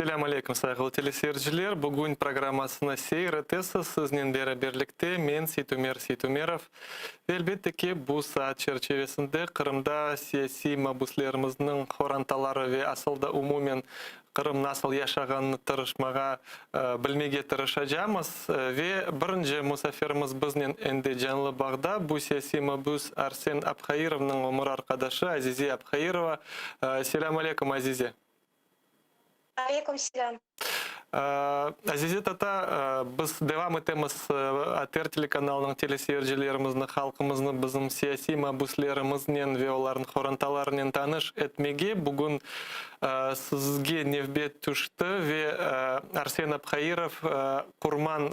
Selâm aleyküm, sayğılı teleseyirciler! Bugün programmasını seyir etesiz. Siznen beraberlikte men, Seytumer Seytumerov. Ve elbette ki, bu saat çerçevesinde Qırımda siyasiy mabüslerimizniñ qorantaları ve asıl da umumen Qırım nasıl yaşağanını tırışmağa, bilmege tırışacamız. Ve birinci musafirimiz biznen endi canlı bağda, bu siyasiy mabüs Arsen Abhairovnıñ ömür arqadaşı Azize Abhairova. Selâm aleyküm, Azize! Aleyküm selâm. Azize tata, biz devam etemiz ATR telekanalınıñ teleseyircilerimizni, halqımıznı bizim siyasiy mabüslerimiznen ve olarnıñ qorantalarınen tanış etmege. Bugün sizge nevbet tüşti ve Arsen Abhairov Qurman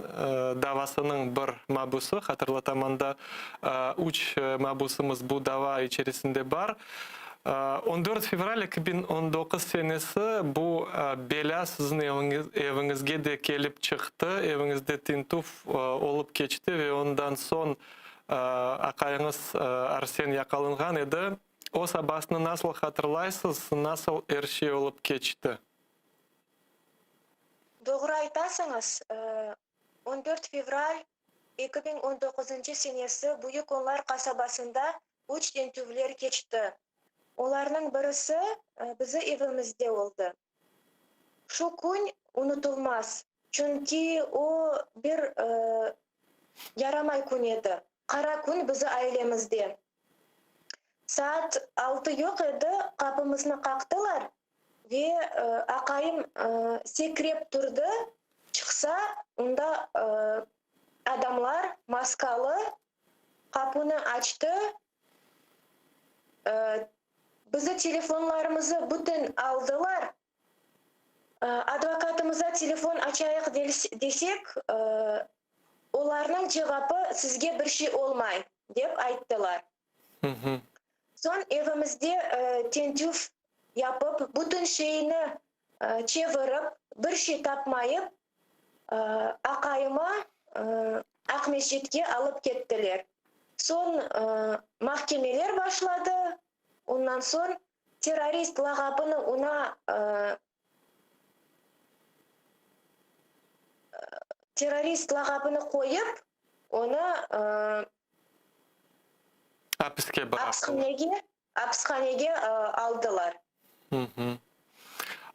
davasınıñ bir mabüsi, hatırlatam, anda üç mabüsimiz bu dava içerisinde bar. 14 fevral 2019 senesi bu belâ siziñ eviñizge de kelip çıqtı, eviñizde tintüv olıp keçti ve ondan soñ aqayıñız Arsen yaqalınğan edi. O sabasını nasıl hatırlaysız, nasıl er şey olıp keçti? Doğru aytasıñız, 14 fevral 2019 senesi Büyük Onlar qasabasında üç tintüvler keçti. Olarnıñ birisi bizi evimizde oldı. Şu kün unutılmaz, çünki o bir yaramay kün edi, qara kün bizi ailemizde. Saat altı yoq edi, qapımıznı qaqtılar ve aqayım sekrep turdı, çıqsa, onda adamlar maskalı Qapunı açtı, bizi telefonlarımızı bütün aldılar. Advokatımıza telefon açayıq desek, olarnıñ cevapı sizge bir şey olmay, dep ayttılar. Soñ evimizde tintüv yapıp, bütün şeyni çevirip, bir şey tapmayıp, aqayımı Aqmescitke alıp kettiler. Soñ mahkemeler başladı, ondan soñ terrorist lağabını oña terrorist lağabını qoyıp, onı Apiske bıraqtılar. Apishanege aldılar.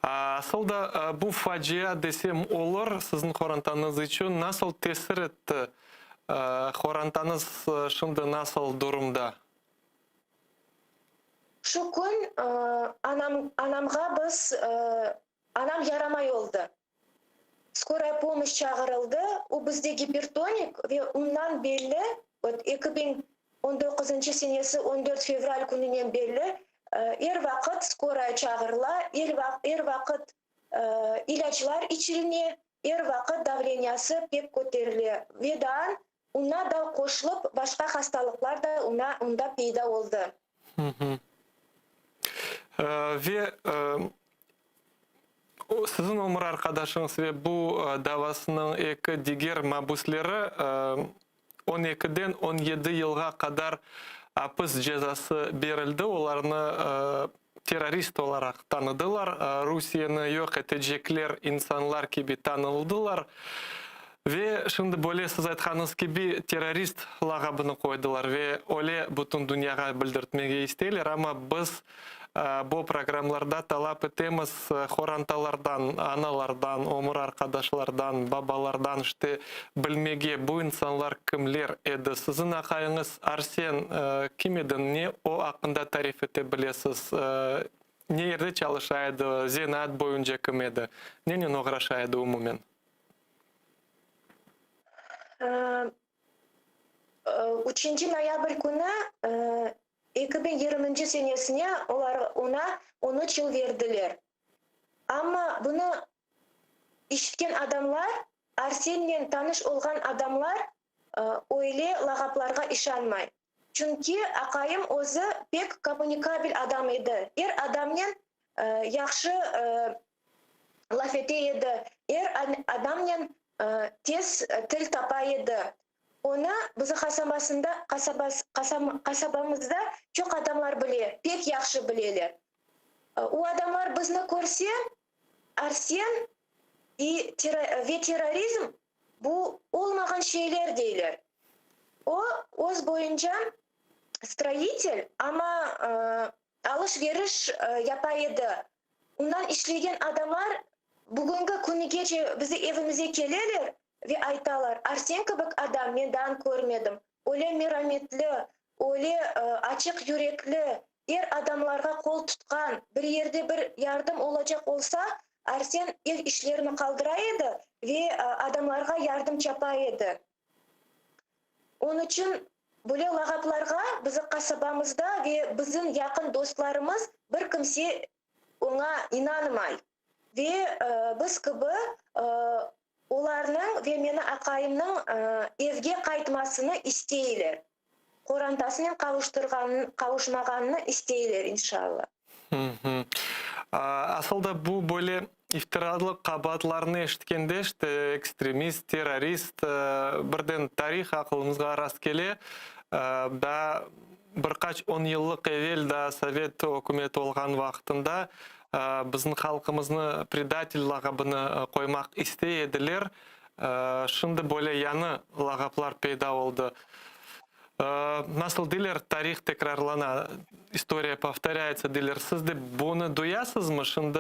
Asıl da bu facia desem olur, siziñ qorantañız içün nasıl tesir etti? Qorantañız şimdi nasıl durumda? Şu kün anam, anamğa biz, anam yaramay oldı. Skoraya pomoşç çağırıldı, o bizde gipertonik ve ondan belli, vot, 2019 senesi 14 fevral kününen belli er vaqıt skoraya çağırıla, er vaqıt ilâclar içiline, er vaqıt davleniyası pek köterile ve daa oña da qoşulıp başqa hastalıqlar da oña onda peyda oldı. Ve Siziñ ömür arqadaşıñız ve bu davasınıñ eki diger mabüsleri on ekiden on yedi yılğa qadar apis cezası berildi, olarnı terrorist olaraq tanıdılar, Rusiyeni yoq etecekler insanlar kibi tanıldılar ve şimdi böyle siz aytqanıñız kibi terrorist lağabını qoydılar ve öyle bütün dünyağa bildirtmege isteyler, amma biz Bu programlarda talap etemiz horantalardan, analardan, ömür arqadaşlardan, babalardan işte bilmege, bu insanlar kimler edi? Siziñ aqayıñız Arsen kim edi? Ne o aqqında tarif ete bilesiz? Ne yerde çalışa edi? Zenaat boyunca kim edi? Nenen oğraşa edi umumen? Üçünci noyabr künü 2020 senesine olar oña on üç yıl berdiler. Amma bunı işitken adamlar, Arsennen tanış olğan adamlar öyle lağaplarğa işanmay. Çünki aqayım özü pek kommunikabil adam edi, er adamnen yahşı laf ete edi, er adamnen tez til tapa edi. Onı bizim qasabasında, qasabamızda çoq adamlar bile, pek yahşı bileler. O adamlar bizni körse, Arsen i ve terrorizm bu olmağan şeyler deyler. O, öz boyunca stroitel, amma alış-veriş yapa edi. Ondan işlegen adamlar bugünki künigece bizi evimize keleler ve aytalar, Arsen kibik adam men daa körmedim. Öyle merametli, öyle açıq yürekli, er adamlarğa qol tutqan, bir yerde bir yardım olacaq olsa, Arsen ev işlerini qaldıra edi ve adamlarğa yardım çapa edi. Onıñ içün böyle lağaplarğa bizim qasabamızda ve bizim yaqın dostlarımız bir kimse oña inanmay. Ve biz kibi olarnıñ ve meni aqayımnıñ evge qaytmasını isteyler. Qorantasınen qavuşmağanını isteyler, inşalla. Asıl da bu böyle iftiralı qabaatlarnı eşitkende, işte, ekstremist, terrorist, birden tarih aqılımızğa rastkele. Daa bir qaç on yıllıq evel, daa sovet ükümeti olğan vaqtında bizim halqımıznı predatel lağabını qoymaq istey ediler. Şimdi böyle yañı lağaplar peyda oldı. Nasıl deyler, tarih tekrarlana, istoriya povtorâyetsa deyler. Siz de bunı duyasızmı? Şimdi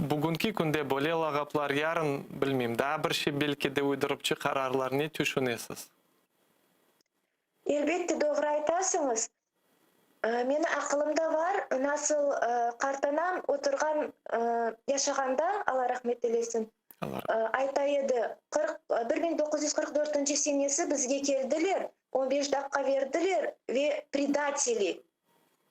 bugünki künde böyle lağaplar, yarın, bilmeyim, daa bir şey belki de uydurıp çıqararlar. Ne tüşünesiz? Elbette, doğru aytasıñız. Meni aqılımda var, nasıl qartanam oturğan, yaşağanda, Alla rahmet eylesin, ayta edi, 40, 1944 senesi bizge keldiler, on beş daqqa berdiler ve predateli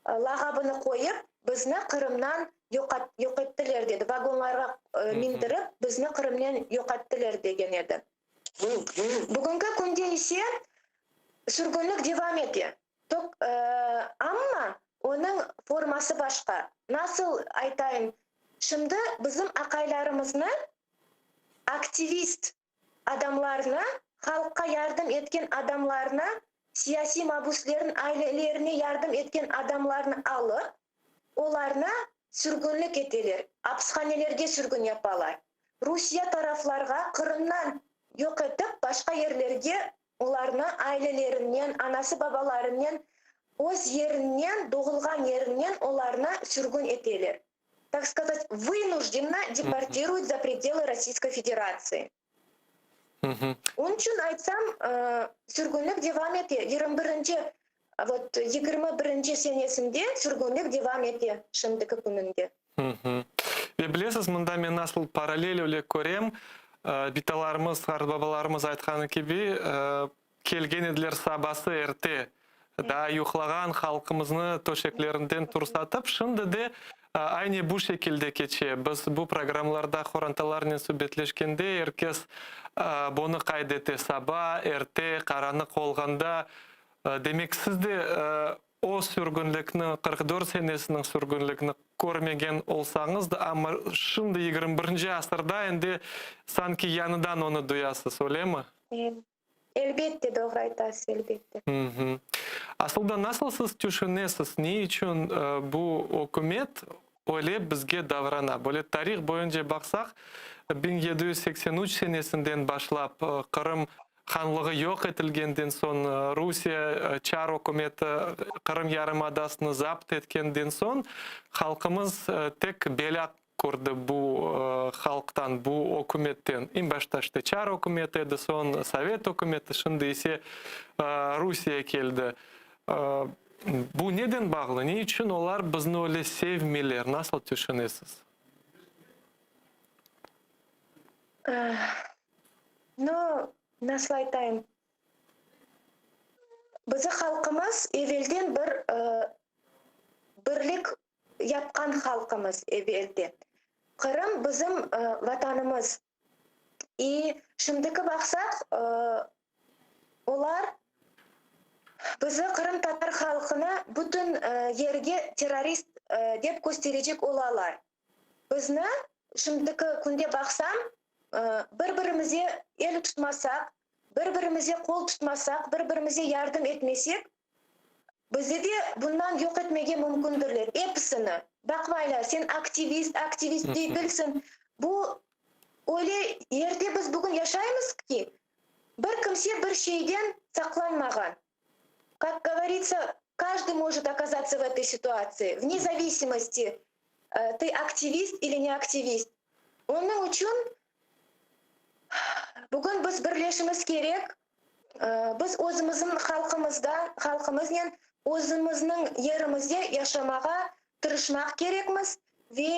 lağabını qoyıp, bizni Qırımdan yoq ettiler, dedi, vagonlarğa mindirip, bizni Qırımnen yoq ettiler, degen edi. Bugünki künde ise sürgünlik devam ete, tok, amma onıñ forması başqa. Nasıl aytayım, şimdi bizim aqaylarımıznı, aktivist adamlarnı, halqqa yardım etken adamlarnı, siyasiy mabüslerniñ ailelerine yardım etken adamlarnı alıp, Olarnı sürgünlik eteler, apishanelerge sürgün yapalar. Rusiye taraflarğa Qırımdan yoq etip, başqa yerlerge olarnı ailelerinen, anası-babalarınen, öz yerinden, doğulğan yerinden olarnı sürgün eteler. Tak skazat, vınujdenno deportiruyut za predelı Rossiyskoy Federatsii. Onıñ içün aytsam, sürgünlik devam ete. Yigirmi birinci, vot, 21-nci senesinde sürgünlik devam ete şimdiki kününde. Ve bilesiz, mında men nasıl parallel öyle körem, bitalarımız, qartbabalarımız aytqanı kibi, kelgen ediler sabası erte, daa yuqlağan halqımıznı töşeklerinden tursatıp, şimdi de aynı bu şekilde keçe. Biz bu programlarda qorantalarnen subetleşkende er kes bunı qayd ete, saba erte, qaranıq olğanda. Demek, siz de o sürgünlikni, 44 senesiniñ sürgünlikni körmegen olsañız da, amma şimdi 21-nci asırda endi sanki yañıdan onı duyasız, öylemi? Elbette, doğru aytasız, elbette. Asıl da nasıl siz tüşünesiz, ne içün bu ükümet öyle bizge davrana? Böyle tarih boyunca baqsaq, 1783 senesinden başlap Qırım hanlığı yoq etilgenden soñ, Rusiye çar ükümeti Qırım yarımadasını zapt etkenden soñ, halqımız tek belâ kördi bu halqtan, bu ükümetten. Eñ başta işte çar ükümeti edi, soñ sovet ükümeti, şimdi ise Rusiye keldi. Bu neden bağlı? Ne içün olar bizni öyle sevmeyler? Nasıl tüşünesiz? No, nasıl aytayım? Bizi halqımız evelden bir birlik yapqan halqımız evelde. Qırım bizim Vatanımız. İ şimdiki baqsaq, olar bizi, qırımtatar halqını bütün yerge terrorist dep kösterecek olalar. Bizni, şimdiki künde baqsam, bir-birimize el tutmasaq, bir-birimize qol tutmasaq, bir-birimize yardım etmesek, Bizi de bundan yoq etmege mümkündirler, episini. Baqmaylar, sen aktivist, aktivist degilsiñ. Bu öyle yerde biz bugün yaşaymız ki, bir kimse bir şeyden saqlanmağan. Kak govoritsâ, каждый может оказаться в этой ситуации, vne zavisimosti, ты aktivist ili ne aktivist. Onıñ içün bugün biz birleşimiz kerek, biz özümizniñ halqımızda, halqımıznen özümizniñ yerimizde yaşamağa tırışmaq kerekmiz ve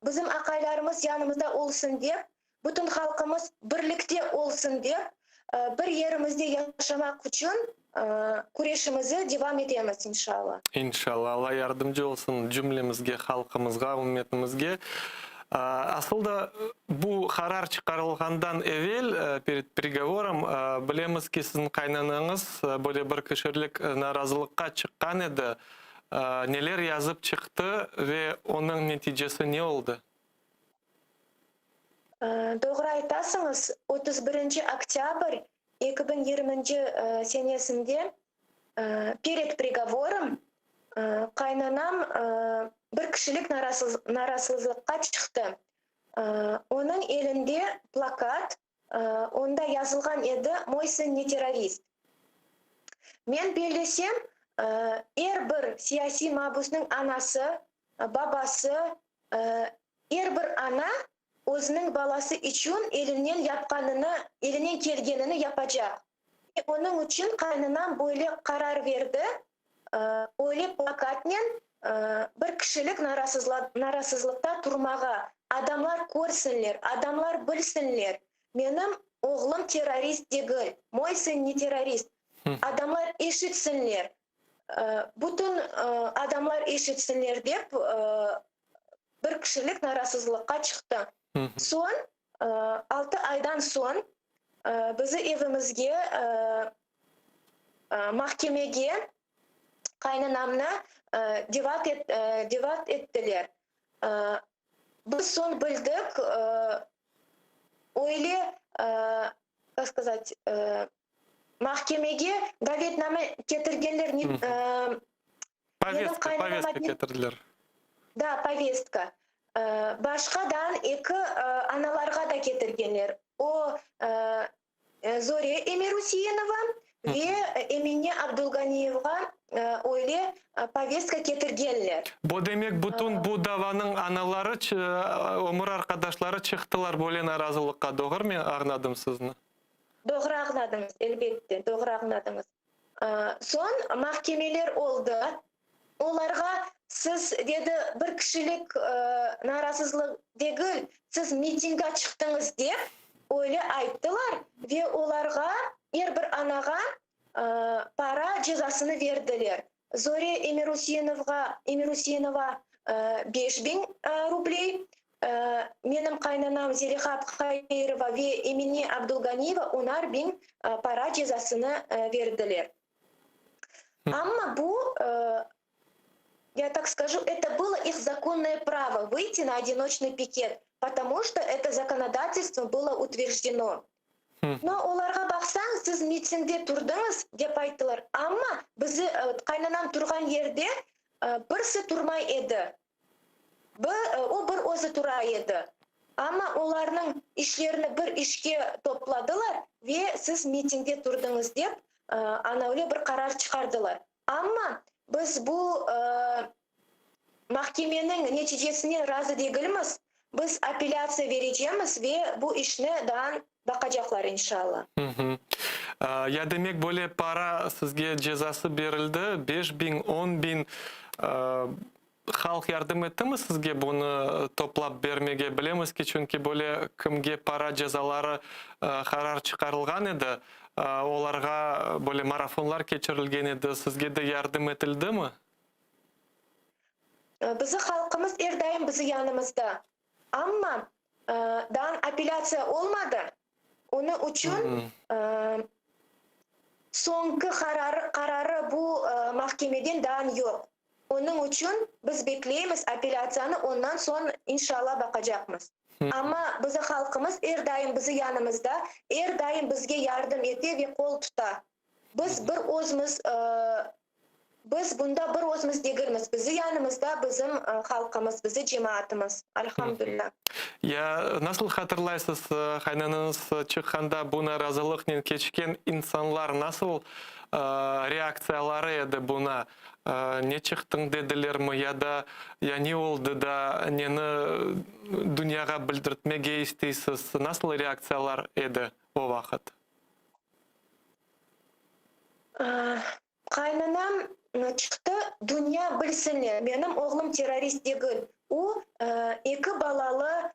bizim aqaylarımız yanımızda olsun dep, bütün halqımız birlikte olsun dep, bir yerimizde yaşamaq içün küreşimizi devam etemiz, inşalla. İnşalla. Alla yardımcı olsun cümlemizge, halqımızğa, ümmetimizge. Asıl da bu qarar çıqarılğandan evel, pered prigovorom, bilemiz ki, siziñ qaynanañız böyle bir kişilik narazılıqqa çıqqan edi. Neler yazıp çıqtı ve onıñ neticesi ne oldı? Doğru aytasıñız, 31 oktâbr 2020 senesinde pered prigovorom qaynanam bir kişilik narazılıqqa çıqtı. Onıñ elinde plakat, onda yazılğan edi, Moy sın ne terrorist. Men bellesem, er bir siyasiy mabüsniñ anası, babası, er bir ana özüniñ balası içün elinden yapqanını, elinden kelgenini yapacaq. Ve onıñ içün qaynanam böyle qarar berdi, öyle plakatnen bir kişilik narazsızlıqta turmağa, adamlar körsinler, adamlar bilsinler, menim oğlum terrorist degil, moy sın ne terrorist, adamlar eşitsinler, bütün adamlar eşitsinler dep bir kişilik narazsızlıqqa çıqtı. Soñ, altı aydan soñ bizi evimizge mahkemege qaynanamnı devat ettiler. Biz soñ bildik, öyle, kak skazat, mahkemege davetname ketirgenler, Povestka, povestka ketirdiler. Da, povestka. Başqadan eki analarğa da ketirgenler. O, Zore Emiruseinova ve Emine Abdulganiyevğa öyle povestka ketirgenler. Bu demek, bütün bu davanıñ anaları, ömür arqadaşları çıqtılar böyle narazılıqqa, doğru men añladım sizni? Doğru añladıñız, elbette, doğru añladıñız. Soñ mahkemeler oldı. Olarğa siz, dedi, bir kişilik narazızlıq degil, siz mitingga çıqtıñız dep öyle ayttılar ve olarğa, er bir anağa para cezasını berdiler. Zore Emiruseinovğa, Emiruseinova 5000 rubley, menim qaynanam Zeliha Abhairova ve Emine Abdulganiyeva onar biñ para cezasını berdiler. Amma bu, ya tak skajу, eto bylo ih zakonnoye pravo vıyti na odinoçnıy piket, potomu çto eto zakonodatelstvo bylo utverjdeno. No, olarğa baqsañ, siz mitingde turdıñız, dep ayttılar, amma bizi, qaynanam turğan yerde birisi turmay edi. Bir, o bir özü tura edi. Amma olarnıñ işlerini bir işke topladılar ve siz mitingde turdıñız dep, ana öyle bir qarar çıqardılar. Amma biz bu mahkemeniñ neticesinen razı degilmiz, biz apellâtsiya berecemiz ve bu işni daa baqacaqlar, inşalla. Ya demek böyle para sizge cezası berildi, 5000, 10 biñ, halq yardım ettimi sizge bunı toplap bermege? Bilemiz ki, çünki böyle kimge para cezaları qarar çıqarılğan edi, olarğa böyle marafonlar keçirilgen edi, sizge de yardım etildimi? Bizi halqımız er daim bizi yanımızda. Amma daa apellâtsiya olmadı, onıñ içün soñki qararı bu mahkemeden daa yoq. Onıñ içün biz bekleymiz apellâtsiyanı, ondan soñ, inşalla, baqacaqmız. Amma bizi halqımız er daim bizi yanımızda, er daim bizge yardım ete ve qol tuta. Biz bir özümiz. Biz bunda bir özümiz degilmiz, bizi yanımızda bizim halqımız, bizi cemaatımız. Alhamdulilâ. Ya nasıl hatırlaysız, qaynanañız çıqqanda bu narazılıqnen keçken insanlar nasıl reaktsiyaları edi buna? Ne çıqtıñ dedilermi ya da ya ne oldı da neni dünyağa bildirtmege isteysiz? Nasıl reaktsiyalar edi o vaqıt? Qaynanam çıqtı, dünya bilsinler, menim oğlum terrorist degil, o, eki balalı,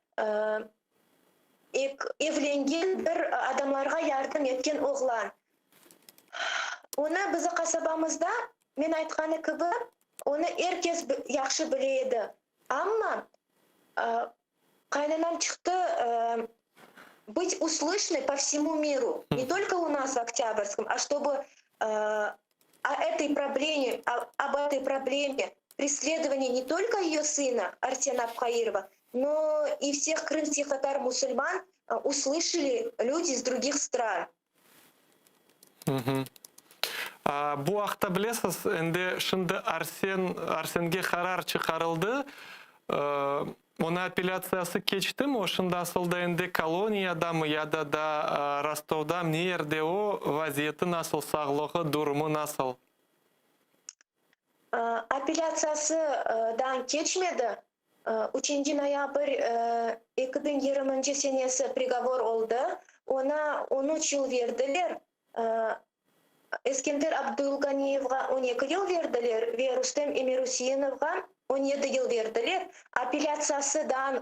evlengen bir adamlarğa yardım etken oğlan. Onı bizi qasabamızda, men aytqanı kibi, onı er kes yahşı bile edi. Amma qaynanam çıqtı, bıt uslışnıy po vsemu miru, ne tolko u nas v Oktâbrskом, a ştobu o etoy probleme, ob etoy probleme presledovaniya ne tolko eyo sına Arsena Abhairova, no i vseh krımskih tatar musulman uslışali lüdi iz drugih stran. Bu aqta bilesiz, endi şimdi Arsen, Arsenge qarar çıqarıldı, onıñ apellâtsiyası keçtimi, o şimdi asıl da endi koloniyadamı ya da da Rostovdamı, ne yerde o, vaziyeti nasıl, sağlığı, durumı nasıl? Apellâtsiyası dan keçmedi, Üçünci noyabr 2020 senesi prigovor oldı, oña on üç yıl berdiler, Eskender Abdulganiyevğa on eki yıl berdiler ve Rustem Emiruseinovğa on yedi yıl berdiler. Apellâtsiyası daa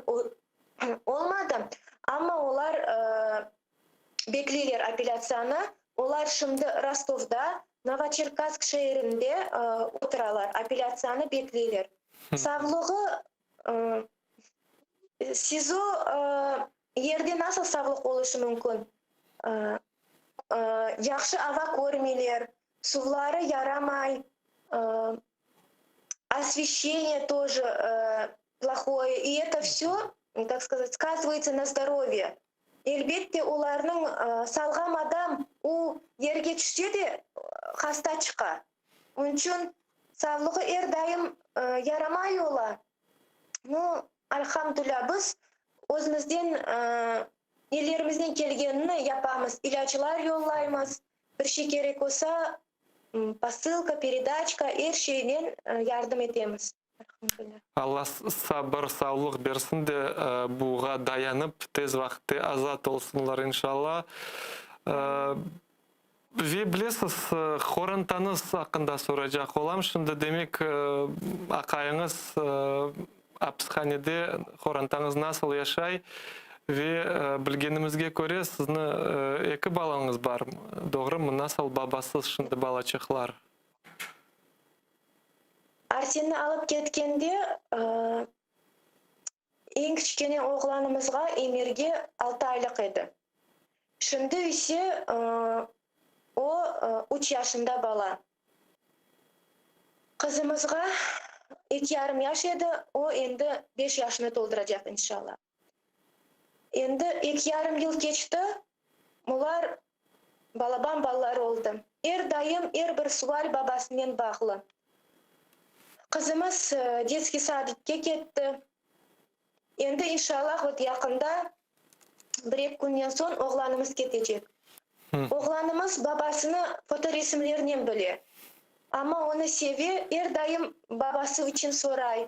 olmadı, amma olar bekleyler apellâtsiyanı. Olar şimdi Rostovda, Novoçerkassk şeerinde oturalar, apellâtsiyanı bekleyler. Sağlığı, SİZO yerde nasıl sağlıq oluşı mümkün? Yahşı ava körmeyler, suvları yaramay, osveşçeniye тоже plohoye, i eto vsё, kak skazat, skazıvayetsâ na zdorovye. Elbette, olarnıñ salğam adam o yerge tüşse de hasta çıqa. Onıñ içün sağlığı er daim yaramay ola. Nu, alhamdulâ, biz özümizden, ellerimizden kelgenini yapamız, ilâclar yollaymız, bir şey kerek olsa, posılka, peredaçka, er şeynen yardım etemiz. Alla sabır, savlıq bersin de, buğa dayanıp, tez vaqıtte azat olsunlar, inşalla. Ve bilesiz, qorantañız aqqında soracaq olam. Şimdi, demek, aqayıñız apishanede, qorantañız nasıl yaşay? Ve bilgenimizge köre, sizni eki balañız bar, doğrumı? Nasıl babasız şimdi balaçıqlar? Arsenni alıp ketkende, eñ kiçkene oğlanımızğa, Emirge, altı aylıq edi. Şimdi ise o, üç yaşında bala. Qızımızğa eki yarım yaş edi, o, endi beş yaşını tolduracaq, inşallah. Endi eki yarım yıl keçti, olar balaban balalar oldı. Er daim er bir sual babasınen bağlı. Qızımız detskiy sadikke ketti. Endi inşallah vot yaqında, bir-eki künden soñ oğlanımız ketecek. Oğlanımız babasını fotoresimlernen bile. Amma onı seve, er daim babası içün soray.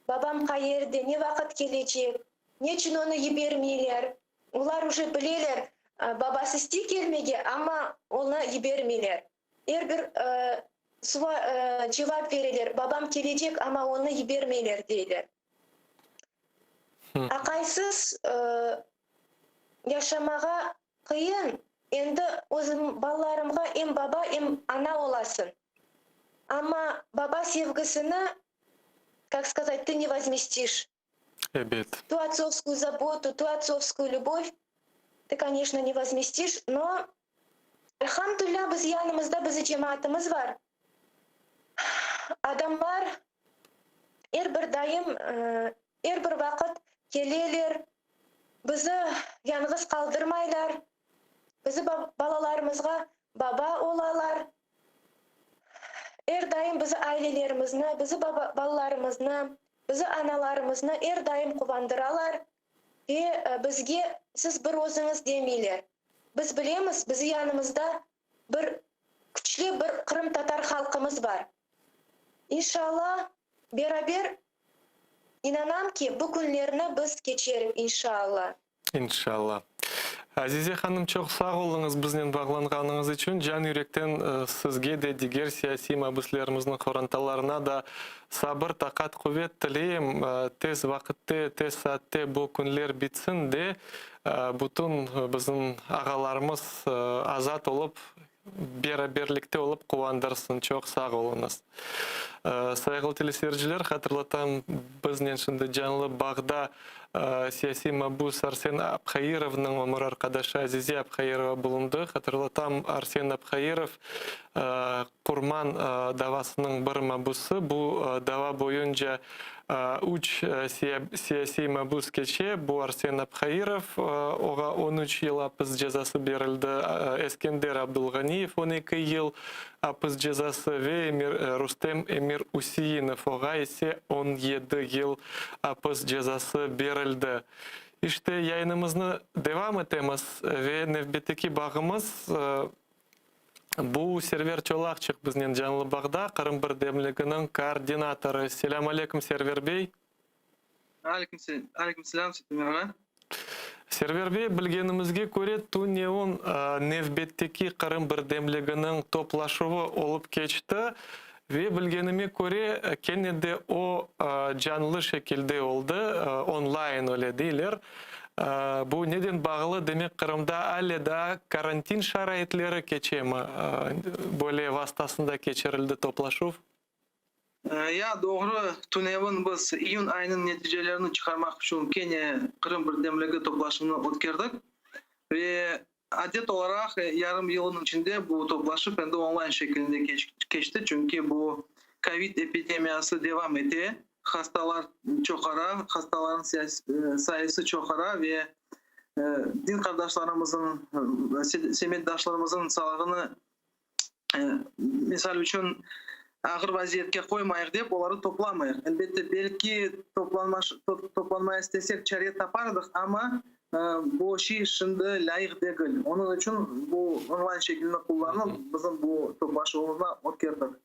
Babam qayerde, ne vaqıt kelecek, neçün onı yibermeyler? Olar uje bileler, babası istey kelmege, amma onı yibermeyler. Er bir cevap bereler, babam kelecek, amma onı yibermeyler, deyler. Aqaysız yaşamağa qıyın, endi özüm balalarımğa em baba, em ana olasıñ. Amma baba sevgisini, kak skazat, tı ne vozmestiş. Ebet. Tu ottsovskuyu zabotu, tu ottsovskuyu lübov tı, koneçno, ne vozmestiş, no, elhamdülilâ, biz yanımızda bizi cemaatımız var. Adamlar er bir daim, er bir vaqıt keleler, bizi yañğız qaldırmaylar, bizi balalarımızğa baba olalar. Er daim bizi ailelerimizni, bizi balalarımıznı, bizi analarımıznı er daim quvandıralar ve bizge siz bir özüñiz demeyler. Biz bilemiz, bizi yanımızda bir küçlü bir qırımtatar halqımız bar. İnşallah, beraber, inanam ki, bu künlerni biz keçerik, inşallah. İnşallah. Azize hanım, çoq sağ oluñız biznen bağlanğanıñız içün. Can yürekten sizge de, diger siyasiy mabüslerimizniñ qorantalarına da sabır, taqat, quvet tileyim. Tez vaqıtte, tez saatte bu künler bitsin de, bütün bizim ağalarımız azat olıp, beraberlikte olıp quvandırsın. Çoq sağ oluñız. Sayğılı teleseyirciler, hatırlatam, biznen şimdi canlı bağda siyasiy mabüs Arsen Abhairovnıñ ömür arqadaşı Azize Abhairova bulundı. Hatırlatam, Arsen Abhairov Qurman davasınıñ bir mabüsi. Bu dava boyunca üç siyasiy mabüs keçe, bu Arsen Abhairov, oğa 13 yıl apis cezası berildi, Eskender Abdulganiyev, 12 yıl apis cezası ve Rustem Emiruseinov, oğa ise 17 yıl apis cezası berildi. İşte, yayınımıznı devam etemiz ve nevbetteki bağımız, Bu Server Çolakçıq biznen canlı bağda, Qırım birdemliginiñ koordinatorı. Selâm aleyküm, Server bey. Aleyküm selâm, Seytemir ağa. Server bey, bilgenimizge köre, tünevin nevbetteki Qırım birdemliginiñ toplaşuvı olıp keçti ve bilgenime köre, kene de o canlı şekilde oldı, online öyle deyler. Bu neden bağlı? Demek, Qırımda ale daa karantin şaraitleri keçemi? Böyle vastasında keçirildi toplaşuv? Ya, doğru. Tünevin biz iyün ayınıñ neticelerini çıqarmaq içün kene Qırım birdemligi toplaşuvını ötkerdik. Ve adet olaraq yarım yılnıñ içinde bu toplaşuv endi onlayn şekilinde keçti, çünki bu kovid epidemiyası devam ete. Hastalar çoqara, hastalarnıñ sayısı çoqara ve din qardaşlarımıznıñ, semetdaşlarımıznıñ sağlığını, misal içün, ağır vaziyetke qoymayıq dep, olarnı toplamayıq. Elbette, belki toplanmaya istesek, çare tapardıq, amma bu şey şimdi lâyıq degil. Onıñ içün bu onlayn şekilini qullanıp, bizim bu toplaşuvımıznı ötkerdik.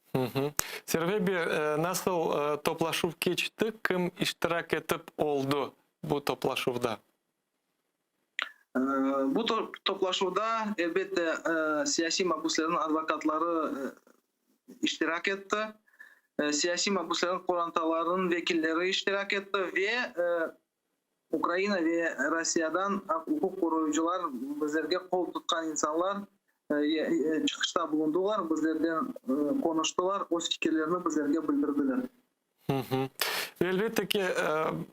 Server bey, nasıl toplaşuv keçti, kim iştirak etip oldı bu toplaşuvda? Bu toplaşuvda, elbette, siyasiy mabüslerniñ advokatları iştirak etti, siyasiy mabüslerniñ qorantalarınıñ vekilleri iştirak etti ve Ukraina ve Rossiyadan aq-uquq qoruyıcılar, bizlerge qol tutqan insanlar çıqışta bulundılar, bizlerden qonuştılar, öz fikirlerini bizlerge bildirdiler. Elbette ki,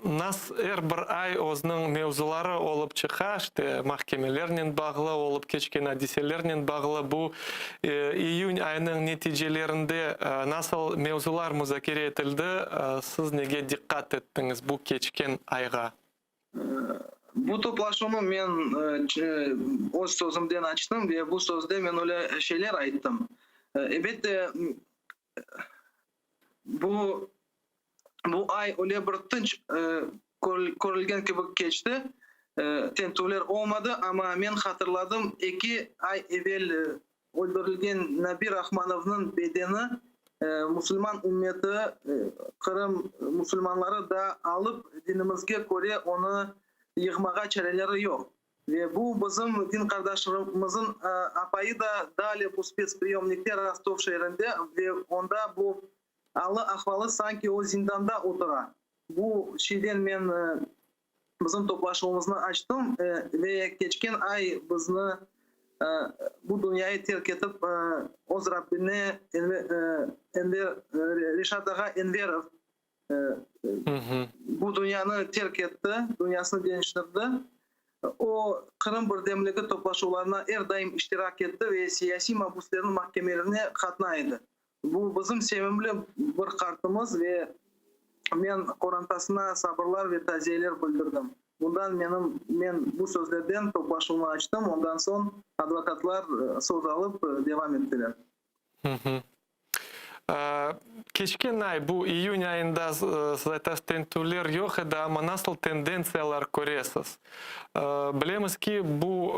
nas er bir ay özüniñ mevzuları olıp çıqa, işte, mahkemelernen bağlı, olıp keçken adiselernen bağlı. Bu iyün ayınıñ neticelerinde nasıl mevzular muzakere etildi, siz nege diqqat ettiñiz bu keçken ayğa? Bu toplaşuvnı men öz sözümden açtım ve bu sözde men öyle şeyler ayttım. Elbette, Bu bu ay öyle bir tınç körülgen kibi keçti, tentüvler olmadı, amma men hatırladım, eki ay evel öldürilgen Nabi Rahmanovnıñ bedeni musulman ümmeti, Qırım musulmanları da alıp, dinimizge köre onı yığmağa çareleri yoq. Ve bu bizim din qardaşımızın apayı da dale bu spetspriyomnikte Rostov şeerinde ve onda bu alı-ahvalı sanki o zindanda otura. Bu şeyden men bizim toplaşuvımıznı açtım ve keçken ay bizni bu dünyayı terk etip öz Rabbine Enver Reşat ağa Enverov Bu dünyanı terk etti, dünyasını deñiştirdi. O, Qırım birdemligi toplaşuvlarına er daim iştirak etti ve siyasiy mabüslerniñ mahkemelerine qatnay edi. Bu bizim sevimli bir qartımız ve men qorantasına sabırlar ve taziyeler bildirdim. Bundan menim, men bu sözlerden toplaşuvnı açtım, ondan soñ advokatlar söz alıp devam ettiler. Keçken ay, bu iyün ayında, siz aytasız, tintüvler yoq edi, amma nasıl tendentsiyalar köresiz? Bilemiz ki, bu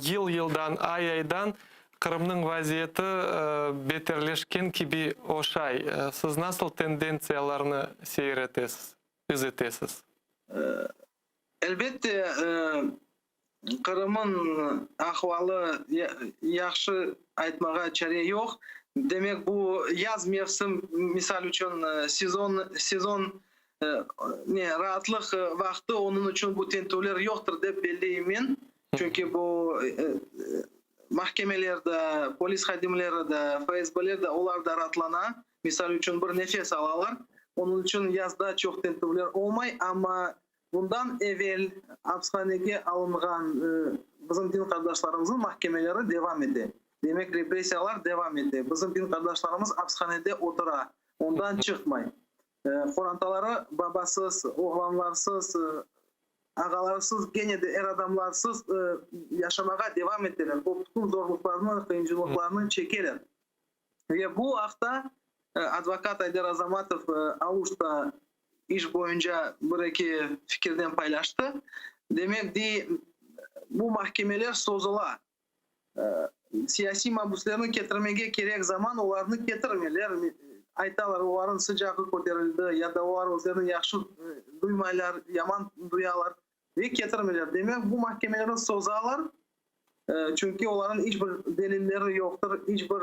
yıl-yıldan, ay-aydan Qırımnıñ vaziyeti beterleşken kibi oşay. Siz nasıl tendentsiyalarnı seyir etesiz, iz etesiz? Elbette, Qırımıñ ahvalı yahşı aytmağa çare yoq. Demek, bu yaz mevsim, misal içün, sezon, sezon ne, raatlıq vaqtı, onıñ içün bu tintüvler yoqtır, dep belleyim men. Çünki bu mahkemeler de, polis hadimleri de, FSBler de, olar da raatlana, misal içün, bir nefes alalar. Onıñ içün yazda çoq tintüvler olmay, amma Bundan evel apishanege alınğan bizim din qardaşlarımıznıñ mahkemeleri devam ete. Demek, repressiyalar devam ete. Bizim din qardaşlarımız apishanede otura, ondan çıqmay. Qorantaları babasız, oğlanlarsız, ağalarsız, kene de er adamlarsız yaşamağa devam eteler. Bu bütün zorluqlarnı, qıyıncılıqlarnı çekeler. Ve bu aqta advokat Ayder Azamatov Aluşta iş boyunca bir-eki fikirden paylaştı. Demek, dey, bu mahkemeler sozula. Siyasiy mabüslerni ketirmege kerek zaman olarnı ketirmeyler. Aytalar, olarnıñ sıcağı köterildi ya da olar özlerini yahşı duymaylar, yaman duyalar ve ketirmeyler. Demek, bu mahkemelerni sozalar. Çünki olarnıñ iç bir delilleri yoqtır, iç bir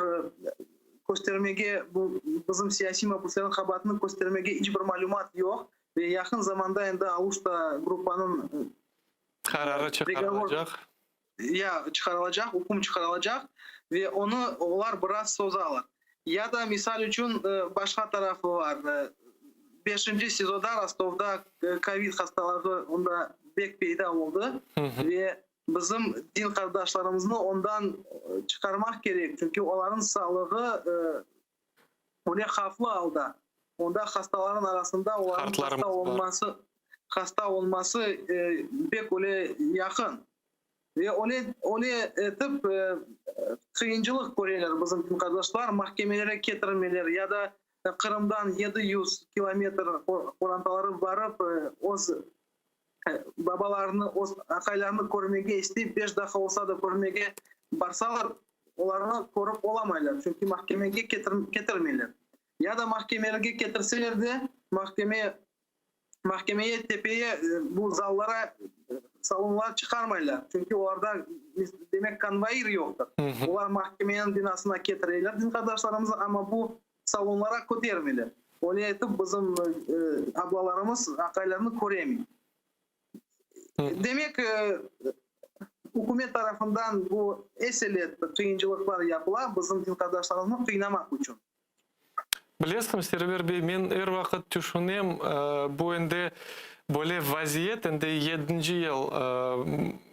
köstermege, bu bizim siyasiy mabüslerniñ qabaatını köstermege iç bir malümat yoq. Ve yaqın zamanda endi Aluşta gruppanıñ Qararı çıqarılacaq. Ya, çıqarılacaq, üküm çıqarılacaq ve onı olar biraz sozalar. Ya da, misal içün, başqa tarafı bar, beşinci SİZOda Rostovda kovid hastalığı onda bek peyda oldı ve Bizim din qardaşlarımıznı ondan çıqarmaq kerek, çünki olarnıñ sağlığı öyle havflı alda. Onda hastalarnıñ arasında olarnıñ hasta olması, hasta olması pek öyle yaqın. Ve öyle, öyle etip qıyıncılıq köreler bizim din qardaşlar, mahkemelere ketirmeler ya da Qırımdan 700 kilometr qorantaları barıp öz Babalarını, öz aqaylarını körmege isteyip, beş daqqa olsa da körmege barsalar, olarnı körip olamaylar, çünki mahkemege ketirmeyler. Ya da mahkemelerge ketirseler de, mahkeme, mahkemeye tepeye, bu zallara, salonlara çıqarmaylar, çünki olarda, demek, konvoir yoqtır. Olar mahkemeniñ binasına ketireler din qardaşlarımıznı, amma bu salonlara kötermeyler. Öyle etip bizim ablalarımız aqaylarını köremey. Demek, ükümet tarafından bu eselet qıyıncılıqlar yapıla bizim din qardaşlarımıznı qıynamaq içün. Bilesiñmi, Server bey, men er vaqıt tüşünem, bu endi böyle vaziyet endi yedinci yıl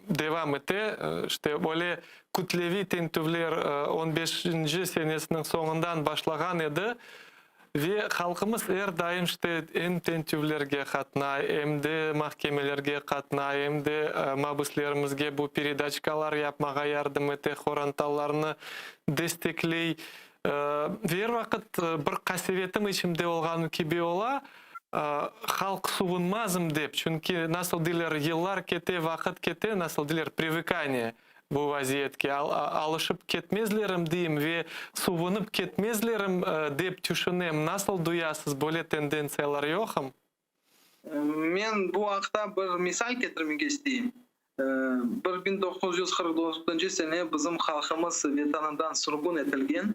devam ete. İşte, böyle Kütleviy tintüvler on beşinci senesiniñ soñundan başlağan edi ve halqımız er daim işte em tintüvlerge qatnay, em de mahkemelerge qatnay, em de mabüslerimizge bu peredaçkalar yapmağa yardım ete, qorantalarını destekley. Ve er vaqıt bir qasevetim içimde olğanı kibi ola, halq suvunmazım dep, çünki, nasıl deyler, yıllar kete, vaqıt kete, nasıl deyler, privıkaniye. Bu vaziyetke alışıp ketmezlerim deyim ve suvunıp ketmezlerim dep tüşünem. Nasıl duyasız, böyle tendentsiyalar yoqım? Men bu aqta bir misal ketirmege isteyim. 1949 sene bizim halqımız Vetanından sürgün etilgen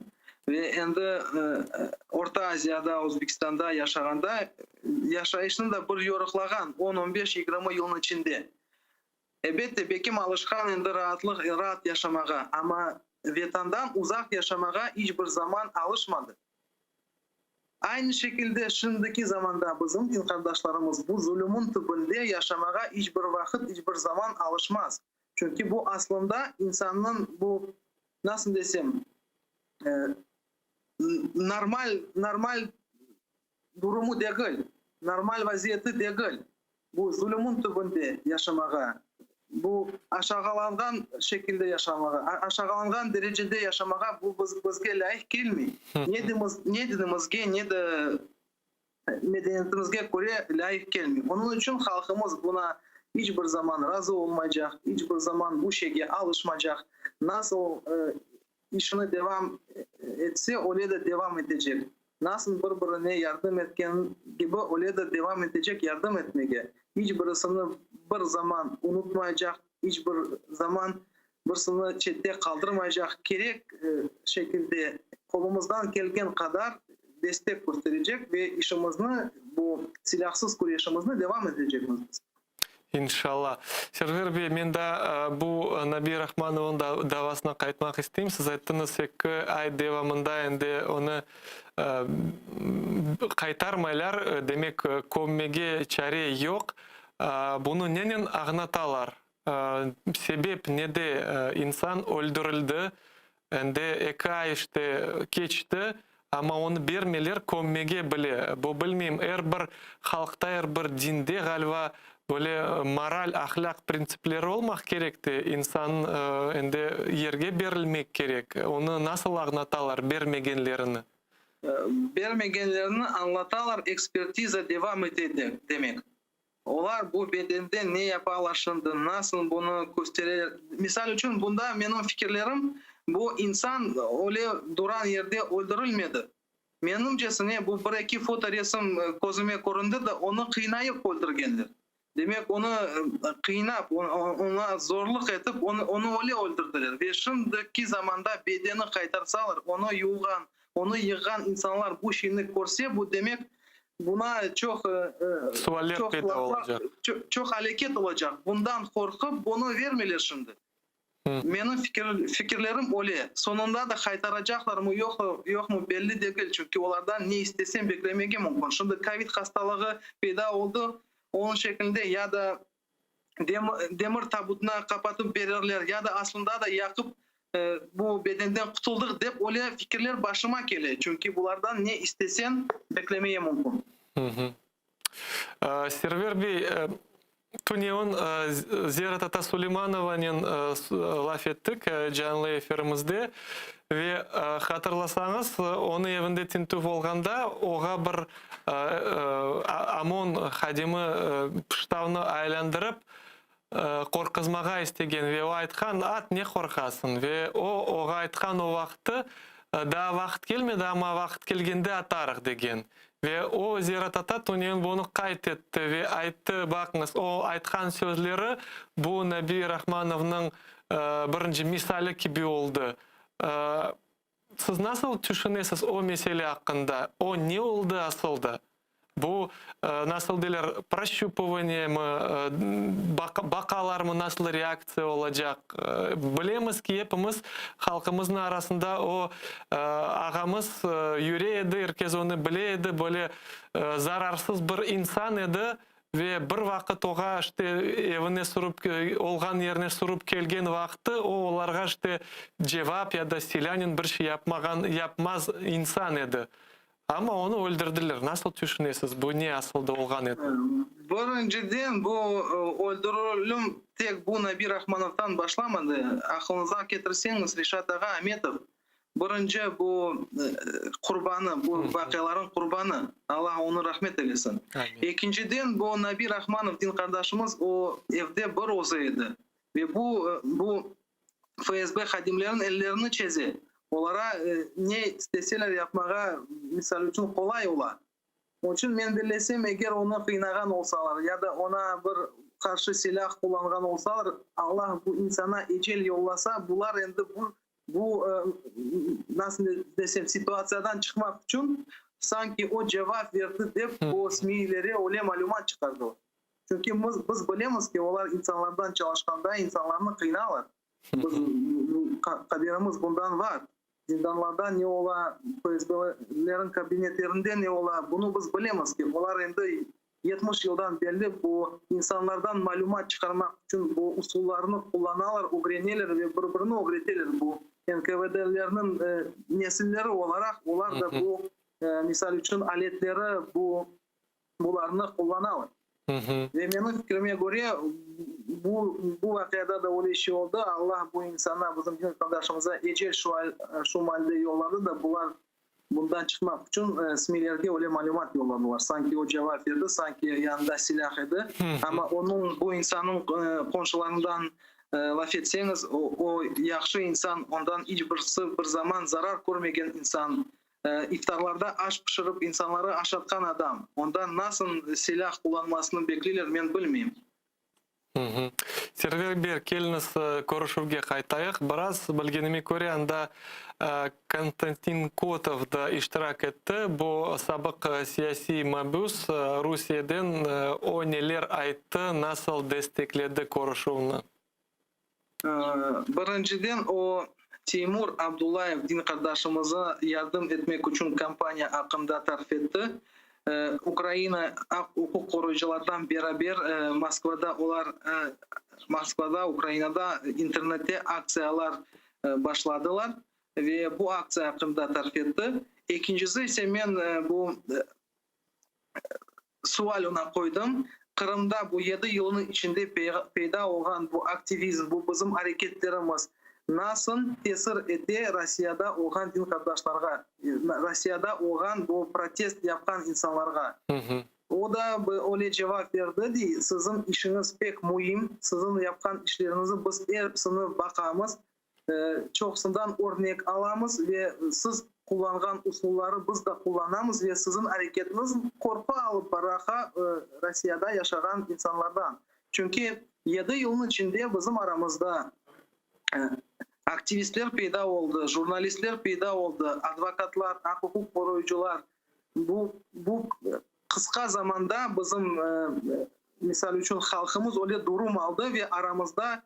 ve endi Orta Aziyada, Özbekistanda yaşağanda, yaşayışnı da bir yoruqlağan, on, on beş, yigirmi yılnıñ içinde. Elbette, bekim alışqan endi raatlıq, raat yaşamağa, amma Vetandan uzaq yaşamağa iç bir zaman alışmadı. Aynı şekilde şimdiki zamanda bizim din qardaşlarımız bu zulümün tübünde yaşamağa iç bir vaqıt, iç bir zaman alışmaz. Çünki bu aslında insannıñ bu, nasıl desem, normal, normal durumı degil, normal vaziyeti degil. Bu zulümün tübünde yaşamağa. Bu aşağalanğan şekilde yaşamağa, aşağalanğan derecede yaşamağa bu bizge lâyıq kelmey. Ne ne dinimizge, ne de medeniyetimizge köre lâyıq kelmey. Onıñ içün halqımız buna iç bir zaman razı olmaycaq, iç bir zaman bu şeyge alışmaycaq. Nasıl işini devam etse, öyle de devam etecek. Nasıl bir-birine yardım etken kibi, öyle de devam etecek yardım etmege. İç birisini bir zaman unutmaycaq, iç bir zaman birisini çette qaldırmaycaq, kerek şekilde qolumızdan kelgen qadar destek kösterecek ve işimizni, bu silâhsız küreşimizni devam etecekmiz biz. İnşalla. Server bey, men daa bu Nabi Rahmanovnıñ davasına qaytmaq isteyim. Siz ayttıñız, eki ay devamında endi onı qaytarmaylar, demek, kömmege çare yoq. Bunı nenen añlatalar? Sebep nede? İnsan öldürildi, Endi eki ay işte keçti, amma onı bermeyler kömmege bile. Bu, bilmeyim, er bir halqta, er bir dinde, ğaliba, böyle moral, ahlâq printsipleri olmaq kerek de, insan endi yerge berilmek kerek. Onı nasıl añlatalar bermegenlerini? Bermegenlerini añlatalar, ekspertiza devam ete demek. Olar bu bedende ne yapalar şimdi, nasıl bunı köstereler? Misal içün, bunda menim fikirlerim, bu insan öyle duran yerde öldürilmedi. Menimcesine, bu bir-eki fotoresim közüme köründi de, onı qıynayıp öldürgenler. Demek, onı qıynap, oña zorluq etip, onı öyle öldürdiler. Ve şimdiki zamanda bedeni qaytarsalar, onı yuvğan, onı yığğan insanlar bu şeyni körse, bu demek, Buna çoq Sualler çoq peyda laflar, olacaq. çoq aleket olacaq. Bundan qorqıp, bunı vermeyler şimdi. Menim fikir, fikirlerim öyle. Soñunda da qaytaracaqlarmı, yoqmı belli degil, çünki olardan ne isteseñ beklemege mümkün. Şimdi kovid hastalığı peyda oldı, onıñ şeklinde ya da demir tabutına qapatıp bererler, ya da aslında da yaqıp bu bedenden qutuldıq dep öyle fikirler başıma kele, çünki bulardan ne isteseñ beklemeye mümkün. Server bey, tünevin Zera tata Suleymanovanen laf ettik canlı efirimizde ve hatırlasañız, onıñ evinde tintüv olğanda oğa bir OMON hadimi pıştavnı aylandırıp, qorqızmağa istegen ve o aytqan, At, ne qorqasıñ? Ve o, oğa aytqan o vaqıtı, Daa vaqıt kelmedi, amma vaqıt kelgende atarıq, degen. Ve o, Zera tata tünevin bunı qayd etti ve ayttı, Baqıñız, o aytqan sözleri bu Nabi Rahmanovnıñ birinci misali kibi oldı. Siz nasıl tüşünesiz o mesele aqqında? O ne oldı asıl da? Bu, nasıl deyler, proşçupıvaniye mi, baqalarmı, nasıl reaktsiya olacaq? Bilemiz ki, epimiz halqımıznıñ arasında o ağamız yüre edi, er kes onı bile edi, böyle zararsız bir insan edi. Ve bir vaqıt oğa işte evine sürip, olğan yerine sürip kelgen vaqtı, o olarğa işte cevap ya da silânen bir şey yapmağan, yapmaz insan edi. Amma onı öldürdiler. Nasıl tüşünesiz, bu ne asılda olğan edi? Birinciden, bu öldürilüm tek bu Nabi Rahmanovdan başlamadı. Aqılıñızğa ketirseñiz, Reşat ağa Ametov Birinci bu qurbanı, bu vaqialarnıñ qurbanı, Allah onı rahmet eylesin. Ekinciden, bu Nabi Rahmanov din qardaşımız, o evde bir özü edi. Ve bu, bu FSB hadimleriniñ ellerini çeze. Olara ne isteseler yapmağa, misal içün, qolay ola. Onıñ içün men bellesem, eger onı qıynağan olsalar ya da oña bir qarşı silâh qullanğan olsalar, Allah bu insana ecel yollasa, bular endi bu, bu, nasıl desem, situatsiyadan çıqmaq içün, sanki o cevap berdi dep, o SMİ-lere öyle malümat çıqardılar. Çünki biz, biz bilemiz ki, olar insanlardan çalışqanda insanlarnı qıynalar. Biz, haberimiz bundan bar. Zindanlarda ne ola, FSB-leriñ kabinetlerinde ne ola, bunı biz bilemiz ki, olar endi 70 yıldan berli bu insanlardan malümat çıqarmaq içün bu usullarnı qullanalar, ögreneler ve bir-birini ögreteler. Bu NKVD-lerniñ nesilleri olaraq olar da bu, misal içün, aletleri, bu, bularnı qullanalar. Ve menim fikrime köre, bu bu vaqiada da öyle şey oldı, Allah bu insana, bizim din vatandaşımıza ecel şu şu maalde yolladı da, bular bundan çıqmaq içün SMİlerge öyle malümat yolladılar, sanki o cevap berdi, sanki yanında silâh edi. Amma onıñ, bu insannıñ qonşularından laf etseñiz, o, o yahşı insan, ondan iç birisi bir zaman zarar körmegen insan, İftarlarda aş pişirip insanları aşatqan adam, ondan nasıl silâh qullanmasını bekleyler, men bilmeyim. Server bey, keliñiz körüşüvge qaytayıq biraz. Bilgenime köre, anda Konstantin Kotov da iştirak etti, bu sabıq siyasiy mabüs, Rusiyeden. O neler ayttı, nasıl destekledi körüşüvni? Birinciden, o, Teymur Abdullayev din qardaşımıza yardım etmek içün kampaniya aqqında tarif etti. Ukraina aq-uquq qoruyıcılardan beraber Moskvada olar Moskvada, Ukrainada internette aktsiyalar başladılar ve bu aktsiya aqqında tarif etti. Ekincisi ise men bu Sual oña qoydım, Qırımda bu yedi yılnıñ içinde peyda olğan bu aktivizm, bu bizim areketlerimiz nasıl tesir ete Rossiyada olğan din qardaşlarğa, Rossiyada olğan bu protest yapqan insanlarğa? O da öyle cevap berdi, dey, Siziñ işiñiz pek müim, siziñ yapqan işleriñizni biz episini baqamız, Çoqusından örnek alamız ve siz qullanğan usulları biz da qullanamız ve siziñ areketiñiz qorqu alıp baraqa Rossiyada yaşağan insanlardan. Çünki yedi yılnıñ içinde bizim aramızda aktivistler peyda oldı, jurnalistler peyda oldı, advokatlar, aq-uquq qoruyıcılar. Bu bu qısqa zamanda bizim, misal içün, halqımız öyle durum aldı ve aramızda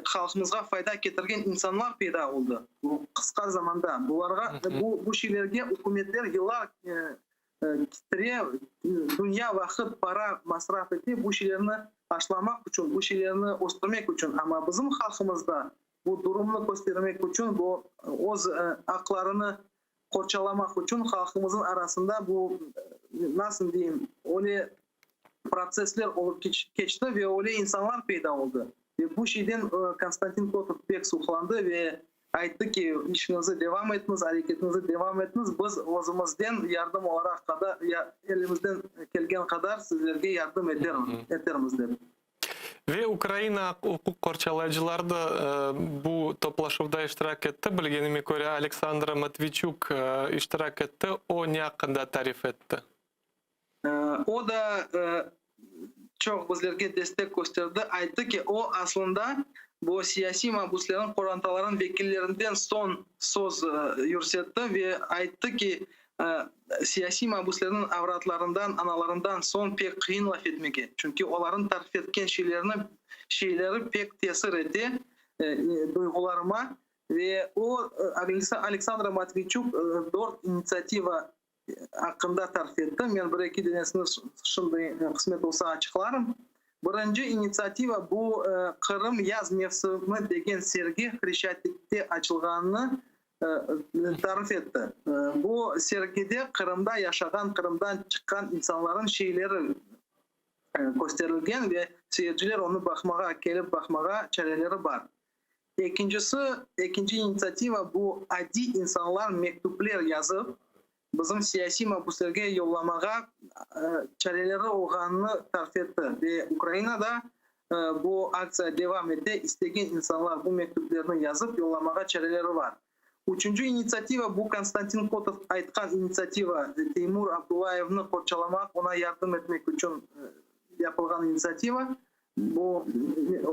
halqımızğa fayda ketirgen insanlar peyda oldı bu qısqa zamanda. Bularğa, bu bu şeylerge ükümetler yıllar ketire, dünya vaqıt, para masraf ete bu şeylerni aşlamaq içün, bu şeylerni östürmek içün. Amma bizim halqımızda bu durumnı köstermek içün, bu öz aqlarını qorçalamaq içün halqımıznıñ arasında bu, nasıl deyim, öyle protsessler olıp keçti ve öyle insanlar peyda oldı. Ve bu şeyden Konstantin Kotov pek suhlandı ve ayttı ki, işiñizni devam etiñiz, areketiñizni devam etiñiz, biz özümizden yardım olaraq qadar, elimizden kelgen qadar sizlerge yardım etermiz, dep. Ve Ukraina aq-uquq qorçalayıcıları da bu toplaşuvda iştirak etti. Bilgenime köre, Aleksandra Matviyçuk iştirak etti. O ne aqqında tarif etti? O da çoq bizlerge destek kösterdi. Ayttı ki, o, aslında, bu siyasiy mabüslerniñ qorantalarınıñ vekillerinden soñ söz yürsetti ve ayttı ki, Siyasiy mabüslerniñ avratlarından, analarından soñ pek qıyın laf etmege, çünki olarnıñ tarif etken şeylerini, şeyleri pek tesir ete duyğularıma. Ve o, Aleksandra Matviyçuk dört initsiativa aqqında tarif etti. Men bir-eki denesini şimdi, qısmet olsa, açıqlarım. Birinci initsiativa bu Qırım yaz mevsimi degen sergi Hreşçatikte açılğanını tarif etti. Bu sergide Qırımda yaşağan, Qırımdan çıqqan insanlarnıñ şeyleri kösterilgen ve seyirciler onı baqmağa, kelip baqmağa çareleri bar. Ekincisi, ekinci initsiativa bu adiy insanlar mektüpler yazıp, bizim siyasiy mabüslerge yollamağa çareleri olğanını tarif etti ve Ukrainada bu aktsiya devam ete, istegen insanlar bu mektüplerni yazıp yollamağa çareleri bar. Üçünci initsiativa, bu Konstantin Kotov aytqan initsiativa, Teymur Abdullayevni qorçalamaq, oña yardım etmek içün yapılğan initsiativa. Bu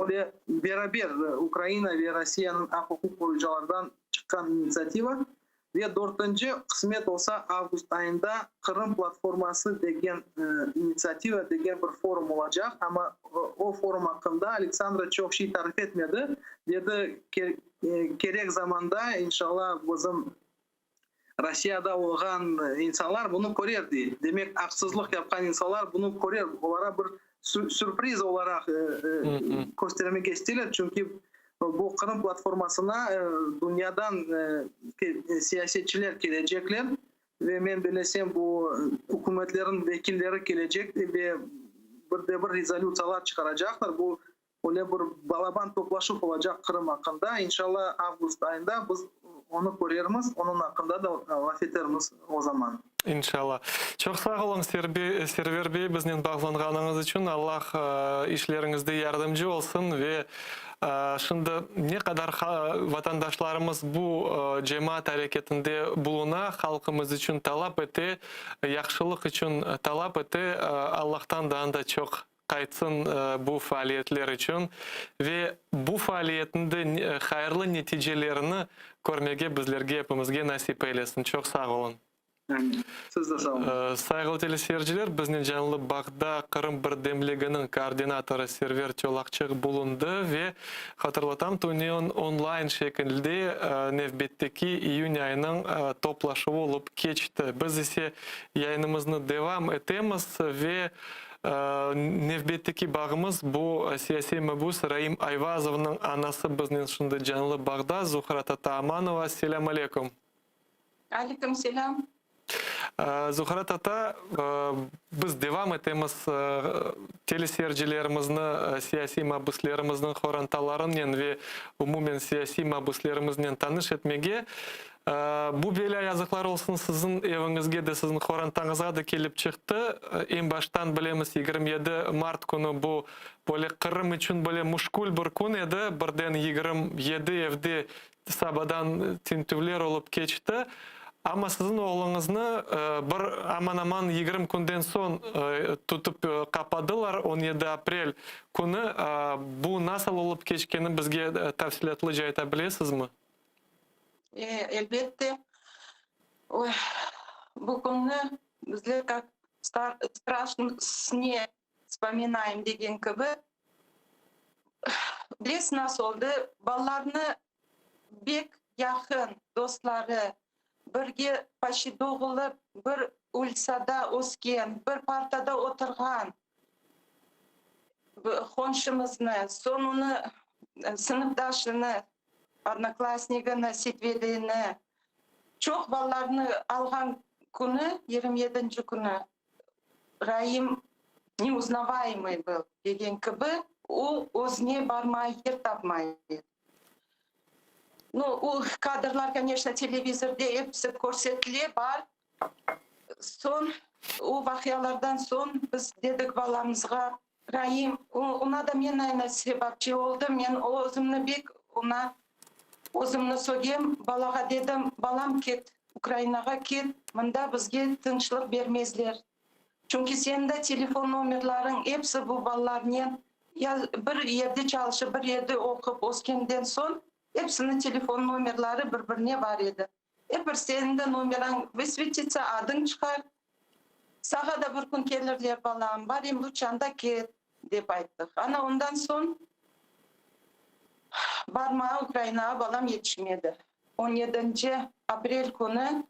öyle beraber Ukraina ve Rossiyanıñ aq-uquq qoruyıcılardan çıqqan initsiativa. Ve dörtünci, qısmet olsa, avgust ayında Qırım platforması degen initsiativa, degen bir forum olacaq. Amma o forum aqqında Aleksandra çoq şey tarif etmedi. Dedi, kerek zamanda, inşallah, bizim Rossiyada olğan insanlar bunı körer, dey. Demek, aqsızlıq yapqan insanlar bunı körer, olara bir sürpriz olaraq köstermege isteyler, çünki bu Qırım platformasına dünyadan siyasetçiler kelecekler ve men bilesem, bu ükümetlerniñ vekilleri kelecek ve. bir de bir rezolütsiyalar çıqaracaqlar. Bu öyle bir balaban toplaşuv olacaq Qırım aqqında. İnşalla, avgust ayında biz onı körermiz, onıñ aqqında da laf etermiz o zaman. İnşalla. Çoq sağ oluñ, Server bey, biznen bağlanğanıñız içün. Allah işleriñizde yardımcı olsun ve şimdi ne qadar vatandaşlarımız bu cemaat areketinde buluna, halqımız içün talap ete, yahşılıq içün talap ete, Allahtan daa da çoq qaytsın bu faaliyetler içün ve bu faaliyetniñ de hayırlı neticelerini körmege bizlerge epimizge nasip eylesin. Çoq sağ oluñ. Amin. Siz de sağ oluñ. Sayğılı teleseyirciler, biznen canlı bağda Qırım birdemliginiñ koordinatorı Server Çolakçıq bulundı ve, hatırlatam, tünevin online şekilde nevbetteki iyün ayınıñ toplaşuvı olıp keçti. Biz ise yayınımıznı devam etemiz ve Nevbetteki bağımız, bu siyasiy mabüs Raim Ayvazovnıñ anası biznen şimdi canlı bağda, Zuhra tata Amanova. Selâm aleyküm. Aleyküm selâm. Zuhra tata, biz devam etemiz teleseyircilerimizni siyasiy mabüslerimizniñ qorantalarınen ve umumen siyasiy mabüslerimiznen tanış etmege. Bu belâ, yazıqlar olsun, siziñ eviñizge de, siziñ qorantañızğa da kelip çıqtı. Eñ baştan bilemiz, 27 mart künü bu böyle Qırım içün böyle müşkül bir kün edi. Birden 27 evde sabadan tintüvler olıp keçti. Amma siziñ oğluñıznı bir aman-aman 20 künden soñ tutıp qapadılar, 17 aprel künü. Bu nasıl olıp keçkeni bizge tafsilâtlıca ayta bilesizmi? Elbette, bu künni bizler kak straşnıy sne vspominaem degen kibi, bilesiz nasıl oldı, balalarnı bek yaqın dostları, birge paşi doğulıp, bir ulitsada ösken, bir partada oturğan qonşumıznı, soñ onı sınıfdaşını Odnoklassnigini, Sitvedini, çoq balalarnı alğan künü, 27-nci künü, Raim neuznavaemıy был degen kibi, o özüne barmağa yer tapmay edi. Nu, o kadrlar, koneçno, televizorde episi körsetile, bar. Soñ, o vaqialardan soñ biz dedik balamızğa, Raim, oña da men aynı sebapçı oldım, men özümni bek oña özümni sögem, balağa dedim, balam ket, Ukrainağa ket, mında bizge tınçlıq bermezler. Çünki seniñ de telefon nomerlarıñ episi bu balalarnen, ya bir yerde çalışıp, bir yerde oqup öskenden soñ, epsiniñ telefon nomerları bir-birine bar edi. Ep bir seniñ de nomerañ vısvetitsa, adıñ çıqar. Sağa da bir kün kelirler, balam, bar em luçanda ket, dep ayttıq. Ana ondan soñ barmağa Ukrainağa balam yetişmedi. On yedinci aprel künü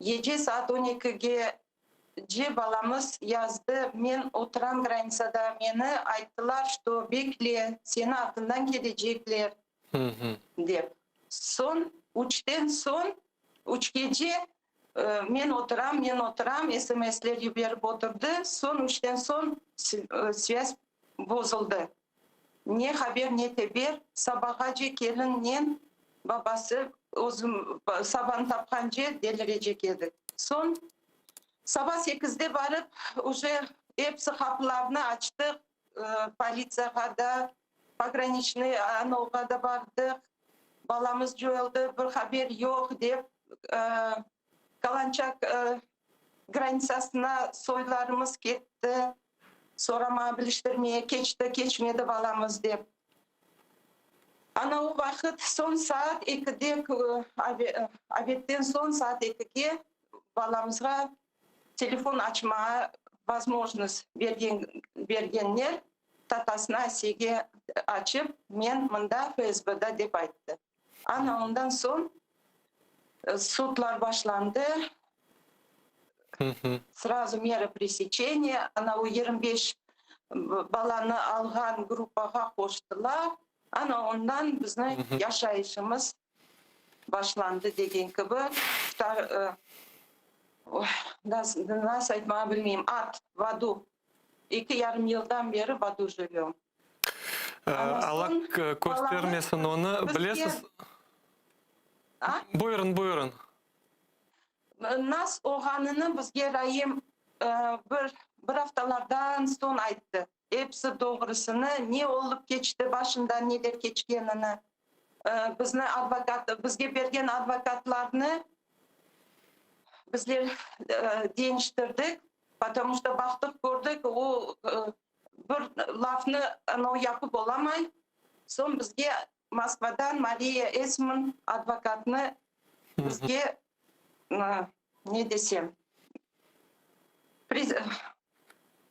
gece saat on ekige ce balamız yazdı, men oturam granitsada, meni ayttılar, çto bekle, seni artından kelecekler, dep. Soñ üçten soñ, üçkece Men oturam, men oturam, SMSler yiberip oturdı, soñ üçten soñ svâz bozuldı. Ne haber, ne teber, sabağace kelinnen babası özüm sabanı tapqance delirecek edik. Soñ saba sekizde barıp, uje episi qapılarnı açtıq, politsiyağa da, pograniçnıy anoğa da bardıq, balamız coyuldı, bir haber yoq dep, Kalançak granitsasına soylarımız ketti, soramağa, biliştirmeye, keçti, keçmedi balamız dep. Ana o vaqıt soñ saat ekide, obedden soñ saat ekige balamızğa telefon açmağa vozmojnost bergen, bergenler, tatasına Asiyege açıp, men mında FSBda dep ayttı. Ana ondan soñ sudlar başlandı, srazu mera presecheniya, ana o 25 balanı alğan gruppağa qoştılar, ana ondan bizni yaşayışımız başlandı degen kibi, nasıl aytmağa bilmeyim, ad, v adu. Eki yarım yıldan beri v adu jivem. Alla köstermesin onı, bilesiz. Buyurın, buyurın. Nas olğanını bizge Raim bir bir aftalardan soñ ayttı. Episi doğrusını, ne olıp keçti, başından neler keçkenini, bizni advokat, bizge bergen advokatlarnı bizler deñiştirdik, potomu çto baqtıq, kördik, o bir lafnı anau yapıp olamay. Soñ bizge Moskvadan Mariya Esmın advokatnı bizge, ne desem,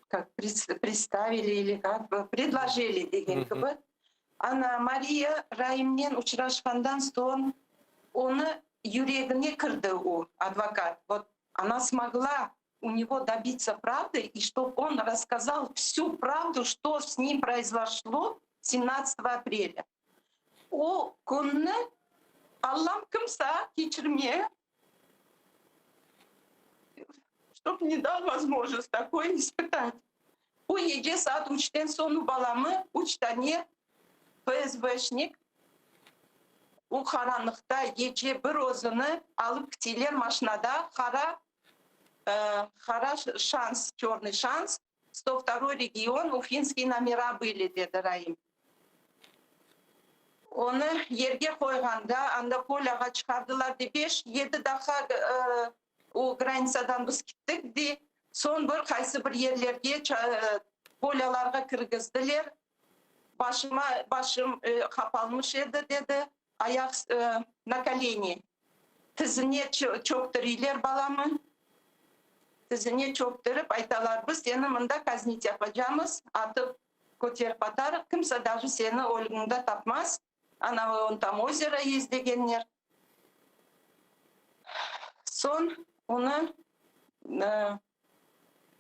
kak predstavili ili kak, predlojili degen kibi. Ana, Mariya Raimnen uçraşqandan soñ onı yüregine kirdi o advokat. Vot, ona smogla u nego dobitsa pravdı i ştob on rasskazal vsü pravdu, çto s nim proizvoşlo semnadtsatogo aprelâ. O künni Allam kimsa keçirme, ştob ne dal vozmojnost takoy ispıtat. O gece saat üçten soñ balamı üç tane FSBşnik o qaranlıqta gece bir özüni alıp kitiler maşinada qara qara şans, çörnıy şans, sto vtoroy region, ufinskiy nomera bıli, dedi Raim. Onı yerge qoyğanda, anda polâğa çıqardılar, de, beş, yedi daqqa o granitsadan biz kittik, de, soñ bir qaysı bir yerlerge, polâlarğa kirgizdiler. Başıma, başım qapalmış edi, dedi, ayaq, na koleni, tizine çöktüriyler balamı, tizine çöktürip aytalar, biz seni mında kaznit yapacamız, atıp köterip atarıq, kimse daje seni ölügiñde tapmaz, ana on tam ozero est degenler. Soñ onı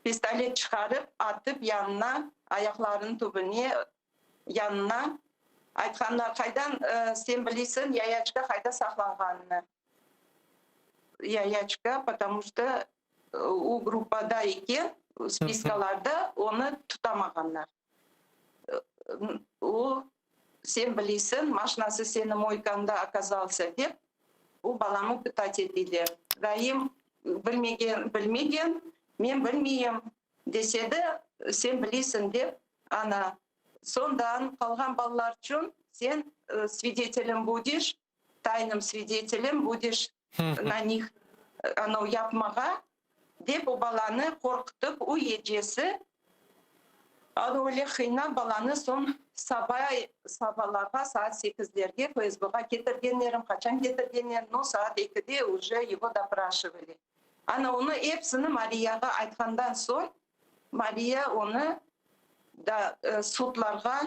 pistolet çıqarıp atıp yanına, ayaqlarınıñ tübüne, yanına, aytqanlar, qaydan sen bileysiñ yayaçka qayda saqlanğanını? Yayaçka, potomu çto o gruppada eken, spiskalarda onı tutamağanlar. O, sen bileysiñ, maşinası seniñ moykanda okazalsa dep, o balamı pıtat eteyler. Raim bilmegen, bilmegen, men bilmeyim dese de, sen bileysiñ dep, ana, soñdan qalğan balalar içün sen svidetelem budiş, taynım svidetelem budiş na nih anau yapmağa, dep o balanı qorqutıp, o gecesi Al öyle qıynap balanı soñ saba sabalarğa saat sekizlerge FSBğa ketirgenlerim, qaçan ketirgenler, no saat ekide uje ego dopraşivali. Ana onı epsini Mariyağa aytqandan soñ Mariya onı da sudlarğa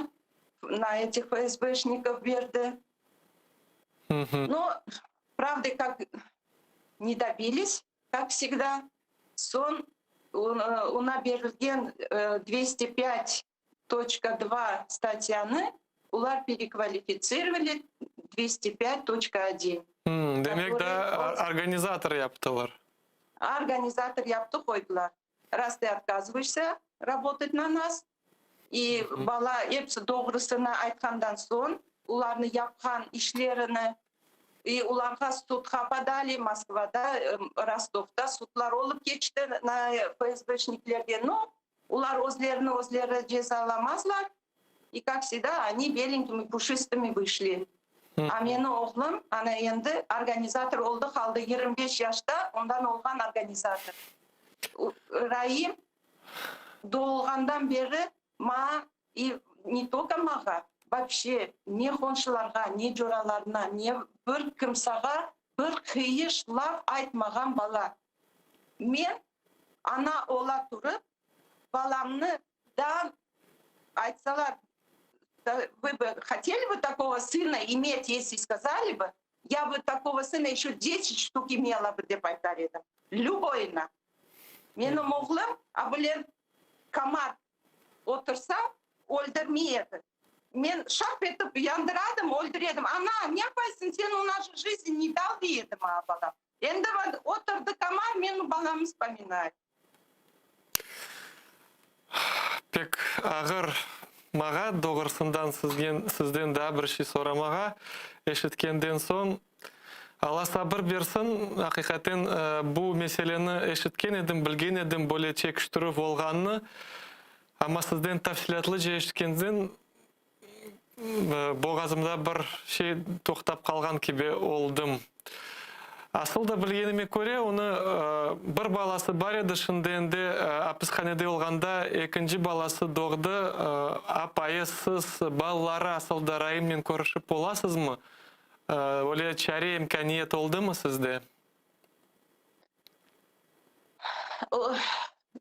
na etih FSBşnikov berdi. No pravdı kak ne dobilis. Kak vsegda, soñ oña berilgen dvesti pyat toçka dva statyanı olar perekvalifitsirovali dvesti pyat toçka odin. Demek, daa organizator yaptılar. Organizator yaptı qoydılar. Raz tı otkazyvaşsâ rabotat na nas, i bala episi doğrusını aytqandan soñ, olarnı yapqan işlerini, i olarğa sudğa podali, Moskvada, Rostovda sudlar olıp keçti na FSBşniklerge, no, olar özlerini özleri cezalamazlar, i kak vsegda, oni belenkimi puşistımi vışli. A meni oğlum, ana endi organizator oldı qaldı, 25 yaşta ondan olğan organizator. Raim doğulğandan beri maña, i ne tolko maña, voobşe ne qonşularğa, ne coralarına, ne bir kimsağa bir qıyış laf aytmağan bala. Men ana ola turıp, balamnı daa aytsalar, vı bı hoteli bı takogo sına imet, esli skazali bı, ya bı takogo sına eşö desyat ştuk imela bı dep aytar edim. Lüboyına. Menim oğlum a bilen komar otursa, öldürmey edi. Men şap etip yandıradım, öldüredim. Ana, ne yapaysıñ, sen ona je jizn ne dal dey edi maña balam. Endi oturdı komar, menim balamı vspominayet. Pek ağır mağa, doğrusından sizgen, sizden daa bir şey soramağa, eşitkenden soñ, Alla sabır bersin, aqiqaten bu meseleni eşitken edim, bilgen edim böyle çekiştirüv olğanını, amma sizden tafsilâtlıca eşitkenden Boğazımda bir şey toqtap qalğan kibi oldım. Asıl da bilgenime köre, onı bir balası bar edi, şimdi endi apishanede olğanda ekinci balası doğdı. Apayı, siz, balaları asıl da Raimnen körüşip olasızmı? Öyle çare, imkâniyet oldımı sizde?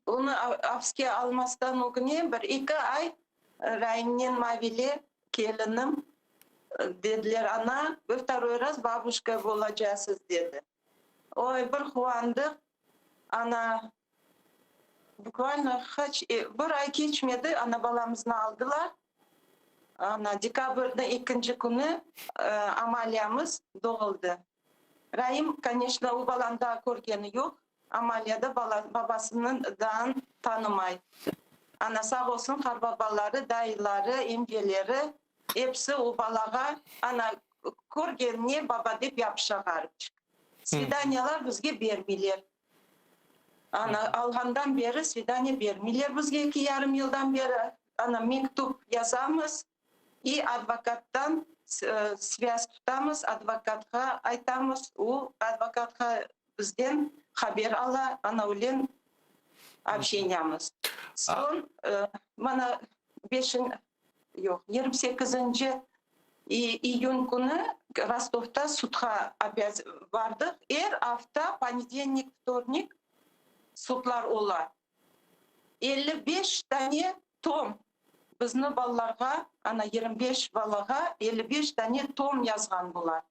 Onı apiske almastan ögüne bir-eki ay Raimnen Mavile, kelinim, dediler, Ana, vı vtoroy raz babuşka bolacasız, dedi. Oy, bir quvandıq. Ana, bukvalno qaç, bir ay keçmedi, ana balamıznı aldılar. Ana, dekabrniñ ekinci künü Amaliyamız doğuldı. Raim, koneçno, o balanı daa körgeni yoq. Amaliyada bala babasını daa tanımay. Ana, sağ olsun, qarbabaları, dayıları, emceleri, episi o balağa, ana, körgenine baba dep yapışa ğaripçik. Svidaniyalar bizge bermeyler. Ana, alğandan beri svidaniya bermeyler bizge eki yarım yıldan beri. Ana, mektüp yazamız. İ advokattan svâz tutamız, advokatqa aytamız, o, advokatqa bizden haber ala, ana öyle obşeniyamız. Soñ, mana, beşin, yoq, 28-nci iyün künü Rostovda sudğa opât bardıq. Er afta, ponedelnik, vtornik sudlar ola. 55 dane tom bizni balalarğa, ana 25 balağa 55 dane tom yazğan bular.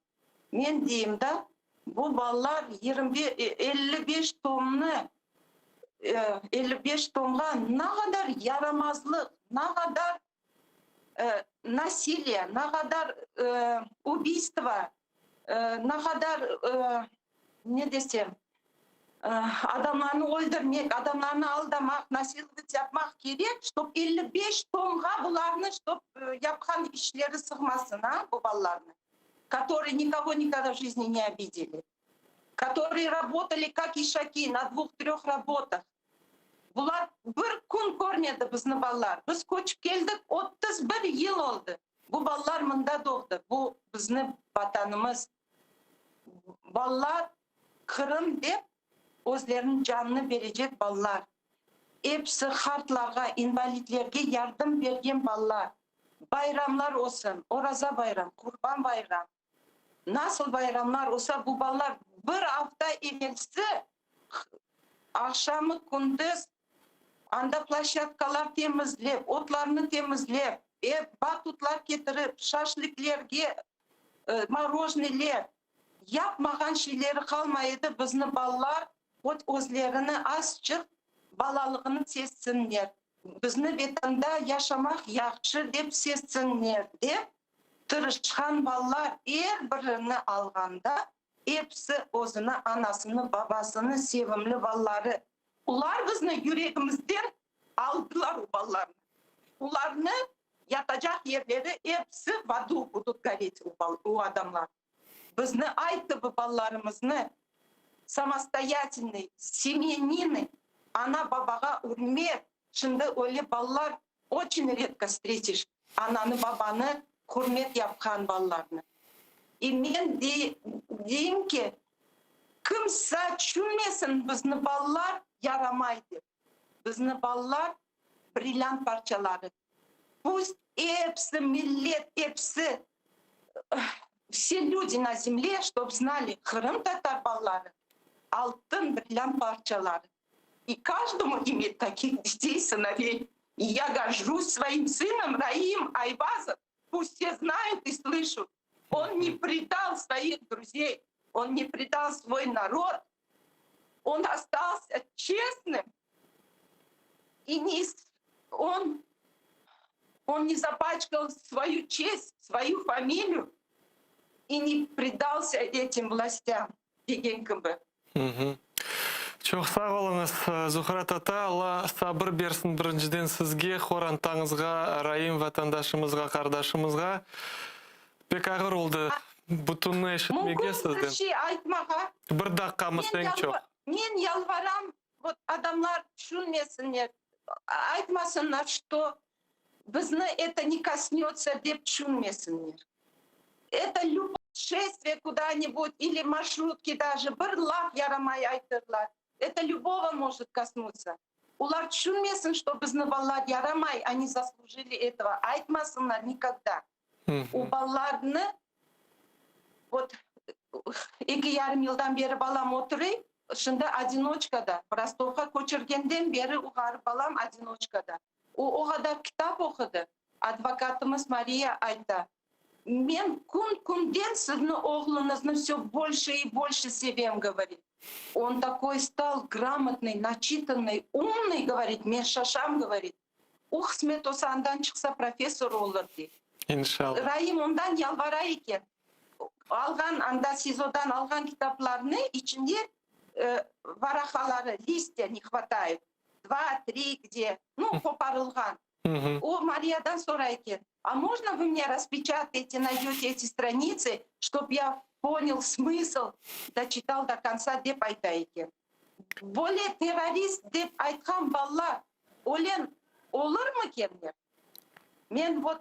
Men deyim da, bu balalar 55 tomnı, 55 tomğa naqadar yaramazlıq, naqadar nasiliye, naqadar ubiystvo, naqadar, ne desem, adamlarnı öldürmek, adamlarnı aldamaq, nasilovat yapmaq kerek, ştob 55 tomğa bularnı, ştob yapqan işleri sığmasın, a, bu balalarnı, kotorıy nikogo nikogda v jizni ne obideli, kotorıy rabotali kak işaki na dvuh-tröh rabotah. Bular bir kün körmedi bizni balalar. Biz köçip keldik, 31 yıl oldı. Bu balalar mında doğdı. Bu bizni Vatanımız. Balalar Qırım dep özleriniñ canını berecek balalar. Episi qartlarğa, invalidlerge yardım bergen balalar. Bayramlar olsun, Oraza bayram, Qurban bayram. Nasıl bayramlar olsa, bu balalar bir afta evelsi aqşamı kündüz anda ploşçadkalar temizlep, otlarnı temizlep, batutlar ketirip, şaşliklerge morojnıyler, yapmağan şeyleri qalmay edi, bizni balalar özlerini azçıq balalığını sezsinler, bizni Vetanda yaşamaq yahşı dep sezsinler dep, Tırışqan balalar er birini alğanda, episi özüni, anasını, babasını, sevimli balaları. Olar bizni yüregimizden aldılar o balalarnı. Olarnı yatacaq yerleri episi v adu budut goret o adamlar. Bizni ay kibi balalarımıznı samostoyatelnıy, semyaniny, ana-babağa ürmet, şimdi öyle balalar Oçün redko vstretiş ananı babanı hürmet yapqan balalarnı. İ men deyim ki, kimsa tüşünmesin bizni balalar yaramay dep. Bizni balalar brilliant parçaları. Pust episi millet episi vse ljudi na zemle, ştob znali qırımtatar balaları altın brilliant parçaları. İ každomu imet takih detey, sınovey. İ ya gorjus svoim sınom Raim Ayvazov, pust vse znayut i slıšut, on ne predal svoih druzey, on ne predal svoy narod, on ostalsâ çestnım i ne on on ne zapaçkal svoyu çest, svoyu familiyu i ne predalsâ etim vlastâm, degen kibi. Çoq sağ oluñız, Zuhra tata, Alla sabır bersin birinciden sizge, qorantañızğa, Raim vatandaşımızğa, qardaşımızğa. Pek ağır oldı bütünni eşitmege Mümkün bir sizden. şey aytmağa? Bir daqqamız eñ çoq. Men yalvaram, vot adamlar tüşünmesinler, aytmasınlar, çto bizni eto ne kosnötsa dep tüşünmesinler. Eto lüboy şestviye kuda-nibud ili marşrutki daje bir laf yaramay aytırlar, eto lübogo možet kosnutsa. Olar tüşünmesin, çto bizni ballar yaramay, oni zaslujili etogo, aytmasınlar nikogda. O ballarnı, vot, eki yarım yıldan beri balam oturay, şimdi odinoçkada, Rostovğa köçürgenden beri o ğarip balam odinoçkada. O, o qadar kitap oqudı, advokatımız Mariya ayta, men kün-künden sizni oğluñıznı vse bolşe i bolşe sevem, govorit. On takoy stal gramotnıy, naçitannıy, umnıy, govorit, men şaşam, govorit. O qısmet olsa andan çıqsa professor olur, dey. İnşallah. Raim ondan yalvara eken. Alğan anda SİZOdan alğan kitaplarnı içinde varaqaları, listya ne hvatayet, dva, tri, gde, nu, qoparılğan. O Mariyadan soray eken, a mojno vı mne raspeçatayete, naydöte eti stranitsı, ştob ya ponyal smısl, doçital do kontsa dep ayta eken. Böyle terrorist dep aytqan ballar ölen olurmıkenler? Men vot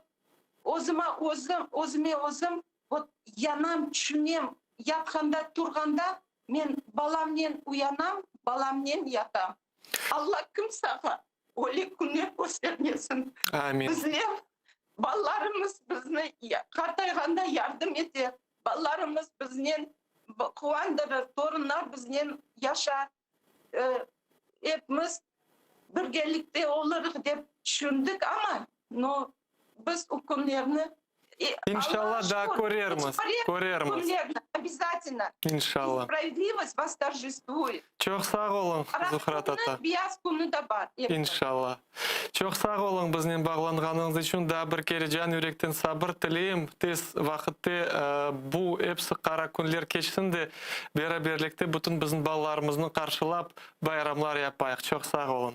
özüma özüm, özüme özüm vot yanam, tüşünem, yatqanda, turğanda men balamnen uyanam, balamnen yatam. Alla kimsağa öyle künler köstermesin. Amin. Bizler, ballarımız bizni qartayğanda yardım eter, ballarımız biznen quvandırır, torunlar biznen yaşar, epimiz birgelikte olurıq dep tüşündik, amma, no, biz o künlerni İnşallah daa körermiz, körermiz. Obязательно. İnşallah. Spravvedlivost vostorjestvuet. Çoq sağ oluñ, Zuhra tata. Beyaz künü de bar. İnşallah. Çoq sağ oluñ biznen bağlanğanıñız içün. Daa bir kere can yürekten sabır tileyim. Tez vaqıtte bu episi qara künler keçsin de, beraberlikte bütün bizim balalarımıznı qarşılap, bayramlar yapayıq. Çoq sağ oluñ.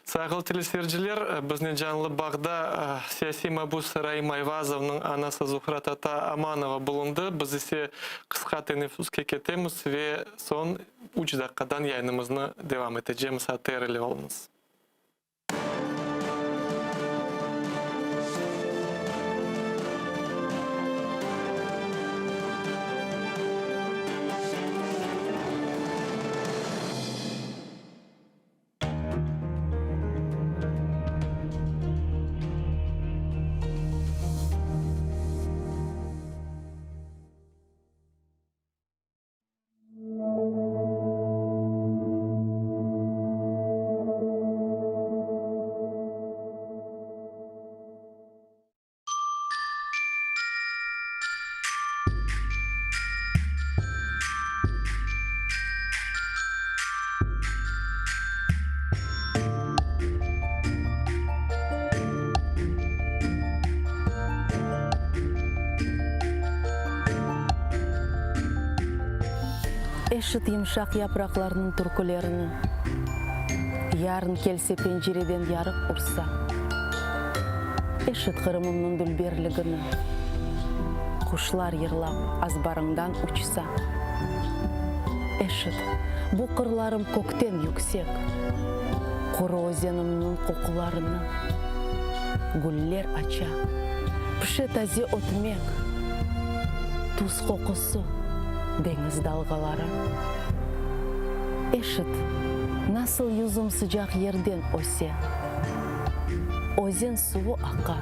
Sayğılı teleseyirciler, biznen canlı bağda siyasiy mabüs Raim Ayvazovnıñ anası Zuhra tata Amanova bulundı. Biz ise qısqa teneffüske ketemiz ve soñ üç daqqadan yayınımıznı devam etecemiz. ATR ile oluñız. Eşit yımşaq yapraqlarnıñ türkülerini, Yarın kelse pencereden yarıq ursa. Eşit Qırımımnıñ dülberligini, Quşlar yırlap azbarıñdan uçsa. Eşit, bu qırlarım kökten yüksek, Quru özenimniñ qoqularını. Güller aça, pişe taze ötmek, Tuz qoqusı, deñiz dalğaları. Eşit, nasıl yüzüm sıcaq yerden öse. Özen suvu aqa,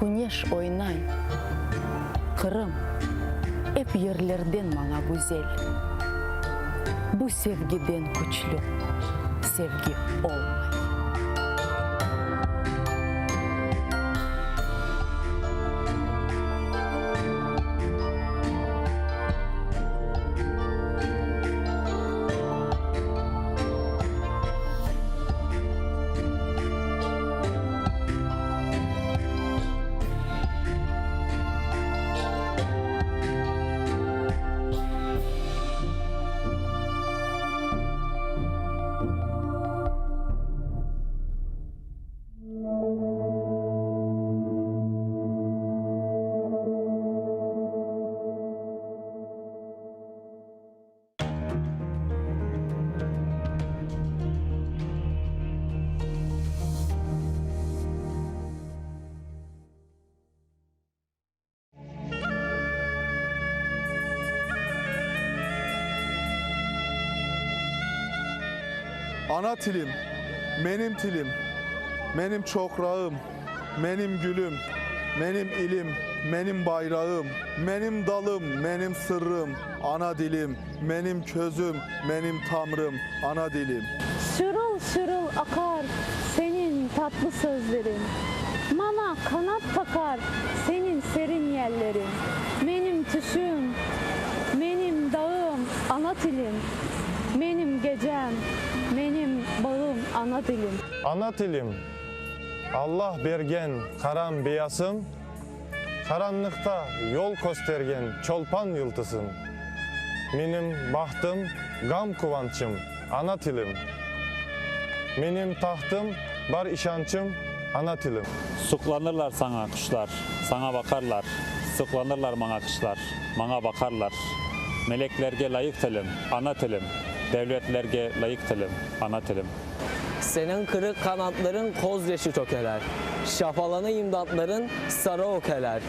küneş oynay. Qırım, ep yerlerden maña güzel. Bu sevgiden küçlü sevgi olmay. Ana tilim, menim tilim, menim çoqrağım, menim gülüm, menim ilim, menim bayrağım, menim dalım, menim sırrım, ana dilim, menim közüm, menim tamrım, ana dilim. Şırıl-şırıl aqar seniñ tatlı sözleriñ, Maña qanat taqar seniñ serin yelleriñ. Menim tüşüm, menim dağım, ana tilim, Menim gecem, menim bağım, ana tilim. Ana tilim, Alla bergen qaram beyasım, Qaranlıqta yol köstergen çolpan yıldızım. Menim bahtım, ğam-quvançım, ana tilim. Menim tahtım, bar işançım, ana tilim. Suqlanırlar saña quşlar, saña baqarlar, Suqlanırlar maña quşlar, maña baqarlar. Meleklerge lâyıq tilim, ana tilim, Devletlerge lâyıq tilim, ana tilim. Seniñ qırıq qanatlarıñ köz yaşı tökeler, Şafalana imdatlarıñ sarı ökeler.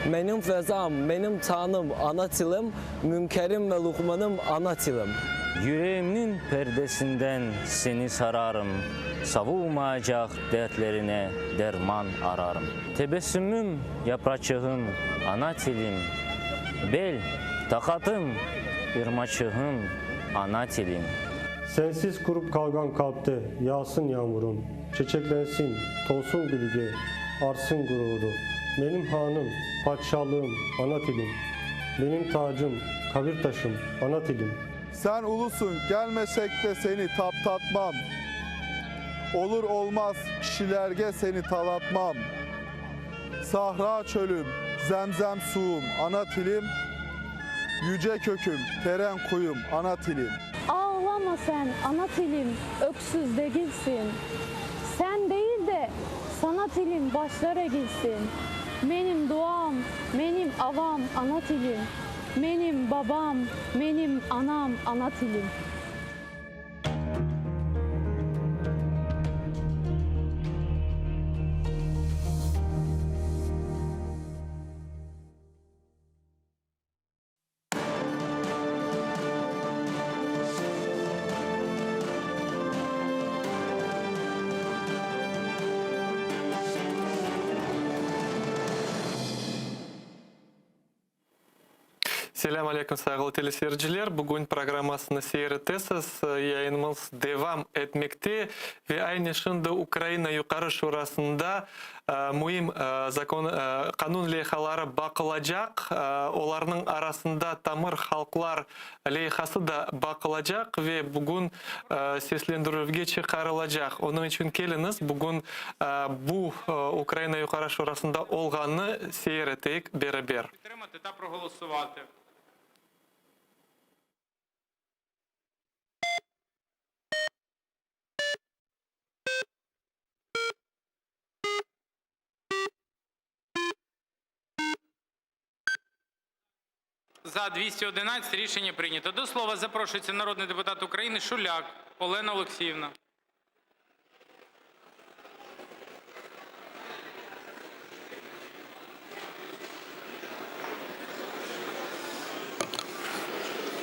Menim fezam, menim tañım, ana tilim, Münkerim ve luqmanım, ana tilim. Yüreğimniñ perdesinden seni sararım, Savulmaycaq dertlerine derman ararım. Tebessümim, yapraçığım, ana tilim, Bel, taqatım, irmaçığım, ana tilim. Sensiz qurup qalğan qalpte yağsın yağmurım, Çeçeklensin, tolsun gülge, artsın gururı. Menim hanım, padişalığım, ana tilim, Menim tacım, qabir taşım, ana tilim. Sen ulusıñ, kelmesek de seni taptatmam, Olur olmaz kişilerge seni talatmam. Sahra çölüm, zemzem suvum, ana tilim, Yüce köküm, teren quyum, ana tilim. Ağlama sen, ana tilim, öksüz degilsin. Sen değil de, sana tilim başlar egilsin. Menim duam, menim avam, ana tilim. Menim babam, menim anam, ana tilim. Selâm aleyküm, sayğılı teleseyirciler! Bugün programmasını seyir etesiz. Yayınımız devam etmekte ve aynı şimdi Ukraina Yuqarı Şurasında müim zakon, qanun leyhaları baqılacaq. Olarnıñ arasında tamır halqlar leyhası da baqılacaq ve bugün seslendirüvge çıqarılacaq. Onıñ içün keliñiz, bugün bu Ukraina Yuqarı Şurasında olğannı seyir eteyik beraber. За – 211 Рішення прийнято. До слова запрошується народний депутат України Шуляк Олена Олексіївна.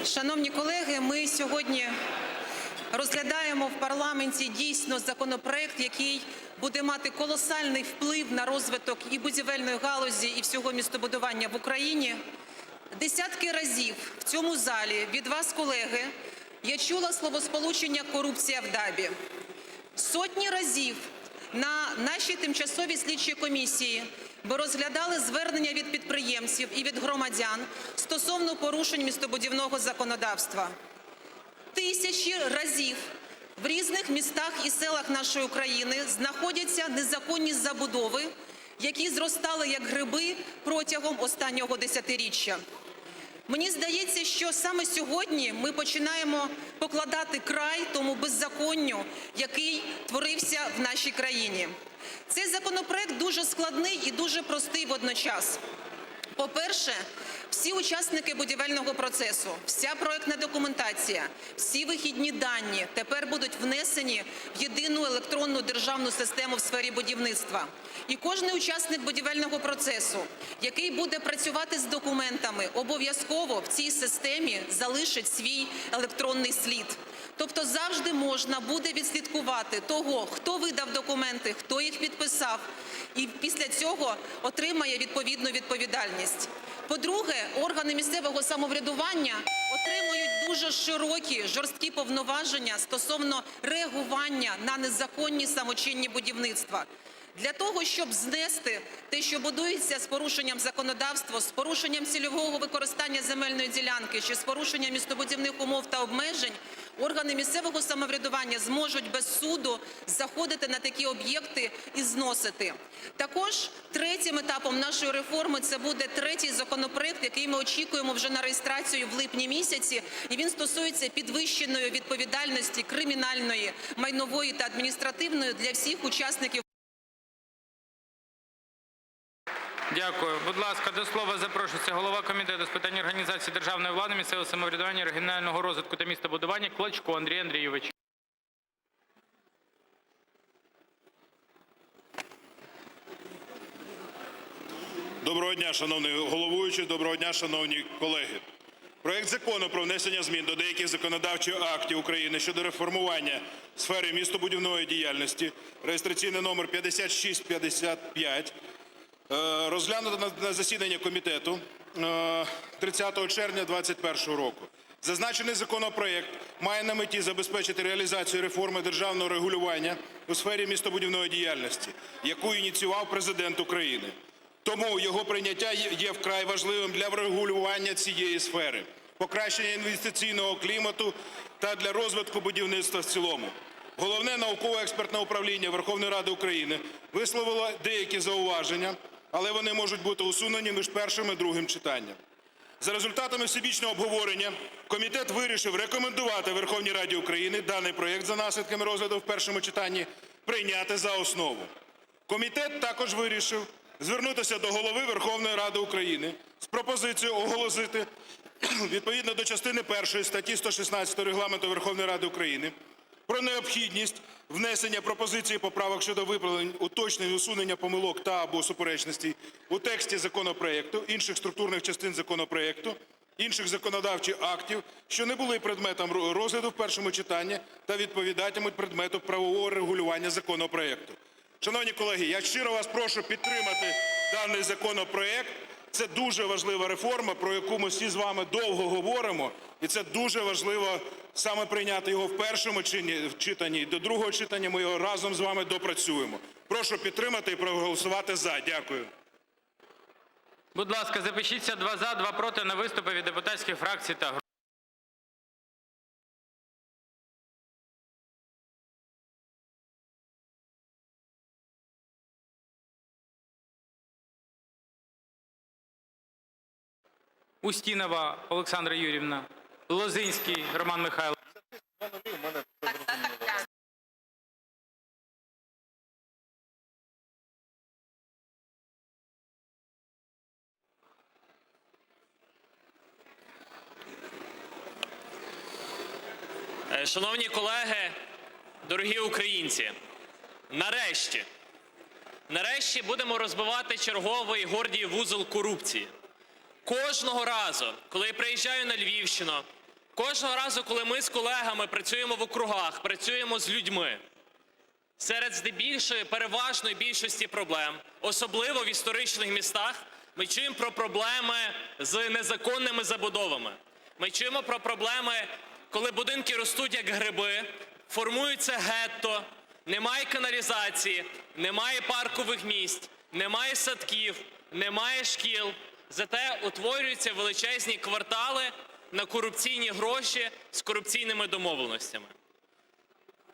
Шановні колеги, ми сьогодні розглядаємо в парламенті дійсно законопроект, який буде мати колосальний вплив на розвиток і будівельної галузі, і всього містобудування в Україні. Десятки разів в цьому залі від вас, колеги, я чула словосполучення «корупція в ДАБі». Сотні разів на нашій тимчасовій слідчій комісії ми розглядали звернення від підприємців і від громадян стосовно порушень містобудівного законодавства. Тисячі разів в різних містах і селах нашої України знаходяться незаконні забудови, які зростали як гриби протягом останнього десятиріччя. Мені здається, що саме сьогодні ми починаємо покладати край тому беззаконню, який творився в нашій країні. Цей законопроект дуже складний і дуже простий водночас. По-перше, Всі учасники будівельного процесу, вся проектна документація, всі вихідні дані тепер будуть внесені в єдину електронну державну систему в сфері будівництва. І кожний учасник будівельного процесу, який буде працювати з документами, обов'язково в цій системі залишить свій електронний слід. Тобто завжди можна буде відслідкувати того, хто видав документи, хто їх підписав, і після цього отримає відповідну відповідальність. По-друге, органи місцевого самоврядування отримують дуже широкі, жорсткі повноваження стосовно реагування на незаконні самочинні будівництва. Для того, щоб знести те, що будується з порушенням законодавства, з порушенням цільового використання земельної ділянки чи з порушенням містобудівних умов та обмежень, органи місцевого самоврядування зможуть без суду заходити на такі об'єкти і зносити. Також третім етапом нашої реформи це буде третій законопроект, який ми очікуємо вже на реєстрацію в липні місяці, і він стосується підвищеної відповідальності кримінальної, майнової та адміністративної для всіх учасників. Дякую. Будь ласка, до слова запрошується голова Комітету з питань організації державної влади, місцевого самоврядування, регіонального розвитку та містобудування Клочко Андрій Андрійович. Доброго дня, шановний головуючий, доброго дня, шановні колеги. Проект Закону про внесення змін до деяких законодавчих актів України щодо реформування сфери містобудівної діяльності, реєстраційний номер 5655, е, розглянуто на засіданні комітету 30 е, червня 2021 року. Зазначений законопроект має на меті забезпечити реалізацію реформи державного регулювання у сфері містобудівної діяльності, яку ініціював Президент України. Тому його прийняття є вкрай важливим для врегулювання цієї сфери, покращення інвестиційного клімату та для розвитку будівництва в цілому. Головне науково-експертне управління Верховної Ради України висловило деякі зауваження, але вони можуть бути усунені між першим і другим читанням. За результатами всебічного обговорення комітет вирішив рекомендувати Верховній Раді України даний проект за наслідками розгляду в першому читанні прийняти за основу. Комітет також вирішив звернутися до Голови Верховної Ради України з пропозицією оголосити відповідно до частини першої статті 116 Регламенту Верховної Ради України про необхідність внесення пропозицій і поправок щодо виправлень, уточнень, усунення помилок та або суперечностей у тексті законопроекту, інших структурних частин законопроекту, інших законодавчих актів, що не були предметом розгляду в першому читанні та відповідатимуть предмету правового регулювання законопроекту. Шановні колеги, я щиро вас прошу підтримати даний законопроект. Це дуже важлива реформа, про яку ми всі з вами довго говоримо, і це дуже важливо саме прийняти його в першому читанні. До другого читання ми його разом з вами допрацюємо. Прошу підтримати і проголосувати за. Дякую. Будь ласка, запишіться: два – за, два – проти на виступи від депутатських фракцій та груп. Устінова Олександра Юріївна, Лозинський Роман Михайлович. Е, шановні колеги, дорогі українці, нарешті, нарешті будемо розбивати черговий гордій вузол корупції. Кожного разу, коли я приїжджаю на Львівщину, кожного разу, коли ми з колегами працюємо в округах, працюємо з людьми, серед здебільшої переважної більшості проблем, особливо в історичних містах, ми чуємо про проблеми з незаконними забудовами. Ми чуємо про проблеми, коли будинки ростуть як гриби, формуються гетто, немає каналізації, немає паркових місць, немає садків, немає шкіл. Зате утворюються величезні квартали на корупційні гроші з корупційними домовленостями.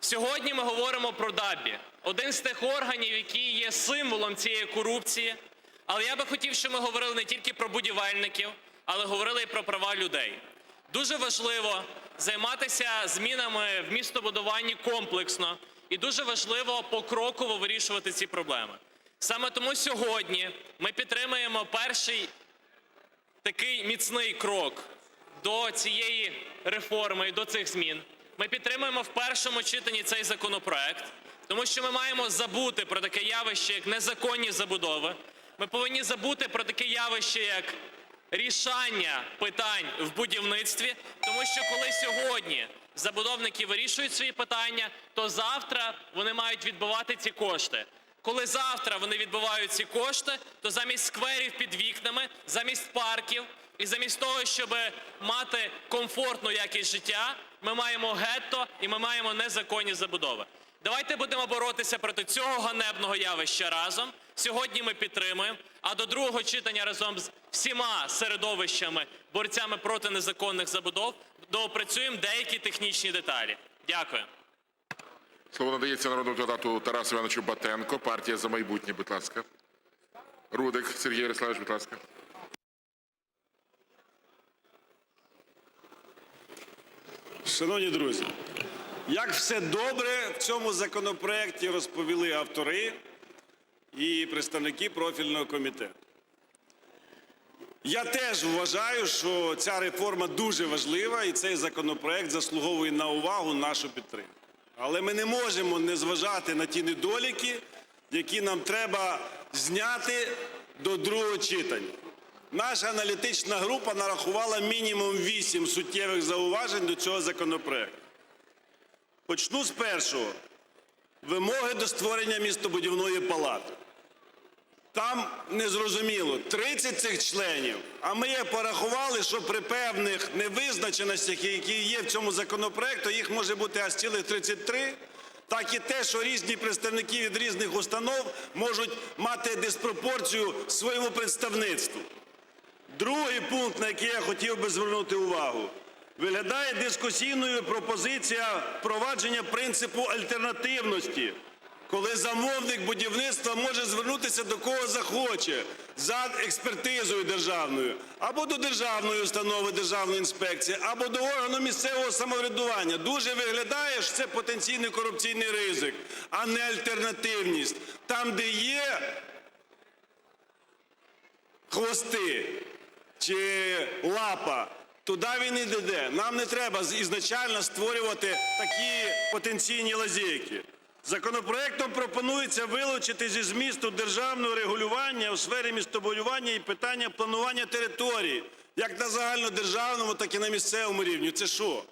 Сьогодні ми говоримо про ДАБІ, один з тих органів, який є символом цієї корупції. Але я би хотів, щоб ми говорили не тільки про будівельників, але говорили і про права людей. Дуже важливо займатися змінами в містобудуванні комплексно і дуже важливо покроково вирішувати ці проблеми. Саме тому сьогодні ми підтримуємо перший. такий міцний крок до цієї реформи і до цих змін. Ми підтримуємо в першому читанні цей законопроект, тому що ми маємо забути про таке явище, як незаконні забудови. Ми повинні забути про таке явище, як рішання питань в будівництві, тому що коли сьогодні забудовники вирішують свої питання, то завтра вони мають відбивати ці кошти. Коли завтра вони відбивають ці кошти, то замість скверів під вікнами, замість парків і замість того, щоб мати комфортну якість життя, ми маємо гетто і ми маємо незаконні забудови. Давайте будемо боротися проти цього ганебного явища разом. Сьогодні ми підтримуємо, а до другого читання разом з всіма середовищами, борцями проти незаконних забудов, доопрацюємо деякі технічні деталі. Дякую. Слово надається народному депутату Тарасу Івановичу Батенко, партія «За майбутнє», будь ласка. Рудик Сергій Ярославович, будь ласка. Шановні друзі, як все добре в цьому законопроекті розповіли автори і представники профільного комітету. Я теж вважаю, що ця реформа дуже важлива і цей законопроект заслуговує на увагу, нашу підтримку. Але ми не можемо не зважати на ті недоліки, які нам треба зняти до другого читання. Наша аналітична група нарахувала мінімум 8 суттєвих зауважень до цього законопроекту. Почну з першого. Вимоги до створення містобудівної палати. Там незрозуміло, 30 цих членів, а ми їх порахували, що при певних невизначеностях, які є в цьому законопроекті, їх може бути аж цілих 33, так і те, що різні представники від різних установ можуть мати диспропорцію в своєму представництву. Другий пункт, на який я хотів би звернути увагу. Виглядає дискусійною пропозиція впровадження принципу альтернативності, коли замовник будівництва може звернутися до кого захоче за експертизою державною, або до державної установи, державної інспекції, або до органу місцевого самоврядування. Дуже виглядає, що це потенційний корупційний ризик, а не альтернативність. Там, де є хвости чи лапа, туди він і йде. Нам не треба ізначально створювати такі потенційні лазейки. Законопроектом пропонується вилучити зі змісту державного регулювання у сфері містобудування і питання планування територій, як на загальнодержавному, так і на місцевому рівні. Це що?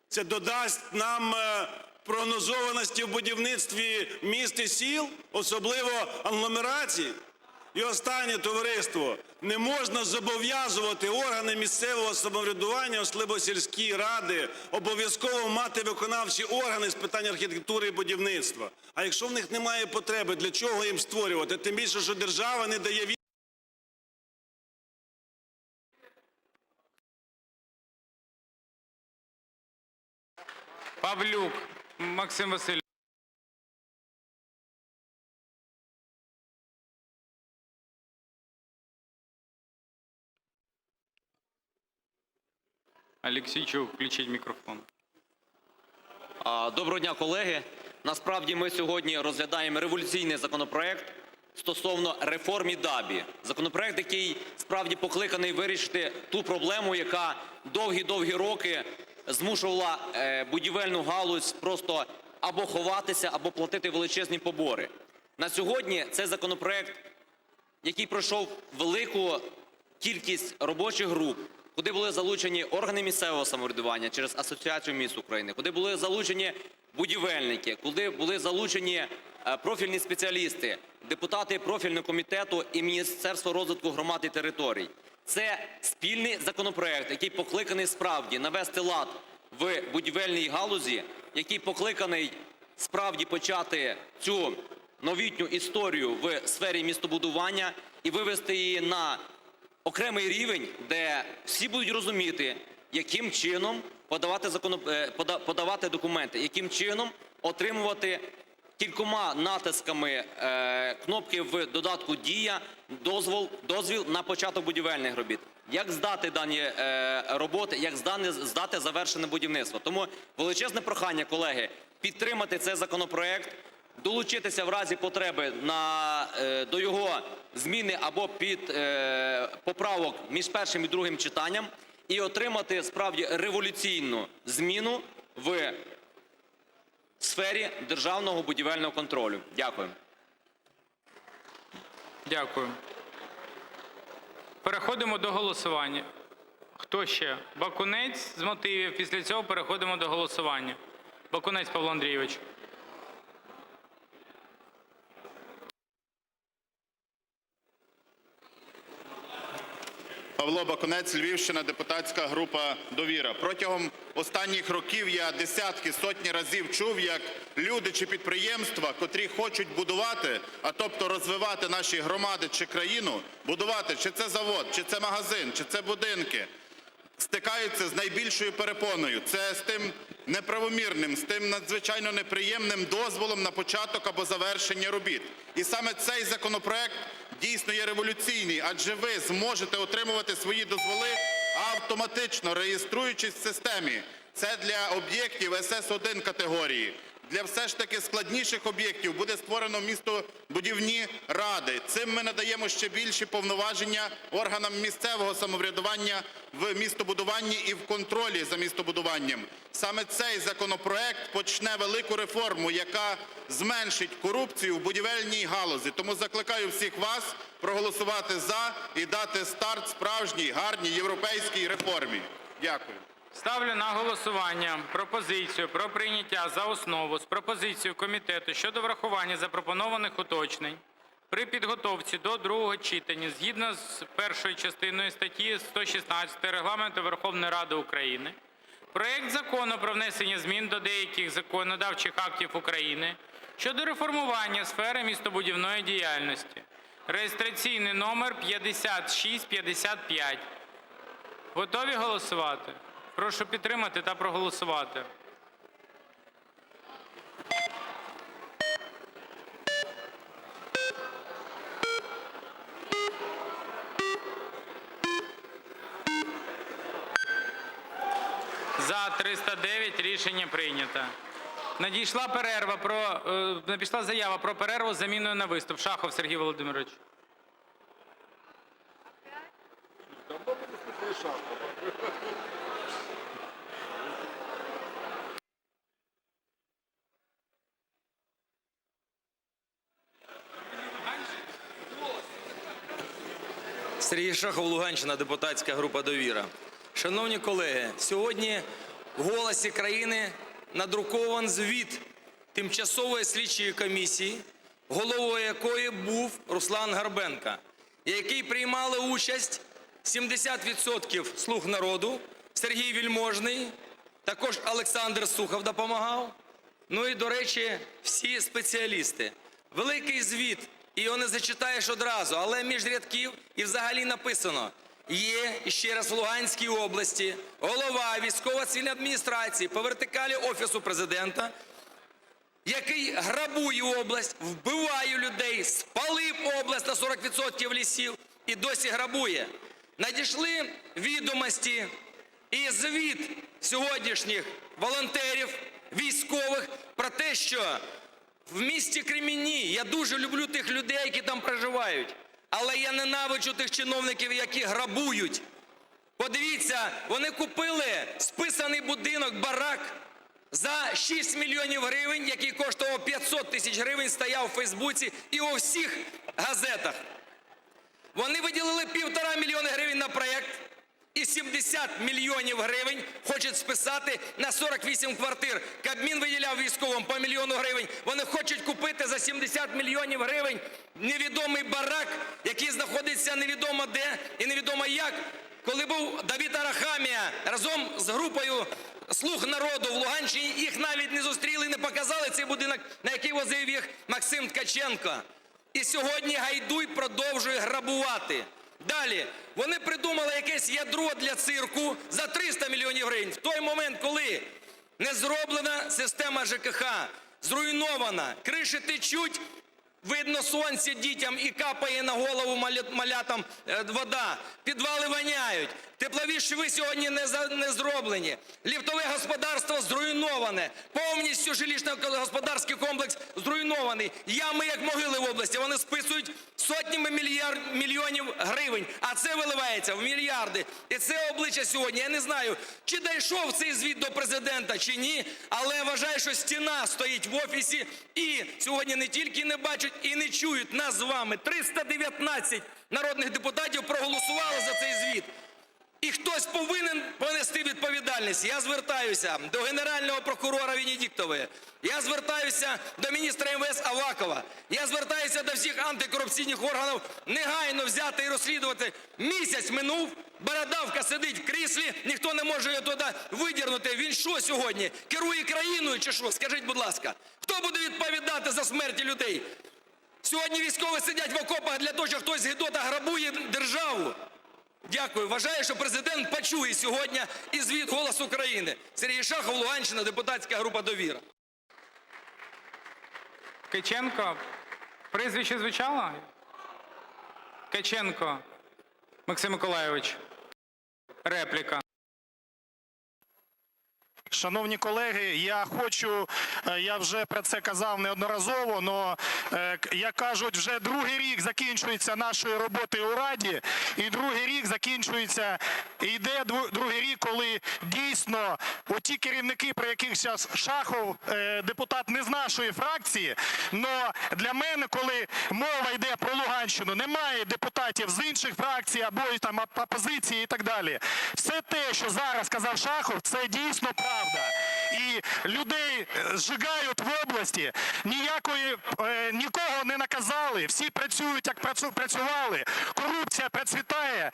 Це додасть нам е, прогнозованості в будівництві міст і сіл, особливо агломерацій? І останнє, товариство, не можна зобов'язувати органи місцевого самоврядування, особливо сільські ради, обов'язково мати виконавчі органи з питань архітектури і будівництва. А якщо в них немає потреби, для чого їм створювати? Тим більше, що держава не дає Павлюк Максим Васильович. Алексійчук, включіть мікрофон. Доброго дня, колеги. Насправді ми сьогодні розглядаємо революційний законопроект стосовно реформи ДАБІ. Законопроект, який справді покликаний вирішити ту проблему, яка довгі-довгі роки змушувала е, будівельну галузь просто або ховатися, або платити величезні побори. На сьогодні цей законопроект, який пройшов велику кількість робочих груп, куди були залучені органи місцевого самоврядування через Асоціацію міст України, куди були залучені будівельники, куди були залучені е, профільні спеціалісти, депутати профільного комітету і Міністерство розвитку громад і територій. Це спільний законопроект, який покликаний справді навести лад в будівельній галузі, який покликаний справді почати цю новітню історію в сфері містобудування і вивести її на окремий рівень, де всі будуть розуміти, яким чином подавати, законо... е, подавати документи, яким чином отримувати кількома натисками е, кнопки в додатку «Дія» дозвол, дозвіл на початок будівельних робіт. Як здати дані е, роботи, як здати, здати завершене будівництво. Тому величезне прохання, колеги, підтримати цей законопроект. Долучитися в разі потреби на, до його зміни або під поправок між першим і другим читанням і отримати справді революційну зміну в сфері державного будівельного контролю. Дякую. Дякую. Переходимо до голосування. Хто ще? Бакунець з мотивів. Після цього переходимо до голосування. Бакунець Павло Андрійович. Павло Бакунець, Львівщина, депутатська група "Довіра". Протягом останніх років я десятки, сотні разів чув, як люди чи підприємства, котрі хочуть будувати, а тобто розвивати наші громади чи країну, будувати чи це завод, чи це магазин, чи це будинки, стикаються з найбільшою перепоною. Це з тим неправомірним, з тим надзвичайно неприємним дозволом на початок або завершення робіт. І саме цей законопроект дійсно є революційний, адже ви зможете отримувати свої дозволи автоматично, реєструючись в системі. Це для об'єктів СС-1 категорії. Для все ж таки складніших об'єктів буде створено містобудівні ради. Цим ми надаємо ще більші повноваження органам місцевого самоврядування в містобудуванні і в контролі за містобудуванням. Саме цей законопроект почне велику реформу, яка зменшить корупцію в будівельній галузі. Тому закликаю всіх вас проголосувати "за" і дати старт справжній, гарній європейській реформі. Дякую. Ставлю на голосування пропозицію про прийняття за основу з пропозицією комітету щодо врахування запропонованих уточнень при підготовці до другого читання згідно з першою частиною статті 116 Регламенту Верховної Ради України проект Закону про внесення змін до деяких законодавчих актів України щодо реформування сфери містобудівної діяльності (реєстраційний номер 5655). Готові голосувати? Прошу підтримати та проголосувати. За 309 Рішення прийнято. Надійшла перерва про, е, надійшла заява про перерву з заміною на виступ. Шахов Сергій Володимирович. Сергій Шахов, Луганщина, депутатська група "Довіра". Шановні колеги, сьогодні в "Голосі країни" надрукован звіт Тимчасової слідчої комісії, головою якої був Руслан Горбенко, який приймали участь 70% "Слуг народу", Сергій Вельможний, також Олександр Сухов допомагав, ну і, до речі, всі спеціалісти. Великий звіт, і його не зачитаєш одразу, але між рядків і взагалі написано: є, ще раз, в Луганській області голова військово-цивільної адміністрації по вертикалі Офісу Президента, який грабує область, вбиває людей, спалив область на 40% лісів і досі грабує. Надійшли відомості і звіт сьогоднішніх волонтерів, військових про те, що в місті Кремінні, я дуже люблю тих людей, які там проживають, але я ненавиджу тих чиновників, які грабують. Подивіться, вони купили списаний будинок, барак за 6 мільйонів гривень, який коштував 500 тисяч гривень, стояв у Фейсбуці і у всіх газетах. Вони виділили 1,5 мільйони гривень на проєкт і 70 мільйонів гривень хочуть списати на 48 квартир. Кабмін виділяв військовим по мільйону гривень. Вони хочуть купити за 70 мільйонів гривень невідомий барак, який знаходиться невідомо де і невідомо як. Коли був Давид Арахамія разом з групою «Слуг народу» в Луганщині, їх навіть не зустріли, не показали цей будинок, на який возив їх Максим Ткаченко. І сьогодні Гайдуй продовжує грабувати. Далі, вони придумали якесь ядро для цирку за 300 мільйонів гривень. В той момент, коли не зроблена система ЖКХ, зруйнована, криші течуть. Видно сонце дітям і капає на голову малятам вода. Підвали воняють. Теплові шви сьогодні не зроблені. Ліфтове господарство зруйноване. Повністю жилищно-господарський комплекс зруйнований. Ями, як могили в області, вони списують сотнями мільйонів гривень. А це виливається в мільярди. І це обличчя сьогодні. Я не знаю, чи дійшов цей звіт до президента, чи ні, але я вважаю, що стіна стоїть в офісі і сьогодні не тільки не бачать, і не чують нас з вами. 319 народних депутатів проголосували за цей звіт. І хтось повинен понести відповідальність. Я звертаюся до Генерального прокурора Венедіктової. Я звертаюся до міністра МВС Авакова. Я звертаюся до всіх антикорупційних органів негайно взяти і розслідувати. Місяць минув, Бородавка сидить в кріслі, ніхто не може його туди видірнути. Він що сьогодні? Керує країною чи що? Скажіть, будь ласка, хто буде відповідати за смерті людей? Сьогодні військові сидять в окопах для того, що хтось гидота грабує державу. Дякую. Вважаю, що президент почує сьогодні і звіт «Голос України». Сергій Шахов, Луганщина, депутатська група «Довіра». Ткаченко. Прізвище звучало? Ткаченко Максим Миколайович. Репліка. Шановні колеги, я хочу, я вже про це казав неодноразово, но, як кажуть, вже другий рік закінчується нашої роботи у Раді, і другий рік закінчується, і йде другий рік, коли дійсно оті керівники, про яких зараз Шахов, депутат не з нашої фракції, но для мене, коли мова йде про Луганщину, немає депутатів з інших фракцій або там опозиції і так далі. Все те, що зараз сказав Шахов, це дійсно правда. І людей зжигають в області, нікого не наказали, всі працюють, як працювали, корупція процвітає.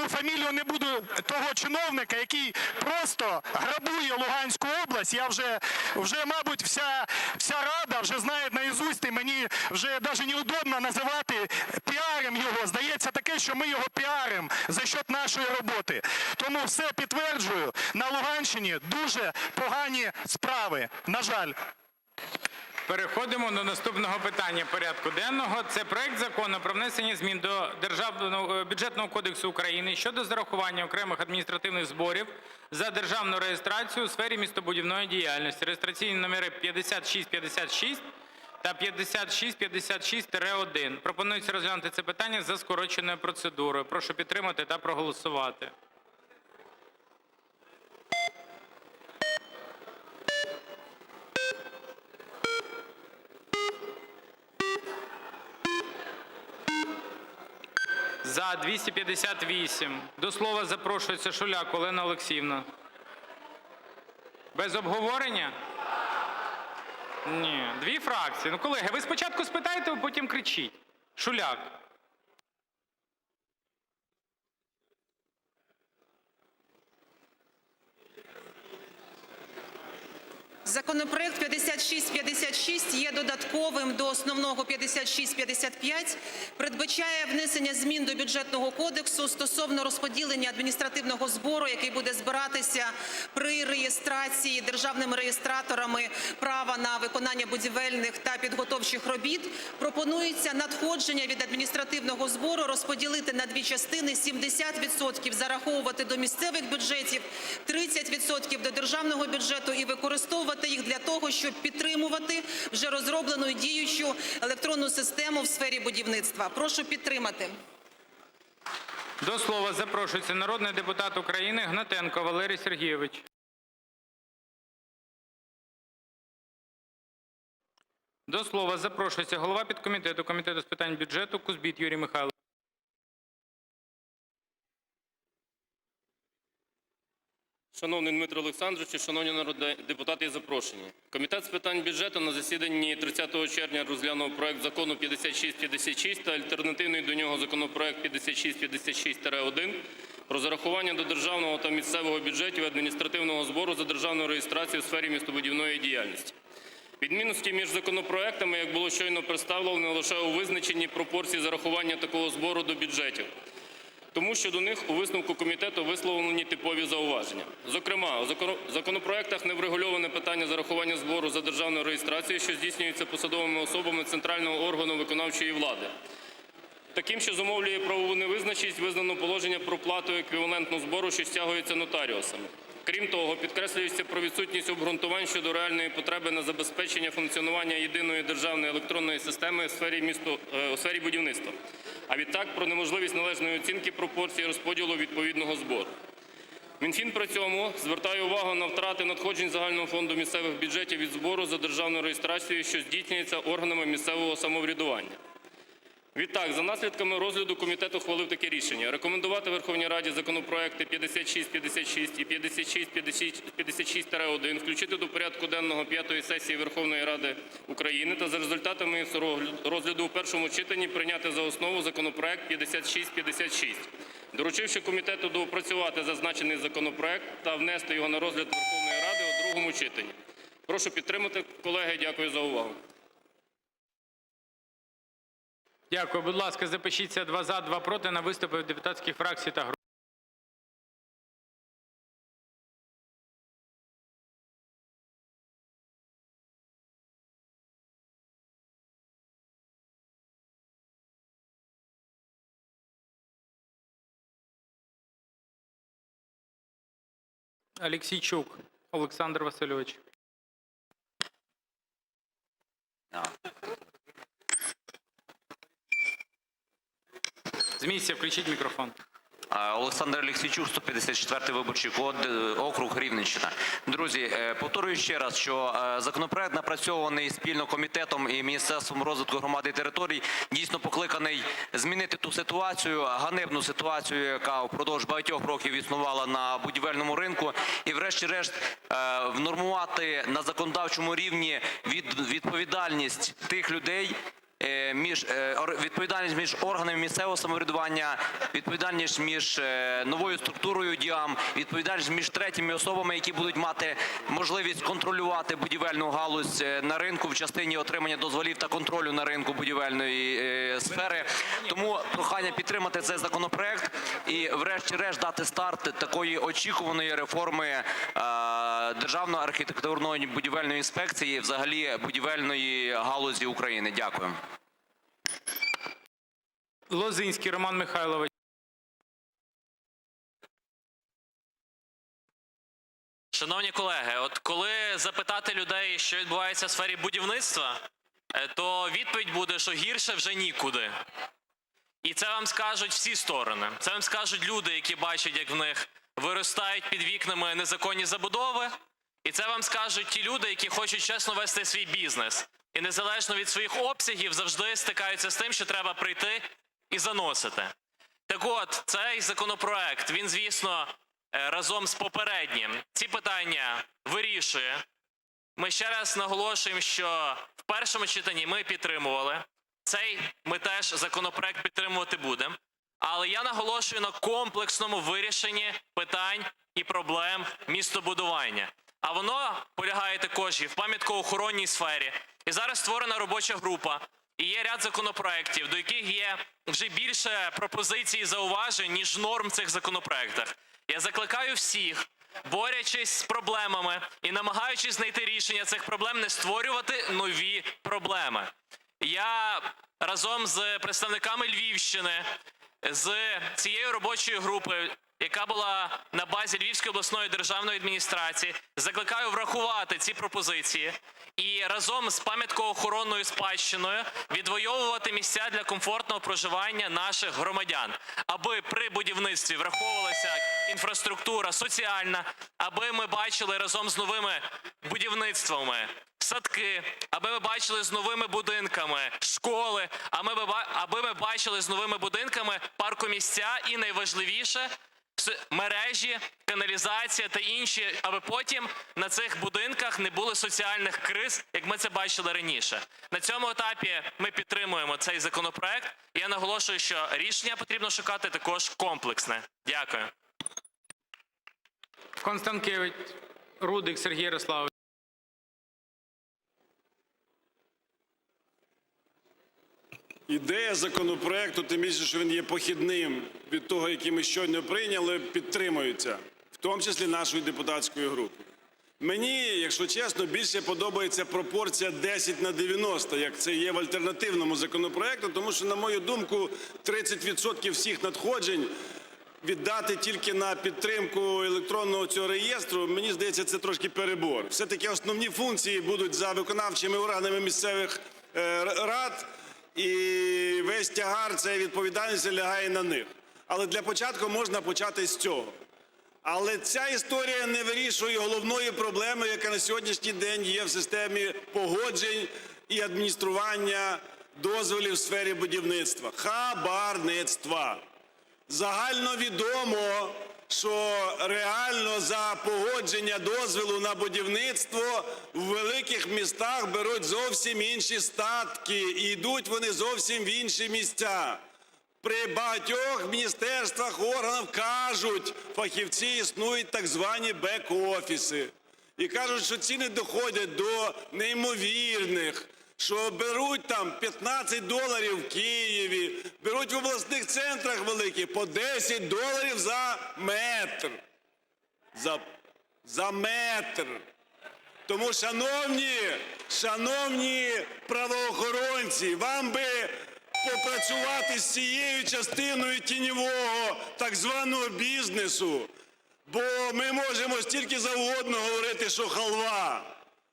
Фамілію не буду того чиновника, який просто грабує Луганську область. Я вже, вже, мабуть, вся, вся рада вже знає наизусть, і мені вже навіть неудобно називати піаром його. Здається таке, що ми його піаримо за счет нашої роботи. Тому все підтверджую, на Луганщині дуже погані справи, на жаль. Переходимо до наступного питання порядку денного. Це проект Закону про внесення змін до Державного бюджетного кодексу України щодо зарахування окремих адміністративних зборів за державну реєстрацію у сфері містобудівної діяльності. Реєстраційні номери 5656 та 5656-1. Пропонується розглянути це питання за скороченою процедурою. Прошу підтримати та проголосувати. За – 258. До слова запрошується Шуляк Олена Олексіївна. Без обговорення? Ні, дві фракції. Колеги, ви спочатку спитайте, а потім кричіть. Шуляк. Законопроект 5656 є додатковим до основного 5655, передбачає внесення змін до Бюджетного кодексу стосовно розподілення адміністративного збору, який буде збиратися при реєстрації державними реєстраторами права на виконання будівельних та підготовчих робіт. Пропонується надходження від адміністративного збору розподілити на дві частини: 70% зараховувати до місцевих бюджетів, 30% до державного бюджету і використовувати їх для того, щоб підтримувати вже розроблену і діючу електронну систему в сфері будівництва. Прошу підтримати. До слова запрошується народний депутат України Гнатенко Валерій Сергійович. До слова запрошується голова підкомітету Комітету з питань бюджету Кузбіт Юрій Михайлович. Шановний Дмитро Олександрович, шановні народні депутати і запрошені. Комітет з питань бюджету на засіданні 30 червня розглянув проект закону 5656 та альтернативний до нього законопроект 5656-1 про зарахування до державного та місцевого бюджетів адміністративного збору за державну реєстрацію в сфері містобудівної діяльності. Відмінності між законопроектами, як було щойно представлено, лише у визначенні пропорцій зарахування такого збору до бюджетів. Тому що до них у висновку комітету висловлені типові зауваження. Зокрема, у законопроектах не врегульоване питання зарахування збору за державну реєстрацію, що здійснюється посадовими особами центрального органу виконавчої влади. Таким, що зумовлює правову невизначеність, визнано положення про плату еквівалентну збору, що стягується нотаріусами. Крім того, підкреслюється про відсутність обґрунтувань щодо реальної потреби на забезпечення функціонування єдиної державної електронної системи в сфері, місто, е, у сфері будівництва, а відтак про неможливість належної оцінки пропорції розподілу відповідного збору. Мінфін при цьому звертає увагу на втрати надходжень загального фонду місцевих бюджетів від збору за державну реєстрацію, що здійснюється органами місцевого самоврядування. Відтак, за наслідками розгляду комітет ухвалив таке рішення: рекомендувати Верховній Раді законопроекти 5656 і 5656-1 включити до порядку денного п'ятої сесії Верховної Ради України та за результатами розгляду у першому читанні прийняти за основу законопроект 5656, доручивши комітету доопрацювати зазначений законопроект та внести його на розгляд Верховної Ради у другому читанні. Прошу підтримати, колеги. Дякую за увагу. Дякую. Будь ласка, запишіться: два – за, два – проти на виступи від депутатських фракцій та груп. Алексійчук Олександр Васильович. З місця включіть мікрофон. Олександр Алексійчук, 154 виборчий код, е, округ Рівненщина. Друзі, е, повторюю ще раз, що е, законопроект напрацьований спільно комітетом і Міністерством розвитку громад і територій, дійсно покликаний змінити ту ситуацію, ганебну ситуацію, яка впродовж багатьох років існувала на будівельному ринку, і врешті-решт внормувати на законодавчому рівні відповідальність тих людей, між е, відповідальність між органами місцевого самоврядування, відповідальність між е, новою структурою ДІАМ, відповідальність між третіми особами, які будуть мати можливість контролювати будівельну галузь е, на ринку в частині отримання дозволів та контролю на ринку будівельної е, сфери. Тому прохання підтримати цей законопроект і врешті-решт дати старт такої очікуваної реформи е, Державної архітектурної будівельної інспекції, і взагалі будівельної галузі України. Дякую. Лозинський Роман Михайлович. Шановні колеги, от коли запитати людей, що відбувається в сфері будівництва, е, то відповідь буде, що гірше вже нікуди. І це вам скажуть всі сторони. Це вам скажуть люди, які бачать, як в них виростають під вікнами незаконні забудови. І це вам скажуть ті люди, які хочуть чесно вести свій бізнес. І незалежно від своїх обсягів завжди стикаються з тим, що треба прийти і заносити. Так от, цей законопроект, він, звісно, е, разом з попереднім ці питання вирішує. Ми ще раз наголошуємо, що в першому читанні ми підтримували. Цей ми теж законопроект підтримувати будемо. Але я наголошую на комплексному вирішенні питань і проблем містобудування. А воно полягає також і в пам'яткоохоронній сфері. І зараз створена робоча група, і є ряд законопроектів, до яких є вже більше пропозицій і зауважень, ніж норм в цих законопроектах. Я закликаю всіх, борючись з проблемами і намагаючись знайти рішення цих проблем, не створювати нові проблеми. Я разом з представниками Львівщини, з цією робочою групою, яка була на базі Львівської обласної державної адміністрації, закликаю врахувати ці пропозиції і разом з пам'яткоохоронною спадщиною відвоювати місця для комфортного проживання наших громадян, аби при будівництві враховувалася інфраструктура соціальна, аби ми бачили разом з новими будівництвами садки, аби ми бачили з новими будинками школи, аби ми бачили з новими будинками паркомісця і найважливіше мережі, каналізація та інші, аби потім на цих будинках не було соціальних криз, як ми це бачили раніше. На цьому етапі ми підтримуємо цей законопроект. Я наголошую, що рішення потрібно шукати також комплексне. Дякую. Констанкевич, Рудик Сергій Ярославович. І. Ідея законопроекту, тим більше, що він є похідним від того, який ми щойно прийняли, підтримується, в тому числі нашою депутатською групою. Мені, якщо чесно, більше подобається пропорція 10 на 90, як це є в альтернативному законопроекту, тому що, на мою думку, 30% всіх надходжень віддати тільки на підтримку електронного цього реєстру, мені здається, це трошки перебор. Все-таки основні функції будуть за виконавчими органами місцевих е, рад, і весь тягар цієї відповідальності лягає на них. Але для початку можна почати з цього. Але ця історія не вирішує головної проблеми, яка на сьогоднішній день є в системі погоджень і адміністрування дозволів в сфері будівництва – хабарництва. Загальновідомо, що реально за погодження дозволу на будівництво в великих містах беруть зовсім інші статки і йдуть вони зовсім в інші місця. При багатьох міністерствах, органах кажуть, фахівці існують так звані бек-офіси. І кажуть, що ціни доходять до неймовірних, що беруть там 15 доларів в Києві, беруть в обласних центрах великих по 10 доларів за метр. За, за метр. Тому, шановні, шановні правоохоронці, вам би попрацювати з цією частиною тіньового так званого бізнесу, бо ми можемо стільки завгодно говорити, що халва,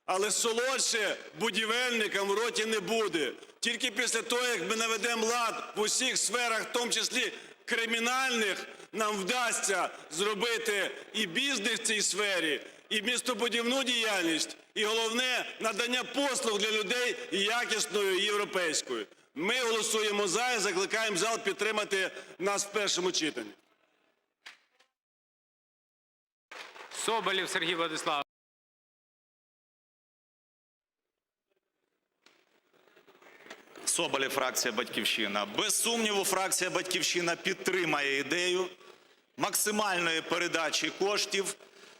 але солодше будівельникам в роті не буде. Тільки після того, як ми наведемо лад в усіх сферах, в тому числі кримінальних, нам вдасться зробити і бізнес в цій сфері, і містобудівну діяльність, і головне надання послуг для людей якісною європейською. Ми голосуємо за і закликаємо зал підтримати нас в першому читанні. Соболєв Сергій Владиславович. Соболєв, фракція "Батьківщина". Без сумніву, фракція "Батьківщина" підтримає ідею максимальної передачі коштів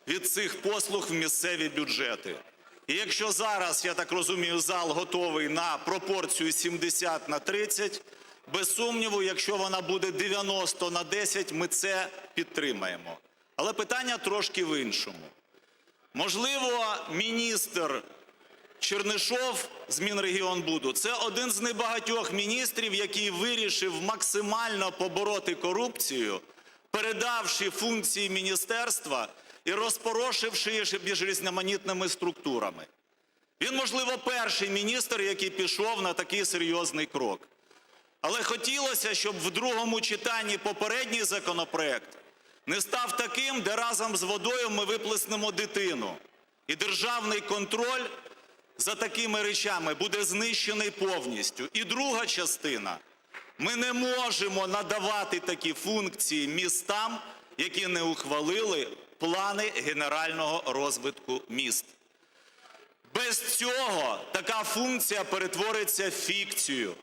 від цих послуг в місцеві бюджети. І якщо зараз, я так розумію, зал готовий на пропорцію 70 на 30, без сумніву, якщо вона буде 90 на 10, ми це підтримаємо. Але питання трошки в іншому. Можливо, міністр Чернишов з Мінрегіонбуду – це один з небагатьох міністрів, який вирішив максимально побороти корупцію, передавши функції міністерства і розпорошивши їх між різноманітними структурами. Він, можливо, перший міністр, який пішов на такий серйозний крок. Але хотілося, щоб в другому читанні попередній законопроект не став таким, де разом з водою ми виплеснемо дитину. І державний контроль за такими речами буде знищений повністю. І друга частина. Ми не можемо надавати такі функції містам, які не ухвалили плани генерального розвитку міст. Без цього така функція перетвориться в фікцію,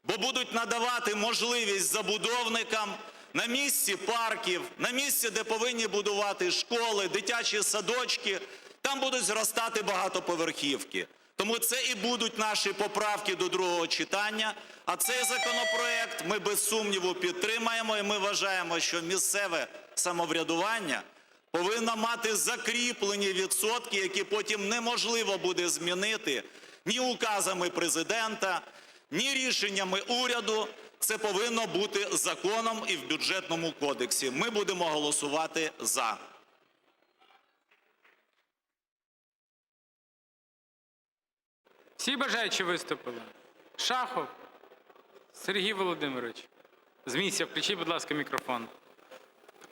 бо будуть надавати можливість забудовникам на місці парків, на місці, де повинні будувати школи, дитячі садочки, там будуть зростати багатоповерхівки. Тому це і будуть наші поправки до другого читання. А цей законопроект ми без сумніву підтримаємо, і ми вважаємо, що місцеве самоврядування повинно мати закріплені відсотки, які потім неможливо буде змінити ні указами президента, ні рішеннями уряду. Це повинно бути законом і в бюджетному кодексі. Ми будемо голосувати за. Всі бажаючі виступили? Шахов Сергій Володимирович. З місця включіть, будь ласка, мікрофон.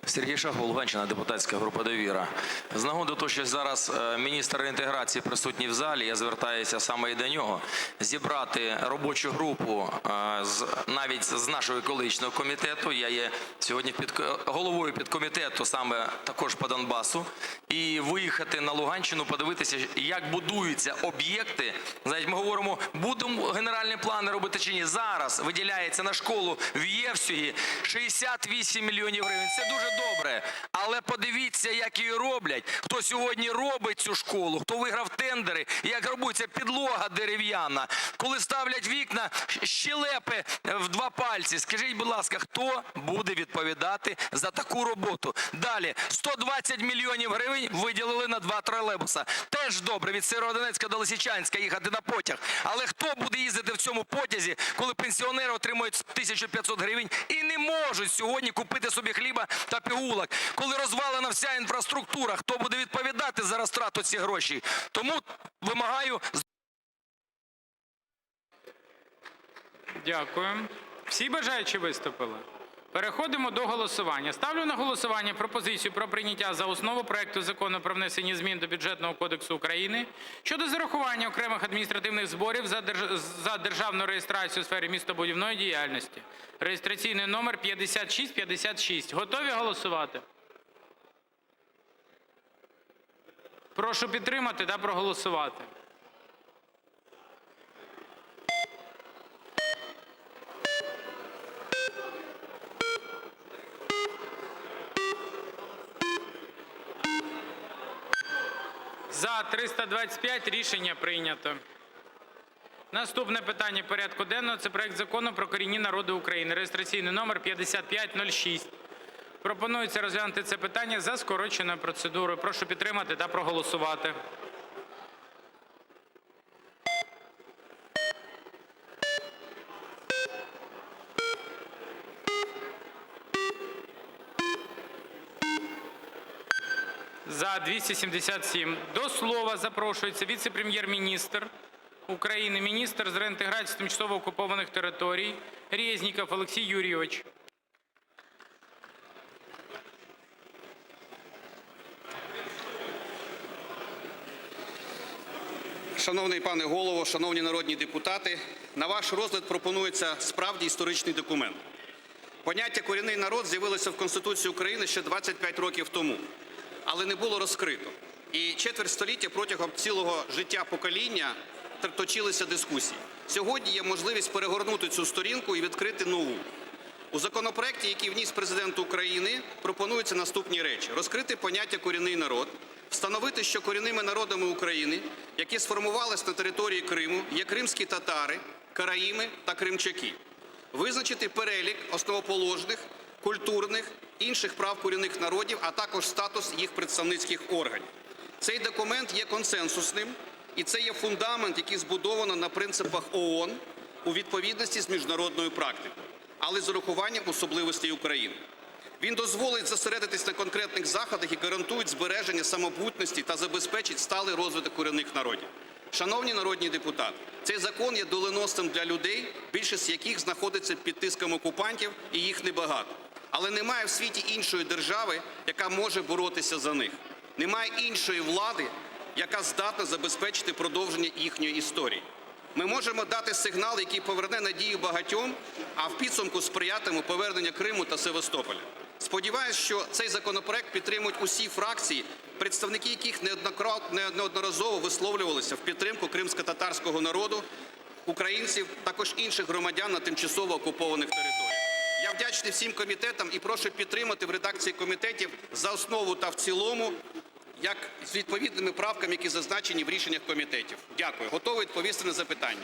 Сергій Шахов, Луганщина, депутатська група «Довіра». З нагоди того, що зараз е, міністр реінтеграції присутній в залі, я звертаюся саме і до нього, зібрати робочу групу е, з, навіть з нашого екологічного комітету, я є сьогодні під, головою підкомітету саме також по Донбасу, і виїхати на Луганщину, подивитися, як будуються об'єкти. Знаєте, ми говоримо, будемо генеральні плани робити чи ні. Зараз виділяється на школу в Євсюгі 68 мільйонів гривень. Це дуже. добре. Але подивіться, як її роблять, хто сьогодні робить цю школу, хто виграв тендери, як робиться підлога дерев'яна, коли ставлять вікна, щелепи в два пальці. Скажіть, будь ласка, хто буде відповідати за таку роботу? Далі, 120 мільйонів гривень виділили на два тролейбуса. Теж добре, від Сєвєродонецька до Лисичанська їхати на потяг. Але хто буде їздити в цьому потязі, коли пенсіонери отримують 1500 гривень і не можуть сьогодні купити собі хліба та пігулок? Коли розвалена вся інфраструктура, хто буде відповідати за розтрату цих грошей? Тому вимагаю... Дякую. Всі бажаючі виступили? Переходимо до голосування. Ставлю на голосування пропозицію про прийняття за основу проекту Закону про внесення змін до Бюджетного кодексу України щодо зарахування окремих адміністративних зборів за державну реєстрацію у сфері містобудівної діяльності (реєстраційний номер 5656). Готові голосувати? Прошу підтримати та проголосувати. За – 325 Рішення прийнято. Наступне питання порядку денного – це проект Закону про корінні народи України (реєстраційний номер 5506). Пропонується розглянути це питання за скороченою процедурою. Прошу підтримати та проголосувати. За – 277. До слова запрошується віце-прем'єр-міністр України, міністр з реінтеграції тимчасово окупованих територій Резніков Олексій Юрійович. Шановний пане голово, шановні народні депутати, на ваш розгляд пропонується справді історичний документ. Поняття «корінний народ» з'явилося в Конституції України ще 25 років тому, але не було розкрито. І четверть століття протягом цілого життя покоління точилися дискусії. Сьогодні є можливість перегорнути цю сторінку і відкрити нову. У законопроекті, який вніс президент України, пропонуються наступні речі. Розкрити поняття «корінний народ», встановити, що корінними народами України, які сформувались на території Криму, є кримські татари, караїми та кримчаки. Визначити перелік основоположних, культурних, інших прав корінних народів, а також статус їх представницьких органів. Цей документ є консенсусним, і це є фундамент, який збудовано на принципах ООН у відповідності з міжнародною практикою, але з урахуванням особливостей України. Він дозволить зосередитись на конкретних заходах і гарантують збереження самобутності та забезпечить сталий розвиток корінних народів. Шановні народні депутати, цей закон є доленосним для людей, більшість яких знаходиться під тиском окупантів, і їх небагато. Але немає в світі іншої держави, яка може боротися за них. Немає іншої влади, яка здатна забезпечити продовження їхньої історії. Ми можемо дати сигнал, який поверне надію багатьом, а в підсумку сприятиме повернення Криму та Севастополя. Сподіваюсь, що цей законопроект підтримують усі фракції, представники яких неодноразово висловлювалися в підтримку кримськотатарського народу, українців, також інших громадян на тимчасово окупованих територіях. Я вдячний всім комітетам і прошу підтримати в редакції комітетів за основу та в цілому, як з відповідними правками, які зазначені в рішеннях комітетів. Дякую. Готовий відповісти на запитання.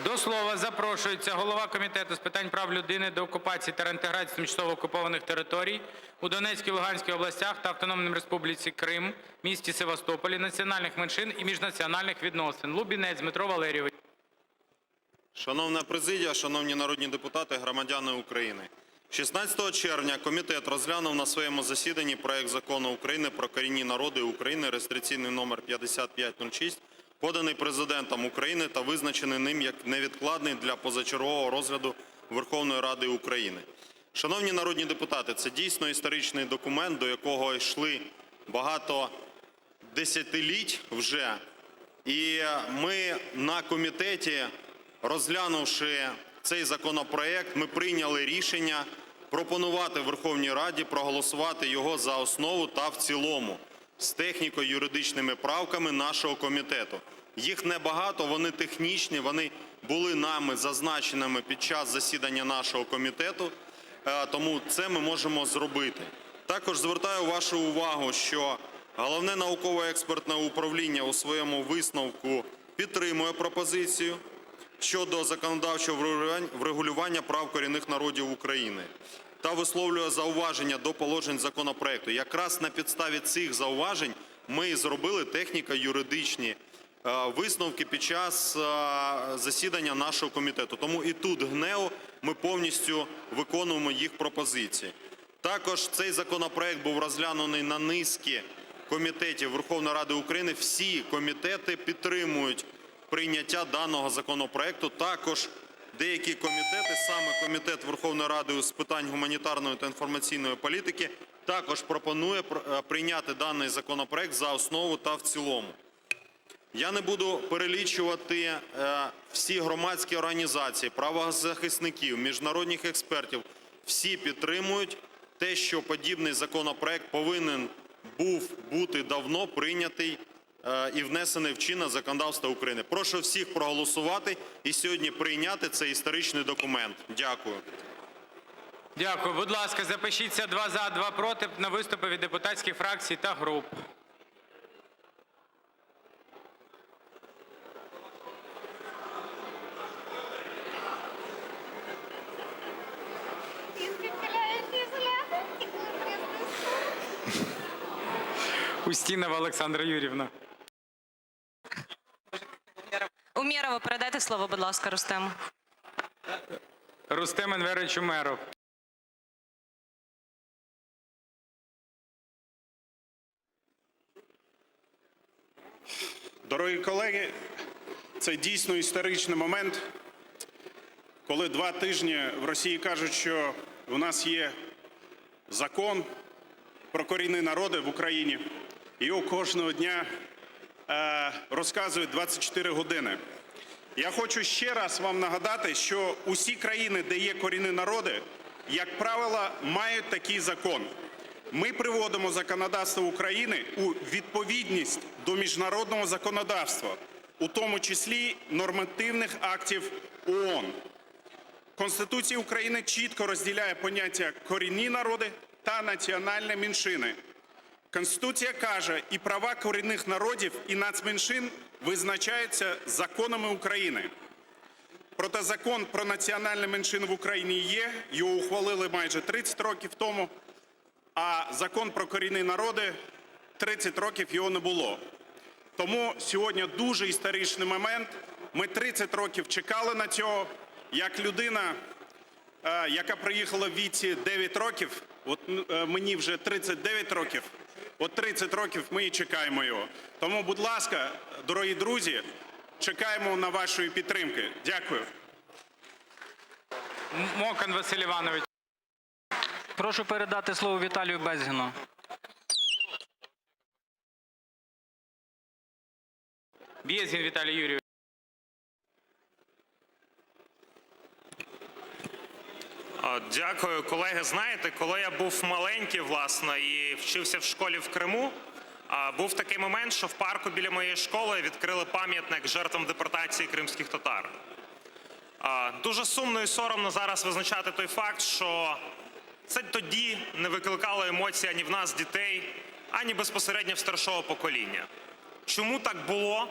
До слова запрошується голова Комітету з питань прав людини, деокупації та реінтеграції тимчасово окупованих територій у Донецькій, Луганській областях та Автономній Республіці Крим, місті Севастополі, національних меншин і міжнаціональних відносин Лубінець Дмитро Валерійович. Шановна президія, шановні народні депутати, громадяни України. 16 червня комітет розглянув на своєму засіданні проект Закону України про корінні народи України, реєстраційний номер 5506, поданий Президентом України та визначений ним як невідкладний для позачергового розгляду Верховної Ради України. Шановні народні депутати, це дійсно історичний документ, до якого йшли багато десятиліть вже. І ми на комітеті, розглянувши цей законопроект, ми прийняли рішення пропонувати Верховній Раді проголосувати його за основу та в цілому з техніко-юридичними правками нашого комітету. Їх небагато, вони технічні, вони були нами зазначеними під час засідання нашого комітету. Тому це ми можемо зробити. Також звертаю вашу увагу, що Головне науково-експертне управління у своєму висновку підтримує пропозицію щодо законодавчого врегулювання прав корінних народів України та висловлює зауваження до положень законопроекту. Якраз на підставі цих зауважень ми зробили техніко-юридичні висновки під час засідання нашого комітету. Тому і тут ГНЕУ ми повністю виконуємо їх пропозиції. Також цей законопроект був розглянений на низці комітетів Верховної Ради України. Всі комітети підтримують прийняття даного законопроекту. Також деякі комітети, саме Комітет Верховної Ради з питань гуманітарної та інформаційної політики, також пропонує прийняти даний законопроект за основу та в цілому. Я не буду перелічувати всі громадські організації, правозахисників, міжнародних експертів. Всі підтримують те, що подібний законопроект повинен був бути давно прийнятий і внесений в чинне законодавство України. Прошу всіх проголосувати і сьогодні прийняти цей історичний документ. Дякую. Дякую. Будь ласка, запишіться: два – за, два – проти на виступи від депутатських фракцій та груп. Устінова Олександра Юріївна. Умєрова передайте слово, будь ласка, Рустему. Рустем Енверович Умєров. Дорогі колеги, це дійсно історичний момент, коли 2 тижні в Росії кажуть, що у нас є закон про корінні народи в Україні. Його кожного дня розказують 24 години. Я хочу ще раз вам нагадати, що усі країни, де є корінні народи, як правило, мають такий закон. Ми приводимо законодавство України у відповідність до міжнародного законодавства, у тому числі нормативних актів ООН. Конституція України чітко розділяє поняття корінні народи та національні меншини. Конституція каже, і права корінних народів і нацменшин визначаються законами України. Проте закон про національні меншини в Україні є, його ухвалили майже 30 років тому, а закон про корінні народи 30 років його не було. Тому сьогодні дуже історичний момент. Ми 30 років чекали на цього. Як людина, яка приїхала в віці 9 років, от мені вже 39 років, от 30 років ми і чекаємо його. Тому, будь ласка, дорогі друзі, чекаємо на вашої підтримки. Дякую. Мокан Василь Іванович. Прошу передати слово Віталію Безгіну. Безгін Віталій Юрійович. Дякую, колеги. Знаєте, коли я був маленький, власне, і вчився в школі в Криму, був такий момент, що в парку біля моєї школи відкрили пам'ятник жертвам депортації кримських татар. Дуже сумно і соромно зараз визначати той факт, що це тоді не викликало емоцій ані в нас, дітей, ані безпосередньо в старшого покоління. Чому так було?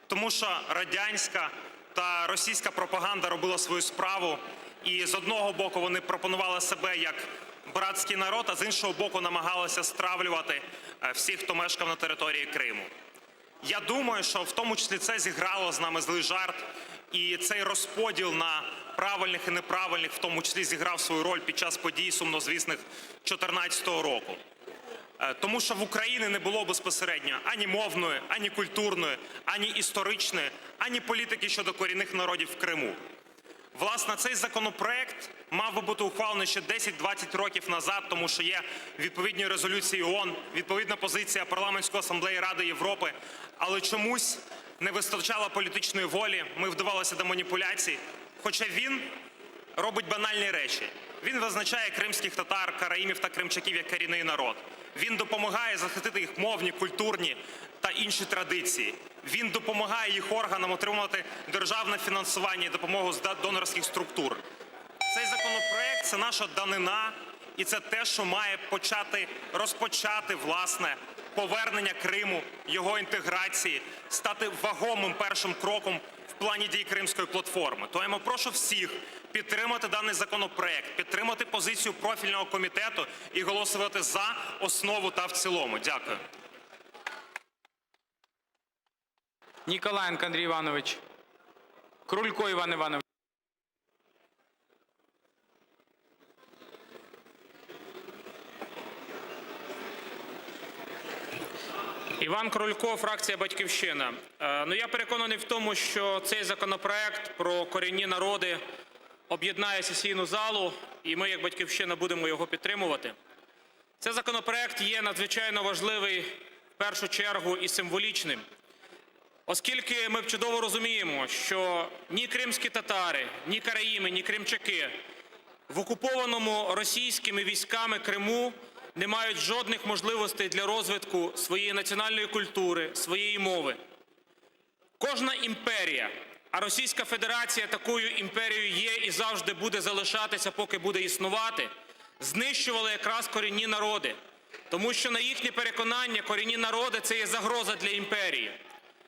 Тому що радянська та російська пропаганда робила свою справу, і з одного боку вони пропонували себе як братський народ, а з іншого боку намагалися стравлювати всіх, хто мешкав на території Криму. Я думаю, що в тому числі це зіграло з нами злий жарт, і цей розподіл на правильних і неправильних в тому числі зіграв свою роль під час подій сумнозвісних 14-го року. Тому що в Україні не було безпосередньо ані мовної, ані культурної, ані історичної, ані політики щодо корінних народів в Криму. Власне, цей законопроект мав би бути ухвалений ще 10-20 років назад, тому що є відповідні резолюції ООН, відповідна позиція Парламентської асамблеї Ради Європи, але чомусь не вистачало політичної волі, ми вдавалися до маніпуляцій, хоча він робить банальні речі. Він визначає кримських татар, караїмів та кримчаків як корінний народ. Він допомагає захистити їх мовні, культурні та інші традиції. Він допомагає їх органам отримувати державне фінансування і допомогу з донорських структур. Цей законопроект... Це наша данина, і це те, що має почати розпочати власне повернення Криму, його інтеграції, стати вагомим першим кроком в плані дій Кримської платформи. Тому прошу всіх підтримати даний законопроект, підтримати позицію профільного комітету і голосувати за основу та в цілому. Дякую. Ніколаєнко Андрій Іванович. Крулько Іван Іванович. Іван Крулько, фракція "Батьківщина". Е, Ну, я переконаний в тому, що цей законопроект про корінні народи об'єднає сесійну залу, і ми, як "Батьківщина", будемо його підтримувати. Цей законопроект є надзвичайно важливий в першу чергу і символічним, оскільки ми чудово розуміємо, що ні кримські татари, ні караїми, ні кримчаки в окупованому російськими військами Криму не мають жодних можливостей для розвитку своєї національної культури, своєї мови. Кожна імперія, а Російська Федерація такою імперією є і завжди буде залишатися, поки буде існувати, знищувала якраз корінні народи. Тому що, на їхнє переконання, корінні народи – це є загроза для імперії.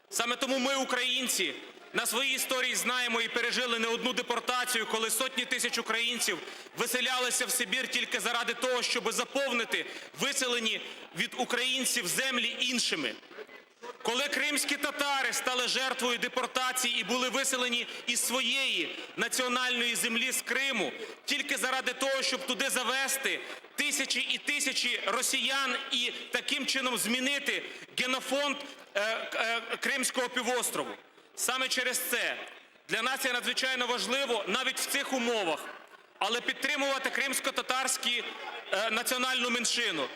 Саме тому ми, українці, на своїй історії знаємо і пережили не одну депортацію, коли сотні тисяч українців виселялися в Сибір тільки заради того, щоб заповнити виселені від українців землі іншими. Коли кримські татари стали жертвою депортації і були виселені із своєї національної землі з Криму, тільки заради того, щоб туди завести тисячі і тисячі росіян і таким чином змінити генофонд е, е, Кримського півострову. Саме через це для нас є надзвичайно важливо навіть в цих умовах, але підтримувати кримсько-татарську е, національну меншину,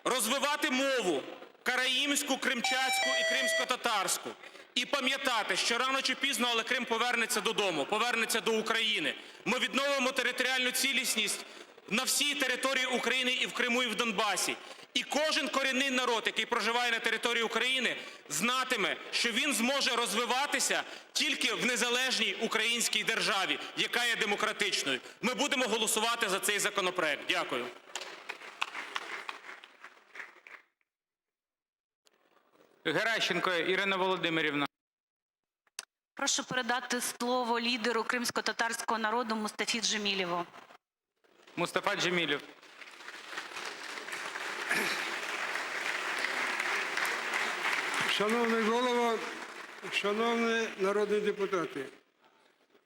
розвивати мову караїмську, кримчацьку і кримсько-татарську. І пам'ятати, що рано чи пізно, але Крим повернеться додому, повернеться до України. Ми відновимо територіальну цілісність на всій території України і в Криму, і в Донбасі. І кожен корінний народ, який проживає на території України, знатиме, що він зможе розвиватися тільки в незалежній українській державі, яка є демократичною. Ми будемо голосувати за цей законопроект. Дякую. Геращенко Ірина Володимирівна. Прошу передати слово лідеру кримськотатарського народу Мустафі Джемілєву. Мустафа Джемілєв. Шановний голово, шановні народні депутати,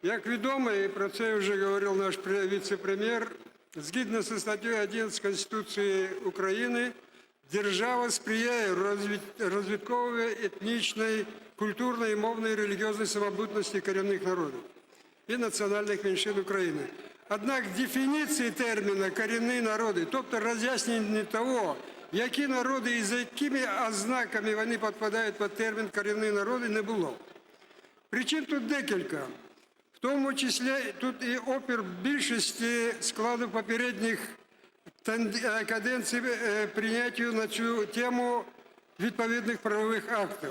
як відомо, і про це вже говорив наш віце-прем'єр, згідно зі статтею 11 Конституції України, держава сприяє розвитковій етнічної, культурної, мовної, релігіозної самобутності корінних народів і національних меншин України. Однак дефініції терміна «корінні народи», тобто роз'яснення того, які народи і за якими ознаками вони підпадають під термін «корінні народи», не було. Причин тут декілька, в тому числі тут і опір більшості складу попередніх е, каденцій е, прийняттю на цю тему відповідних правових актів.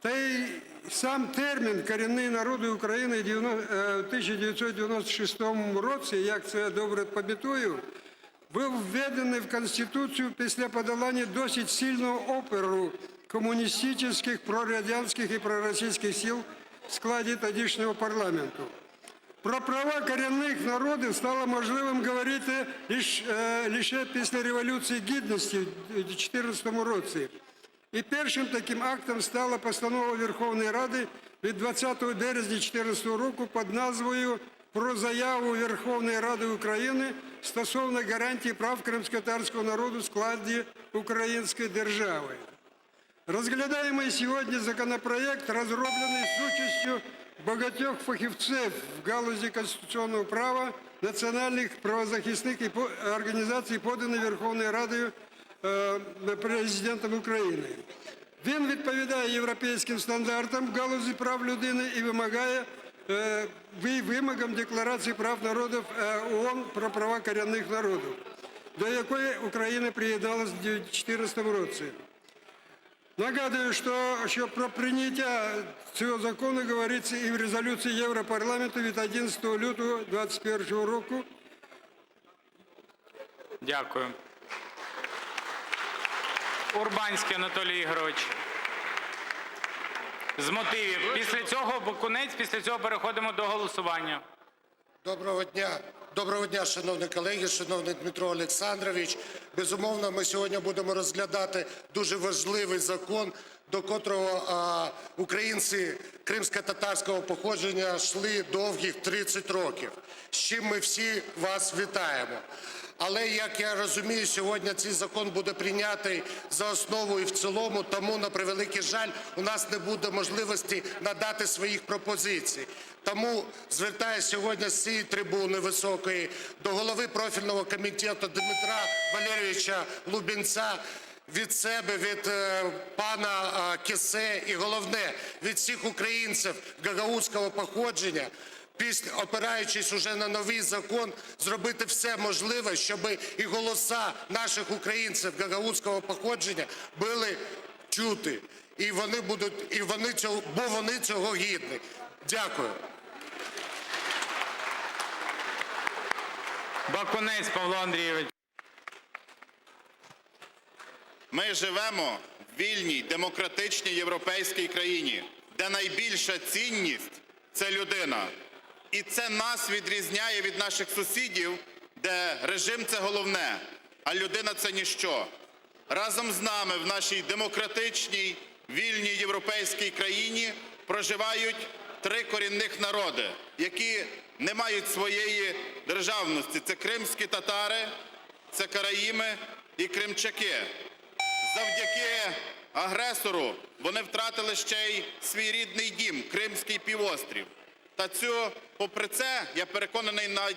Та й сам термін «корінні народи України» в 1996 році, як це добре пам'ятаю, був введений в Конституцію після подолання досить сильного опору комуністичних, прорадянських і проросійських сил в складі тодішнього парламенту. Про права корінних народів стало можливим говорити е, лише після Революції Гідності в 2014 році. І першим таким актом стала постанова Верховної Ради від 20 березня 2014 року під назвою «Про заяву Верховної Ради України стосовно гарантій прав кримськотатарського народу в складі української держави». Розглядаємий сьогодні законопроект розроблений з участю багатьох фахівців в галузі конституційного права, національних правозахисних організацій, поданий Верховною Радою е, Президентом України. Він відповідає європейським стандартам в галузі прав людини і вимагає е, вимогам Декларації прав народів е, ООН про права корінних народів, до якої Україна приєдналась в 2014 році. Нагадую, що, що про прийняття цього закону говориться і в резолюції Європарламенту від 11 лютого 2021 року. Дякую. Урбанський Анатолій Ігорович. З мотивів. Після цього Бакунець, після цього переходимо до голосування. Доброго дня. Доброго дня, шановні колеги, шановний Дмитро Олександрович. Безумовно, ми сьогодні будемо розглядати дуже важливий закон, до котрого українці кримськотатарського походження йшли довгих 30 років, з чим ми всі вас вітаємо. Але, як я розумію, сьогодні цей закон буде прийнятий за основу і в цілому, тому, на превеликий жаль, у нас не буде можливості надати своїх пропозицій. Тому звертаюся сьогодні з цієї трибуни високої до голови профільного комітету Дмитра Валерійовича Лубінця від себе, від пана Кесе і, головне, від всіх українців гагаузького походження, опираючись уже на новий закон, зробити все можливе, щоб і голоса наших українців гагаузького походження були чути. І вони будуть, і вони цього, бо вони цього гідні. Дякую. Бакунець Павло Андрійович. Ми живемо в вільній, демократичній європейській країні, де найбільша цінність – це людина. І це нас відрізняє від наших сусідів, де режим – це головне, а людина – це ніщо. Разом з нами в нашій демократичній, вільній європейській країні проживають три корінних народи, які не мають своєї державності. Це кримські татари, це караїми і кримчаки. Завдяки агресору вони втратили ще й свій рідний дім – Кримський півострів. Та цю, попри це, я переконаний, на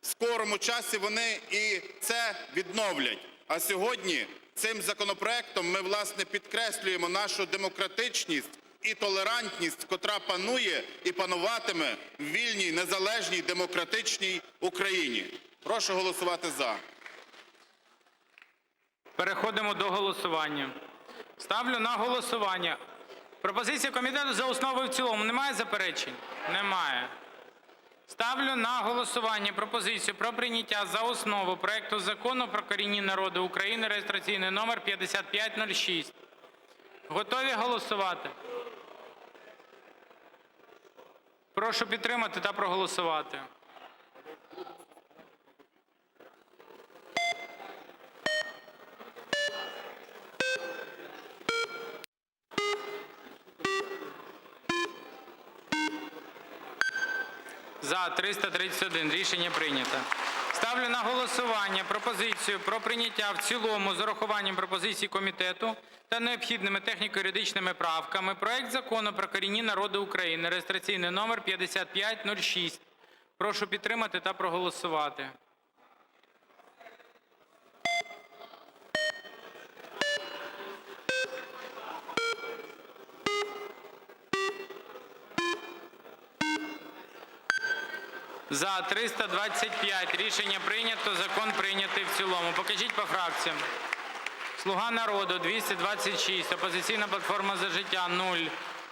скорому часі вони і це відновлять. А сьогодні цим законопроектом ми, власне, підкреслюємо нашу демократичність і толерантність, котра панує і пануватиме в вільній, незалежній, демократичній Україні. Прошу голосувати «за». Переходимо до голосування. Ставлю на голосування пропозиція комітету за основу і в цілому. Немає заперечень? Немає. Ставлю на голосування пропозицію про прийняття за основу проекту Закону про корінні народи України (реєстраційний номер 5506). Готові голосувати? Прошу підтримати та проголосувати. За – 331. Рішення прийнято. Ставлю на голосування пропозицію про прийняття в цілому з урахуванням пропозицій комітету та необхідними техніко-юридичними правками проект Закону про корінні народи України (реєстраційний номер 5506). Прошу підтримати та проголосувати. За – 325. Рішення прийнято. Закон прийнятий в цілому. Покажіть по фракціям. "Слуга народу" – 226, "Опозиційна платформа – За життя" – 0,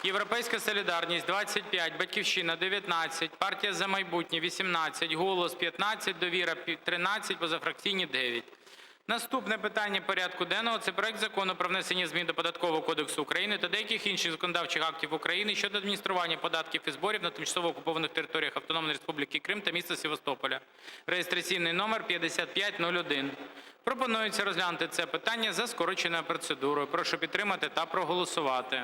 "Європейська солідарність" – 25, "Батьківщина" – 19, Партія "За майбутнє" – 18, "Голос" – 15, "Довіра" – 13, позафракційні – 9. Наступне питання порядку денного – це проект Закону про внесення змін до Податкового кодексу України та деяких інших законодавчих актів України щодо адміністрування податків і зборів на тимчасово окупованих територіях Автономної Республіки Крим та міста Севастополя (реєстраційний номер 5501). Пропонується розглянути це питання за скороченою процедурою. Прошу підтримати та проголосувати.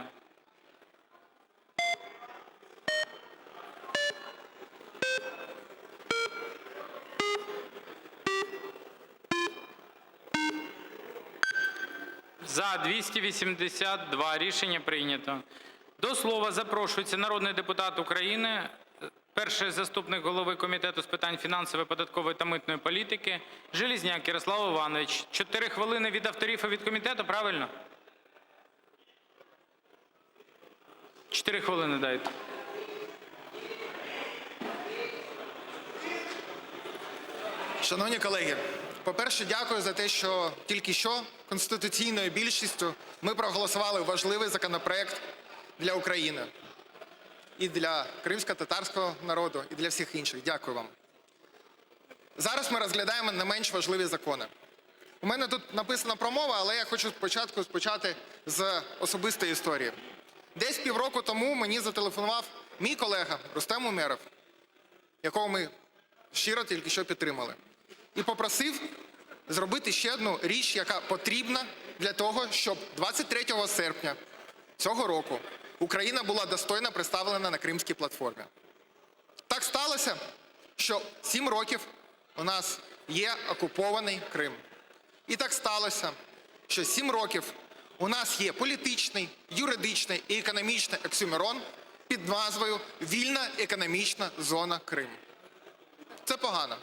За – 282. Рішення прийнято. До слова запрошується народний депутат України, перший заступник голови Комітету з питань фінансової, податкової та митної політики Железняк Ярослав Іванович. 4 хвилини від авторів і від комітету, правильно? 4 хвилини дайте. Шановні колеги, по-перше, дякую за те, що тільки що конституційною більшістю ми проголосували важливий законопроект для України і для кримськотатарського народу, і для всіх інших. Дякую вам. Зараз ми розглядаємо не менш важливі закони. У мене тут написана промова, але я хочу спочатку почати з особистої історії. Десь півроку тому мені зателефонував мій колега Рустем Умєров, якого ми щиро тільки що підтримали, і попросив зробити ще одну річ, яка потрібна для того, щоб 23 серпня цього року Україна була достойно представлена на Кримській платформі. Так сталося, що 7 років у нас є окупований Крим. І так сталося, що 7 років у нас є політичний, юридичний і економічний оксюморон під назвою Вільна економічна зона Крим. Це погано.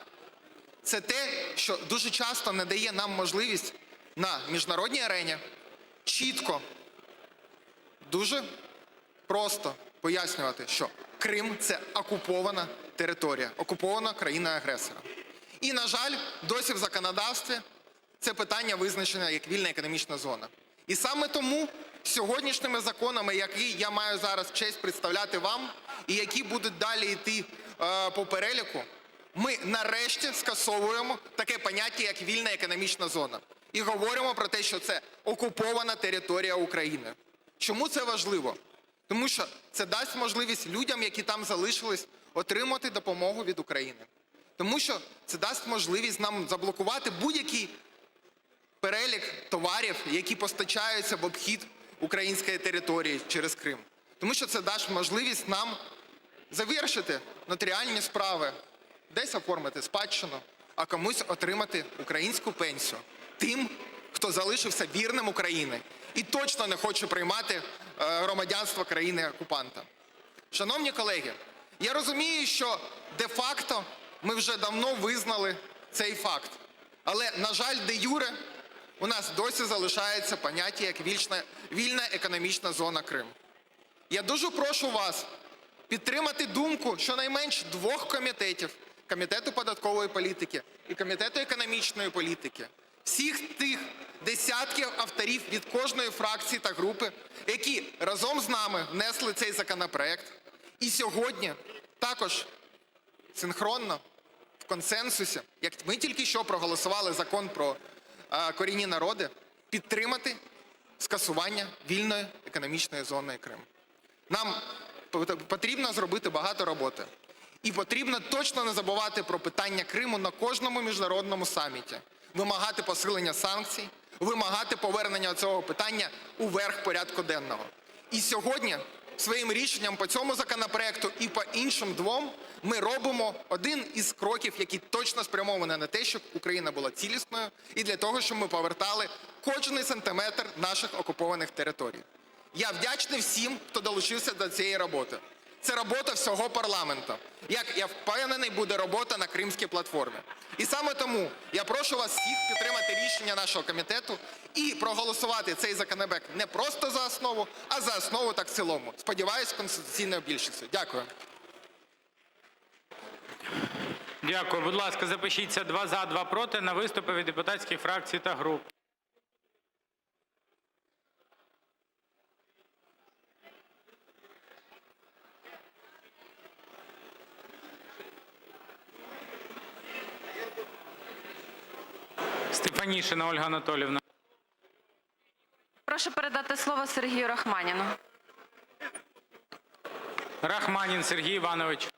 Це те, що дуже часто не дає нам можливість на міжнародній арені чітко, дуже просто пояснювати, що Крим – це окупована територія, окупована країна-агресора. І, на жаль, досі в законодавстві це питання визначено як вільна економічна зона. І саме тому сьогоднішніми законами, які я маю зараз честь представляти вам, і які будуть далі йти по переліку, ми нарешті скасовуємо таке поняття, як вільна економічна зона. І говоримо про те, що це окупована територія України. Чому це важливо? Тому що це дасть можливість людям, які там залишились, отримати допомогу від України. Тому що це дасть можливість нам заблокувати будь-який перелік товарів, які постачаються в обхід української території через Крим. Тому що це дасть можливість нам завершити нотаріальні справи, десь оформити спадщину, а комусь отримати українську пенсію. Тим, хто залишився вірним Україні і точно не хоче приймати громадянство країни-окупанта. Шановні колеги, я розумію, що де-факто ми вже давно визнали цей факт. Але, на жаль, де-юре у нас досі залишається поняття як вільна економічна зона Крим. Я дуже прошу вас підтримати думку щонайменш двох комітетів – Комітету податкової політики і Комітету економічної політики. Всіх тих десятків авторів від кожної фракції та групи, які разом з нами внесли цей законопроект. І сьогодні також синхронно, в консенсусі, як ми тільки що проголосували закон про корінні народи, підтримати скасування вільної економічної зони Крим. Нам потрібно зробити багато роботи. І потрібно точно не забувати про питання Криму на кожному міжнародному саміті. Вимагати посилення санкцій, вимагати повернення цього питання у верх порядку денного. І сьогодні своїм рішенням по цьому законопроекту і по іншим двом ми робимо один із кроків, який точно спрямований на те, щоб Україна була цілісною і для того, щоб ми повертали кожний сантиметр наших окупованих територій. Я вдячний всім, хто долучився до цієї роботи. Це робота всього парламенту. Як я впевнений, буде робота на Кримській платформі. І саме тому я прошу вас всіх підтримати рішення нашого комітету і проголосувати цей законопроект не просто за основу, а за основу та в цілому. Сподіваюсь, конституційною більшістю. Дякую. Дякую. Будь ласка, запишіться: два – за, два – проти на виступи від депутатських фракцій та груп. Стефанішина Ольга Анатоліївна. Прошу передати слово Сергію Рахманіну. Рахманін Сергій Іванович.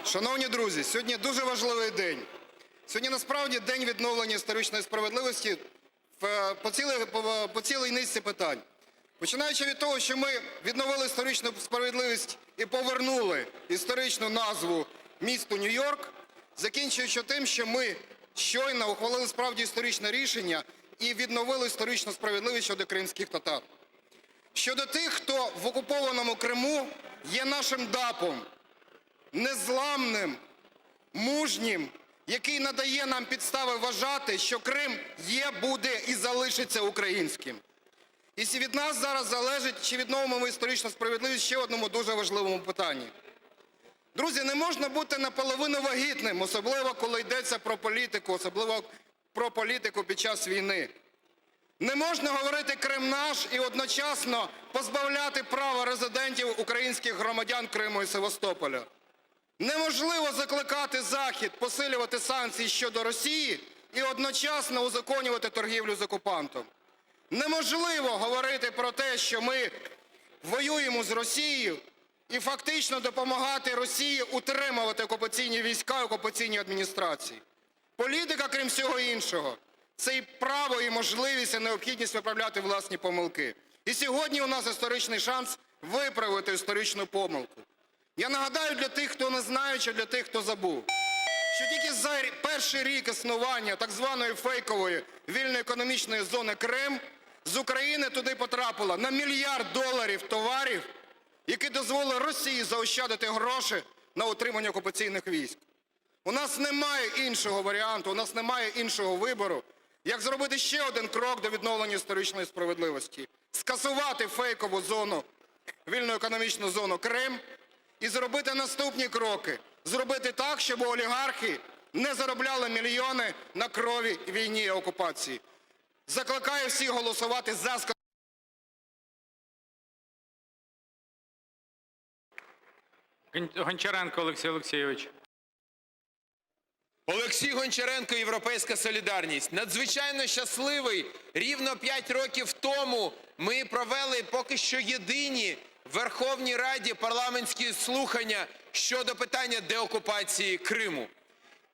Шановні друзі, сьогодні дуже важливий день. Сьогодні насправді день відновлення історичної справедливості по цілій, по, по цілій низці питань. Починаючи від того, що ми відновили історичну справедливість і повернули історичну назву місту Нью-Йорк, закінчуючи тим, що ми щойно ухвалили справді історичне рішення і відновили історичну справедливість щодо кримських татар. Щодо тих, хто в окупованому Криму є нашим ДАПом, незламним, мужнім, який надає нам підстави вважати, що Крим є, буде і залишиться українським. І від нас зараз залежить, чи відновимо ми історичну справедливість ще одному дуже важливому питанні. Друзі, не можна бути наполовину вагітним, особливо коли йдеться про політику, особливо про політику під час війни. Не можна говорити «Крим наш» і одночасно позбавляти права резидентів українських громадян Криму і Севастополя. Неможливо закликати Захід посилювати санкції щодо Росії і одночасно узаконювати торгівлю з окупантом. Неможливо говорити про те, що ми воюємо з Росією і фактично допомагати Росії утримувати окупаційні війська і окупаційні адміністрації. Політика, крім всього іншого, це і право, і можливість, і необхідність виправляти власні помилки. І сьогодні у нас історичний шанс виправити історичну помилку. Я нагадаю для тих, хто не знає, чи для тих, хто забув, що тільки за перший рік існування так званої фейкової вільної економічної зони Крим з України туди потрапило на мільярд доларів товарів, які дозволили Росії заощадити гроші на утримання окупаційних військ. У нас немає іншого варіанту, у нас немає іншого вибору, як зробити ще один крок до відновлення історичної справедливості. Скасувати фейкову зону, вільну економічну зону Крим і зробити наступні кроки. Зробити так, щоб олігархи не заробляли мільйони на крові, війні і окупації. Закликаю всіх голосувати за Гончаренко Олексій Олексійович. Олексій Гончаренко, "Європейська солідарність". Надзвичайно щасливий. Рівно 5 років тому ми провели поки що єдині в Верховній Раді парламентські слухання щодо питання деокупації Криму.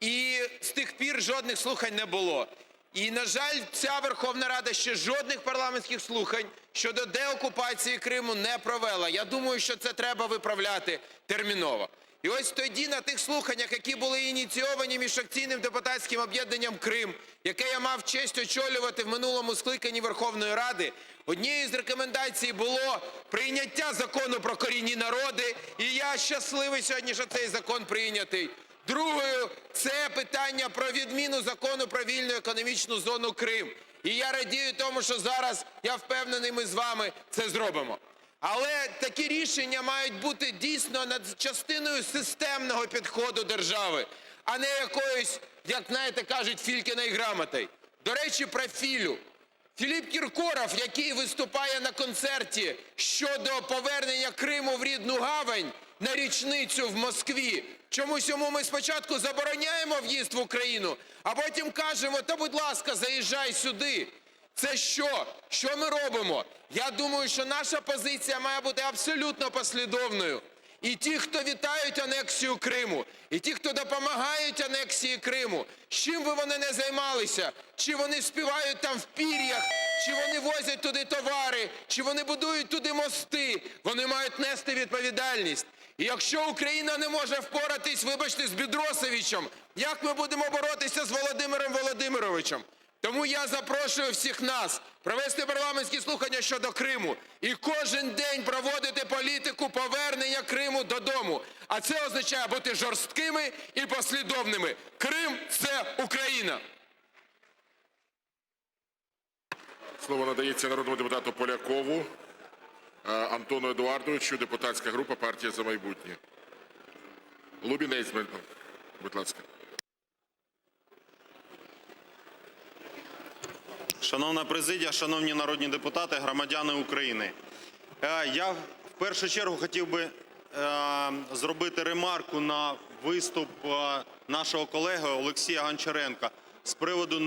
І з тих пір жодних слухань не було. І, на жаль, ця Верховна Рада ще жодних парламентських слухань щодо деокупації Криму не провела. Я думаю, що це треба виправляти терміново. І ось тоді на тих слуханнях, які були ініційовані міжфракційним депутатським об'єднанням "Крим", яке я мав честь очолювати в минулому скликанні Верховної Ради, однією з рекомендацій було прийняття закону про корінні народи. І я щасливий сьогодні, що цей закон прийнятий. Другою – це питання про відміну закону про вільну економічну зону Крим. І я радію тому, що зараз, я впевнений, ми з вами це зробимо. Але такі рішення мають бути дійсно над частиною системного підходу держави, а не якоюсь, як знаєте, кажуть, Фількіною грамотою. До речі, про Філю. Філіп Кіркоров, який виступає на концерті щодо повернення Криму в рідну гавань на річницю в Москві, чомусь йому ми спочатку забороняємо в'їзд в Україну, а потім кажемо, та будь ласка, заїжджай сюди. Це що? Що ми робимо? Я думаю, що наша позиція має бути абсолютно послідовною. І ті, хто вітають анексію Криму, і ті, хто допомагають анексії Криму, чим би вони не займалися, чи вони співають там в пір'ях, чи вони возять туди товари, чи вони будують туди мости, вони мають нести відповідальність. І якщо Україна не може впоратись, вибачте, з Бедросовичем, як ми будемо боротися з Володимиром Володимировичем? Тому я запрошую всіх нас провести парламентські слухання щодо Криму і кожен день проводити політику повернення Криму додому. А це означає бути жорсткими і послідовними. Крим – це Україна! Слово надається народному депутату Полякову Антону Едуардовичу, депутатська група "Партія "За майбутнє". Лубінець, будь ласка. Шановна президія, шановні народні депутати, громадяни України. Я в першу чергу хотів би зробити ремарку на виступ нашого колеги Олексія Гончаренка з приводу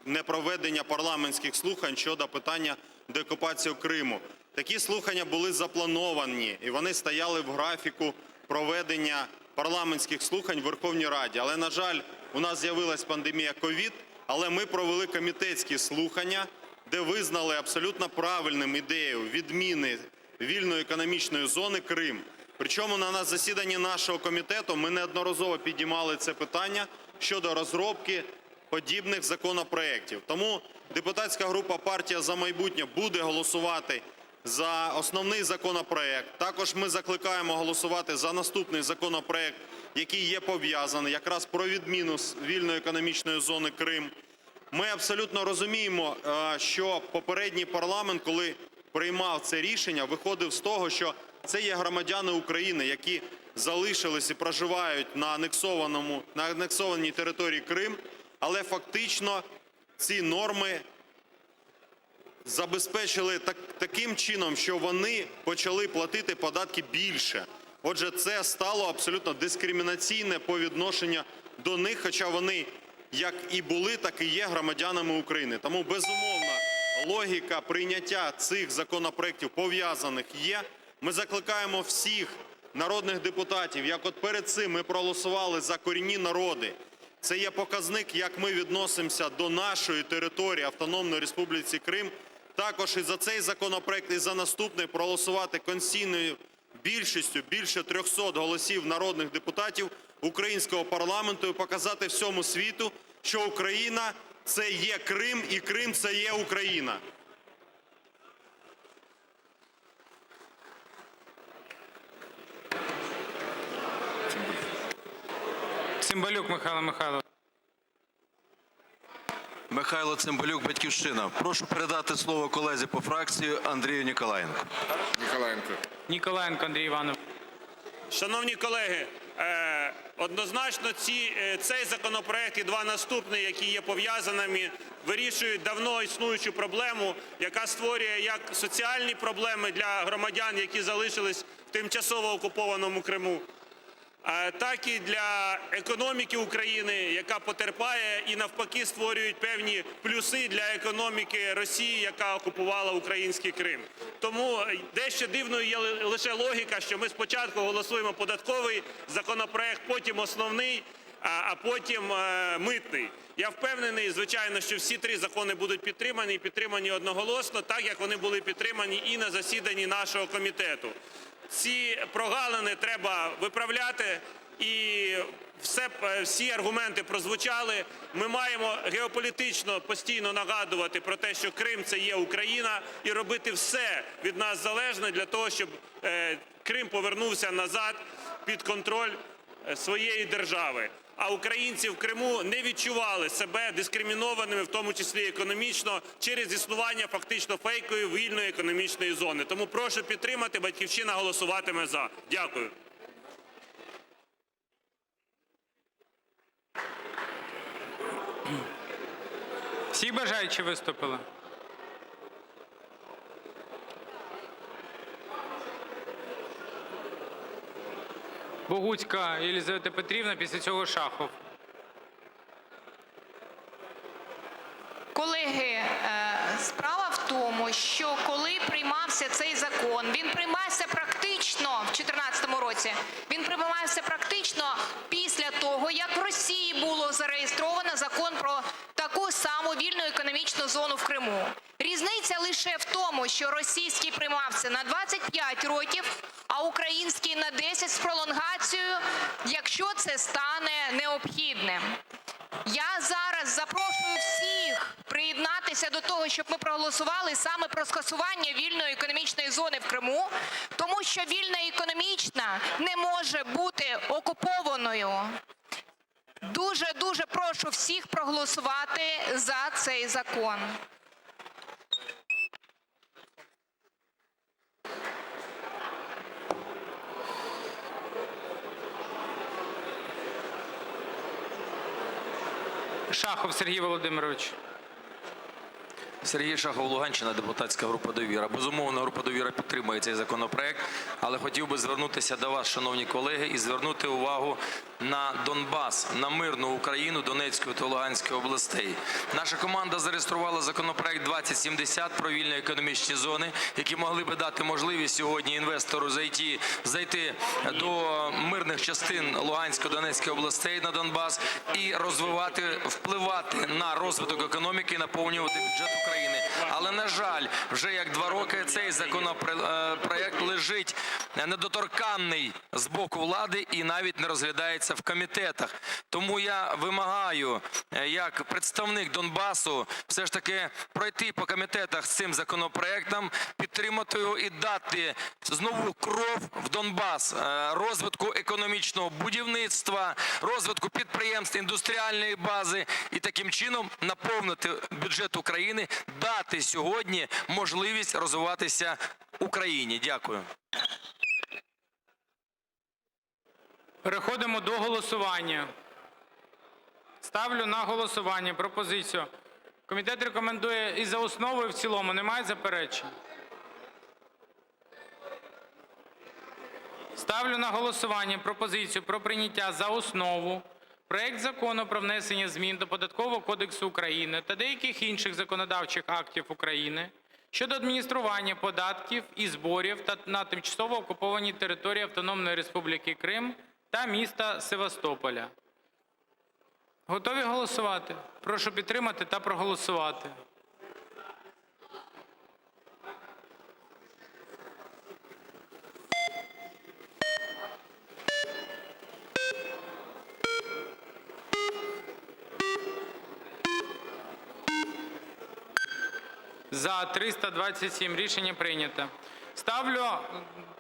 непроведення парламентських слухань щодо питання деокупації Криму. Такі слухання були заплановані і вони стояли в графіку проведення парламентських слухань в Верховній Раді. Але, на жаль, у нас з'явилась пандемія ковід, але ми провели комітетські слухання, де визнали абсолютно правильним ідею відміни вільної економічної зони Крим. Причому на засіданні нашого комітету ми неодноразово піднімали це питання щодо розробки подібних законопроєктів. Тому депутатська група "Партія "За майбутнє" буде голосувати за основний законопроект. Також ми закликаємо голосувати за наступний законопроект, який є пов'язаний якраз про відміну вільної економічної зони Крим. Ми абсолютно розуміємо, що попередній парламент, коли приймав це рішення, виходив з того, що це є громадяни України, які залишились і проживають на анексованому, на анексованій території Крим, але фактично ці норми. Забезпечили так, таким чином, що вони почали платити податки більше. Отже, це стало абсолютно дискримінаційне по відношенню до них, хоча вони як і були, так і є громадянами України. Тому, безумовно, логіка прийняття цих законопроектів пов'язаних є. Ми закликаємо всіх народних депутатів, як от перед цим ми проголосували за корінні народи. Це є показник, як ми відносимося до нашої території Автономної Республіки Крим. Також і за цей законопроект, і за наступний проголосувати конституційною більшістю, більше 300 голосів народних депутатів українського парламенту і показати всьому світу, що Україна – це є Крим, і Крим – це є Україна. Цимбалюк Михайло Михайлович. Михайло Цимбалюк, "Батьківщина". Прошу передати слово колезі по фракції Андрію Ніколаєнку. Ніколаєнко. Ніколаєнко Андрій Іванович. Шановні колеги, е, однозначно ці, е, цей законопроект і два наступні, які є пов'язаними, вирішують давно існуючу проблему, яка створює як соціальні проблеми для громадян, які залишились в тимчасово окупованому Криму, е, так і для економіки України, яка потерпає і навпаки створюють певні плюси для економіки Росії, яка окупувала український Крим. Тому дещо дивною є лише логіка, що ми спочатку голосуємо податковий законопроект, потім основний, а потім е, митний. Я впевнений, звичайно, що всі три закони будуть підтримані і підтримані одноголосно, так як вони були підтримані і на засіданні нашого комітету. Ці прогалини треба виправляти, і все, е, всі аргументи прозвучали. Ми маємо геополітично постійно нагадувати про те, що Крим – це є Україна, і робити все від нас залежне для того, щоб е, Крим повернувся назад під контроль е, своєї держави. А українці в Криму не відчували себе дискримінованими, в тому числі економічно, через існування фактично фейкової вільної економічної зони. Тому прошу підтримати, "Батьківщина" голосуватиме за. Дякую. Всі бажаючі виступили? Богуцька Єлизавета Петрівна, після цього Шахов. Колеги, е, справа в тому, що коли приймався цей закон, він приймався практично в 2014 році, він приймався практично після того, як в Росії було зареєстровано закон про таку саму вільну економічну зону в Криму. Різниця лише в тому, що російський приймався на 25 років, а український на 10 з пролонгацією, якщо це стане необхідним. Я зараз запрошую всіх приєднатися до того, щоб ми проголосували саме про скасування вільної економічної зони в Криму, тому що вільна економічна не може бути окупованою. Дуже-дуже прошу всіх проголосувати за цей закон. Шахов Сергій Володимирович. Сергій Шахов, Луганщина, депутатська група "Довіра". Безумовно, група "Довіра" підтримує цей законопроект, але хотів би звернутися до вас, шановні колеги, і звернути увагу на Донбас, на мирну Україну Донецької та Луганської областей. Наша команда зареєструвала законопроект 2070 про вільні економічні зони, які могли би дати можливість сьогодні інвестору зайти, зайти до мирних частин Луганської, Донецької областей на Донбас і розвивати, впливати на розвиток економіки і наповнювати бюджет України. Але, на жаль, вже як два роки цей законопроект лежить недоторканний з боку влади і навіть не розглядається в комітетах. Тому я вимагаю, е, як представник Донбасу, все ж таки пройти по комітетах з цим законопроектом, підтримати його і дати знову кров в Донбас, е, розвитку економічного будівництва, розвитку підприємств, індустріальної бази і таким чином наповнити бюджет України, дати сьогодні можливість розвиватися Україні. Дякую. Переходимо до голосування. Ставлю на голосування пропозицію. Комітет рекомендує і за основу, і в цілому. Немає заперечень? Ставлю на голосування пропозицію про прийняття за основу проект Закону про внесення змін до Податкового кодексу України та деяких інших законодавчих актів України щодо адміністрування податків і зборів та на тимчасово окупованій території Автономної Республіки Крим та міста Севастополя. Готові голосувати? Прошу підтримати та проголосувати. За – 327 Рішення прийнято. Ставлю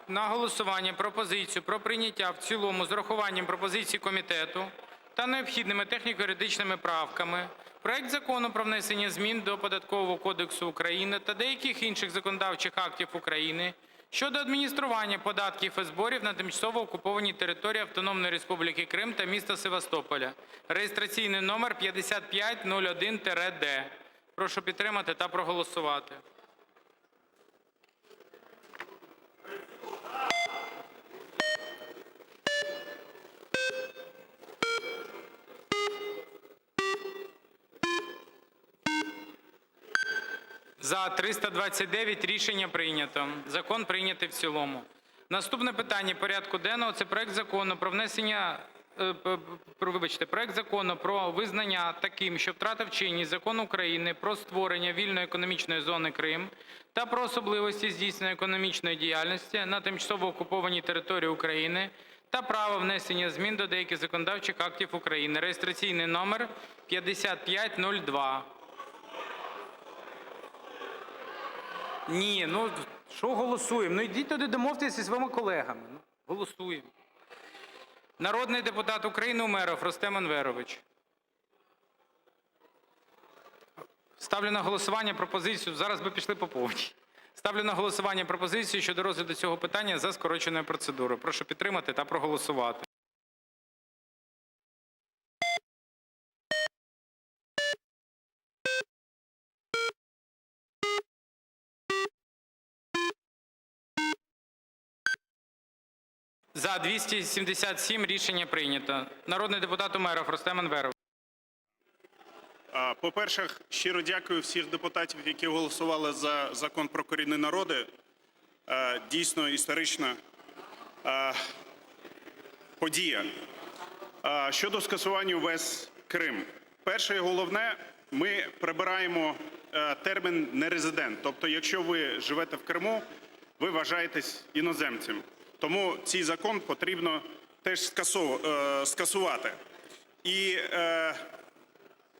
на голосування пропозицію про прийняття в цілому з урахуванням пропозицій комітету та необхідними техніко-юридичними правками проект Закону про внесення змін до Податкового кодексу України та деяких інших законодавчих актів України щодо адміністрування податків і зборів на тимчасово окупованій території Автономної Республіки Крим та міста Севастополя (реєстраційний номер 5501-д). Прошу підтримати та проголосувати. За – 329 Рішення прийнято. Закон прийнятий в цілому. Наступне питання порядку денного – це проект Закону про внесення, вибачте, проект Закону про визнання таким, що втратив чинність Закон України "Про створення вільної економічної зони Крим" та про особливості здійснення економічної діяльності на тимчасово окупованій території України та право внесення змін до деяких законодавчих актів України (реєстраційний номер 5502). Ні, ну що голосуємо? Ну йдіть туди, домовтеся зі своїми колегами. Ну, голосуємо. Народний депутат України Умєров Рустем Енверович. Ставлю на голосування пропозицію, зараз би пішли по повній. Ставлю на голосування пропозицію щодо розгляду цього питання за скороченою процедурою. Прошу підтримати та проголосувати. За – 277 Рішення прийнято. Народний депутат Умєров Рустем Енверович. По-перше, щиро дякую всіх депутатів, які голосували за закон про корінні народи. Дійсно історична подія. Щодо скасування ВЕС Крим. Перше і головне, ми прибираємо термін нерезидент. Тобто, якщо ви живете в Криму, ви вважаєтесь іноземцем. Тому цей закон потрібно теж скасувати. І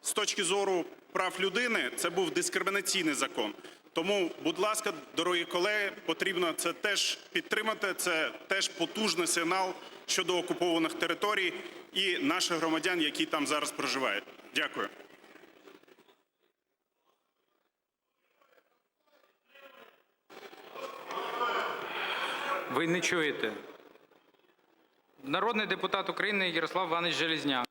з точки зору прав людини це був дискримінаційний закон. Тому, будь ласка, дорогі колеги, потрібно це теж підтримати. Це теж потужний сигнал щодо окупованих територій і наших громадян, які там зараз проживають. Дякую. Ви не чуєте. Народний депутат України Ярослав Іванович Железняк.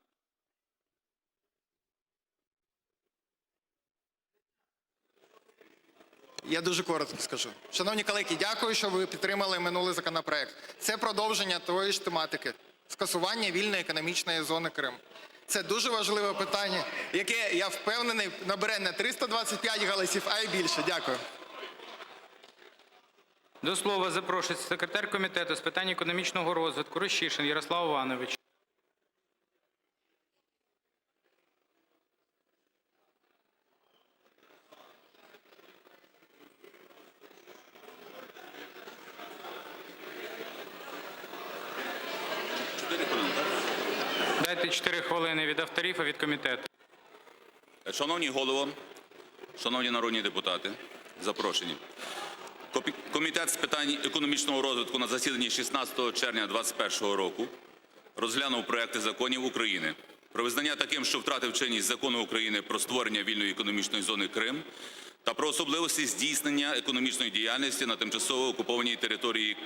Я дуже коротко скажу. Шановні колеги, дякую, що ви підтримали минулий законопроект. Це продовження тої ж тематики – скасування вільної економічної зони Крим. Це дуже важливе питання, яке, я впевнений, набере не 325 голосів, а й більше. Дякую. До слова запрошується секретар Комітету з питань економічного розвитку Рущишин Ярослав Іванович. Дайте 4 хвилини від авторів і від комітету. Шановні голово, шановні народні депутати, запрошені. Комітет з питань економічного розвитку на засіданні 16 червня 2021 року розглянув проекти законів України про визнання таким, що втратив чинність Закону України про створення вільної економічної зони Крим та про особливості здійснення економічної діяльності на тимчасово окупованій території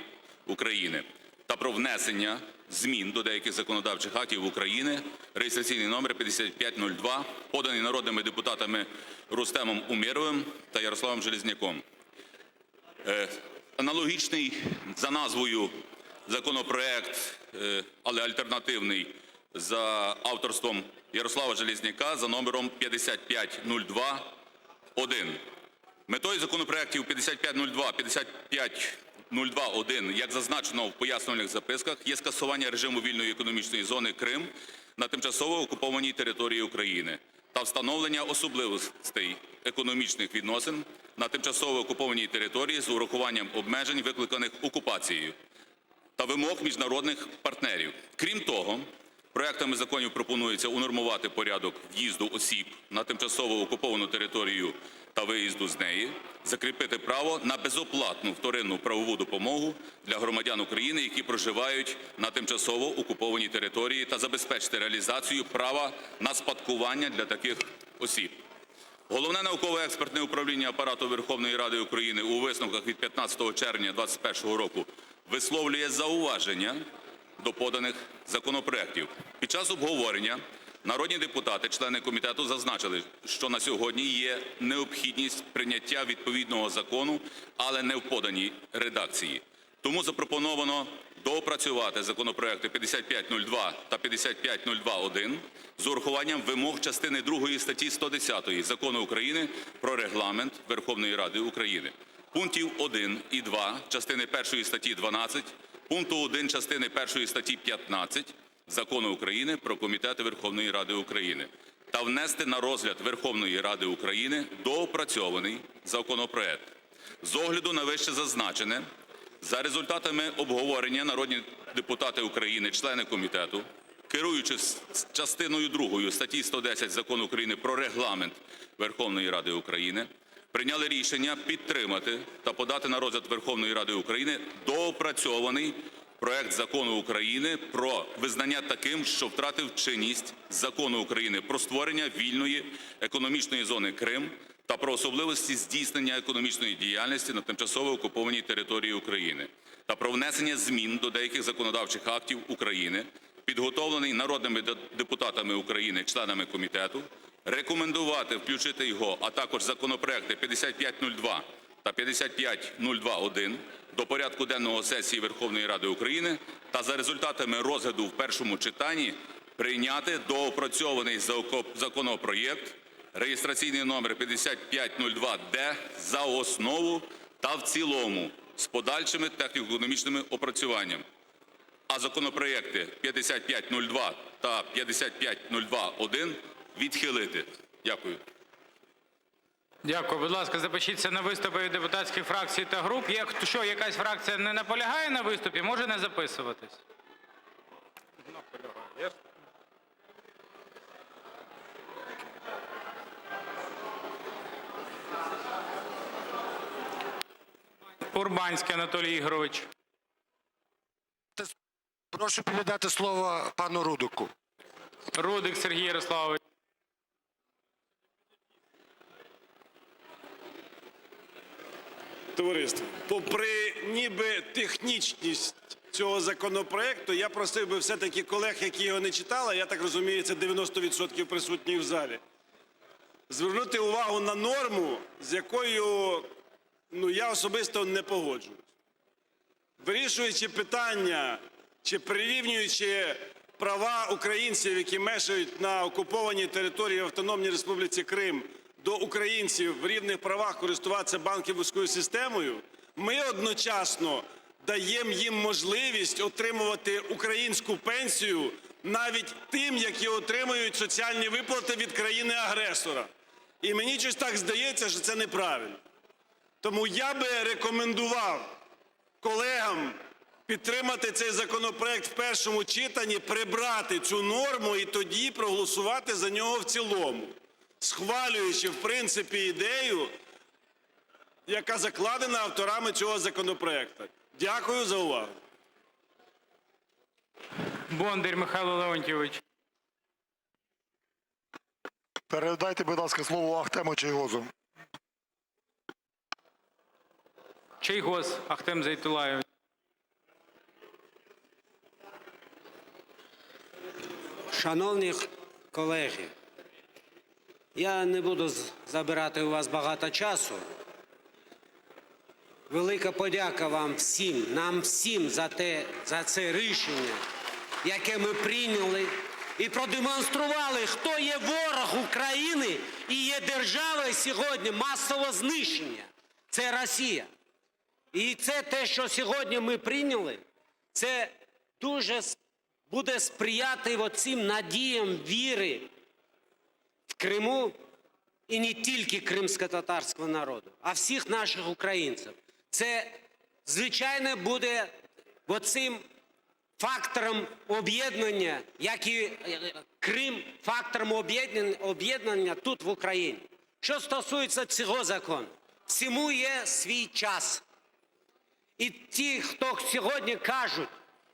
України та про. про внесення змін до деяких законодавчих актів України (реєстраційний номер 5502), поданий народними депутатами Рустемом Умєровим та Ярославом Железняком. Е, Аналогічний за назвою законопроект, е, але альтернативний за авторством Ярослава Железняка за номером 5502-1. Метою законопроектів 5502, 5502-1, як зазначено в пояснювальних записках, є скасування режиму вільної економічної зони Крим на тимчасово окупованій території України та встановлення особливостей економічних відносин на тимчасово окупованій території з урахуванням обмежень, викликаних окупацією, та вимог міжнародних партнерів. Крім того, проектами законів пропонується унормувати порядок в'їзду осіб на тимчасово окуповану територію та виїзду з неї, закріпити право на безоплатну вторинну правову допомогу для громадян України, які проживають на тимчасово окупованій території, та забезпечити реалізацію права на спадкування для таких осіб. Головне науково-експертне управління Апарату Верховної Ради України у висновках від 15 червня 2021 року висловлює зауваження до поданих законопроектів. Під час обговорення народні депутати, члени комітету, зазначили, що на сьогодні є необхідність прийняття відповідного закону, але не в поданій редакції. Тому запропоновано доопрацювати законопроекти 5502 та 5502-1 з урахуванням вимог частини другої статті 110 Закону України "Про Регламент Верховної Ради України", пунктів 1 і 2 частини першої статті 12, пункту 1 частини першої статті 15 Закону України "Про комітети Верховної Ради України" та внести на розгляд Верховної Ради України доопрацьований законопроект. З огляду на вищезазначене, за результатами обговорення народні депутати України, члени комітету, керуючись частиною другою статті 110 Закону України "Про Регламент Верховної Ради України", прийняли рішення підтримати та подати на розгляд Верховної Ради України доопрацьований проект Закону України про визнання таким, що втратив чинність Закону України "Про створення вільної економічної зони Крим" та "Про особливості здійснення економічної діяльності на тимчасово окупованій території України" та про внесення змін до деяких законодавчих актів України, підготовлений народними депутатами України, членами комітету, рекомендувати включити його, а також законопроекти 5502 та 5502-1 до порядку денного сесії Верховної Ради України та за результатами розгляду в першому читанні прийняти доопрацьований законопроект реєстраційний номер 5502-д за основу та в цілому з подальшими техніко-економічними опрацюваннями. А законопроекти 5502 та 5502-1 відхилити. Дякую. Дякую. Будь ласка, запишіться на виступи від депутатських фракцій та груп. Якщо якась фракція не наполягає на виступі, може не записуватись. Урбанський Анатолій Ігорович. Прошу передати слово пану Рудику. Рудик Сергій Ярославович. Товариство, попри ніби технічність цього законопроекту, я просив би все-таки колег, які його не читали, я так розумію, це 90% присутніх в залі, звернути увагу на норму, з якою ну, я особисто не погоджуюсь. Вирішуючи питання чи прирівнюючи права українців, які мешкають на окупованій території в Автономній Республіці Крим, до українців в рівних правах користуватися банківською системою, ми одночасно даємо їм можливість отримувати українську пенсію навіть тим, які отримують соціальні виплати від країни-агресора. І мені щось так здається, що це неправильно. Тому я би рекомендував колегам підтримати цей законопроект в першому читанні, прибрати цю норму і тоді проголосувати за нього в цілому, схвалюючи, в принципі, ідею, яка закладена авторами цього законопроекту. Дякую за увагу. Бондар Михайло Леонтійович. Передайте, будь ласка, слово Ахтему Чийгозу. Чийгоз Ахтем Зейтуллайович. Шановні колеги, я не буду забирати у вас багато часу. Велика подяка вам всім, нам всім за те, за це рішення, яке ми прийняли і продемонстрували, хто є ворог України і є державою сьогодні масового знищення. Це Росія. І це те, що сьогодні ми прийняли, це дуже буде сприяти оцим надіям віри в Криму і не тільки кримськотатарського народу, а всіх наших українців. Це, звичайно, буде оцим фактором об'єднання, як і е, Крим фактором об'єднання, тут в Україні. Що стосується цього закону, всьому є свій час. І ті, хто сьогодні кажуть,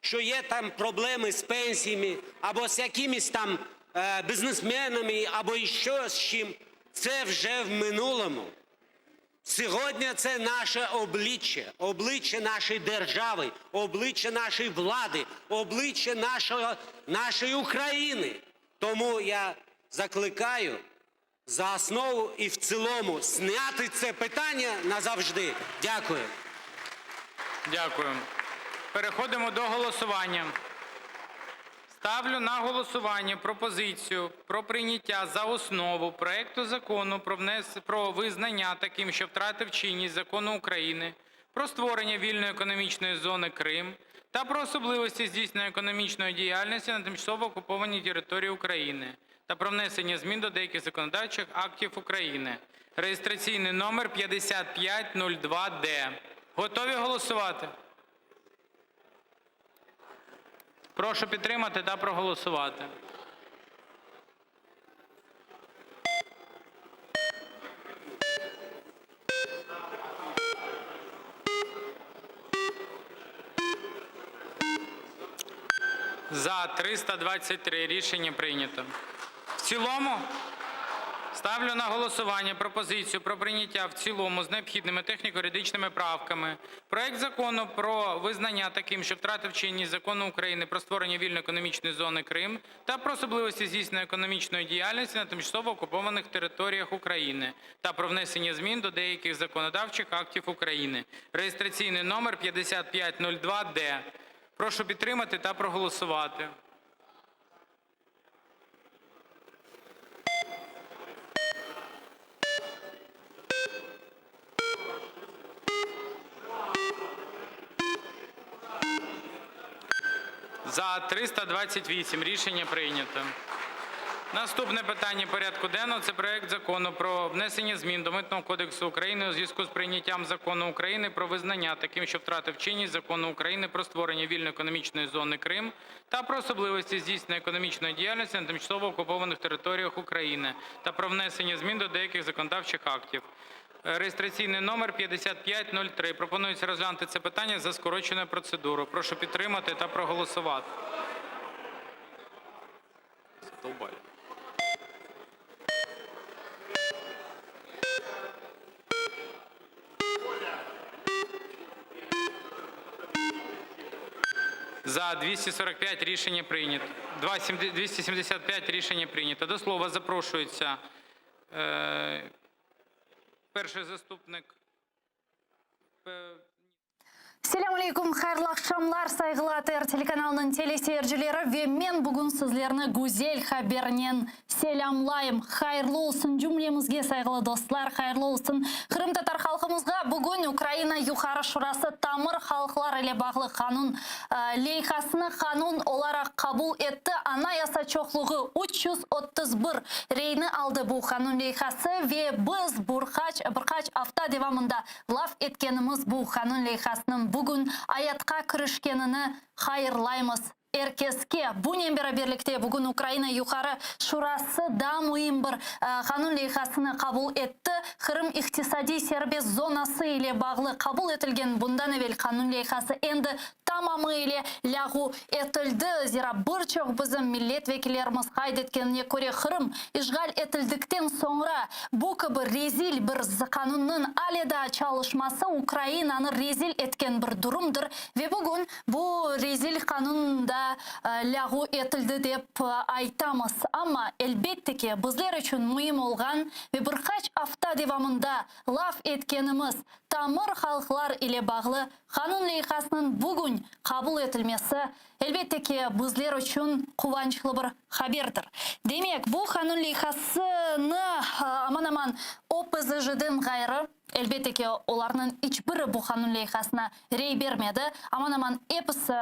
що є там проблеми з пенсіями або з якимись там е, бізнесменами, або іще з чим, це вже в минулому. Сьогодні це наше обличчя, обличчя нашої держави, обличчя нашої влади, обличчя нашого, нашої України. Тому я закликаю за основу і в цілому зняти це питання назавжди. Дякую. Дякую. Переходимо до голосування. Ставлю на голосування пропозицію про прийняття за основу проекту Закону про внес... про визнання таким, що втратив чинність Закону України "Про створення вільної економічної зони Крим" та про особливості здійснення економічної діяльності на тимчасово окупованій території України та про внесення змін до деяких законодавчих актів України (реєстраційний номер 5502-д). Готові голосувати? Прошу підтримати та проголосувати. За 323 Рішення прийнято. В цілому? Ставлю на голосування пропозицію про прийняття в цілому з необхідними техніко-юридичними правками проект Закону про визнання таким, що втратив чинність Закону України "Про створення вільної економічної зони Крим" та про особливості здійснення економічної діяльності на тимчасово окупованих територіях України та про внесення змін до деяких законодавчих актів України (реєстраційний номер 5502-д). Прошу підтримати та проголосувати. За 328 Рішення прийнято. Наступне питання порядку денного – це проект Закону про внесення змін до Митного кодексу України у зв'язку з прийняттям Закону України "Про визнання таким, що втратив чинність Закону України "Про створення вільної економічної зони Крим" та про особливості здійснення економічної діяльності на тимчасово окупованих територіях України та про внесення змін до деяких законодавчих актів. Реєстраційний номер 5503. Пропонується розглянути це питання за скороченою процедурою. Прошу підтримати та проголосувати. За 245 рішення прийнято. 275 рішення прийнято. До слова запрошується е, перший заступник Selâm aleyküm, hayırlı aqşamlar, sayğılı ATR telekanalınıñ teleseyircileri ve men bugün sizlerni güzel habernen selâmlayım. Hayırlı olsun cümlemizge, sayğılı dostlar, hayırlı olsun qırımtatar halqımızğa. Bugün Ukraina Yuqarı Şurası tamır halqlar ile bağlı qanun leyhasını qanun olaraq qabul etti. Anayasa çoqluğı 331 reyni aldı bu qanun leyhası ve biz bir qaç bir qaç afta devamında laf etkenimiz bu qanun leyhasınıñ bugün ayatqa kirişkenini hayırlaymız er keske. Bunen beraberlikte bugün Ukraina Yuqarı Şurası da müim bir qanun leyhasını qabul etti. Qırım iqtisadiy serbest zonası ile bağlı qabul etilgen bundan evel qanun leyhası endi tamamı ile lâğu etildi. Zira bir çoq bizim millet vekillerimiz qayd etkenine köre, Qırım işğal etildikten soñra bu kibi rezil bir qanunnıñ ale daa çalışması Ukrainanı rezil etken bir durumdır ve bugün bu rezil qanun da. da lâğu etildi dep aytamız. Amma, elbette ki, bizler içün müim olğan ve bir qaç afta devamında laf etkenimiz tamır halqlar ile bağlı qanun leyhasınıñ bugün qabul etilmesi, elbette ki, bizler içün quvançlı bir haberdir. Demek, bu qanun leyhasını aman-aman OPZJ-den ğayrı, Elbette ki, olarnıñ iç biri bu qanun leyhasına rey bermedi. Aman-aman episi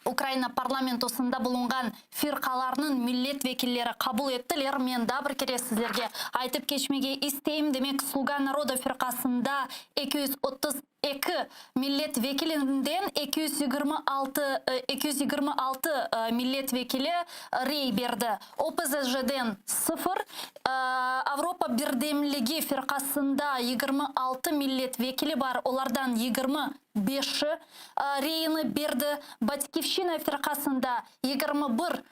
Ukraina parlamentosında bulunğan firqalarnıñ millet vekilleri qabul ettiler. Men daa bir kere sizlerge aytıp keçmege isteyim, demek, Sluga naroda firqasında 232 millet vekilinden 226, 226 millet vekili rey berdi. OPZJ-den sıfır, Avropa birdemligi firqasında 26 millet vekili bar, olardan 25-i reyini berdi. Batkivşçina firqasında 21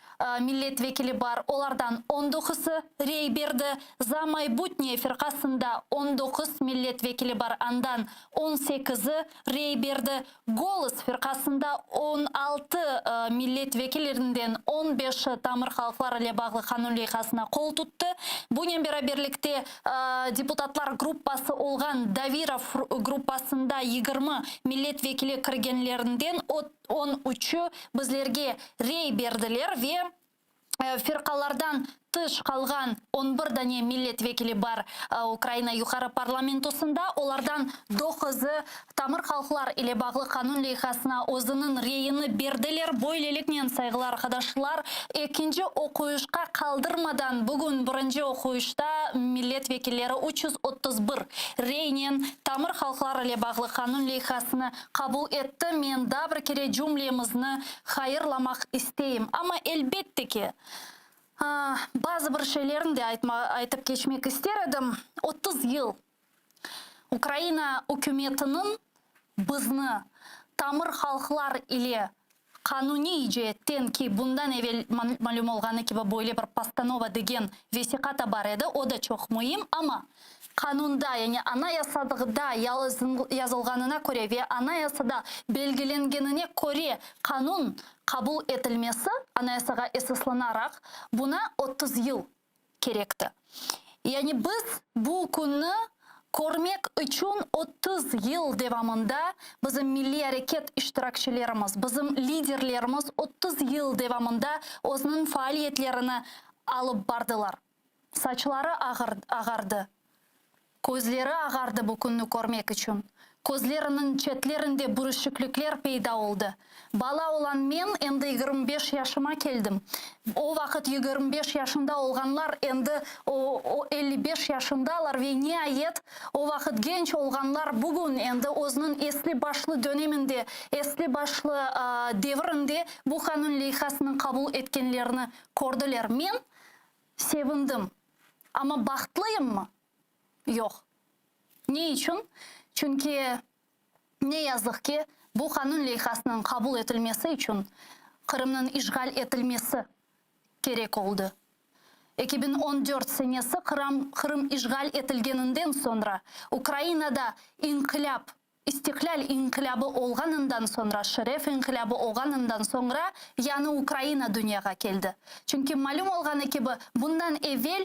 millet vekili bar, olardan on doqusı rey berdi. Za maybutnye firqasında on doquz millet vekili bar, andan on sekizi rey berdi. Golos firqasında 16 millet vekillerinden on beşi tamır halqlar ile bağlı qanun leyhasına qol tuttı. Bunen beraberlikte, deputatlar gruppası olğan Dovira gruppasında 20 millet vekili kirgenlerinden on üçü bizlerge rey berdiler ve Firqalardan tış qalğan on bir dane millet vekili bar Ukraina Yuqarı Parlamentosında, olardan doquzı tamır halqlar ile bağlı qanun leyhasına özüniñ reyini berdiler. Böyleliknen, sayğılı arqadaşlar, ekinci oquyışqa qaldırmadan bugün birinci oquyışta millet vekilleri 331 reynen tamır halqlar ile bağlı qanun leyhasını qabul etti. Men daa bir kere cümlemizni hayırlamaq isteyim. Amma, elbette ki, bazı bir şeylerni de aytıp keçmek ister edim. 30 yıl Ukraina ükümetiniñ bizni tamır halqlar ile qanuniy ceetten, ki bundan evel, malüm olğanı kibi, böyle bir postanova degen vesiqa da bar edi, o da çoq müim, amma Qanunda, yani Anayasadğda yazılğanına köre ve Anayasada belgilengenine köre qanun qabul etilmesi, Anayasağa esaslanaraq, buna 30 yıl kerekti. Yani biz bu künni körmek içün 30 yıl devamında bizim milliy areket iştirakçilerimiz, bizim liderlerimiz 30 yıl devamında özüniñ faaliyetlerini alıp bardılar. Saçları ağardı, közleri ağardı bu künni körmek içün. Közleriniñ çetlerinde bürüşiklikler peyda oldı. Bala olan men endi 25 yaşıma keldim. O vaqıt 25 yaşında olğanlar endi o 55 yaşındalar ve niayet o vaqıt genç olğanlar bugün endi özüniñ esli-başlı döneminde, esli-başlı devirinde bu qanun leyhasınıñ qabul etkenlerini kördiler. Men Sevindim. Amma bahtlıyımmı? Yoq. Ne içün? Çünki, ne yazıq ki, bu qanun leyhasınıñ qabul etilmesi içün Qırımnıñ işğal etilmesi kerek oldı. 2014 senesi Qıram Qırım işğal etilgeninden soñra Ukrainada inqilâp İstiqlâl inqilâbı olğanından soñra, Şeref inqilâbı olğanından soñra yañı Ukraina dünyağa keldi. Çünki malüm olğanı kibi, bundan evel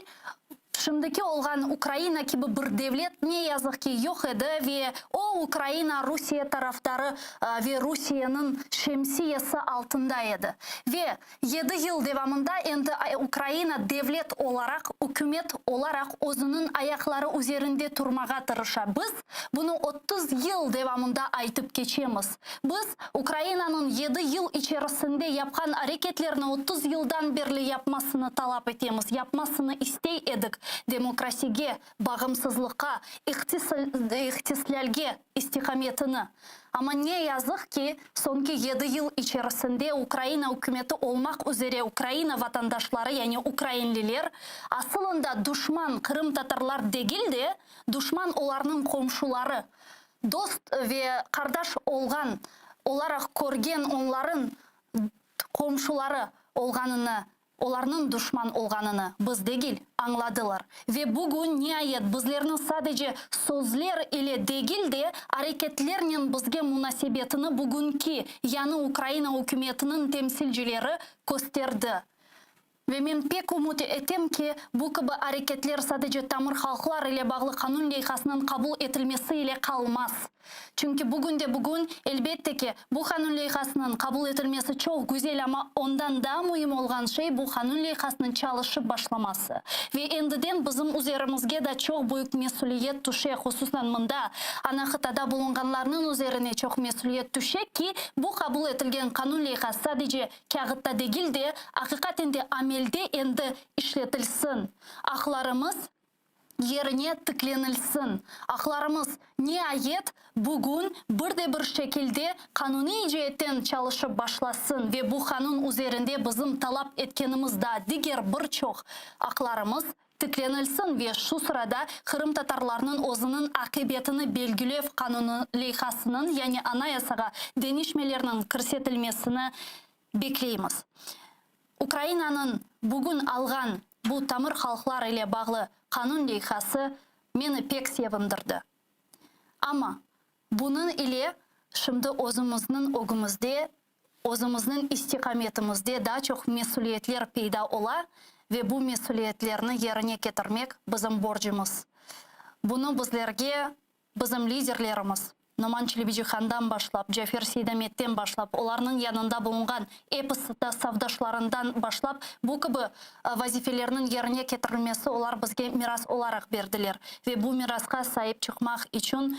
şimdiki olğan Ukraina kibi bir devlet ne yazıq ki yoq edi ve o Ukraina Rusiye tarafdarı ve Rusiyeniñ şemsiyesi altında edi. Ve Yedi yıl devamında endi Ukraina devlet olaraq, ükümet olaraq özüniñ ayaqları üzerinde turmağa tırışa. Biz bunı 30 yıl devamında aytıp keçemiz. Biz Ukrainanıñ yedi yıl içerisinde yapqan areketlerini 30 yıldan berli yapmasını talap etemiz, yapmasını istey edik, demokrasige, bağımsızlıqqa, iqtislâlge istiqametini. Amma ne yazıq ki, soñki yedi yıl içerisinde Ukraina ükümeti olmaq üzere Ukraina vatandaşları, yani ukrainliler, asılında duşman qırımtatarlar degil de, duşman olarnıñ qomşuları, dost ve qardaş olğan olaraq körgen onların qomşuları olğanını. Olarnıñ duşman olğanını biz degil, añladılar. Ve bugün, niayet, bizlerni sadece sözler ile degil de, areketlernen bizge munasebetini bugünki yañı Ukraina ükümetiniñ temsilcileri kösterdi. Ve men pek ümüt etem ki, bu kibi areketler sadece tamır halqlar ile bağlı qanun leyhasınıñ qabul etilmesi ile qalmaz. Çünki bugünde-bugün, elbette ki, bu qanun leyhasınıñ qabul etilmesi çoq güzel, amma ondan daa müim olğan şey bu qanun leyhasınıñ çalışıp başlaması. Ve endiden bizim üzerimizge da çoq büyük mesüliyet tüşe, hususan mında, ana qıtada bulunğanlarnıñ üzerine çoq mesüliyet tüşe ki, bu qabul etilgen qanun leyhası sadece kâğıtta degil de, aqiqaten de amelde endi işletilsin, aqlarımız yerine tiklenilsin. Aqlarımız, niayet, bugün bir de bir şekilde qanuniy ceetten çalışıp başlasın ve bu qanun üzerinde bizim talap etkenimiz daa diger bir çoq aqlarımız tiklenilsin ve şu sırada qırımtatarlarnıñ özüniñ aqibetini belgilev qanunı leyhasınıñ, yani Anayasağa deñişmelerniñ kirsetilmesini bekleymiz. Ukrainanıñ bugün alğan bu tamır halqlar ile bağlı qanun leyhası meni pek sevindirdi. Amma bunıñ ile şimdi özümizniñ ögümizde, özümizniñ istiqametimizde daa çoq mesüliyetler peyda ola ve bu mesüliyetlerni yerine ketirmek bizim borcumız. Bunı bizlerge Bizim liderlerimiz, Noman Çelebicihandan başlap, Cafer Seydametten başlap, olarnıñ yanında bulunğan episi da safdaşlarından başlap, bu kibi vazifelerniñ yerine ketirilmesi olar bizge miras olaraq berdiler. Ve bu mirasqa saip çıqmaq içün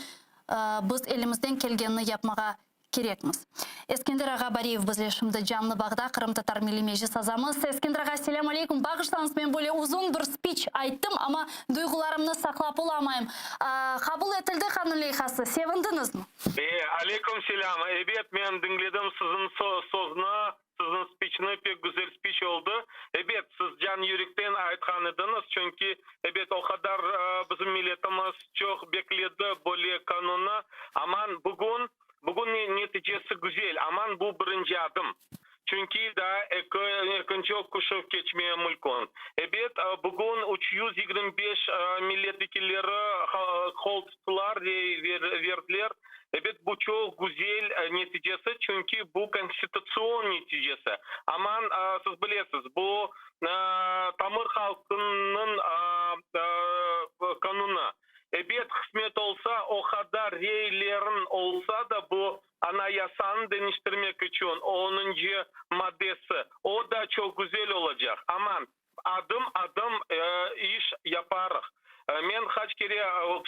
biz elimizden kelgenini yapmağa kerekmiz. Eskender ağa Bariyev bizle şimdi canlı bağda, Qırımtatar Milliy Meclis azamız. Eskender ağa, selâm aleykum. Bağışlañız, men böyle uzun bir spiç ayttım, amma duyğularımnı saqlap olamayım. Qabul etildi qanun leyhası, sevindiñizmi? E, aleyküm selâm. Ebet, men diñledim siziñ sözni, siziñ spiçni, pek güzel spiç oldı. Ebet, siz can yürekten aytqan ediñiz, çünki, ebet, o qadar bizim milletimiz çoq bekledi böyle qanunnı. Aman, bugün Bugün neticesi güzel, aman bu birinci adım. Çünki daa ekinci oquşuv keçmeye mülkün. Ebet, bugün 325 millet vekilleri qol tuttılar, rey berdiler. Ebet, bu çoq güzel neticesi, çünki bu konstitutsion neticesi. Aman, siz bilesiz, bu tamır halqınıñ qanunı. Ebet, qısmet olsa, o qadar reylerin olsa da, bu Anayasanı deñiştirmek içün onuncı maddesi, o da çoq güzel olacaq. Aman, adım-adım iş yaparıq. Men qaç kere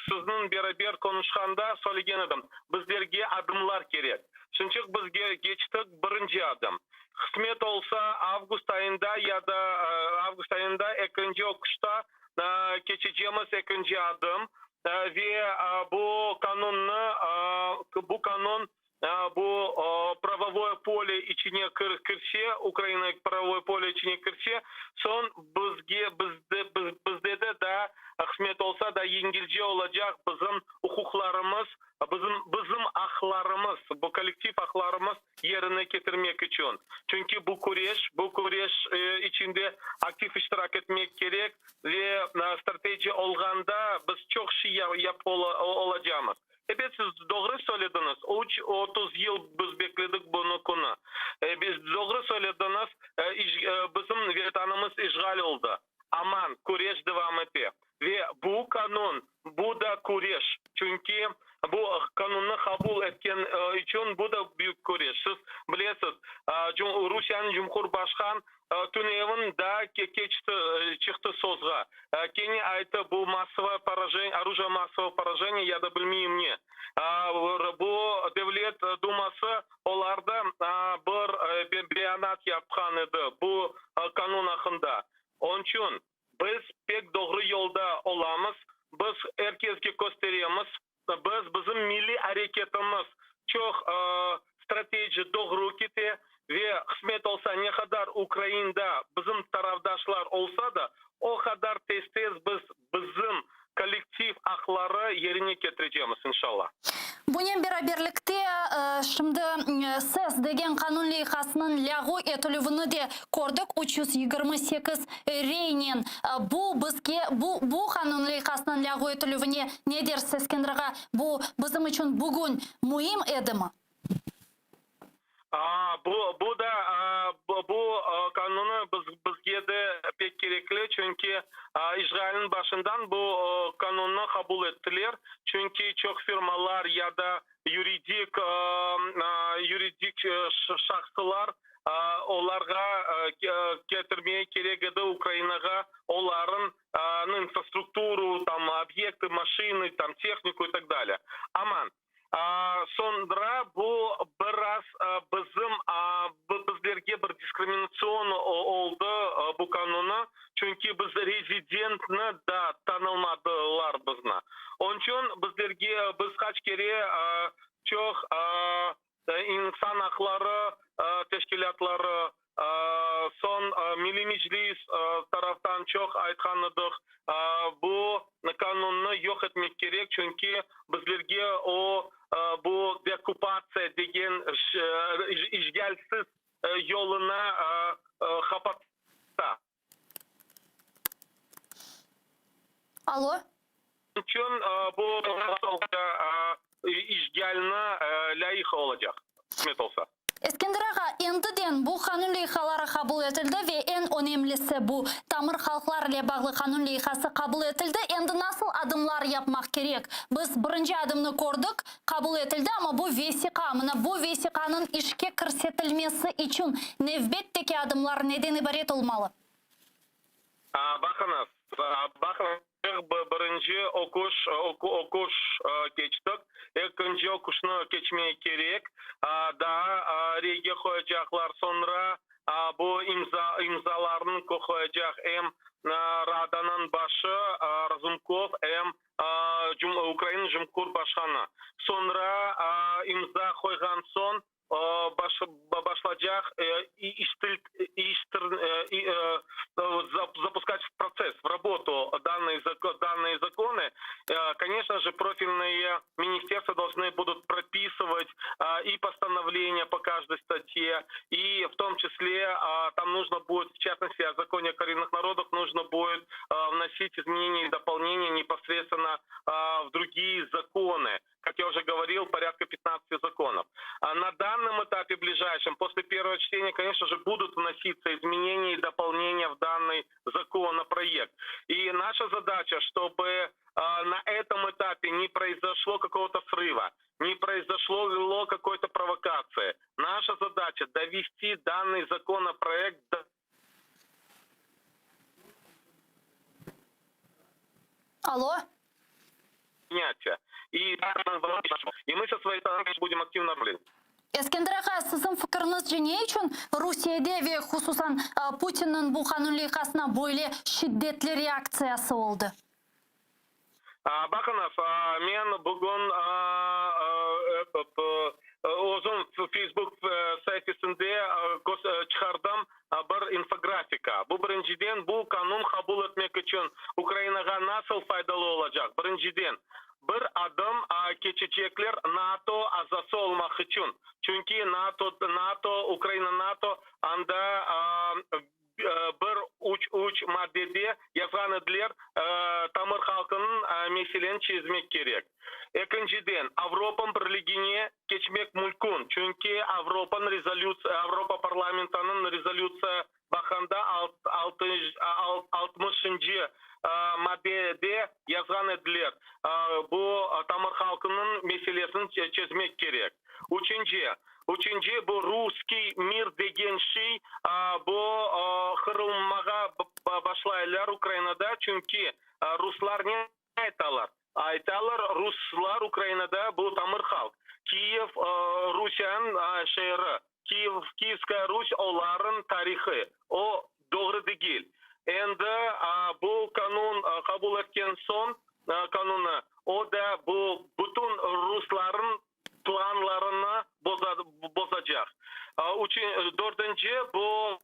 sizniñ beraber qonuşqanda söylegen edim, bizlerge adımlar kerek. Şimçıq biz keçtik birinci adım. Qısmet olsa, avgust ayında ya da avgust ayında ekinci oquşta keçecemiz ekinci adım ve bu qanunnı, bu qanun bu pravovoye pole içine kirse, Ukraina pravovoye pole içine kirse, soñ bizge, bizde, bizde de daa qısmet olsa, daa yengilce olacaq bizim uquqlarımız, bizim, bizim aqlarımız, bu kollektiv aqlarımız yerine ketirmek içün. Çünki bu küreş, bu küreş içinde aktiv iştirak etmek kerek ve strategiya olğanda biz çoq şey yapıp olacamız. Ebet, siz doğru söylediñiz, üç, 30 yıl biz bekledik bunı künü. Biz doğru söylediñiz, bizim Vetanımız işğal oldı. Aman, küreş devam ete. Ve bu qanun, bu da küreş. Çünki bu qanunnı qabul etken içün bu da büyük küreş. Siz bilesiz, Rusiyeniñ cumhurbaşqan tünevin daa keçti, çıqtı sozğa. Kene ayttı, bu massovое poraženiye, orujие massovого poraženiya ya da bilmeyim ne. Bu Devlet duması olar da bir beyanat yapqan edi bu qanun aqqında. Onıñ içün Biz pek doğru yolda olamız, biz er kesge kösteremiz, biz, bizim milliy areketimiz çoq strateji doğru kete ve qısmet olsa ne qadar Ukrainda bizim tarafdaşlar olsa da, o qadar tez-tez biz bizim kollektiv aqları. yerine ketirecemiz, inşallah. Bunen beraberlikte, şimdi SES degen qanun leyhasınıñ lâğu etilüvini de kördik, 328 reynen. Bu bizge, bu, bu qanun leyhasınıñ lâğu etilüvine ne dersiz, Eskender ağa, bu bizim içün bugün müim edimi? Bu, bu da, bu qanunı biz, bizge de pek kerekli, çünki işğalniñ başından bu qanunnı qabul ettiler, çünki çoq firmalar ya da yuridik, yuridik şahsılar, olarğa ketirmege kerek edi Ukrainağa olarıñ infrastrukturu, tam, obyekti, maşinı, tam, tehniku i tak dalее. Aman, Soñra bu biraz bizim, bizlerge bir diskriminatsion oldı bu qanunı, çünki biz rezidentni da tanılmadılar bizni. Onıñ içün bizlerge, biz qaç kere çoq İnsan aqları teşkilâtları, soñ Milliy Meclis taraftan çoq aytqan edik, bu qanunnı yoq etmek kerek, çünki bizlerge o, bu deokkupatsiya degen işğalsiz yoluna qapata. Alo. İçün bu işğalni lâyıq olacaq, qısmet olsa. Eskender ağa, endiden bu qanun leyhaları qabul etildi ve eñ önemlisi bu tamır halqlar ile bağlı qanun leyhası qabul etildi. Endi nasıl adımlar yapmaq kerek? Biz birinci adımnı kördik, qabul etildi, amma bu vesiqa, mına bu vesiqanıñ işke kirsetilmesi içün nevbetteki adımlar neden ibaret olmalı? Baqıñız, baqıñız, birinci oquş, oquş keçtik, ekinci oquşnı keçmege kerek, daa reyge qoyacaqlar, soñra bu imza, imzalarnı qoyacaq em Radanıñ başı Razumkov, em Ukraina Cumhurbaşqanı. Soñra imza qoyğan soñ başlacaq запускать в процесс, в работу данные данные законы. Конечно же, профильные министерства должны будут прописывать и постановления по каждой статье, и в том числе там нужно будет, в частности, о законе о коренных народах нужно будет вносить изменения и дополнения непосредственно в другие законы. Как я уже говорил, порядка 15 законов. А на данном этапе ближайшем, после первого чтения, конечно же, будут вноситься изменения и дополнения в данный законопроект. И наша задача, чтобы на этом этапе не произошло какого-то срыва, не произошло какой-то провокации. Наша задача довести данный законопроект до Алло? Принятия. И, и мы со своей стороны будем активно работать. Eskender ağa, siziñ fikiriñizce ne içün Rusiyede ve hususan Putinniñ bu qanun leyhasına böyle şiddetli reaktsiyası oldı? Baqıñız, men bugün özüm Facebook saifesinde çıqardım bir infografika. Bu birinciden, bu qanun qabul etmek içün Ukrainağa nasıl faydalı olacaq, birinciden, bir adım keçecekler NATO azası olmaq içün, çünki NATO, NATO, Ukraina NATO anda Bir üç üç maddede yazğan ediler, tamır halqınıñ meseleni çezmek kerek. Ekinciden, Avropa Birligine keçmek mülkün, çünki Avropanıñ rezolütsiya, Avropa Parlamentanıñ rezolütsiya baqqanda altmışıncı maddede yazğan ediler, bu tamır halqınıñ meselesini çezmek kerek. Üçünci, üçünci, bu russkiy mir degen şey, bu qırılmağa başlaylar Ukrainada, çünki ruslar ne aytalar? Aytalar, ruslar Ukrainada bu tamır halq, Kiyev Rusiyanıñ şeeri, Kiyev, Kiyevskaya Rus olarnıñ tarihı, o doğru degil. Endi bu qanun qabul etken soñ, qanunı, o da bu bütün ruslarnıñ planlarını bozacaq. Dördünci, bu.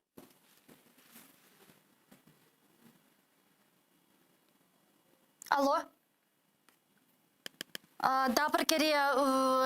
Alo. Daa bir kere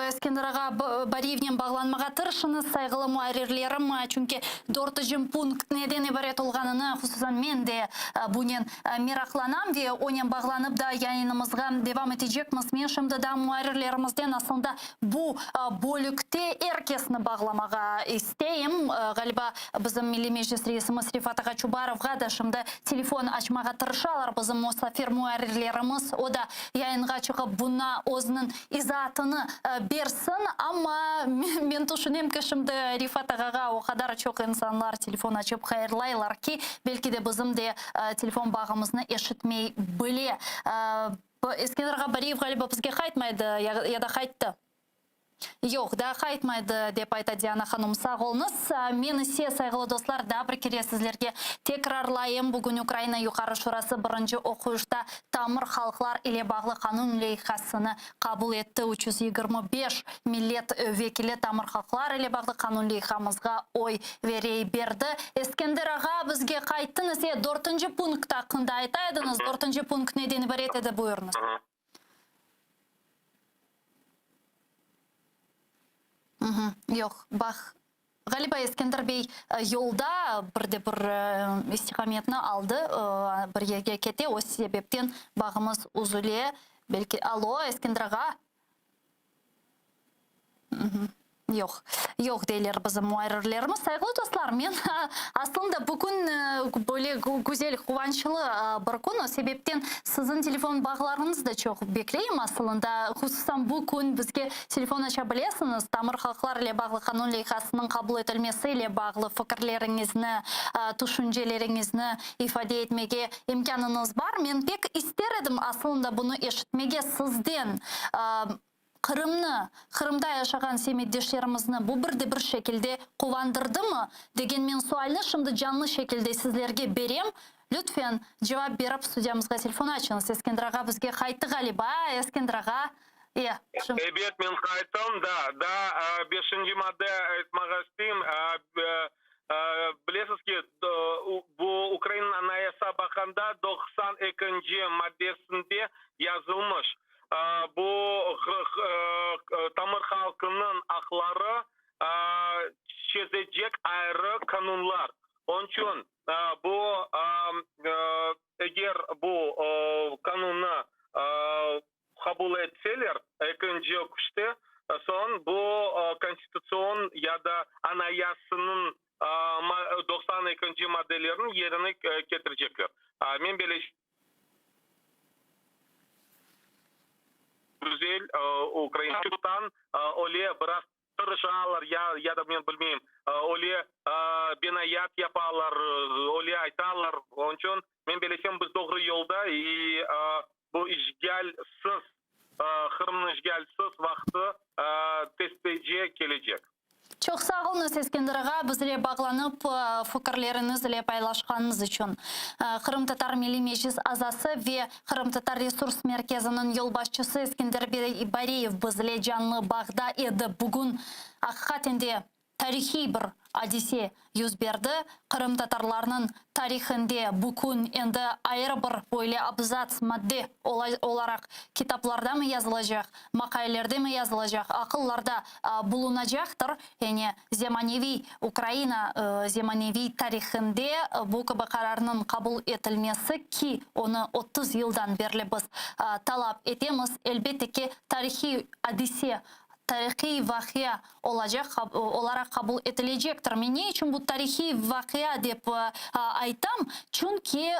Eskender ağa Bariyevnen bağlanmağa tırışıñız, sayğılı muarrirlerim, çünki dörtüci punkt neden ibaret olğanını, hususan men de bunen meraqlanam ve onen bağlanıp da yayınımızğa devam etecekmiz. Men şimdi daa muarrirlerimizden aslında bu bölükte er kesni bağlamağa isteyim. Ğaliba, bizim Milliy Meclis reisimiz Refat ağa Çubarovğa da şimdi telefon açmağa tırışalar bizim musafir muarrirlerimiz. O da yayınğa çıqıp, buna özüniñ izaatını bersin. Amma men tüşünem ki, şimdi Refat ağağa o qadar çoq insanlar telefon açıp hayırlaylar ki, belki de bizim de telefon bağımıznı eşitmey bile. Eskender ağa Bariyev ğaliba bizge qaytmaydı ya da qayttı? Yoq, daa qaytmaydı, dep ayta Diana hanım. Sağ oluñız. Men ise, sayğılı dostlar, daa bir kere sizlerge tekrarlayım, bugün Ukraina Yuqarı Şurası birinci oquyışta tamır halqlar ile bağlı qanun leyhasını qabul etti. 325 millet vekili tamır halqlar ile bağlı qanun leyhamızğa oy ve rey berdi. Eskender ağa, bizge qayttıñız. E, dörtünci punkt aqqında ayta ediñiz. Dörtünci punkt neden ibaret edi, buyurıñız. Yoq, baq, ğaliba Eskender bey yolda bir de bir istiqametni aldı, bir yerge kete, o sebepten bağımız üzüle. Belki, alo, Eskender ağa? Yoq, yoq, deyler bizim muarrirlerimiz. Sayğılı dostlar, men aslında bugün böyle güzel, quvançlı bir kün, o sebepten siziñ telefon bağlarıñızı da çoq bekleyim aslında. Hususan bu kün bizge telefon aça bilesiñiz, tamır halqlar ile bağlı qanun leyhasınıñ qabul etilmesi ile bağlı fikirleriñizni, tüşünceleriñizni ifade etmege imkânıñız bar. Men pek ister edim aslında bunı eşitmege sizden. Qırımnı, Qırımda yaşağan semetdeşlerimizni bu bir de bir şekilde quvandırdımı? degen men sualni şimdi canlı şekilde sizlerge berem. Lütfen, cevap berip studiyamızğa telefon açıñız. Eskender ağa bizge qayttı ğaliba. Eskender ağa, e, şimdi. Ebet, men qayttım. Da, da, beşinci madde aytmağa isteyim. Bilesiz ki, bu Ukraina Anayasa baqanda 92-nci maddesinde yazılmış, bu tamır halqınıñ aqları çezecek ayrı qanunlar. Onıñ içün bu, eger bu qanunnı qabul etseler, ekinci küçte, soñ bu konstitutsion ya da Anayasınıñ 92-nci maddelerini yerine ketirecekler. Men böyle güzel Ukrainadan öyle biraz tırışalar ya, ya da men bilmeyim, öyle benayat yapalar, öyle aytalar. Onıñ içün men bilesem, biz doğru yolda i bu işğalsiz, Qırımnıñ işğalsiz vaqtı tez-tezce kelecek. Çoq sağ oluñız, Eskender ağa, bizle bağlanıp, fikirleriñiz ile paylaşqanıñız içün. Qırımtatar Milliy Meclis azası ve Qırımtatar Resurs Merkeziniñ yolbaşçısı Eskender Bariyev bizle canlı bağda edi. Bugün, aqiqaten de, Tarihiy bir adise yüz berdi, qırımtatarlarnıñ tarihinde bu kün endi ayrı bir böyle abzats, madde, olaraq kitaplardamı yazılacaq, maqalelerdemi yazılacaq, aqıllarda bulunacaqtır. Yani zemaneviy Ukraina zemaneviy tarihinde bu kibi qararnıñ qabul etilmesi, ki onı 30 yıldan berli biz talap etemiz, elbette ki, tarihiy adise tarihiy vaqia olacaq, olaraq qabul etilecektir. Men ne içün bu tarihiy vaqia dep aytam? Çünki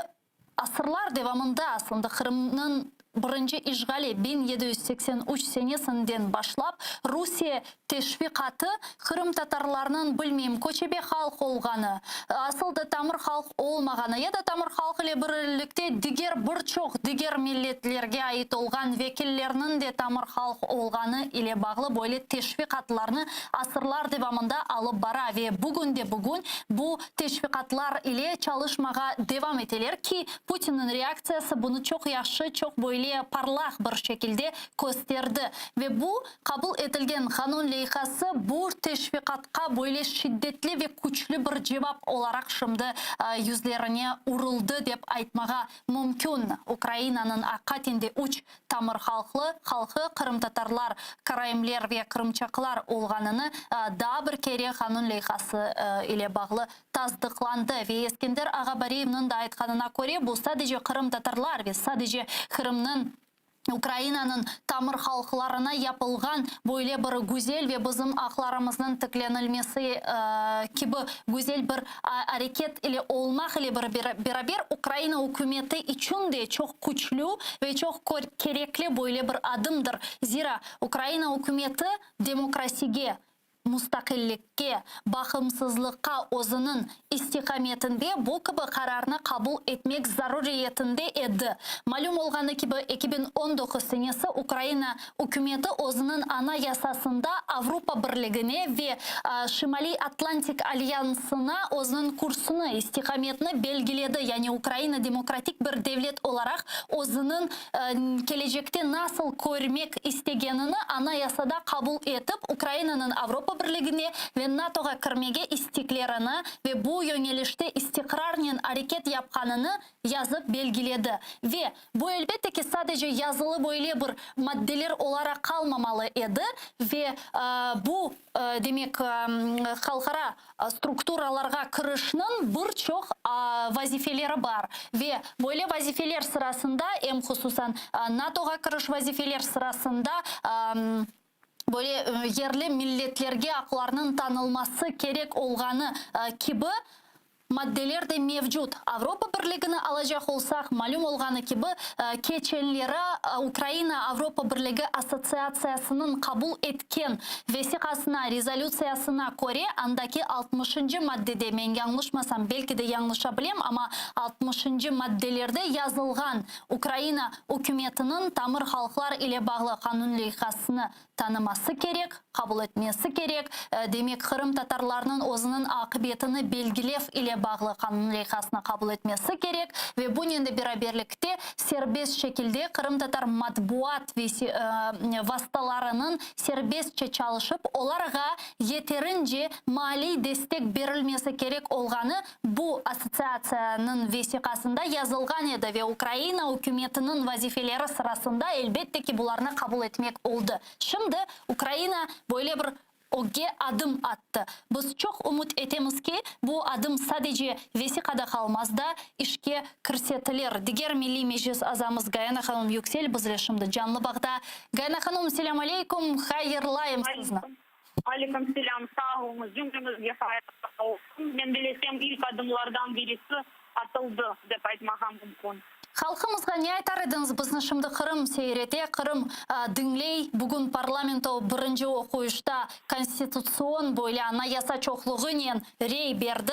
asırlar devamında, aslında Qırımnıñ birinci işğali 1783 senesinden başlap, Rusiye teşviqatı qırımtatarlarnıñ, bilmeyim, köçebe halq olğanı, asıl da tamır halq olmağanı ya da tamır halq ile birlikte diger bir çoq diger milletlerge ait olğan vekillerniñ de tamır halq olğanı ile bağlı böyle teşviqatlarnı asırlar devamında alıp bara ve bugün de bugün bu teşviqatlar ile çalışmağa devam eteler ki, Putinniñ reaktsiyası bunı çoq yahşı, çoq böyle. böyle parlaq bir şekilde kösterdi. Ve bu qabul etilgen qanun leyhası bu teşviqatqa böyle şiddetli ve küçlü bir cevap olaraq şimdi yüzlerine uruldı dep aytmağa mümkün. Ukrainanıñ aqiqaten de üç tamır halqlı halqı, qırımtatarlar, karaimler ve qırımçaqlar olğanını daa bir kere qanun leyhası ile bağlı tasdıqlandı. Ve Eskender ağa Bariyevniñ da aytqanına köre, bu sadece qırımtatarlar ve sadece Qırımnıñ, Ukrainanıñ tamır halqlarına yapılğan böyle bir güzel ve bizim aqlarımıznıñ tiklenilmesi kibi güzel bir areket ile olmaq ile beraber Ukraina ükümeti içün de çoq küçlü ve çoq kerekli böyle bir adımdır. Zira Ukraina ükümeti demokrasige mustaqillikke, bağımsızlıqqa özüniñ istiqametinde bu kibi qararnı qabul etmek zaruriyetinde edi. Malüm olğanı kibi, 2019 senesi Ukraina ükümeti özüniñ Anayasasında Avropa Birligine ve Şimaliy Atlantik Alyansına özüniñ kursını, istiqametini belgiledi, yani Ukraina demokratik bir devlet olaraq özüniñ kelecekte nasıl körmek istegenini Anayasada qabul etip, Ukrainanıñ Avropa Birligine ve NATOğa kirmege isteklerini ve bu yöñelişte istiqrarnen areket yapqanını yazıp belgiledi. Ve bu, elbette ki, sadece yazılı böyle bir maddeler olaraq qalmamalı edi ve bu, demek, halqara strukturalarğa kirişniñ bir çoq vazifeleri bar ve böyle vazifeler sırasında, em hususan NATOğa kiriş vazifeler sırasında, böyle yerli milletlerge aqlarnıñ tanılması kerek olğanı kibi maddeler de mevcut. Avropa Birligini alacaq olsaq, malüm olğanı kibi, keçenleri Ukraina Avropa Birligi Assotsiatsiyasınıñ qabul etken vesiqasına, rezolütsiyasına köre, andaki altmışıncı maddede, men yañlışmasam, belki de yañlışa bilem, amma altmışıncı maddelerde yazılğan Ukraina ükümetiniñ tamır halqlar ile bağlı qanun leyhasını tanıması kerek, qabul etmesi kerek. Demek, qırımtatarlarnıñ özüniñ aqibetini belgilev ile bağlı qanun leyhasını qabul etmesi kerek ve bunen de beraberlikte serbest şekilde qırımtatar matbuat vastalarınıñ serbestçe çalışıp, olarğa yeterince maliy destek berilmesi kerek olğanı Bu assotsiatsiyanıñ vesiqasında yazılğan edi ve Ukraina ükümetiniñ vazifeleri sırasında elbette ki bularnı qabul etmek oldı. Şimdi Ukraina böyle bir ögge adım attı. Biz çoq ümüt etemiz ki, bu adım sadece vesiqada qalmaz da, işke kirsetilir. Diger Milliy Meclis azamız Gayana hanım Yüksel bizle şimdi canlı bağda. Gayana hanım, selâm aleyküm, hayırlayım sizni. Aleyküm selâm, sağ oluñız, cümlemizge hayırlı olsun. Men bilesem, ilk adımlardan birisi atıldı, dep aytmağa mümkün. Halqımızğa ne aytar ediñiz? Bizni şimdi Qırım seyir ete, Qırım diñley. Bugün parlamento birinci oquyışta konstitutsion böyle anayasa çoqluğınen rey berdi.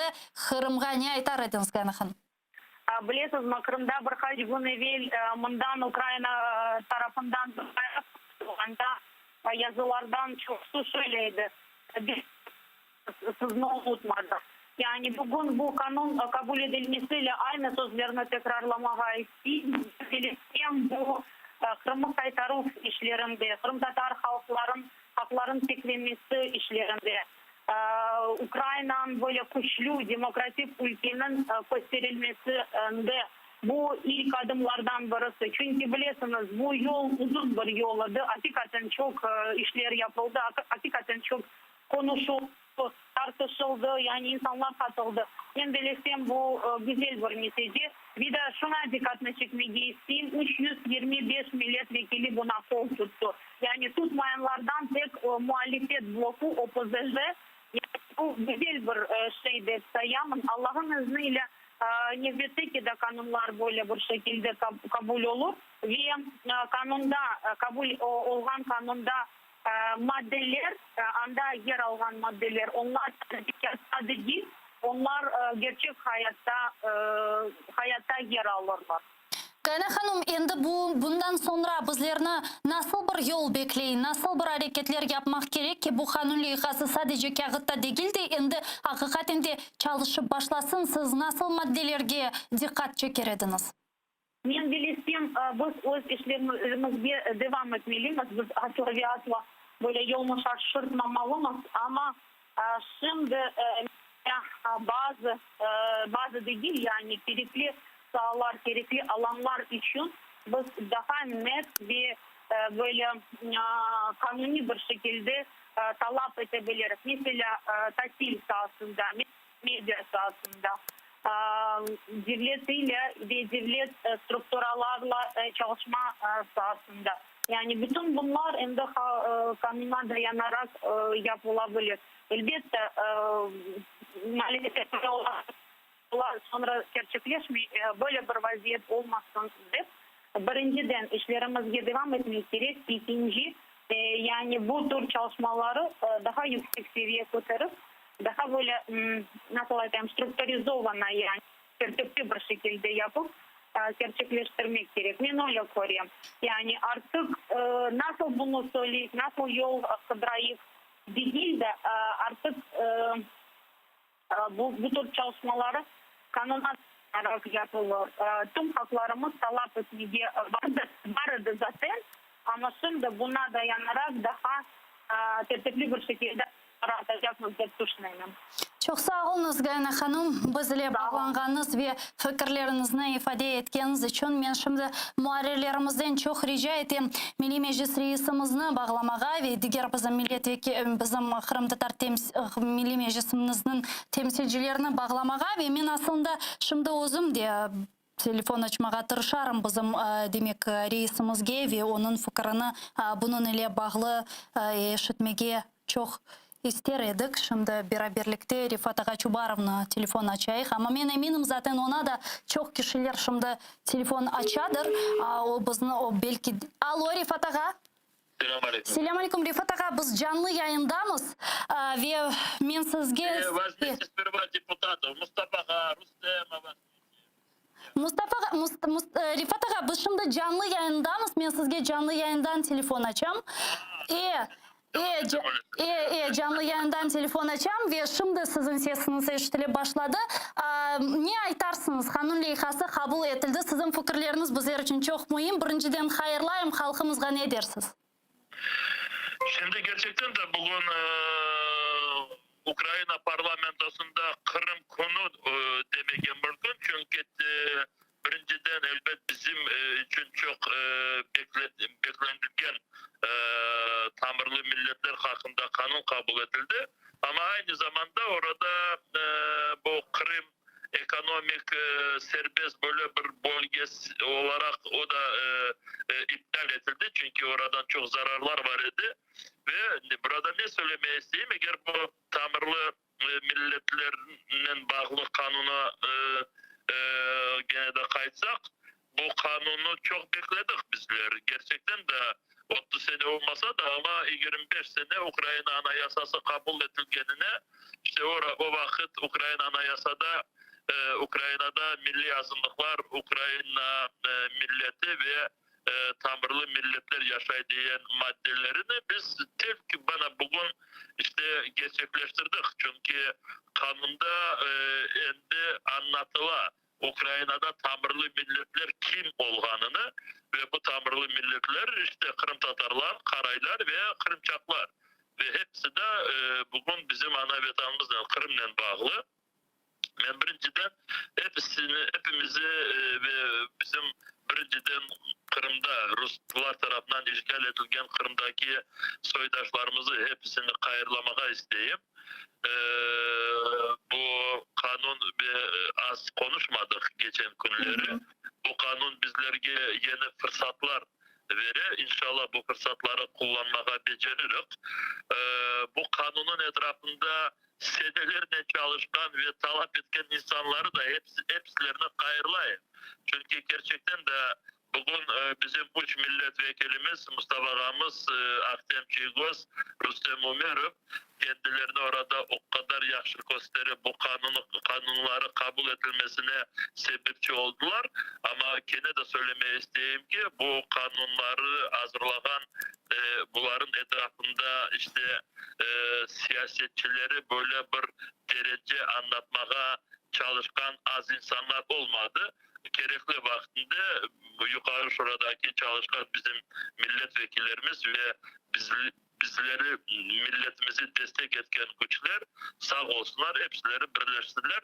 Qırımğa ne aytar ediñiz, Gayana hanım? Bilesizmi, Qırımda bir qaç kün evel mından Ukraina tarafından bir bayraq qoyulğanda, yazılardan çoqusı şöyle edi, Biz sizni unutmadıq. Yani bugün bu qanun qabul edilmesi ile aynı sözlerni tekrarlamağa isteyim, bilsem, bu Qırımı qaytaruv işlerinde, qırımtatar halqların aqların tiklemesi işlerinde, Ukrainanıñ böyle küçlü demokratik ülkeniñ kösterilmesinde bu ilk adımlardan birisi. Çünki bilesiñiz, bu yol uzun bir yol edi, aqiqaten çoq işler yapıldı, aqiqaten çoq qonuşuldı, tartışıldı, yani insanlar qatıldı. Men bilesem, bu güzel bir netice. Bir de şuna diqqatnı çekmege isteyim, 325 millet vekili buna qol tuttı. Yani tutmayanlardan tek muhalifet bloku, OPZJ, yani bu güzel bir şey dep sayamın. Allah'ın izniyle nevbetteki de qanunlar böyle bir şekilde qabul olur ve qanunda, qabul olğan qanunda maddeler, anda yer alğan maddeler, onlar kâğıtta degil, onlar gerçek hayatta, hayatta yer alırlar. Gayana hanım, endi bu, bundan soñra bizlerni nasıl bir yol bekley, nasıl bir areketler yapmaq kerek ki, bu qanun leyhası sadece kâğıtta degil de, endi aqiqaten de çalışıp başlasın, siz nasıl maddelerge diqqat çeker ediñiz? Men bilesem, biz öz işlerimizge devam etmelimiz, biz asla ve asla böyle yolnı şaşırtmamalımız, amma şimdi bazı, bazı degil, yani kerekli saalar, kerekli alanlar içün biz daha net ve böyle qanuniy bir şekilde talap ete biliriz. Meselâ, tasil saasında, media saasında, devlet ile ve devlet strukturalarla çalışma saasında. Yani bütün bunlar endi qanunğa dayanaraq yapıla bilir. Elbette, maalesef, olar soñra kerçekleşmey, böyle bir vaziyet olmasın dep, birinciden, işlerimizge devam etmek kerek, ekinci, yani bu tür çalışmaları daha yüksek seviye köterip, daha böyle, nasıl aytayım, strukturizovanno, yani tertipli bir şekilde yapıp kerçekleştirmek kerek. Men öyle körem. Yani artıq nasıl bunı söyleyik, nasıl yol qıdırayıq degil de, artıq Bu, bu tür çalışmaları qanuna dayanaraq yapılır. Tüm haqlarımız talap etmege vardır, bar edi zaten, amma şimdi buna dayanaraq daha tertipli bir şekilde atacaqmız dep tüşünenim. Çoq sağ oluñız, Gayana hanım, biz ile bağlanğanıñız ve fikirleriñizni ifade etkeniñiz içün. Men şimdi muarrirlerimizden çoq rica etem, Milliy Meclis reisimizni bağlamağa ve diger bizim millet bizim qırımtatar Milliy Meclisimizniñ temsilcilerini bağlamağa ve men aslında şimdi özüm de telefon açmağa tırışarım bizim, demek, reisimizge ve onıñ fikirini bunıñ ile bağlı eşitmege çoq ister edik. Şimdi beraberlikte Refat ağa Çubarovnı telefon açayıq. Amma men eminim, zaten oña da çoq kişiler şimdi telefon açadır. O bizni, o belki. Alo, Refat ağa! Selâm aleyküm. Selâm aleyküm, Refat ağa, biz canlı yayındamız ve men sizge. Vozmite sperva deputatov, Mustafa ağa, Rustem ağa. Mustafa ağa, Refat ağa, biz şimdi canlı yayındamız, men sizge canlı yayından telefon açam. E, e, e, e, canlı yayından telefon açam ve şimdi siziñ sesiñiz eşitile başladı. Ne aytarsıñız, qanun leyhası qabul etildi, siziñ fikirleriñiz bizler içün çoq müim. Birinciden hayırlayım, halqımızğa ne dersiz? Şimdi kerçekten de bugün Ukraina parlamentosında Qırım künü demege mümkün, çünki birinciden, elbet, bizim içün çoq beklenilgen tamırlı milletler haqqında qanun qabul etildi, amma aynı zamanda orada bu Qırım ekonomik serbest böyle bir bölgesi olaraq o da iptal etildi, çünki oradan çoq zararlar bar edi. Ve burada ne söylemeye isteyim, eger bu tamırlı milletlernen bağlı qanuna gene de qaytsaq, bu qanunı çoq bekledik bizler. Gerçekten de 30 sene olmasa da, amma 25 sene Ukraina Anayasası qabul etilgenine, işte o vaqıt Ukraina Anayasada Ukrainada milliy azınlıqlar, Ukraina milleti ve tamırlı milletler yaşay diyen maddelerini biz tek bana bugün işte gerçekleştirdik. Çünki qanunda endi añlatıla Ukrainada tamırlı milletler kim olğanını ve bu tamırlı milletler işte qırımtatarlar, qaraylar ve qırımçaqlar. Ve hepsi de bugün bizim ana Vetanımıznen, Qırımnen bağlı. Men birinciden episini, epimizi ve bizim birinciden Qırımda, ruslar tarafından işğal etilgen Qırımdaki soydaşlarımızı episini hayırlamağa isteyim. Bu qanun ve az qonuşmadıq geçen künleri. Bu qanun bizlerge yeni fırsatlar vere. İnşallah bu fırsatları qullanmağa beceririk. Bu qanunıñ etrafında senelernen çalışqan ve talap etken insanları da episilerini hayırlayım. Çünki kerçekten de bugün bizim üç millet vekilimiz, Mustafa ağamız, Ahtem Çiygoz, Rustem Umerov kendilerini orada o qadar yahşı kösterip, bu qanunları qabul etilmesine sebepçi oldılar. Amma kene de söylemeye isteyim ki, bu qanunları azırlağan, buların etrafında işte siyasetçileri böyle bir derece añlatmağa çalışqan az insanlar olmadı. Kerekli vaqtında Yuqarı Şuradaki çalışqan bizim milletvekillerimiz ve bizleri, milletimizi destek etken küçler sağ olsunlar, episileri birleşsinler.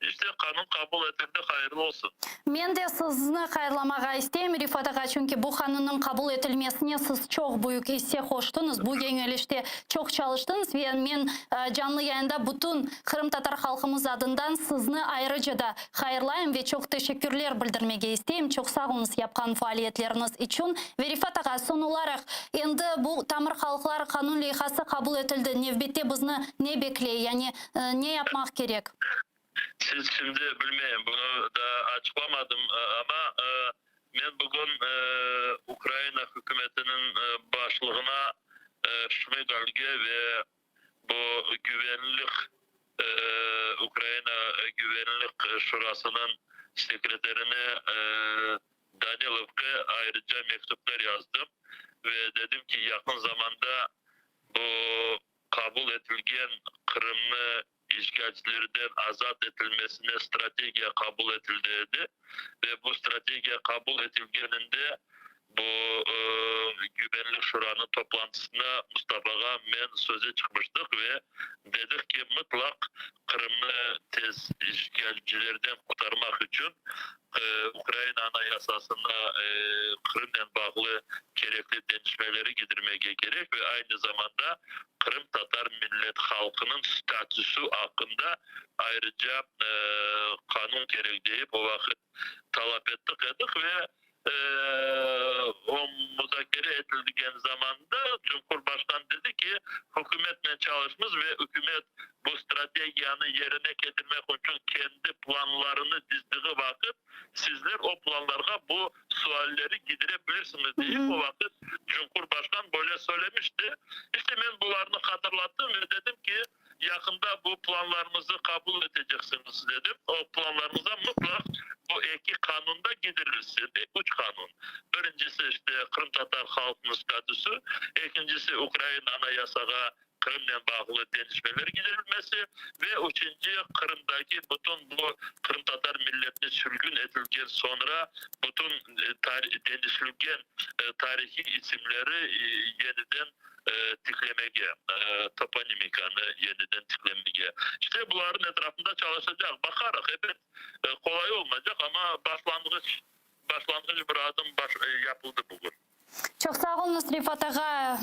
İşte, qanun qabul etildi, hayırlı olsun. Men de sizni hayırlamağa isteyim, Rifat ağa, çünki bu qanunnıñ qabul etilmesine siz çoq büyük isse qoştıñız, bu yöñelişte çoq çalıştıñız ve men canlı yayında bütün qırımtatar halqımız adından sizni ayrıca da hayırlayım ve çoq teşekkürler bildirmege isteyim. Çoq sağ oluñız yapqan faaliyetleriñiz içün. Ve Rifat ağa, soñ olaraq, endi bu tamır halqlar qanun leyhası qabul etildi, nevbette bizni ne bekley, yani ne yapmaq kerek? Siz şimdi, bilmeyim, bunı daa açıqlamadım, amma men bugün Ukraina hükümetiniñ başlığına Şmıgalge ve bu güvenlik Ukraina Güvenlik Şurasınıñ sekreterine Danilovğa ayrıca mektüpler yazdım ve dedim ki, yaqın zamanda bu qabul etilgen Qırımnı işğalcilerden azat etilmesine strategiya qabul etildi edi ve bu strategiya qabul etilgeninde bu Güvenlik Şuranıñ toplantısına Mustafağa men söze çıqmıştıq ve dedik ki, mıtlaq Qırımnı tez işğalcilerden qurtarmaq içün Ukraina Anayasasına Qırımnen bağlı kerekli deñişmeleri gidirmege kerek ve aynı zamanda qırımtatar millet halqınıñ statüsü aqqında ayrıca qanun kerek deyip o vaqıt talap ettik edik ve o muzakere etilgen zamanda Cumhurbaşqan dedi ki, hükümetnen çalışmız ve ükümet bu strategiyanı yerine ketirmek içün kendi planlarını dizdiği vaqıt sizler o planlarğa bu sualleri gidire bilirsiñiz deyip o vaqıt Cumhurbaşqan böyle söylemişti. İşte men bularnı hatırlattım ve dedim ki, Yaqında bu planlarımızı qabul eteceksiñiz, dedim. O planlarımızda mıtlaq bu eki qanun da gidirilsin, üç qanun. Birincisi, işte, qırımtatar halqınıñ statüsü, ekincisi, Ukraina Anayasağa Qırımnen bağlı deñişmeler gidirilmesi ve üçünci, Qırımdaki bütün bu qırımtatar milletini sürgün etilgen soñra bütün deñişilgen tarihiy isimleri yeniden tiklemege, toponimikanı yeniden tiklemege. İşte, bularnıñ etrafında çalışacaq. Baqarıq, ebet, qolay olmaycaq, amma başlanğıç, başlanğıç bir adım baş yapıldı bugün. Çoq sağ oluñız, Refat ağa,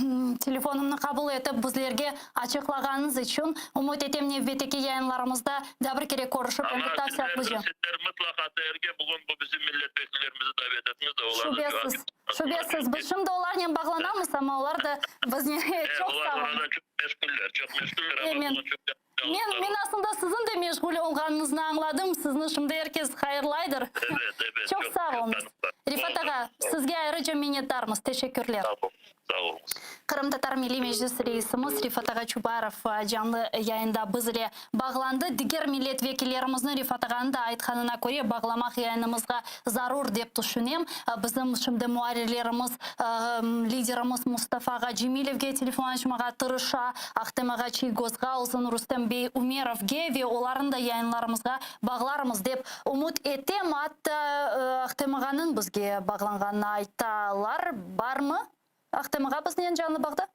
telefonımnı qabul etip, bizlerge açıqlağanıñız içün. Ümüt etem, nevbetteki yayınlarımızda daa bir kere körüşip, endi Amma tafsilâtlıca. sizler, sizler mıtlaq ATR-ge bugün bu bizim milletvekillerimizi davet etiñiz de, olar da Şübesiz. Şübesiz, biz şimdi olarnen bağlanamız, amma olar da biznen çoq Olar sağ olun. orada çoq meşğuller, çoq meşğuller, amma Men, bugün çoq men, men aslında siziñ de meşğul olğanıñıznı añladım, sizni şimdi er kes hayırlaydır. Evet, evet, Çoq çoq, sağ çoq oluñız. tanıqlar. Refat ağa, sizge ayrıca minnetdarmız, teşekkürler. Sağ olun, sağ oluñız. Qırımtatar Milliy Meclisi reisimiz Refat ağa Çubarov canlı yayında biz ile bağlandı. Diger millet vekillerimizni Refat ağanıñ da aytqanına köre bağlamaq yayınımızğa zarur dep tüşünem. Bizim şimdi muarrirlerimiz liderimiz Mustafa ağa Cemilevge telefon açmağa tırışa, Ahtem ağa Çiygozğa olsun, Rustem bey Umerovge ve olarnı da yayınlarımızğa bağlarmız dep ümüt etem. Atta Ahtem ağanıñ bizge bağlanğanını aytalar. Barmı Ahtem ağa biznen canlı bağda?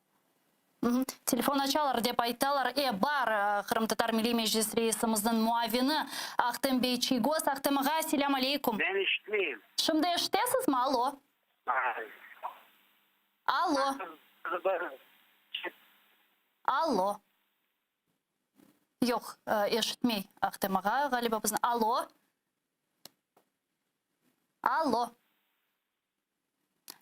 Telefon açalar dep aytalar. E, bar, Qırımtatar Milliy Meclis reisimizniñ muavini Ahtem bey Çiygoz. Ahtem ağa, selâm aleyküm. Men eşitmeyim. Şimdi eşitesizmi? Alo. Alo. Alo. Yoq, eşitmey Ahtem ağa, ğaliba bizni. Alo. Alo.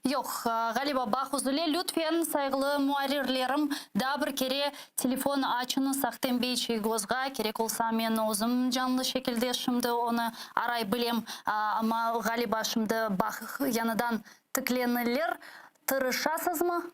Yoq, ğaliba bağ üzüle. Lütfen, sayğılı muarrirlerim, daa bir kere telefon açıñız Ahtem bey Çiygozğa. Kerek olsa, men özüm canlı şekilde şimdi onı aray bilem. Amma, ğaliba, şimdi bağ yañıdan tiklenilir. Tırışasızmı?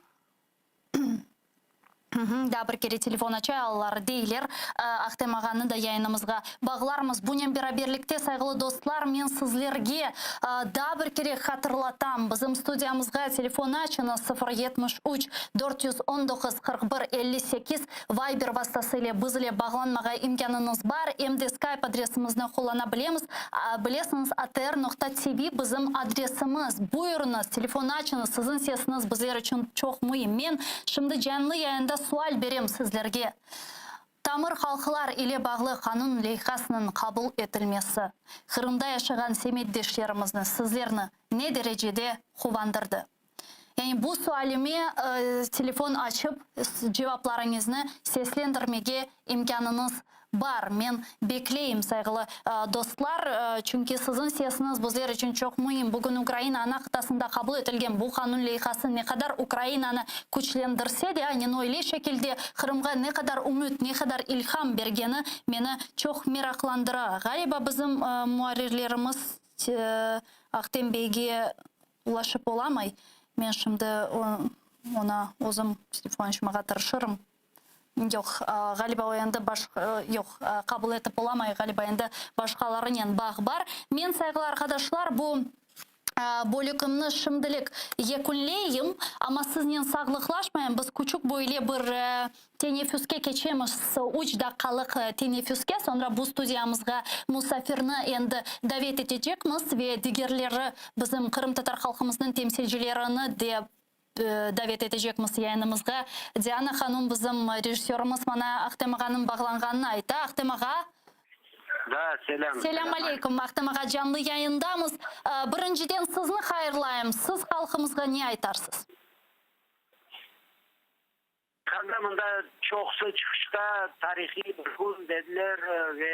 Daa bir kere telefon açalar, deyler. Ahtem ağanı da yayınımızğa bağlarmız. Bunen beraberlikte, sayğılı dostlar, men sizlerge daa bir kere hatırlatam, bizim studiyamızğa telefon açıñız, 073 419 41 58, Viber vastası ile biz ile bağlanmağa imkânıñız bar, em de Skype adresimizni qullana bilemiz, bilesiñiz, atr noqta tv bizim adresimiz. Buyurıñız, telefon açıñız, siziñ sesiñiz bizler içün çoq müim. Men şimdi canlı yayında sual berem sizlerge, Tamır halqlar ile bağlı qanun leyhasınıñ qabul etilmesi Qırımda yaşağan semetdeşlerimizni, sizlerni ne derecede quvandırdı? Yani bu sualime telefon açıp cevaplarıñıznı seslendirmege imkânıñız bar. Men bekleyim, sayğılı dostlar, çünki siziñ sesiñiz bizler içün çoq müim. Bugün Ukraina ana qıtasında qabul etilgen bu qanun leyhası ne qadar Ukrainanı küçlendirse de, aynen öyle şekilde Qırımğa ne qadar ümüt, ne qadar ilham bergeni meni çoq meraqlandıra. Ğaliba bizim muarrirlerimiz Ahtem beyge ulaşıp olamay. Men şimdi oña özüm telefon açmağa tırışırım. Yoq, ğaliba o endi baş, yoq, qabul etip olamay, ğaliba endi başqalarınen bağ bar. Men, sayğılı arqadaşlar, bu bölükimni şimdilik yekünleyim, amma siznen sağlıqlaşmayım. Biz küçük böyle bir Teneffüske keçemiz, üç daqqalıq teneffüske, soñra bu studiyamızğa musafirni endi davet etecekmiz ve digerleri, bizim qırımtatar halqımıznıñ temsilcilerini de davet etecekmiz yayınımızğa. Diana hanum, bizim rejissörımız maña Ahtem ağanıñ bağlanğanını ayta. Ahtem ağa? Da, selâm. Selâm aleyküm, Ahtem ağa, canlı yayındamız. Birinciden sizni hayırlayım. Siz halqımızğa ne aytarsız? Qanda mında çoqusı çıqışta tarihiy bir kün dediler ve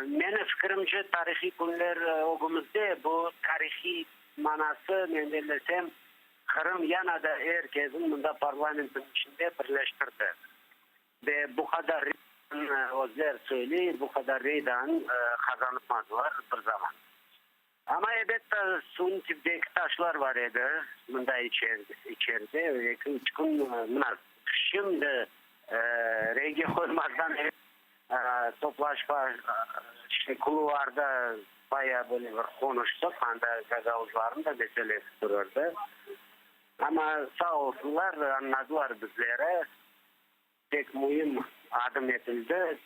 meni fikirimce tarihiy künler ögümizde, bu tarihiy manası, men bellesem, Qırım yana da er kesin mında parlamentniñ içinde birleştirdi. Ve bu qadar özler söyley, bu qadar reydan qazanıpmadılar bir zaman. Amma, ebet, suvnıñ tibdeki taşlar bar edi, mında içeride eki-üç kün, mına, şimdi reyge qoymazdan evel toplaşma, işte, kuluarda bayağı böyle bir qonuştıq, anda gagauzlarnıñ da meselesi turırdı. Amma sağ olsunlar, añladılar bizleri. Pek müim adım etildi.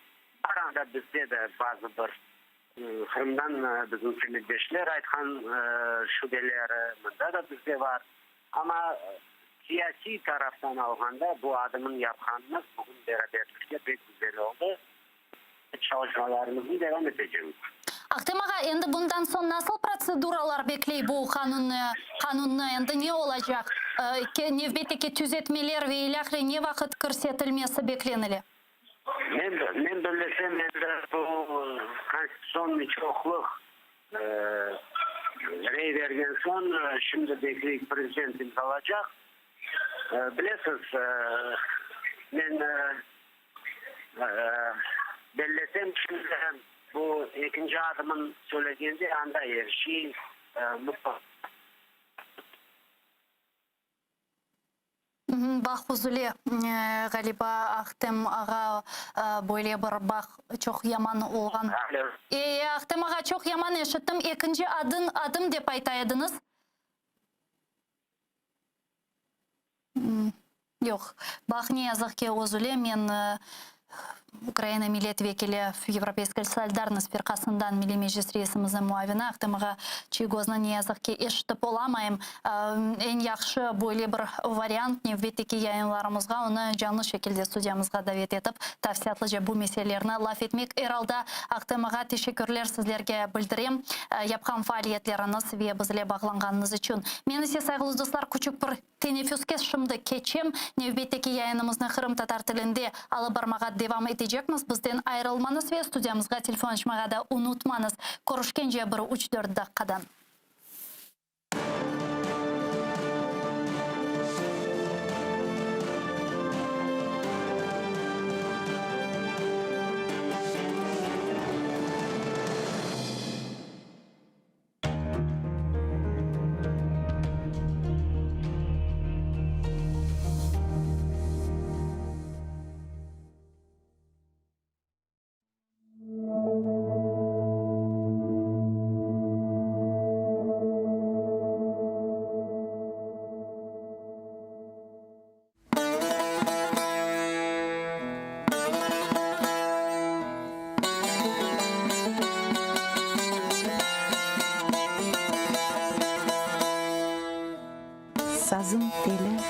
Bar anda bizde de bazı bir Qırımdan bizim semetdeşler aytqan şübeleri mında da bizde bar. Amma siyasiy taraftan alğanda bu adımın yapqanımız bugün beraberlikte pek güzel oldı. Çalışmalarımıznı devam etecemiz. Ahtem ağa, endi bundan soñ nasıl protseduralar bekley bu qanunnı, qanunnı, endi ne olacaq? Nevbetteki tüzetmeler ve ilâhre ne vaqıt kirsetilmesi beklenile? Men, men bellesem, endi bu konstitutsionnıy çoqluq rey bergen soñ, şimdi bekleyik prezident imzalacaq. Bilesiz, men Bellesem, şimdi bu ekinci adımın söylegende anda er şey mutfaq. Bağ üzüle, ğaliba, Ahtem ağa, böyle bir bağ çoq yaman olğan. Alo. E, Ahtem ağa, çoq yaman eşittim, ekinci adın, adım dep ayta ediñiz. Yoq. Baq, ne yazıq ki, özüle men Ukraina millet vekili, Yevropeyskaya solidarnost firqasından Milliy Meclis reisimizniñ muavini Ahtem ağa Çiygoznı ne yazıq ki, eşitip olamayım. Eñ yahşı böyle bir variant, nevbetteki yayınlarımızğa onı canlı şekilde studiyamızğa davet etip, tafsilâtlıca bu meselelerni laf etmek. Er alda, Ahtem ağa, teşekkürler sizlerge bildirem, yapqan faaliyetleriñiz ve bizle bağlanğanıñız içün. Men ise, sayğılı dostlar, küçük bir Teneffüske şimdi keçem. Nevbetteki yayınımıznı qırımtatar tilinde alıp barmağa devam etecekmiz. Bizden ayırılmañız ve studiyamızğa telefon açmağa da unutmañız. Körüşkence bir üç-dört daqqadan. Sazım teli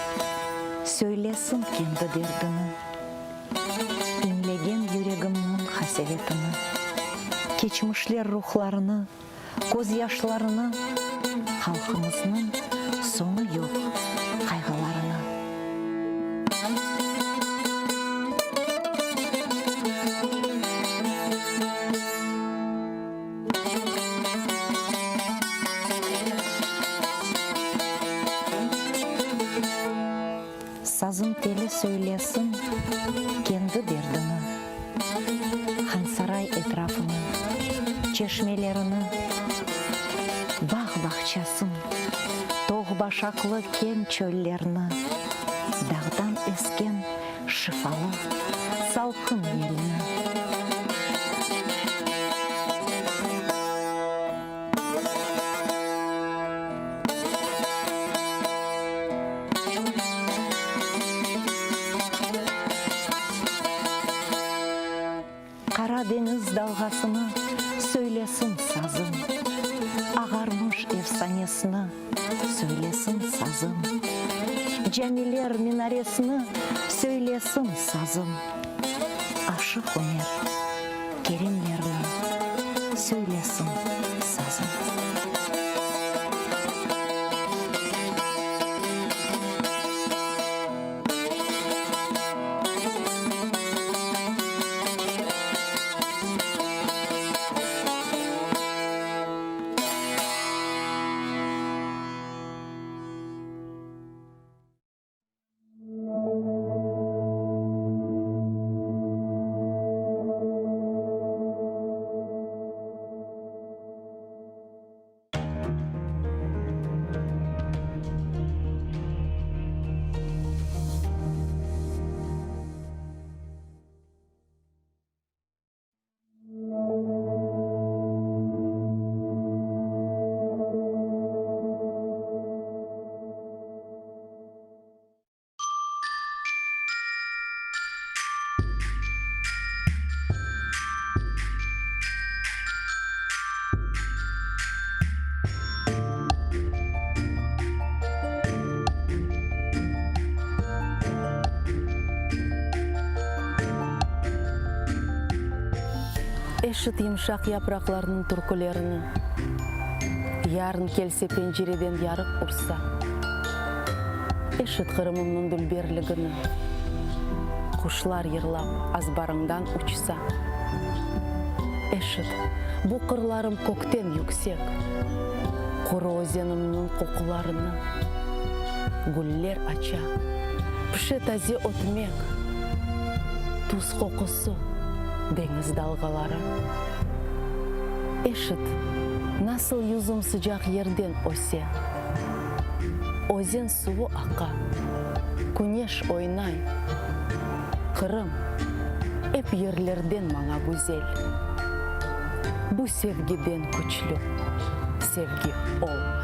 söylesin kendi derdini, İñlegen yüregimniñ qasevetini, Keçmişler ruhlarını, közyaşlarını, Halqımıznıñ soñu yoq qayğılarını. Sazım teli söylesin kendi derdini, Hansaray etrafını, çeşmelerini, Bağ-bağçasın, toğ başaqlı keñ çöllerni, Dağdan esken şifalı salqın yelni. Qara deñiz dalğasını söylesin sazım, Ağarmış efsanesini söylesin sazım, Camiler minaresini söylesin sazım, Aşıq Ümer Kerimlerni söylesin sazım. Eşit yımşaq yapraqlarnıñ türkülerini, Yarın kelse pencereden yarıq ursa. Eşit Qırımımnıñ dülberligini, Quşlar yırlap azbarıñdan uçsa. Eşit, bu qırlarım kökten yüksek, Quru özenimniñ qoqularını. Güller aça, pişe taze ötmek, Tuz qoqusı, deñiz dalğaları. Eşit, nasıl yüzüm sıcaq yerden öse. Özen suvu aqa, küneş oynay. Qırım, ep yerlerden maña güzel. Bu sevgiden küçlü sevgi olmay.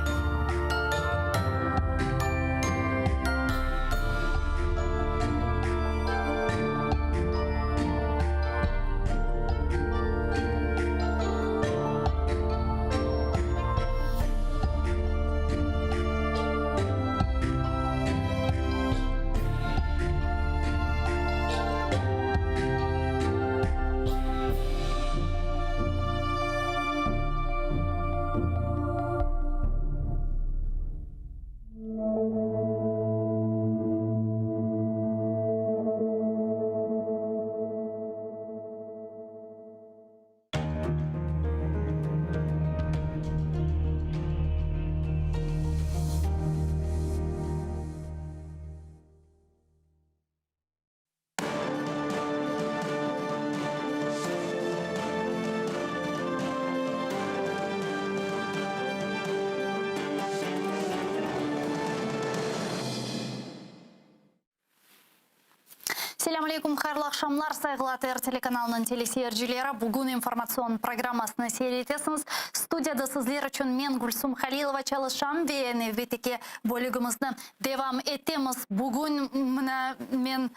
Selâm aleykum, hayırlı aqşamlar, sayğılı ATR telekanalınıñ teleseyircileri. Bugün informatsion programmasını seyir etesiñiz. Studiyada sizler içün men, Gülsum Halilova, çalışam ve nevbetteki bölügimizni devam etemiz. Bugün mına men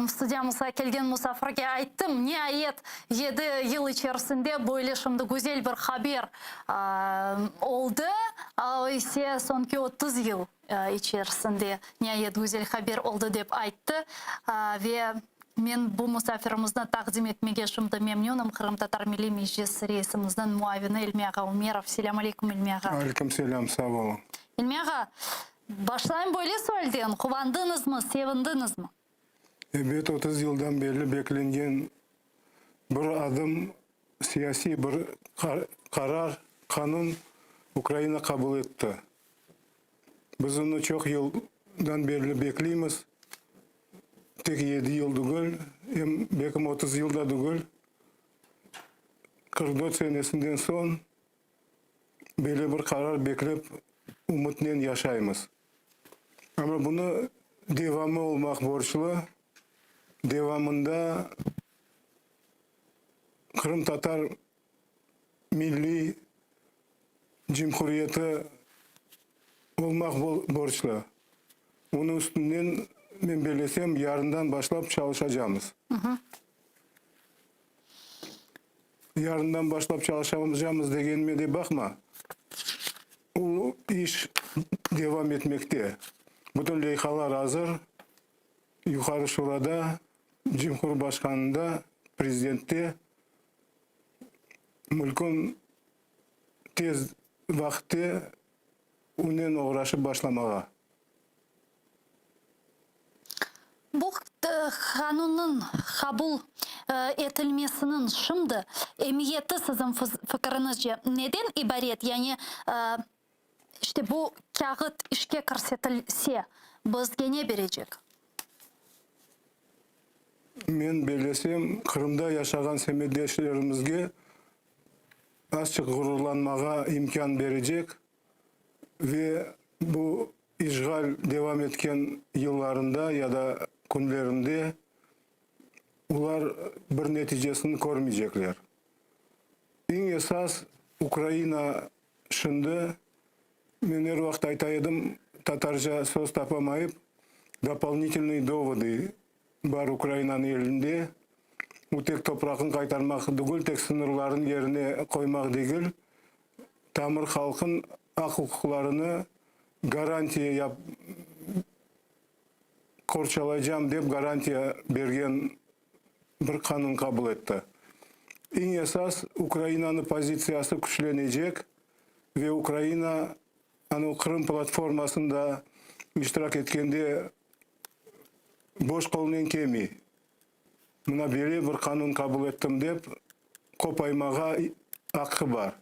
studiyamızğa kelgen musafirge ayttım, niayet, yedi yıl içerisinde böyle şimdi güzel bir haber oldı, o ise soñki 30 yıl. içerisinde niayet güzel haber oldı dep ayttı. Ve men bu musafirimizni taqdim etmege şimdi memnünim, Qırımtatar Milliy Meclis reisimizniñ muavini İlmi ağa Ümerov. Selâm aleyküm, İlmi ağa. Aleyküm selâm, sağ oluñ. İlmi ağa, başlayım böyle sualden, quvandıñızmı, sevindiñizmi? Ebet, 30 yıldan berli beklengen bir adım, siyasiy bir qarar, qanun Ukraina qabul etti. Biz onı çoq yıldan berli bekleymiz, tek yedi yıl degil, em belkim 30 yıl da degil, 44 senesinden soñ böyle bir qarar beklep, ümütnen yaşaymız. Amma bunı devamı olmaq borclu, devamında qırımtatar milliy cumhuriyeti olmaq borclu. Onıñ üstünden, men bellesem, yarından başlap çalışacamız. Yarından başlap çalışacamız degenime de baqma, o iş devam etmekte. Bütün leyhalar azır, Yuqarı Şurada, Cumhurbaşqanında, Prezidentte. Mülkün tez vaqıtte onen oğraşıp başlamağa. Bu qanunnıñ qabul etilmesiniñ şimdi emiyeti siziñ fikiriñizce neden ibaret? Yani, işte bu kâğıt işke kirsetilse, bizge ne berecek? Men bellesem, Qırımda yaşağan semetdeşlerimizge azçıq ğururlanmağa imkân berecek ve bu işğal devam etken yıllarında ya da künlerinde olar bir neticesini körmeycekler. Eñ esas, Ukraina şimdi, men er vaqıt ayta edim, tatarca söz tapamayıp, dopolnitelnıy dovody bar Ukrainanıñ elinde, bu tek topraqnı qaytarmaq degil, tek sıñırlarnı yerine qoymaq degil, tamır halqın aq-uquqlarını garantiya yap, qorçalaycam dep garantiya bergen bir qanun qabul etti. Eñ esas, Ukrainanıñ pozitsiyası küçlenecek ve Ukraina anı Qırım platformasında iştirak etkende boş qolnen kelmey. Mına böyle bir qanun qabul ettim dep qopaymağa aqqı bar.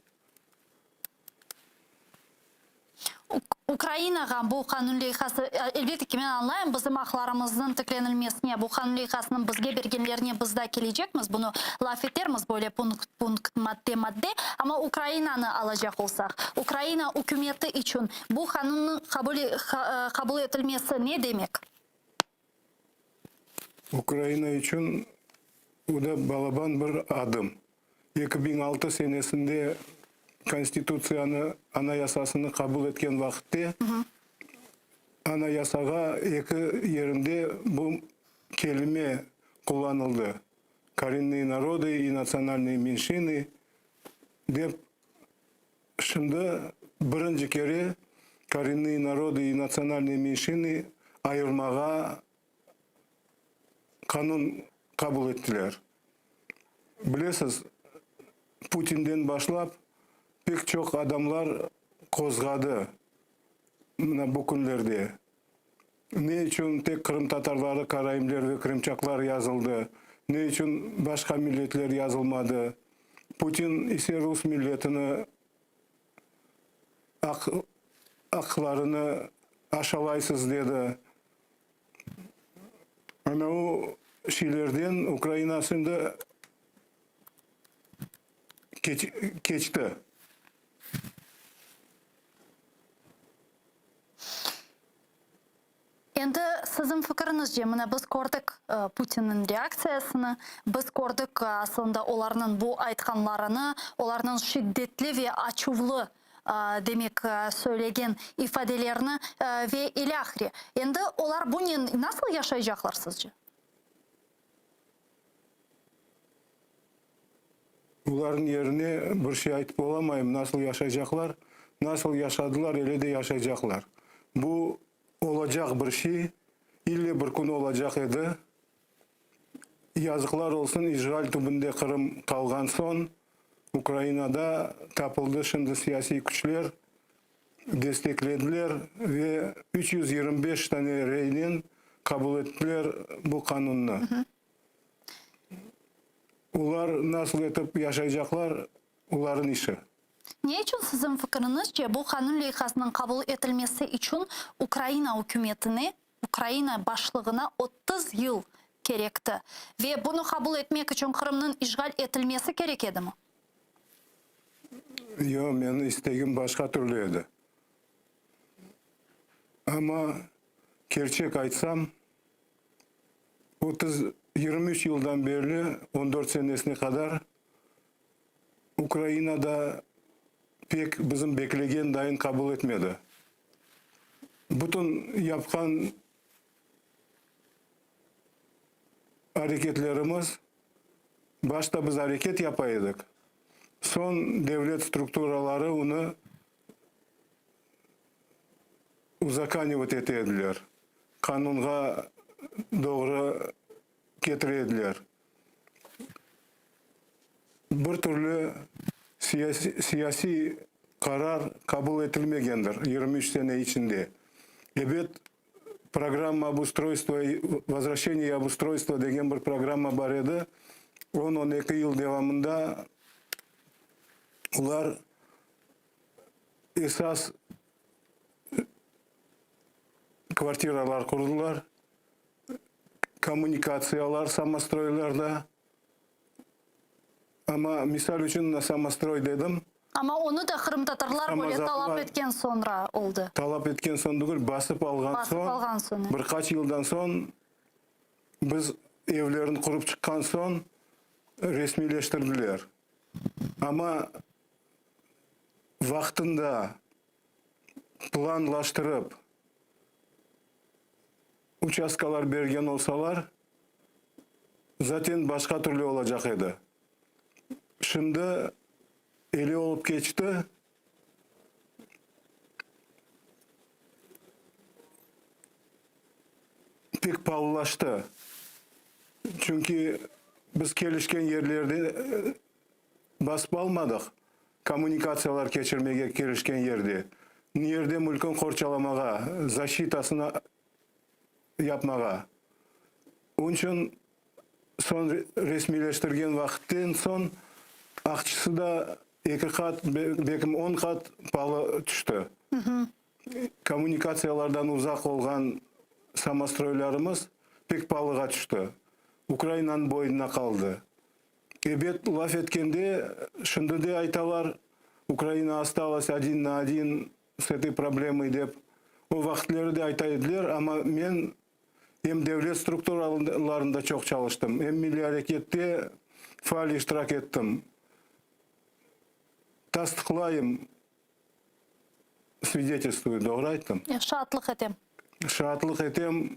Ukrainağa bu qanun leyhası, elbette ki, men añlayım, bizim aqlarımıznıñ tiklenilmesine, bu qanun leyhasınıñ bizge bergenlerine biz da kelecekmiz, bunı laf etermiz böyle punkt-punkt, madde-madde, amma Ukrainanı alacaq olsaq, Ukraina ükümeti içün bu qanunnıñ qabul etilmesi ne demek? Ukraina içün bu da balaban bir adım. 2006 senesinde Konstitutsiyanı, Anayasasını qabul etken vaqıtte, Anayasağa eki yerinde bu kelime qullanıldı, Korennıye народы и natsionalnıye menşiny dep. Şimdi birinci kere Korennıye народы и natsionalnıye menşiny ayırmağa qanun qabul ettiler. Bilesiz, Putinden başlap pek çoq adamlar qozğadı mına bu künlerde. Ne içün tek qırımtatarları, karaimler ve krımçaqlar yazıldı, ne içün başqa milletler yazılmadı? Putin ise rus milletini aq aqlarını aşalaysız dedi. Ana o şeylerden Ukraina şimdi keçti. Endi siziñ fikiriñizce, mına biz kördik Putinniñ reaktsiyasını, biz kördik aslında olarnıñ bu aytqanlarını, olarnıñ şiddetli ve açuvlı, demek, söylegen ifadelerini ve ilâhre. Endi olar bunen nasıl yaşaycaqlar sizce? Olarnıñ yerine bir şey aytıp olamayım, nasıl yaşaycaqlar, nasıl yaşadılar, öyle de yaşaycaqlar. Bu olacaq bir şey, ille bir kün olacaq edi. Yazıqlar olsun, işğal tübünde Qırım qalğan soñ, Ukrainada tapıldı şimdi siyasiy küçler, desteklediler ve 325 tane reynen qabul ettiler bu qanunnı. Olar nasıl etip yaşaycaqlar, olarıñ işi. Ne içün siziñ fikiriñizce bu qanun leyhasınıñ qabul etilmesi içün Ukraina ükümetine, Ukraina başlığına 30 yıl kerekti ve bunı qabul etmek içün Qırımnıñ işğal etilmesi kerek edimi? Yoq, menim istegim başqa türlü edi. Amma kerçek aytsam, 30, 23 yıldan berli, on dört senesine qadar Ukraina da pek bizim beklegen dayın qabul etmedi. Bütün yapqan areketlerimiz, başta biz areket yapa edik, soñ devlet strukturaları onı uzakanivать ete ediler, qanunğa doğru ketire ediler. Bir türlü siyasiy qarar qabul etilmegendir 23 sene içinde. Ebet, programma obustroystva, vozvraşçeniye i obustroystvo degen bir programma bar edi, on, on eki yıl devamında olar esas kvartiralar qurdılar, kommunikatsiyalar samostroylarda, amma misal içün samostroy dedim. Amma onı da qırımtatarlar böyle talap etken soñra oldı. Talap etken soñ degil, basıp alğan soñ, Basıp alğan soñ, bir qaç yıldan soñ biz evlerini qurıp çıqqan soñ resmiyleştirdiler. Amma vaqtında planlaştırıp uçastkalar bergen olsalar, zaten başqa türlü olacaq edi. Şimdi ele olıp keçti. Pek paalılaştı. Çünki biz kelişken yerlerde basıp almadıq, kommunikatsiyalar keçirmege kelişken yerde, yerde mülkün qorçalamağa, zaşitasını yapmağa. Onıñ içün soñ resmiyleştirgen vaqıtten soñ aqçısı da eki qat, belkim on qat paalı tüşti. Kommunikatsiyalardan uzaq olğan samostroylarımız pek paalığa tüşti. Ukrainanıñ boynuna qaldı. Ebet, laf etkende, şimdi de aytalar, Ukraina ostalas odin na odin s etoy problemoy dep. O vaqıtleri de ayta ediler, amma men em devlet strukturalarında çoq çalıştım, em milliy arekette faal iştirak ettim. Tasdıqlayım, svidetelstvuyu, doğru ayttım? Şaatlıq etem. Şaatlıq etem.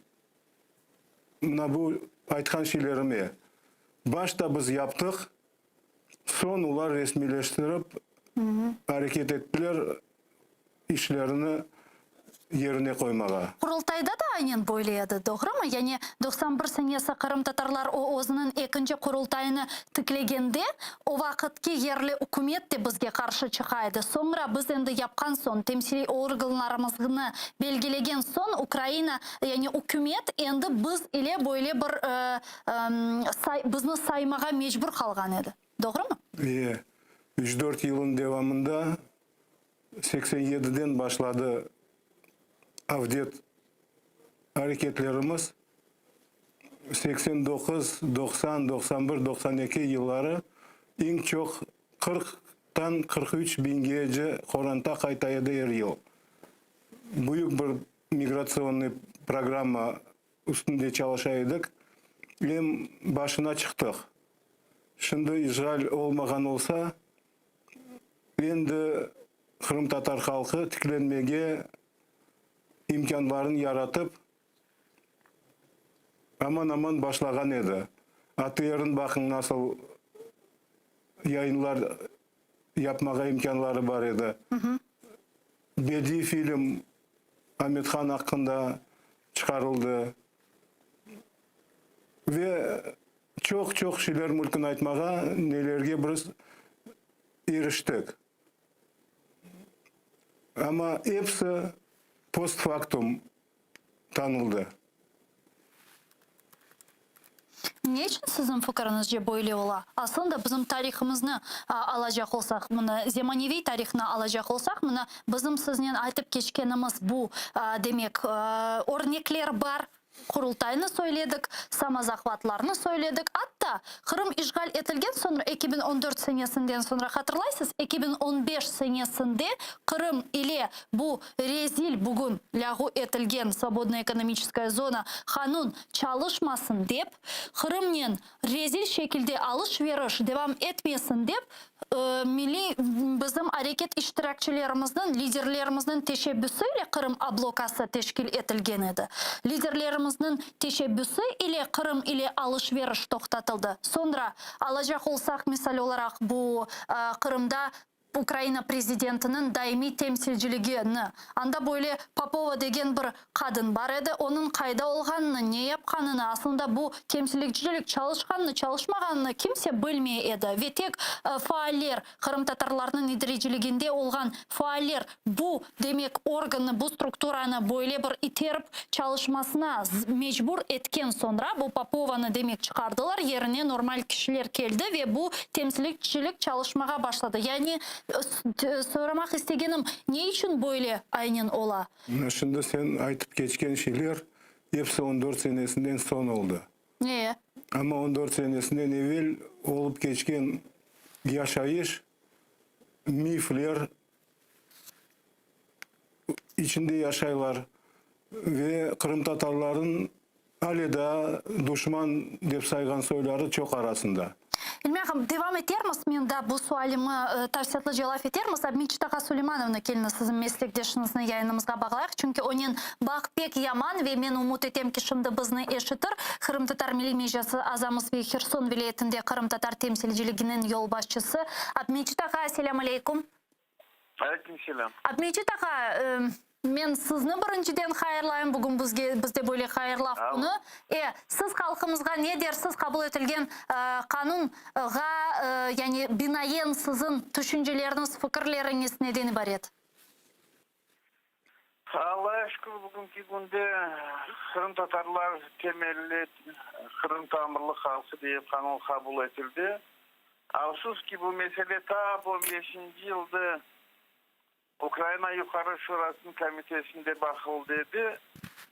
Mına bu aytqan şeylerime başta biz yaptıq, soñ olar resmiyleştirip areket ettiler işlerini yerine qoymağa. Qurultayda da aynen böyle edi, doğrumı? Yani 91 senesi qırımtatarlar o özüniñ ekinci Qurultayını tiklegende, o vaqıtki yerli ükümet de bizge qarşı çıqa edi. Soñra biz endi yapqan soñ, temsiliy organlarımıznı belgilegen soñ Ukraina, yani ükümet endi biz ile böyle bir say, bizni saymağa mecbur qalğan edi. Doğrumı? E, üç-dört yılın devamında 87-den başladı avdet areketlerimiz. 89, 90, 91, 92 yılları eñ çoq 40-tan 43 biñgece qoranta qayta edi er yıl. Büyük bir migratsionnıy programma üstünde çalışa edik, em başına çıqtıq. Şimdi işğal olmağan olsa, endi qırımtatar halqı tiklenmege imkânlarını yaratıp, aman-aman başlağan edi. ATRniñ baqıñ nasıl yayınlar yapmağa imkânları bar edi. Bediiy film. Amethan aqqında çıqarıldı. Ve çoq-çoq şeyler mülkün aytmağa, nelerge biz iriştik. Amma episi postfaktum tanıldı. Ne içün siziñ fikiriñizce böyle ola? Aslında bizim tarihımıznı alacaq olsaq, mına zemaneviy tarihnı alacaq olsaq, mına bizim siznen aytıp keçkenimiz bu, demek, örnekler bar, Qurultaynı söyledik, samozahvatlarnı söyledik, atta Qırım işğal etilgen soñra, 2014 senesinden soñra, hatırlaysız, 2015 senesinde Qırım ile bu rezil bugün lâğu etilgen Svobodnaya ekonomiçeskaya zona qanun çalışmasın dep, Qırımnen rezil şekilde alış-veriş devam etmesin dep, milliy bizim areket iştirakçilerimizniñ, liderlerimizniñ teşebbüsi ile Qırım ablokası teşkil etilgen edi. Liderlerimizniñ teşebbüsi ile Qırım ile alış-veriş toqtatıldı. Soñra, alacaq olsaq, misal olaraq, bu Qırımda Ukraina prezidentiniñ daimiy temsilciligini, anda böyle Popova degen bir qadın bar edi, onıñ qayda olğanını, ne yapqanını, aslında bu temsilcilik çalışqanını, çalışmağanını kimse bilmey edi ve tek faaller, qırımtatarlarnıñ idareciliginde olğan faaller bu, demek, organnı, bu strukturanı böyle bir iterip çalışmasına mecbur etken soñra, bu Popovanı, demek, çıqardılar, yerine normal kişiler keldi ve bu temsilcilik çalışmağa başladı. Yani, soramaq istegenim, ne içün böyle aynen ola? Mına şimdi sen aytıp keçken şeyler episi on dört senesinden soñ oldı. E. Amma on dört senesinden evel olıp keçken yaşayış, mifler içinde yaşaylar ve qırımtatarların ale daa duşman dep sayğan soyları çoq arasında. İlmi ağam, devam etermiz, men daa bu sualimi tafsilâtlıca laf etermiz. Abmecit ağa Suleymanovnı keliñiz siziñ meslekdeşiñizni yayınımızğa bağlayıq, çünki onen bağ pek yaman ve men ümüt etem ki, şimdi bizni eşitir. Qırımtatar Milliy Meclisi azamız ve Herson vilâyetinde qırımtatar temsilciliginiñ yolbaşçısı. Abmecit ağa, selâm aleykum. Aleyküm selâm. Abmecit ağa, men sizni birinciden hayırlayım, bugün bizge, bizde böyle hayırlav künü. E, siz halqımızğa ne dersiz, qabul etilgen qanunğa, yani binaen siziñ tüşünceleriniz, fikirleriñiz neden ibaret? Allağa şükür, bugünki künde qırımtatarlar temelli Qırım tamırlı halqı diye qanun qabul etildi. Afsus ki, bu mesele tap on beşinci yılda Ukraina Yuqarı Şurasınıñ komitesinde baqıldı edi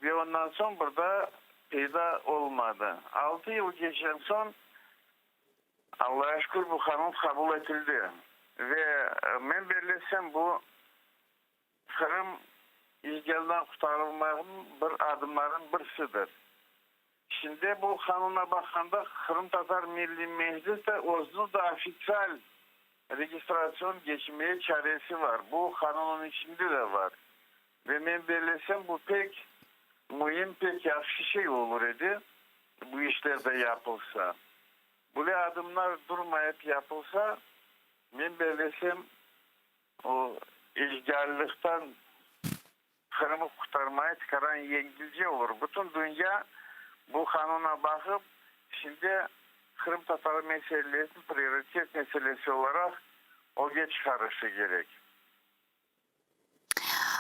ve ondan soñ bir daa peyda olmadı. Altı yıl keçen soñ, Allağa şükür, bu qanun qabul etildi ve men bellesem, bu Qırım işğaldan qurtarılmağınıñ bir adımlarınıñ birisidir. Şimdi bu qanuna baqqanda Qırımtatar Milliy Meclis de özüni de ofitsial registratsiyon keçmeye çaresi bar. Bu qanunıñ içinde de bar. Ve men bellesem bu pek müim, pek yahşı şey olur edi, bu işler de yapılsa. Böyle adımlar durmayıp yapılsa, men bellesem, O işğallıqtan Qırımı qurtarmaya çıqaran yengilce olur. Bütün dünya bu qanuna baqıp, şimdi qırımtatar meselesini prioritet meselesi olaraq öge çıqarışı kerek.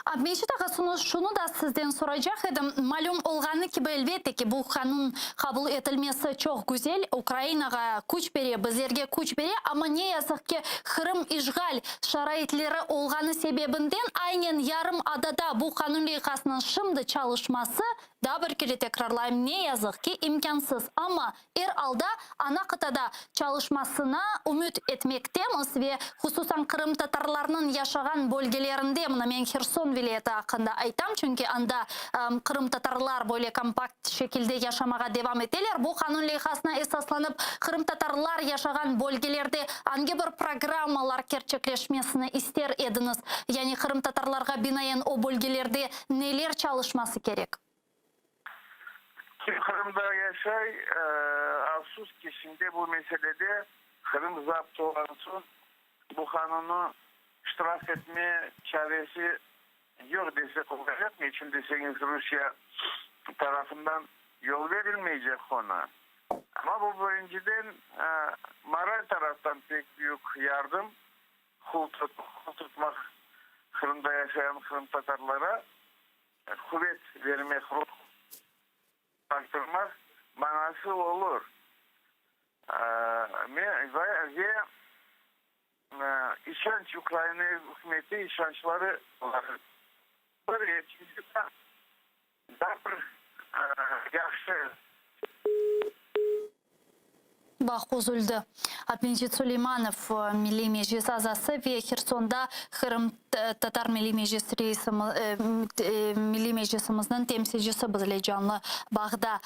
Abmecit ağa, şunı da sizden soraycaq edim. Malüm olğanı kibi, elbette ki, bu qanun qabul etilmesi çoq güzel, Ukrainağa küç bere, bizlerge küç bere, amma ne yazıq ki, Qırım işğal şaraitleri olğanı sebebinden aynen yarımadada bu qanun leyhasınıñ şimdi çalışması, daa bir kere tekrarlayım, ne yazıq ki, imkânsız. Amma Er alda, ana qıtada çalışmasına ümüt etmektemiz ve hususan qırımtatarlarnıñ yaşağan bölgelerinde, mına men Herson vilâyeti aqqında aytam, çünki anda qırımtatarlar böyle kompakt şekilde yaşamağa devam eteler, bu qanun leyhasına esaslanıp, qırımtatarlar yaşağan bölgelerde angi bir programmalar kerçekleşmesini ister ediñiz, yani qırımtatarlarğa binaen o bölgelerde neler çalışması kerek? Kim Qırımda yaşay, afsus ki, şimdi bu meselede Qırım zapt olğan soñ bu qanunnı iştirak etme çaresi. Yoq desek olacaq, neçün deseñiz Rusiye tarafından yol berilmeycek oña. Amma bu birinciden moral taraftan pek büyük yardım, qol tutmaq Qırımda yaşayan qırımtatarlara quvet bermek, ruh arttırmaq manası olur. Ve İşanç, Ukraina ükümeti işançları bir, ekinci daa bir yahşı. Bağ üzüldi. Abmecit Suleymanov, Milliy Meclis azası ve Hersonda Qırımtatar Milliy Meclis reisi, Milliy Meclisimizniñ temsilcisi bizle canlı bağda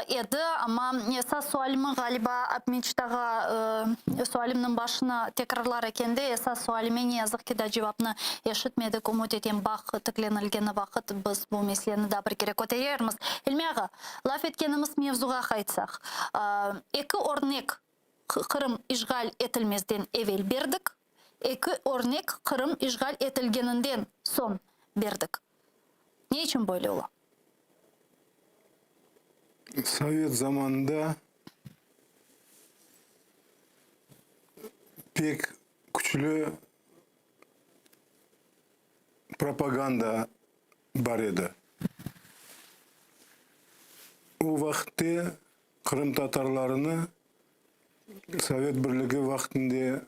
edi. Amma esas sualimi, ğaliba, Abmecit ağa, sualimniñ başını tekrarlar ekende, esas sualime, ne yazıq ki, daa cevapnı eşitmedik. Ümüt etem, bağ tiklenilgeni vaqıt biz bu meseleni daa bir kere köterermiz. İlmi ağa, laf etkenimiz mevzuğa qaytsaq, eki örnek Qırım işğal etilmezden evel berdik, eki örnek Qırım işğal etilgeninden soñ berdik. Ne içün böyle ola? Sovet zamanında pek küçlü propaganda bar edi. O vaqıtte qırımtatarlarını Sovet Birligi vaqtında,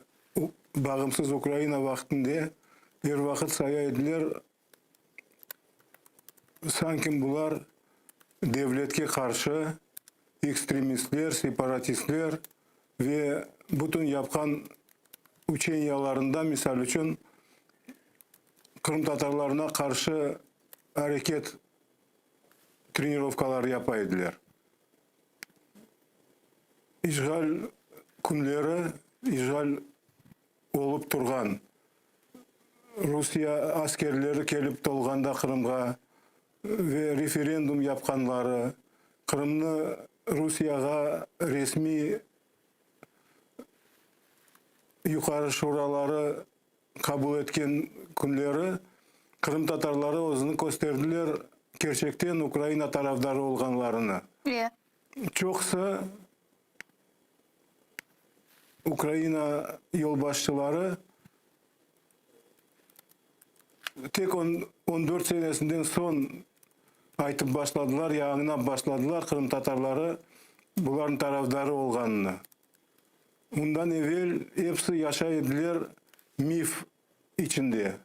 bağımsız Ukraina vaqtında er vaqıt saya ediler, sanki bular devletke qarşı ekstremistler, separatistler ve bütün yapqan uçeniyalarında, misal içün, qırımtatarlarına qarşı areket trenirovkalar yapa ediler. İşğal künleri, işğal olıp turğan Rusiye askerleri kelip tolğanda Qırımğa ve referendum yapqanları, Qırımnı Rusiyağa resmiy Yuqarı Şuraları qabul etken künleri qırımtatarları özüni kösterdiler kerçekten Ukraina tarafdarı olğanlarını. Çoqusı Ukraina yolbaşçıları tek on dört senesinden soñ aytıp başladılar ya añlap başladılar qırımtatarları bularnıñ tarafdarı olğanını. Bundan evel episi yaşay ediler mif içinde.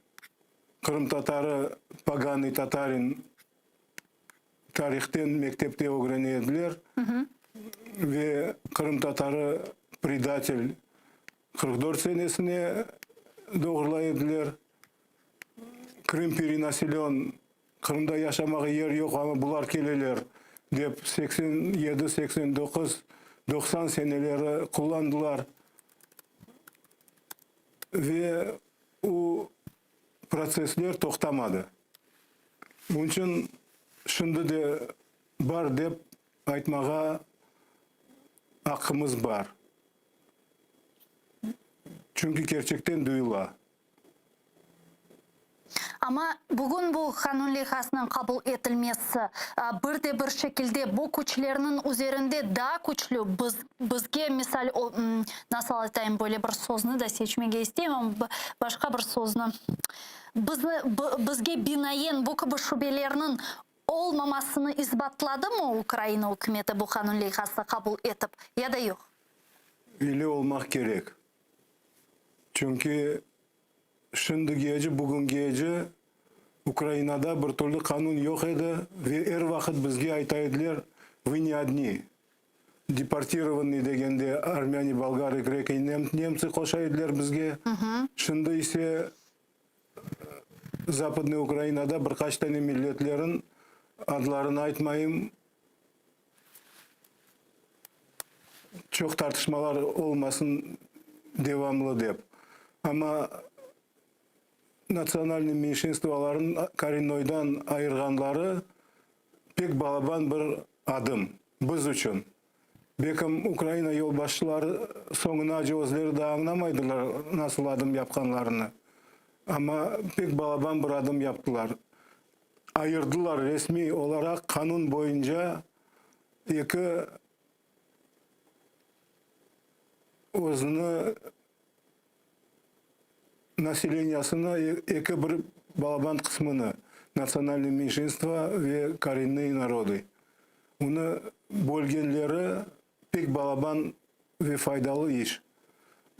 Qırımtatarı poganıy tatarin tarihten mektepte ögrene ediler ve qırımtatarı predatel 44 senesine doğrulay ediler. Krım perenaselön, Qırımda yaşamağa yer yoq, amma bular keleler, dep 87, 89, 90 seneleri qullandılar. Ve o protsessler toqtamadı. Bunıñ içün şimdi de bar dep aytmağa aqqımız bar. Çünki kerçekten duyula. Amma bugün bu qanun leyhasınıñ qabul etilmesi bir de bir şekilde bu küçlerniñ üzerinde daa küçlü biz, bizge misal, nasıl aytayım, böyle bir sözni da seçmege isteyim, amma başqa bir sözni, bizni, bizge binaen bu kibi şübelerniñ olmamasını isbatladımı Ukraina ükümeti bu qanun leyhasını qabul etip ya da yoq? Öyle olmaq kerek. Çünki şimdigece, bugüngece Ukrainada bir türlü qanun yoq edi ve er vaqıt bizge ayta ediler, Vı ne odni. Deportirovannıy degende armâne, bolgarı, greki, nemtsi qoşa ediler bizge. Şimdi ise Zapadnıy Ukrainada bir qaç tane milletlerin adlarını aytmayım, çoq tartışmalar olmasın devamlı dep. Amma natsionalnıy menşinstvoların korennoydan ayırğanları pek balaban bir adım biz içün. Belkim Ukraina yolbaşçıları soñunace özleri de añlamaydılar nasıl adım yapqanlarını. Amma pek balaban bir adım yaptılar. Ayırdılar resmiy olaraq qanun boyunca eki özüni naseleniyasını eki bir balaban qısmını, natsionalnıy menşinstvo ve korennıy narodı, onı bölgenleri pek balaban ve faydalı iş.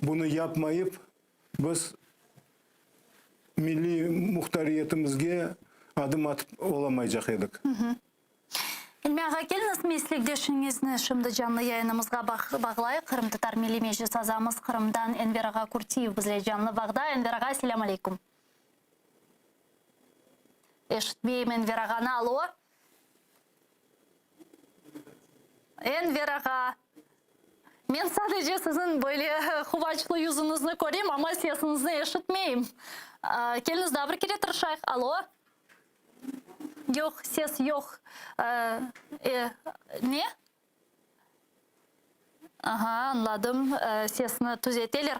Bunı yapmayıp, biz milliy muhtariyetimizge adım atıp olamaycaq edik. İlmi ağa, keliñiz meslekdeşiñizni şimdi canlı yayınımızğa bağlayıq. Qırımtatar Milliy Meclis azamız Qırımdan Enver ağa Kürtiyev bizle canlı bağda. Enver ağa, selâm aleyküm. Eşitmeyim Enver ağanı. Alo. Enver ağa, men sadece siziñ böyle quvançlı yüzüñizni körem, amma sesiñizni eşitmeyim. Keliñiz daa bir kere tırışayıq. Alo. Yoq, ses yoq. E, ne? Aha, añladım, sesni tüzeteler.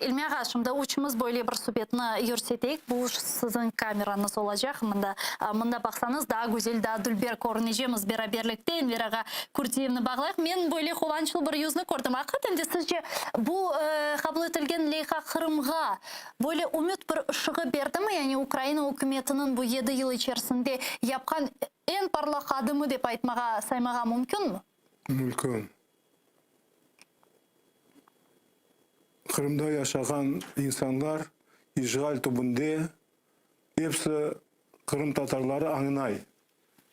İlmi ağa, şimdi üçümiz böyle bir subetni yürseteyik. Bu siziñ kamerañız olacaq. Mında, mında baqsañız, daa güzel, daa dülber körünecemiz beraberlikte. Enver ağa Kürtiyevni bağlayıq. Men böyle quvançlı bir yüzni kördim. Aqiqaten de, sizce, bu qabul etilgen leyha Qırımğa böyle ümüt bir ışığı berdimi? Yani Ukraina ükümetiniñ bu yedi yıl içerisinde yapqan eñ parlaq adımı dep aytmağa, saymağa mümkünmi? Mümkün. Qırımda yaşağan insanlar işğal tübünde episi qırımtatarları añnay.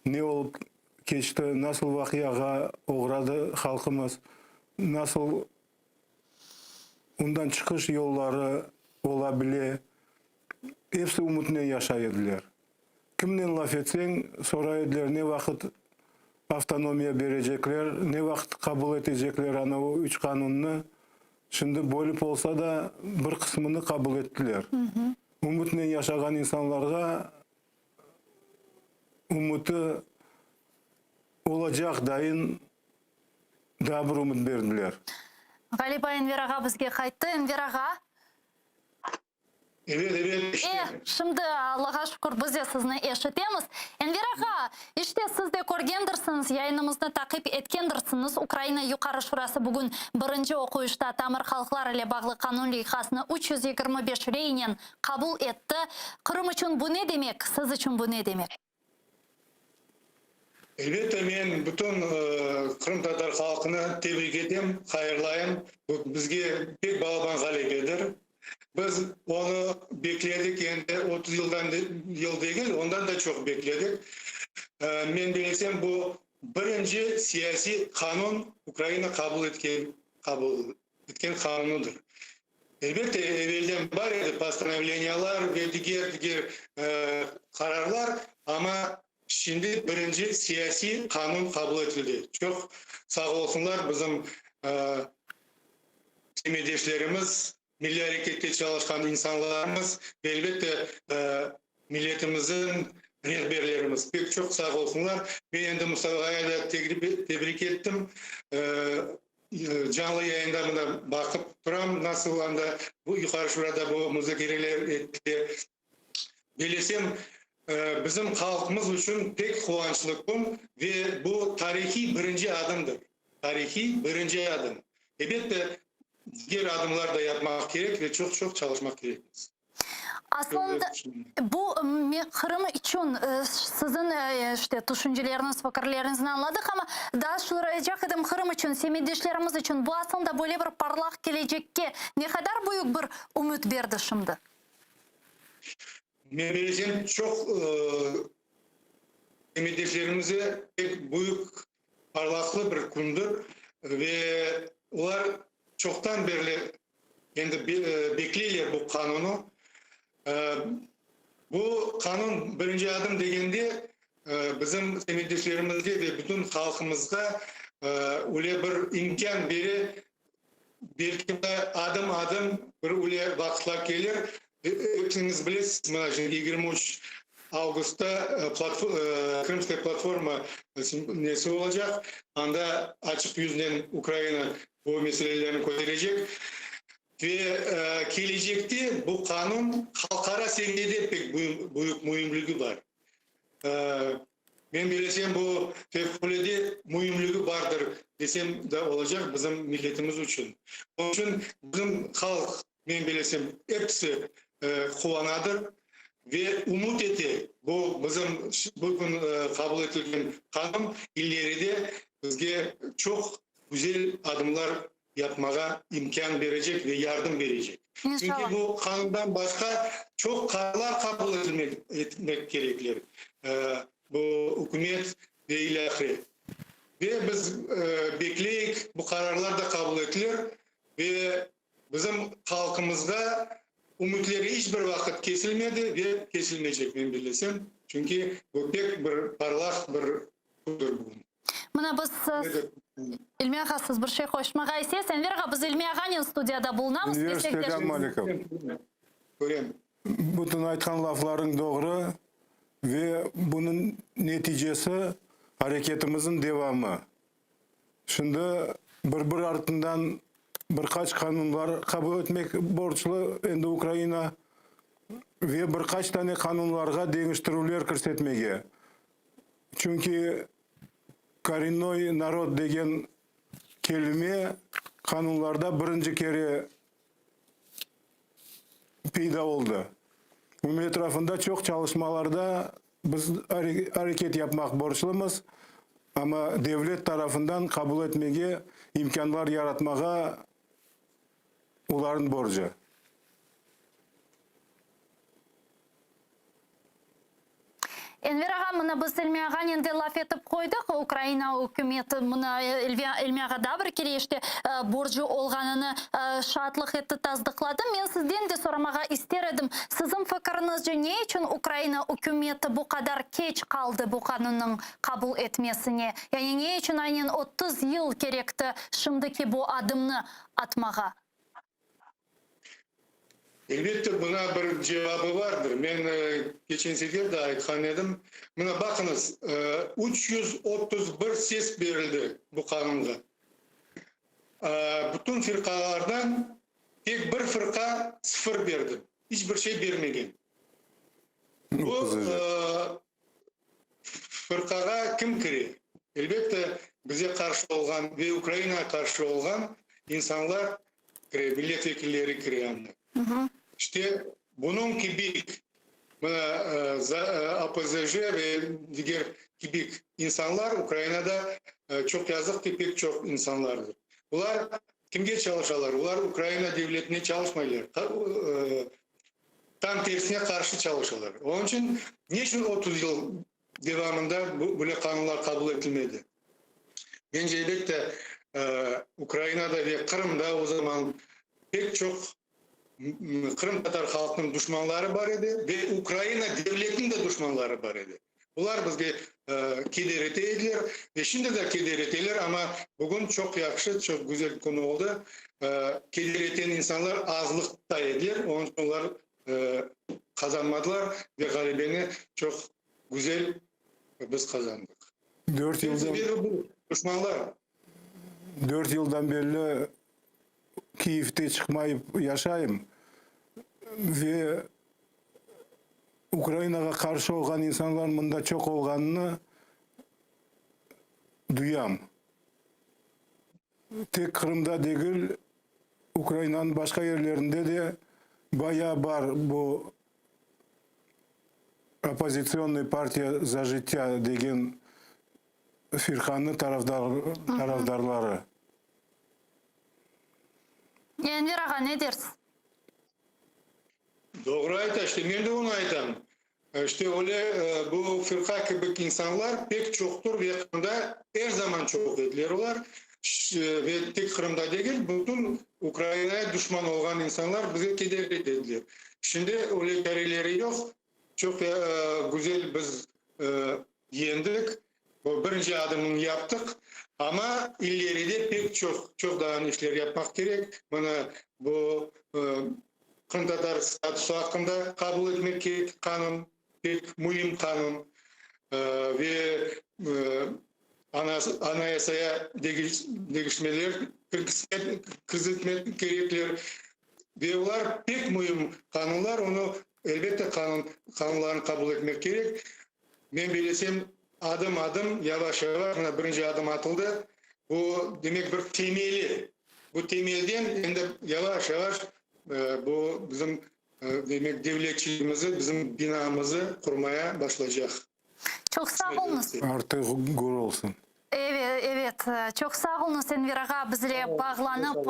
Ne olıp keçti, nasıl vaqiağa oğradı halqımız, nasıl ondan çıqış yolları ola bile, episi ümütnen yaşay ediler. Kimnen laf etseñ, soray ediler, ne vaqıt avtonomiya berecekler, ne vaqıt qabul etecekler ana o üç qanunnı. Şimdi bölüp olsa da, bir qısmını qabul ettiler. Ümütnen yaşağan insanlarğa ümüti olacaq dayın daa bir ümüt berdiler. Ğaliba Enver ağa bizge qayttı. Enver ağa. Evet, evet, E, şimdi, Allağa şükür, biz de sizni eşitemiz. Enver ağa, işte, siz de körgendirsiñiz, yayınımıznı taqip etkendirsiñiz, Ukraina Yuqarı Şurası bugün birinci oquyışta tamır halqlar ile bağlı qanun leyhasını 325 reynen qabul etti. Qırım içün bu ne demek, siz içün bu ne demek? Elbette, men bütün qırımtatar halqını tebrik etem, hayırlayım. Bu bizge pek balaban ğalebedir. Biz onı bekledik endi 30 yıldan yıl degil, ondan da çoq bekledik. Men bilesem, bu birinci siyasiy qanun Ukraina qabul etken qabul etken qanunıdır. Elbette, evelden bar edi postanovleniyalar ve diger-diger qararlar, amma şimdi birinci siyasiy qanun qabul etildi. Çoq sağ olsunlar bizim semetdeşlerimiz, milliy arekette çalışqan insanlarımız ve, elbette, milletimizniñ rehberlerimiz. Pek çoq sağ olsunlar. Men endi Mustafa ağaya da tebrik ettim. Canlı yayında mında baqıp turam, nasıl anda bu Yuqarı Şurada bu muzakereler etile. Bilesem, bizim halqımız içün pek quvançlı kün ve bu tarihiy birinci adımdır. Tarihiy birinci adım. Elbette, diger adımlar da yapmaq kerek ve çoq-çoq çalışmaq kerekmiz. Aslında, bu Qırım içün siziñ işte tüşünceleriniz, fikirleriñizni añladıq, amma daa soraycaq edim, Qırım içün, semetdeşlerimiz içün bu aslında böyle bir parlaq kelecekke ne qadar büyük bir ümüt berdi şimdi? Men bilesem, çoq semetdeşlerimize pek büyük parlaqlı bir kündir ve olar çoqtan berli Endi bekleyler bu qanunı. Bu qanun birinci adım degende, bizim semetdeşlerimizge ve bütün halqımızğa öyle bir imkân bere, belki de adım-adım bir öyle vaqıtlar kelir. Episiñiz bilesiz, mına şimdi 23 avgustta Krımskaya platforma nesi olacaq, anda açıq yüznen Ukraina bu meselelerni köterecek ve kelecekte bu qanun halqara seviyede pek büyük müimligi bar. Men bilesem, bu fevqulâde müimligi bardır desem de olacaq bizim milletimiz içün. Onıñ içün bizim halq, men bilesem, episi quvanadır ve ümüt ete, bu bizim bugün qabul etilgen qanun ileride bizge çoq güzel adımlar yapmağa imkân berecek ve yardım berecek. Çünki bu qanundan başqa çoq qararlar qabul etilmek etmek kerekler, bu ükümet ve ilâhre. Ve biz bekleyik, bu qararlar da qabul etilir ve bizim halqımızğa ümütleri iç bir vaqıt kesilmedi ve kesilmeycek, men bellesem, çünki bu pek bir parlaq bir kündir bugün. Mına biz siz, İlmi ağa, siz bir şey qoşmağa isteysiz? Enver ağa, biz İlmi ağanen studiyada bulunamız, Enver, selâm aleyküm. Körem. Bütün aytqan laflarıñ doğru ve bunıñ neticesi areketimizniñ devamı. Şimdi bir-bir artından bir qaç qanunlar qabul etmek borclu endi Ukraina ve bir qaç tane qanunlarğa deñiştirüvler kirsetmege. Çünki korennoy narod degen kelime qanunlarda birinci kere peyda oldı. Bunıñ etrafında çoq çalışmalarda biz areket yapmaq borclumız, amma devlet tarafından qabul etmege imkânlar yaratmağa olarnıñ borcu. Enver ağa, mına biz İlmi ağanen de laf etip qoydıq, Ukraina ükümeti mına İlmi ağa daa bir kere işte borcu olğanını şaatlıq etti, tasdıqladı. Men sizden de soramağa ister edim, siziñ fikiriñizce ne içün Ukraina ükümeti bu qadar keç qaldı bu qanunnıñ qabul etmesine? Yani ne içün aynen 30 yıl kerekti şimdiki bu adımnı atmağa? Elbette, buna bir cevabı vardır. Men keçen sefer de aytqan edim. Mına baqıñız, 331 ses berildi bu qanunğa. Bütün firqalardan tek bir firqa sıfır berdi, iç bir şey bermegen. Bu fırqağa kim kire? Elbette, bize qarşı olğan ve Ukrainağa qarşı olğan insanlar kire, millet vekilleri kire anda. İşte, bunıñ kibi mına OPZJ ve diger kibi insanlar Ukrainada çoq yazıq ki, pek çoq insanlardır. Bular kimge çalışalar? Olar Ukraina devletine çalışmaylar. Tam tersine qarşı çalışalar. Onıñ içün ne içün 30 yıl devamında böyle qanunlar qabul etilmedi? Mence, elbette, Ukrainada ve Qırımda o zaman pek çoq qırımtatar halqınıñ duşmanları bar edi ve Ukraina devletiniñ de duşmanları bar edi. Bular bizge keder ete ediler ve şimdi de keder eteler, amma bugün çoq yahşı, çoq güzel kün oldı. Keder eten insanlar azlıqta ediler, onıñ içün olar qazanmadılar ve ğalebeni çoq güzel biz qazandıq. Dört yıldan, Sebebi bu, duşmanlar. Dört yıldan berli Kiyevde çıqmayıp yaşayım ve Ukrainağa qarşı olğan insanlar mında çoq olğanını duyam. Tek Qırımda degil, Ukrainanıñ başqa yerlerinde de bayağı bar bu Oppozitsionnıy partiya za jıttâ degen firqanıñ tarafdarları. Enver ağa, ne dersiz? Doğru ayta, işte men de onı aytam. İşte öyle bu firqa kibi insanlar pek çoqtur ve Qırımda er zaman çoq ediler olar. Ve tek Qırımda degil, bütün Ukrainaya duşman olğan insanlar bizge keder etediler. Şimdi öyle çareleri yoq. Çoq güzel biz yendik, bu birinci adımını yaptıq, amma ileride pek çoq, çoq daa işler yapmaq kerek. Mına bu qırımtatar statusı aqqında qabul etmek kerek qanun, pek müim qanun ve Anayasaya deñişmeler kirsetmek kerekler ve olar pek müim qanunlar, onı, elbette, qanun, qanunlarnı qabul etmek kerek. Men bellesem, adım-adım, yavaş-yavaş, mına birinci adım atıldı, bu, demek, bir temeli. Bu temelden endi yavaş-yavaş bu bizim, demek, devletçiligimizi, bizim binamızı qurmaya başlaycaq. Çoq sağ oluñız. Artıq gür olsun. Evet, evet. Çoq sağ oluñız, Enver ağa, bizle bağlanıp,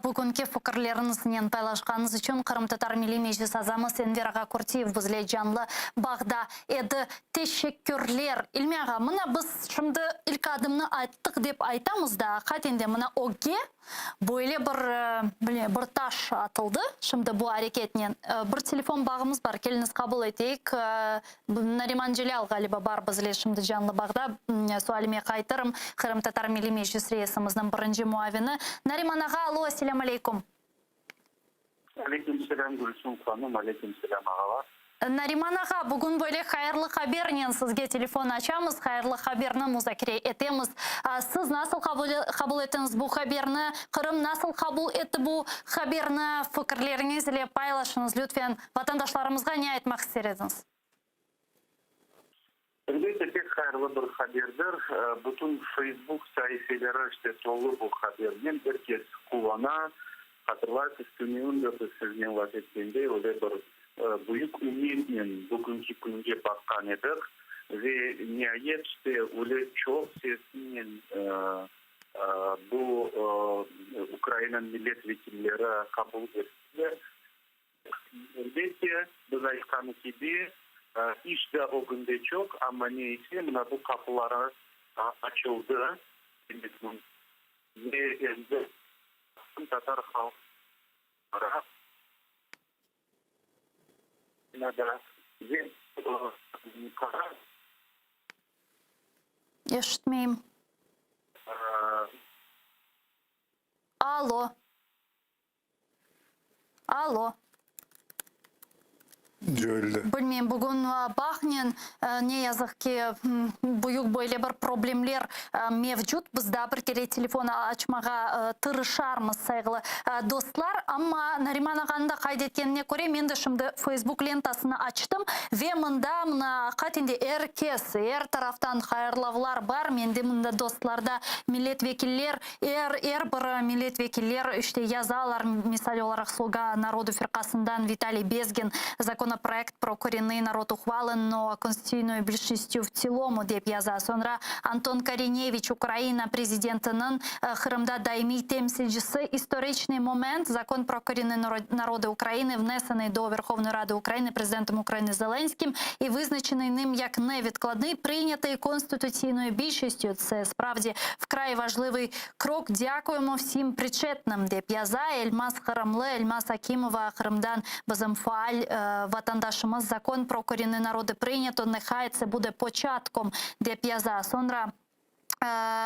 bugünki fikirleriñiznen paylaşqanıñız içün. Qırımtatar Milliy Meclis azamız Enver ağa Kürtiyev bizle canlı bağda edi. Teşekkürler. İlmi ağa, mına biz şimdi ilk adımnı attıq dep aytamız da, aqiqaten de mına ögge Böyle bir, bilmeyim, bir taş atıldı şimdi bu areketnen. Bir telefon bağımız bar, keliñiz qabul eteyik. Nariman Celâl, ğaliba, bar bizle şimdi canlı bağda. Sualime qaytırım, Qırımtatar Milliy Meclis reisimizniñ birinci muavini. Nariman ağa, alo, selâm aleyküm. Aleyküm selâm, Gülsüm hanım, aleyküm selâm, ağalar. Nariman ağa, bugün böyle hayırlı habernen sizge telefon açamız, hayırlı haberni muzakere etemiz. Siz nasıl qabul ettiñiz bu haberni, Qırım nasıl qabul etti bu haberni, fikirleriñiz ile paylaşıñız lütfen. Vatandaşlarımızğa ne aytmaq ister ediñiz? Elbette, pek hayırlı bir haberdir. Bütün Feysbuk saifeleri işte tolu bu habernen, er kes quvana. Hatırlaysız, tünevin de biz siznen laf etkende öyle bir büyük ümütnen bugünki künge baqqan edik. Ve niayet, işte, öyle çoq sesnen bu Ukraina millet vekilleri qabul ettiler. Elbette, biz aytqanı kibi, iş da ögünde çoq, amma ne ise, mına bu qapıları açıldı, demek mümkün. Ve endi qırımtatar halqı da ve qarar. Eşitmeyim. Alo. Alo. Coyuldı. Bilmeyim, bugün bağnen, ne yazıq ki, büyük böyle bir problemler mevcut. Biz daa bir kere telefon açmağa tırışarmız, sayğılı dostlar. Amma Nariman ağanıñ da qayd etkenine köre, men de şimdi Feysbuk lentasını açtım ve mında, mına, aqiqaten de er kes, er taraftan hayırlavlar bar. Mende mında dostlarda milletvekiller, Er, er bir milletvekiller, işte, yazalar, misal olaraq, Sluga narodu firqasından Vitaliy Bezgin, Zakonoproekt pro korennıy narod uhvaleno konstitutsionoyu bilşistyu v tsilomu, dep yaza. Soñra Anton Korineviç, Ukraina prezidentiniñ Qırımda daimiy temsilcisi, İstoriçnıy moment, Zakon pro korennıy narodı Ukrainy vnesenıy do Verhovnoy Rady Ukrainy prezidentom Ukrainy Zelenskim i vıznaçenıy nım yak nevidkladnıy, prıyняtıy konstitutsiynoyu bilşistyu, tse spravdi Vkray важливий крок, дякуємо всім причетним, dep yaza Elmaz Qırımlı, Elmaz Akimova, Qırımdan bizim faal vatandaşımız, Закон про коренные народы прийнято, нехай це буде початком, dep yaza. Soñra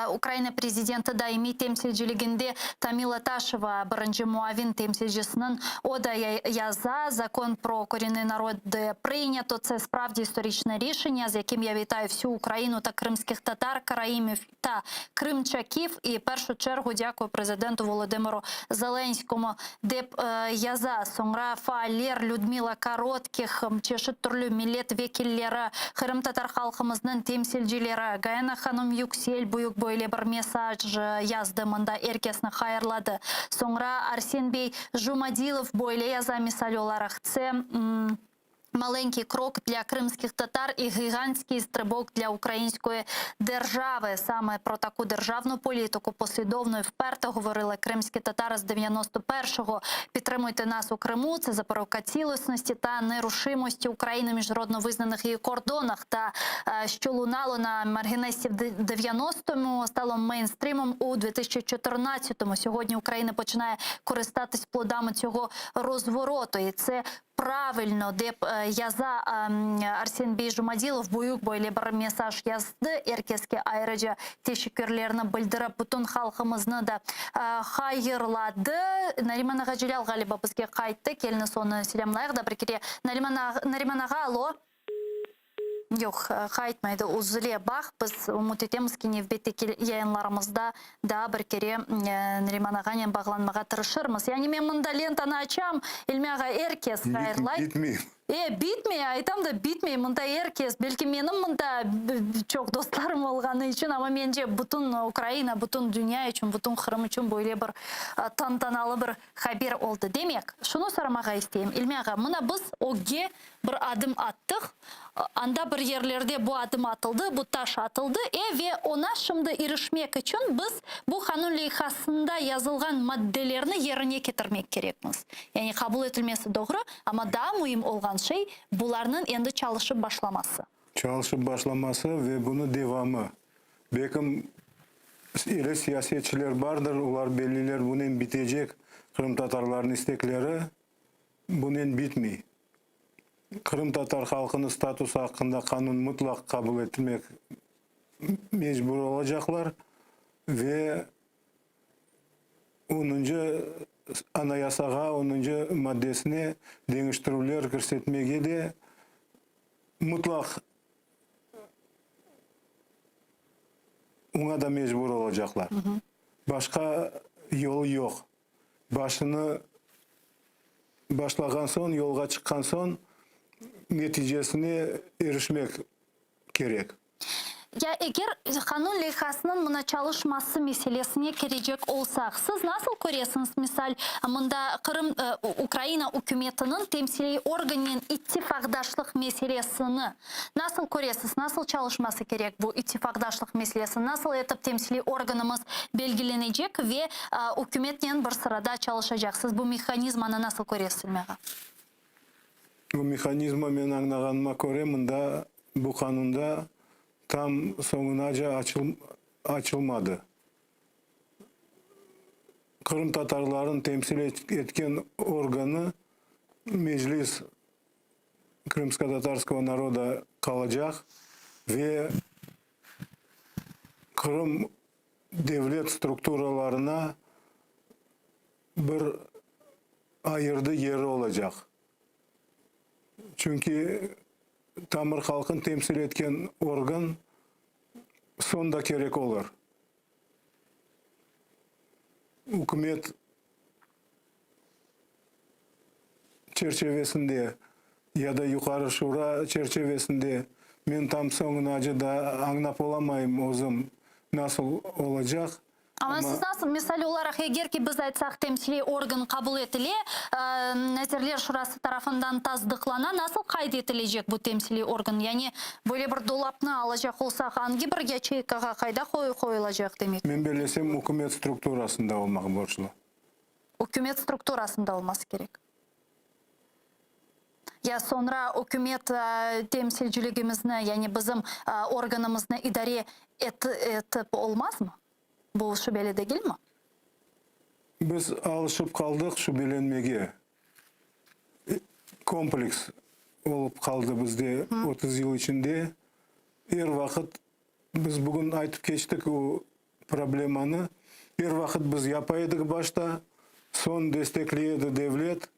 Ukraina prezidenti daimiy temsilciliginde Tamila Taşeva, birinci muavin temsilcisiniñ, o da yaza, Закон про коренные народы прийнято, це справді історичне рішення, з яким я вітаю всю Україну та кримських татар, караїмів та кримчаків. І в першу чергу дякую президенту Володимиру Зеленському. Dep yaza. Soñra faaller Lüdmila Korotkih, çeşit türlü millet vekilleri, qırımtatar halqımıznıñ temsilcileri, Gayana hanım Yüksel büyük böyle bir mesaj yazdı mında, er kesni hayırladı. Soñra Arsen bey Jumadilov böyle yaza, misal olaraq, Tse. Маленький крок для крымских татар и гигантский стрибок для української держави. Саме про таку державну політику послідовно і вперто говорили кримські татари з 91-го. Підтримуйте нас у Криму. Це запорука цілісності та нерушимості України в міжнародно визнаних її кордонах. Та що лунало на маргінесі в 90-му, стало мейнстримом у 2014-му. Сьогодні Україна починає користатись плодами цього розвороту. І це правильно, dep yaza Arsen bey Jumadilov, büyük böyle bir mesaj yazdı. Er keske ayrıca teşekkürlerini bildirip, bütün halqımıznı da hayırladı. Nariman ağa Celâl ğaliba bizge qayttı. Keliñiz onı selâmlayıq da bir kere. Nariman ağa, alo. Yoq, qaytmaydı, üzüle. Baq, biz ümüt etemiz ki, nevbetteki yayınlarımızda daa bir kere Nariman ağanen bağlanmağa tırışırmız. Yani men mında lentanı açam, İlmi ağa, er kes hayırlay. Gitmeyim. E, bitmey, aytam da, bitmey. Mında er kes, belki menim mında çoq dostlarım olğanı içün, amma mence bütün Ukraina, bütün dünya içün, bütün Qırım içün böyle bir tantanalı bir haber oldı. Demek, şunı soramağa isteyim, İlmi ağa, mına biz ögge bir adım attıq, anda bir yerlerde bu adım atıldı, bu taş atıldı, e, ve oña şimdi irişmek içün biz bu qanun leyhasında yazılğan maddelerni yerine ketirmek kerekmiz. Yani qabul etilmesi doğru, amma daa müim olğan şey, bularnıñ endi çalışıp başlaması. Çalışıp başlaması ve bunı devamı. Belkim, ele siyasetçiler bardır, olar belliler, bunen bitecek qırımtatarlarnıñ istekleri, bunen bitmey. Qırımtatar halqınıñ statusı aqqında qanun mıtlaq qabul etmek mecbur olacaqlar ve Onuncı Anayasağa onuncı maddesine deñiştirüvler kirsetmege de mutlaq oña da mecbur olacaqlar. Başqa yol yoq. Başını başlağan soñ, yolğa çıqqan soñ neticesine irişmek kerek. Ya eger qanun leyhasınıñ mına çalışması meselesine kirecek olsaq, siz nasıl köresiñiz, misal, mında Qırım, Ukraina ükümetiniñ temsiliy organnen ittifaqdaşlıq meselesini nasıl köresiz, nasıl çalışması kerek bu ittifaqdaşlıq meselesi, nasıl etip temsiliy organımız belgilenecek ve ükümetnen bir sırada çalışacaq, siz bu mehanizmanı nasıl köresiz, İlmi ağa? Bu mehanizma, men añlağanıma köre, mında, bu qanunda tam soñunaca açılmadı. Qırımtatarlarnı temsil etken organı Meclis Krımskotatarskogo naroda qalacaq ve Qırım devlet strukturalarına bir ayırdı yeri olacaq. Çünki tamır halqın temsil etken organ soñ da kerek olur. Ükümet çerçevesinde ya da Yuqarı Şura çerçevesinde men tam soñunace da añlap olamayım özüm nasıl olacaq. Amma siz nasıl, misal olaraq, eger ki biz aytsaq temsiliy organ qabul etile, Nazirler Şurası tarafından tasdıqlana, nasıl qayd etilecek bu temsiliy organ? Yani böyle bir dolapnı alacaq olsaq, angi bir yaçeykağa, qayda qoyulacaq demek? Men bellesem, ükümet strukturasında olmaq borclu. Ükümet strukturasında olması kerek. Ya soñra ükümet temsilciligimizni, yani bizim organımıznı idare etip olmazmı? Bu şübeli degilmi? Biz alışıp qaldıq şübelenmege. Kompleks olıp qaldı bizde 30 yıl içinde. Er vaqıt biz bugün aytıp keçtik o problemanı. Er vaqıt biz yapa edik başta, soñ destekley edi devlet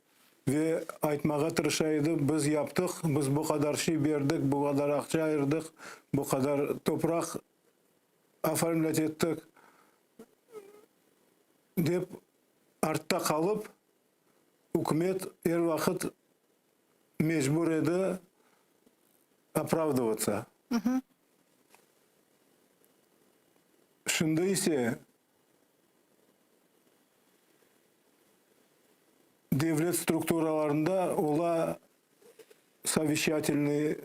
ve aytmağa tırışa edi, biz yaptıq, biz bu qadar şey berdik, bu qadar aqça ayırdıq, bu qadar topraq oformlât ettik, dep artta qalıp, ükümet er vaqıt mecbur edi opravdovаться. Şimdi ise devlet strukturalarında ola soveşçatelnıy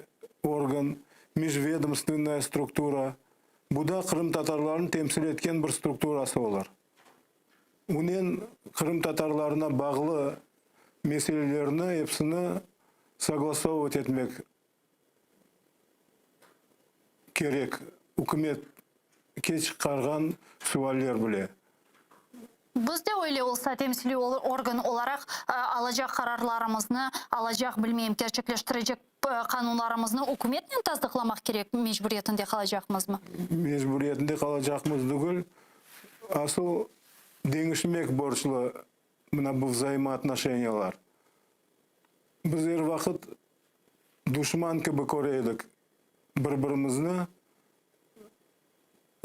organ, mijvedomstvennaya struktura, bu da qırımtatarlarnı temsil etken bir strukturası olur. Onen qırımtatarlarına bağlı meselelerni epsini soglasovovat etmek kerek, ükümetke çıqarğan sualler bile. Biz de öyle olsa, temsiliy organ olaraq alacaq qararlarımıznı, alacaq, bilmeyim, kerçekleştirecek qanunlarımıznı ükümetnen tasdıqlamaq kerek mecburiyetinde qalacaqmızmı? Mecburiyetinde qalacaqmız degil, asıl deñişmek borclu mına bu vzaimootnoşeniyalar. Biz er vaqıt duşman kibi köre edik bir-birimizni,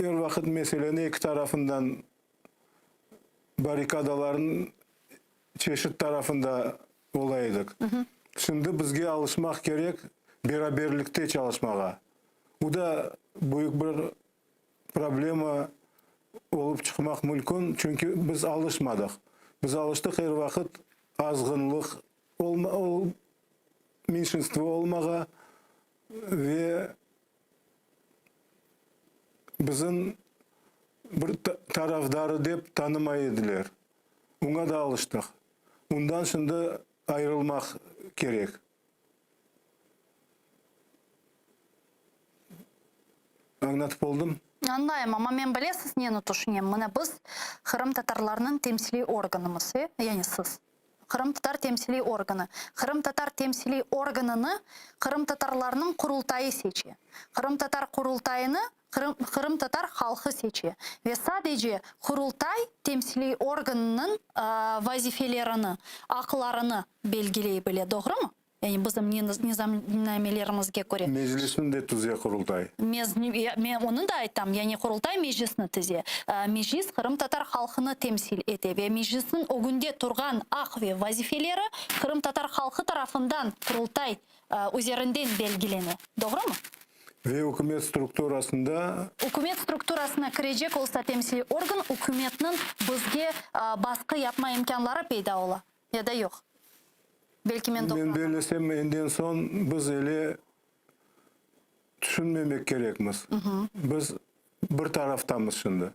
er vaqıt meseleni eki tarafından, barrikadalarnıñ çeşit tarafında ola edik. Şimdi bizge alışmaq kerek beraberlikte çalışmağa. Bu da büyük bir problema olıp çıqmaq mülkün, çünki biz alışmadıq. Biz alıştıq er vaqıt azğınlıq, menşinstvo olmağa ve bizim bir tarafdarı dep tanımay ediler. Oña da alıştıq. Ondan şimdi ayırılmaq kerek. Añlatıp oldım? Añlayım, amma men bilesiz neni tüşünem? Mına biz qırımtatarlarnıñ temsiliy organımız, e, yani siz, qırımtatar temsiliy organı. Qırımtatar temsiliy organını qırımtatarlarnıñ Qurultayı seçe. Qırımtatar Qurultayını Qırım, qırımtatar halqı seçe ve sadece Qurultay temsiliy organınıñ vazifelerini, aqlarını belgiley bile, doğrumı? Yani bizim nizamnamelerimizge köre. Meclisni de tüze Qurultay. Men onı da aytam, yani Qurultay Meclisni tize. Meclis qırımtatar halqını temsil ete ve Meclisniñ ögünde turğan aq ve vazifeleri qırımtatar halqı tarafından Qurultay üzerinden belgilene, doğrumı? Ve ükümet strukturasında. Ükümet strukturasına kirecek olsa temsiliy organ, ükümetniñ bizge basqı yapma imkânları peyda ola, ya da yoq? Belki men doğru Men bellesem, enden soñ biz ele tüşünmemek kerekmiz. Biz bir taraftamız şimdi.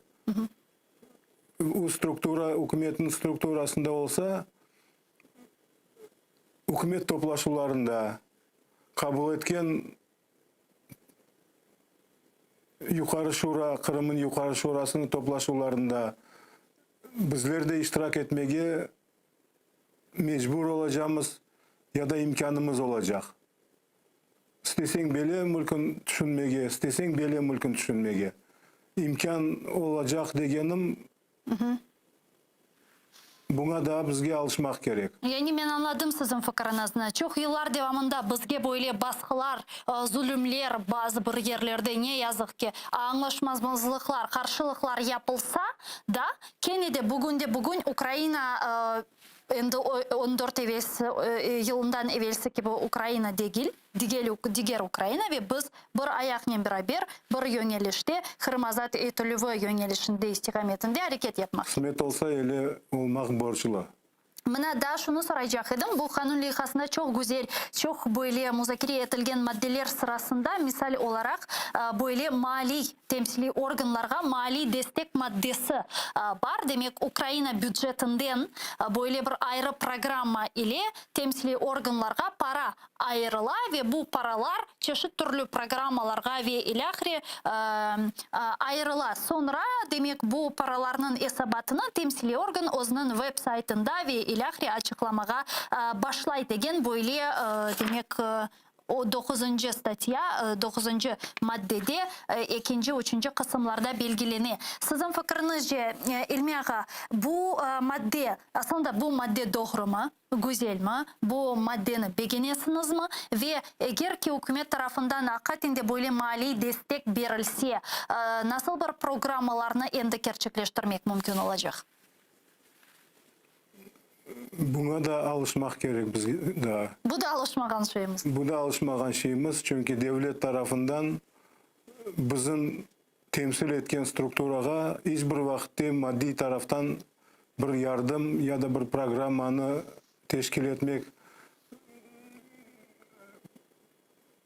O struktura, ükümetniñ strukturasında olsa, ükümet toplaşuvlarında qabul etken Yuqarı Şura, Qırımnıñ Yuqarı Şurasınıñ toplaşuvlarında bizler de iştirak etmege mecbur olacamız ya da imkânımız olacaq. İsteseñ bele mülkün tüşünmege, isteseñ bele mülkün tüşünmege. İmkân olacaq degenim, Buña daa bizge alışmaq kerek. Yani men añladım siziñ fikiriñizni. Çoq yıllar devamında bizge böyle basqılar, zulümler, bazı bir yerlerde ne yazıq ki, añlaşmazlıqlar, qarşılıqlar yapılsa da, kene de bugünde-bugün Ukraina endi on dört evelsi yılından evelsi kibi Ukraina degil. Diger Ukraina ve biz bir ayaqnen beraber bir yöñelişte, Qırım azat etilüvi yöñelişinde, istiqametinde areket yapmaq. Qısmet olsa, ele olmaq borclu. Mına, daa şunı soraycaq edim, bu qanun leyhasında çoq güzel, çoq böyle muzakere etilgen maddeler sırasında, misal olaraq, böyle maaliy temsiliy organlarğa maaliy destek maddesi bar, demek, Ukraina bücetinden böyle bir ayrı programma ile temsiliy organlarğa para ayırıla ve bu paralar çeşit türlü programmalarğa ve ilâhre ayırıla. Soñra, demek, bu paralarnıñ esabatını temsiliy organ özüniñ web saytında ve ilâhre açıqlamağa başlay degen böyle, demek, o doquzıncı statya, doquzıncı maddede ekinci, üçünci qısımlarda belgilene. Siziñ fikiriñizce, İlmi ağa, bu madde, aslında bu madde doğrumı? Güzelmi? Bu maddeni begenesiñizmi? Ve eger ki ükümet tarafından aqiqaten de böyle maliy destek berilse, nasıl bir programmalarnı endi kerçekleştirmek mümkün olacaq? Buña da alışmaq kerek bizge daa. Bu da alışmağan şeyimiz. Bu da alışmağan şeyimiz, çünki devlet tarafından bizim temsil etken strukturağa iç bir vaqıtte maddiy taraftan bir yardım ya da bir programmanı teşkil etmek,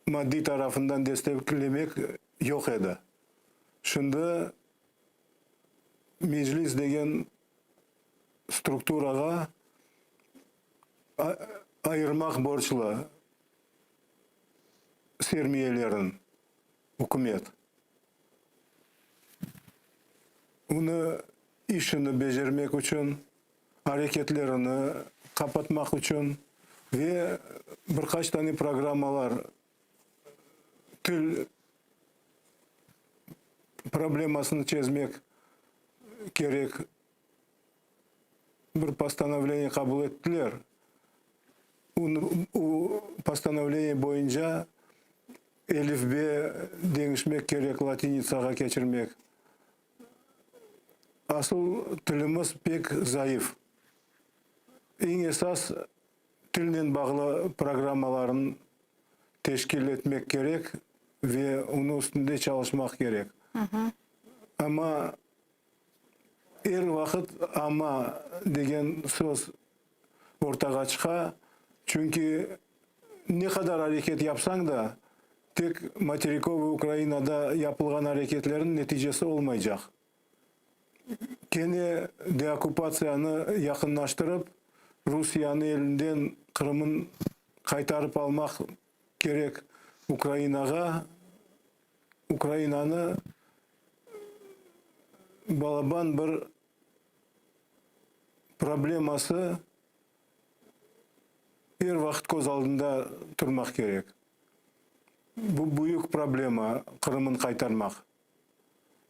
maddiy tarafından desteklemek yoq edi. Şimdi Meclis degen strukturağa ayırmaq borclu sermiyelerin ükümet. Onı işini becermek içün, areketlerini qapatmaq içün ve bir qaç tane programmalar til problemasını çezmek kerek bir postanovleniye qabul ettiler. O postanovleniye boyunca elifbe deñişmek kerek, latinitsağa keçirmek. Asıl tilimiz pek zayıf. Eñ esas. Tilnen bağlı programmalarnı teşkil etmek kerek ve onıñ üstünde çalışmaq kerek. Amma er vaqıt amma degen söz ortağa çıqa, çünki ne qadar areket yapsañ da, tek materikovıy Ukrainada yapılğan areketlerniñ neticesi olmaycaq. Kene deokkupatsiyanı yaqınlaştırıp, Rusiyanı elinden Qırımın qaytarıp almaq kerek Ukrainağa, Ukrainanı balaban bir probleması er vaqıt köz aldında turmaq kerek. Bu büyük problema, Qırımın qaytarmaq.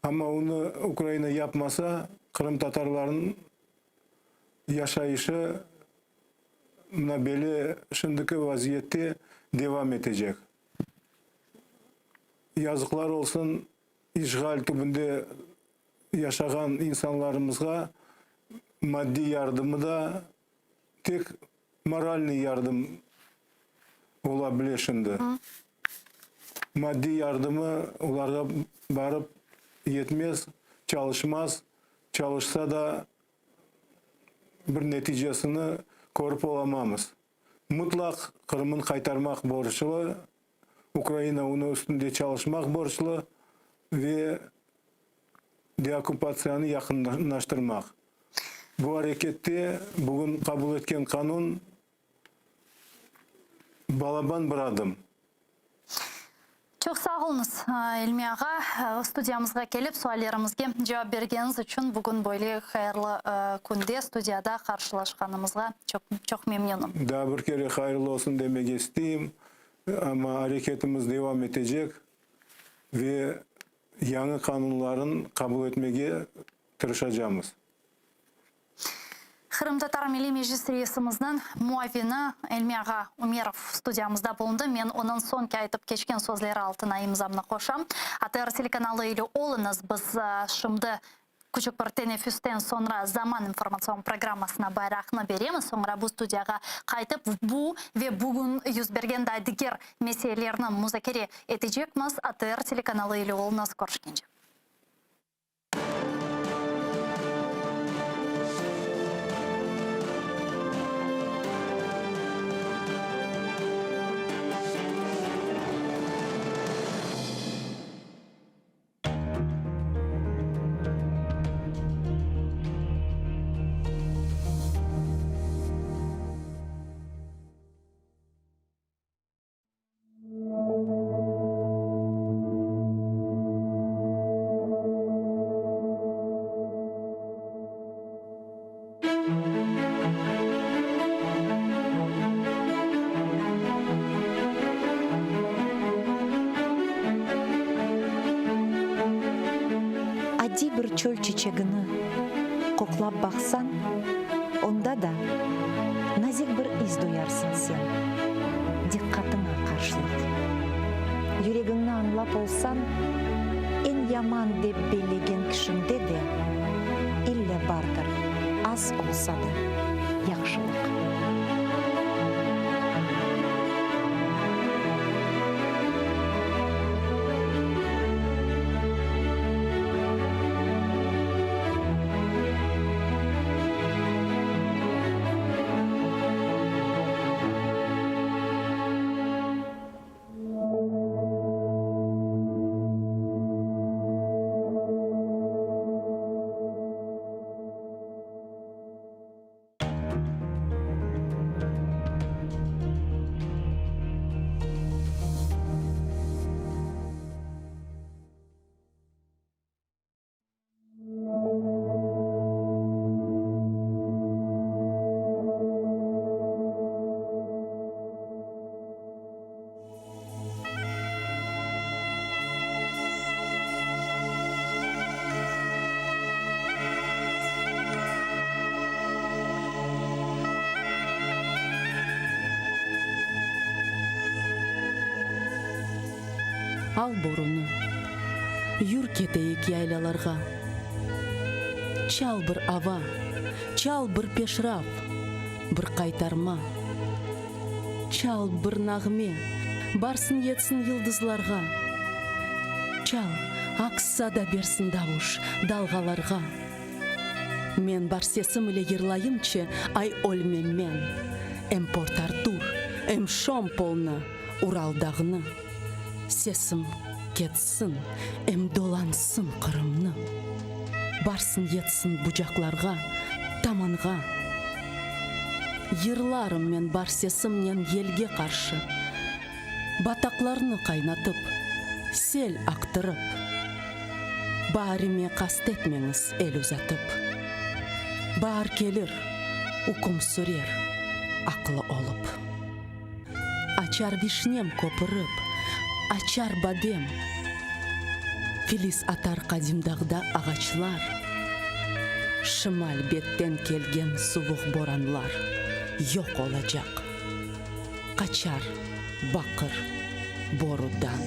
Amma onı Ukraina yapmasa, qırımtatarlarnıñ yaşayışı mına böyle şimdiki vaziyette devam etecek. Yazıqlar olsun, işğal tübünde yaşağan insanlarımızğa maddiy yardımı da tek moralnıy yardım ola bile şimdi. Maddiy yardımı olarğa barıp yetmez, çalışmaz, çalışsa da bir neticesini körip olamamız. Mıtlaq Qırımın qaytarmaq borclı, Ukraina onıñ üstünde çalışmaq borclı ve deokkupatsiyanı yaqınlaştırmaq. Bu arekette bugün qabul etken qanun balaban bir adım. Çoq sağ oluñız, İlmi ağa, studiyamızğa kelip suallerimizge cevap bergeniñiz içün. Bugün böyle hayırlı künde studiyada qarşılaşqanımızğa çoq çoq memnünim. Daa bir kere hayırlı olsun demege isteyim, amma areketimiz devam etecek ve yañı qanunların qabul etmege tırışacamız. Qırımtatar Milliy Meclis reisimizniñ muavini Elmi ağa Ümerov studiyamızda bulundı. Men onıñ soñki aytıp keçken sözleri altına imzamnı qoşam. ATR telekanalı ile oluñız. Biz şimdi küçük bir teneffüsten soñra Zaman informatsion programmasına bayraqnı beremiz. Soñra bu studiyağa qaytıp, bu ve bugün yüz bergen daa diger meselelerni muzakere etecekmiz. ATR telekanalı ile oluñız. Körüşkence. Adiy bir çöl çiçegini qoqlap baqsañ, onda da nazik bir is duyarsıñ sen, diqqatıña qarşılıq. Yüregiñni añlap olsañ, eñ yaman dep bellegen kişiñde de ille bardır, az olsa da, yahşılıq. Al borunı, yür keteyik yaylalarğa. Çal bir ava, çal bir peşraf, bir qaytarma. Çal bir nağme, barsın yetsin yıldızlarğa, Çal, aks sada bersin davuş dalğalarğa. Men bar sesim ile yırlayımçı, ay ölmem men, Em Port-Artur, em Şompolnı, Ural dağnı. Sesim ketsin, em dolansın Qırımnı, Barsın yetsin bucaqlarğa, tamanğa. Yırlarım men bar sesimnen yelge qarşı, Bataqlarnı qaynatıp, sel aqtırıp. Baarime qast etmeñiz el uzatıp. Baar kelir, üküm sürer aqlı olıp. Açar vişnem köpürip, açar badem, Filiz atar qadim dağda ağaçlar, Şimal betten kelgen suvuq boranlar Yoq olacaq, qaçar baqır borudan.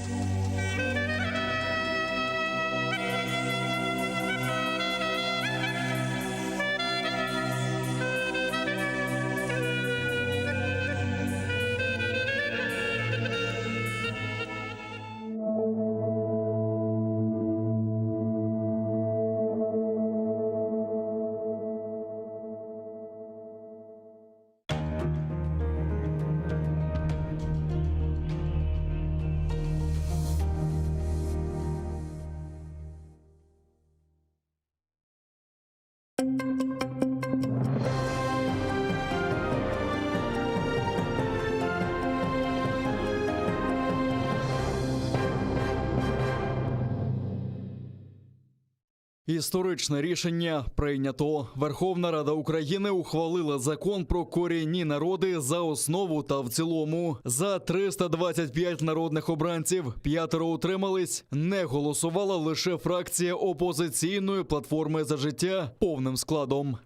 Історичне рішення прийнято. Верховна Рада України ухвалила закон про корінні народи за основу та в цілому. За 325 народних обранців п'ятеро утримались. Не голосувала лише фракція опозиційної платформи за життя повним складом.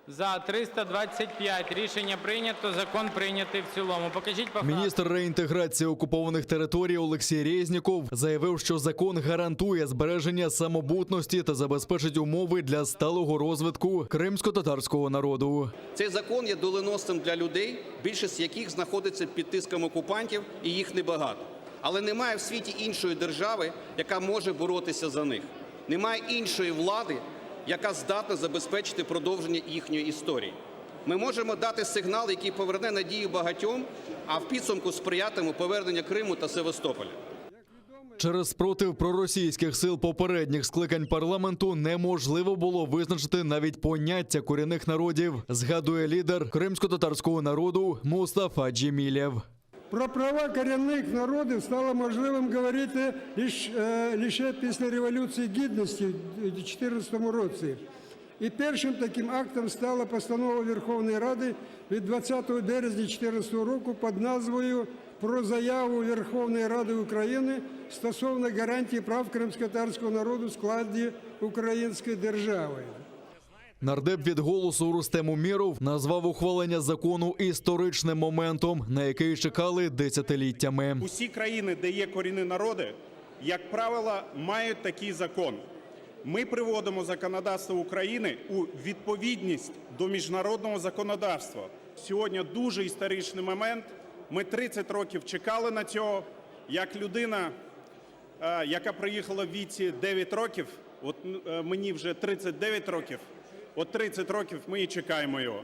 За – 325 Рішення прийнято. Закон прийнятий в цілому. Покажіть по фракціям. Міністр реінтеграції окупованих територій Олексій Резніков заявив, що закон гарантує збереження самобутності та забезпечить умови для сталого розвитку кримськотатарського народу. Цей закон є доленосним для людей, більшість яких знаходиться під тиском окупантів, і їх небагато. Але немає в світі іншої держави, яка може боротися за них. Немає іншої влади, яка здатна забезпечити продовження їхньої історії. Ми можемо дати сигнал, який поверне надію багатьом, а в підсумку сприятиме повернення Криму та Севастополя. Через спротив проросійських сил попередніх скликань парламенту неможливо було визначити навіть поняття корінних народів, згадує лідер кримськотатарського народу Мустафа Джемілєв. Про права корінних народів стало можливим говорити лише після Революції Гідності в 2014 році. І першим таким актом стала постанова Верховної Ради від 20 березня 2014 року під назвою «Про заяву Верховної Ради України стосовно гарантії прав кримськотатарського народу в складі української держави». Нардеп від «Голосу» Рустем Умєров назвав ухвалення закону історичним моментом, на який чекали десятиліттями. Усі країни, де є корінні народи, як правило, мають такий закон. Ми приводимо законодавство України у відповідність до міжнародного законодавства. Сьогодні дуже історичний момент. Ми 30 років чекали на цього. Як людина, яка приїхала в віці 9 років, от мені вже 39 років, от 30 років ми і чекаємо його.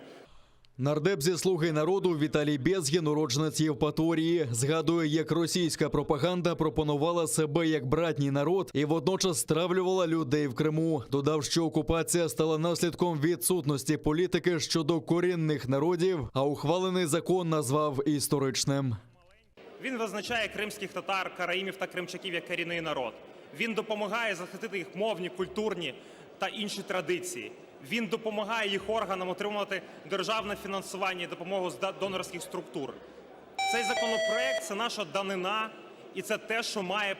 Нардеп зі «Слуги народу» Віталій Безгін, уродженець Євпаторії, згадує, як російська пропаганда пропонувала себе як братній народ і водночас стравлювала людей в Криму. Додав, що окупація стала наслідком відсутності політики щодо корінних народів, а ухвалений закон назвав історичним. Він визначає кримських татар, караїмів та кримчаків як корінний народ. Він допомагає захистити їх мовні, культурні та інші традиції. Він допомагає їх органам отримувати державне фінансування і допомогу з донорських структур. Цей законопроект – це наша данина, і це те, що має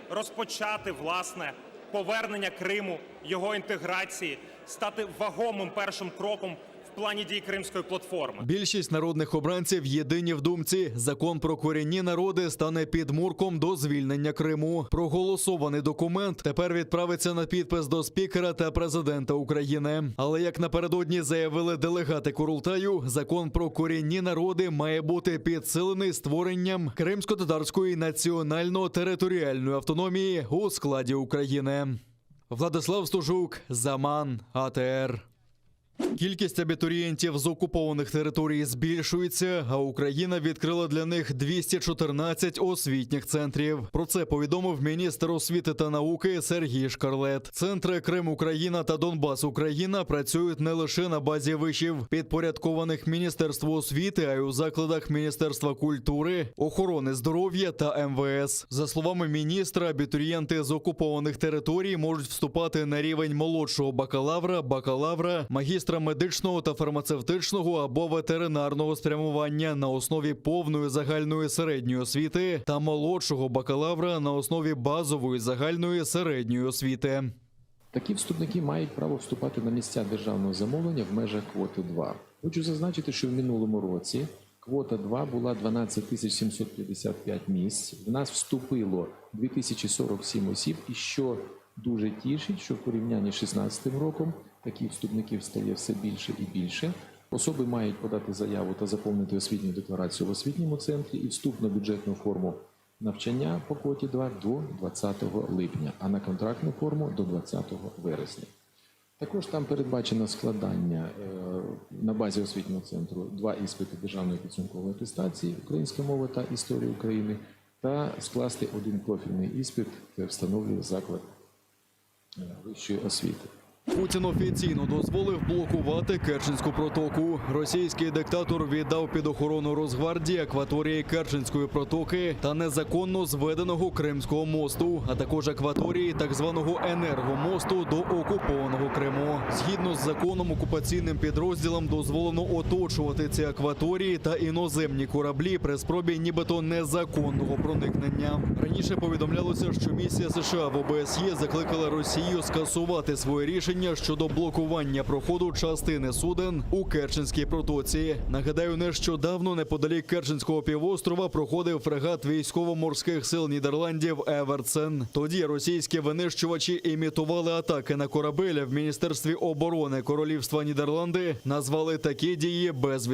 розпочати, власне, повернення Криму, його інтеграції, стати вагомим першим кроком в. плані дій Кримської платформи. Більшість народних обранців єдині в думці. Закон про корінні народи стане підмурком до звільнення Криму. Проголосований документ тепер відправиться на підпис до спікера та президента України. Але як напередодні заявили делегати Курултаю, закон про корінні народи має бути підсилений створенням кримсько-татарської національно-територіальної автономії у складі України. Владислав Стужук, Заман, АТР. Кількість абітурієнтів з окупованих територій збільшується, а Україна відкрила для них 214 освітніх центрів. Про це повідомив міністр освіти та науки Сергій Шкарлет. Центри Крим Україна та Донбас Україна працюють не лише на базі вишів, підпорядкованих Міністерству освіти, а й у закладах Міністерства культури, охорони здоров'я та МВС. За словами міністра, абітурієнти з окупованих територій можуть вступати на рівень молодшого бакалавра, бакалавра, магістра медичного та фармацевтичного або ветеринарного спрямування на основі повної загальної середньої освіти та молодшого бакалавра на основі базової загальної середньої освіти. Такі вступники мають право вступати на місця державного замовлення в межах квоти 2. Хочу зазначити, що в минулому році квота 2 була 12 755 місць. В нас вступило 2047 осіб, і що дуже тішить, що в порівнянні з 2016 роком таких вступників стає все більше і більше. Особи мають подати заяву та заповнити освітню декларацію в освітньому центрі і вступ на бюджетну форму навчання по квоті 2 до 20 липня, а на контрактну форму до 20 вересня. Також там передбачено складання е, на базі освітнього центру два іспити державної підсумкової атестації українська мова та історія України та скласти один профільний іспит, це встановлює заклад е, вищої освіти. Путін офіційно дозволив блокувати Керченську протоку. Російський диктатор віддав під охорону Росгвардії акваторії Керченської протоки та незаконно зведеного Кримського мосту, а також акваторії так званого енергомосту до окупованого Криму. Згідно з законом, окупаційним підрозділам дозволено оточувати ці акваторії та іноземні кораблі при спробі нібито незаконного проникнення. Раніше повідомлялося, що місія США в ОБСЄ закликала Росію скасувати своє рішення щодо блокування проходу частини суден у Керченській протоці. Нагадаю, нещодавно неподалік Керченського півострова проходив фрегат військово-морських сил Нідерландів Еверсен. Тоді російські винищувачі імітували атаки на корабель в міністерстві оборони Королівства Нідерланди. Назвали такі дії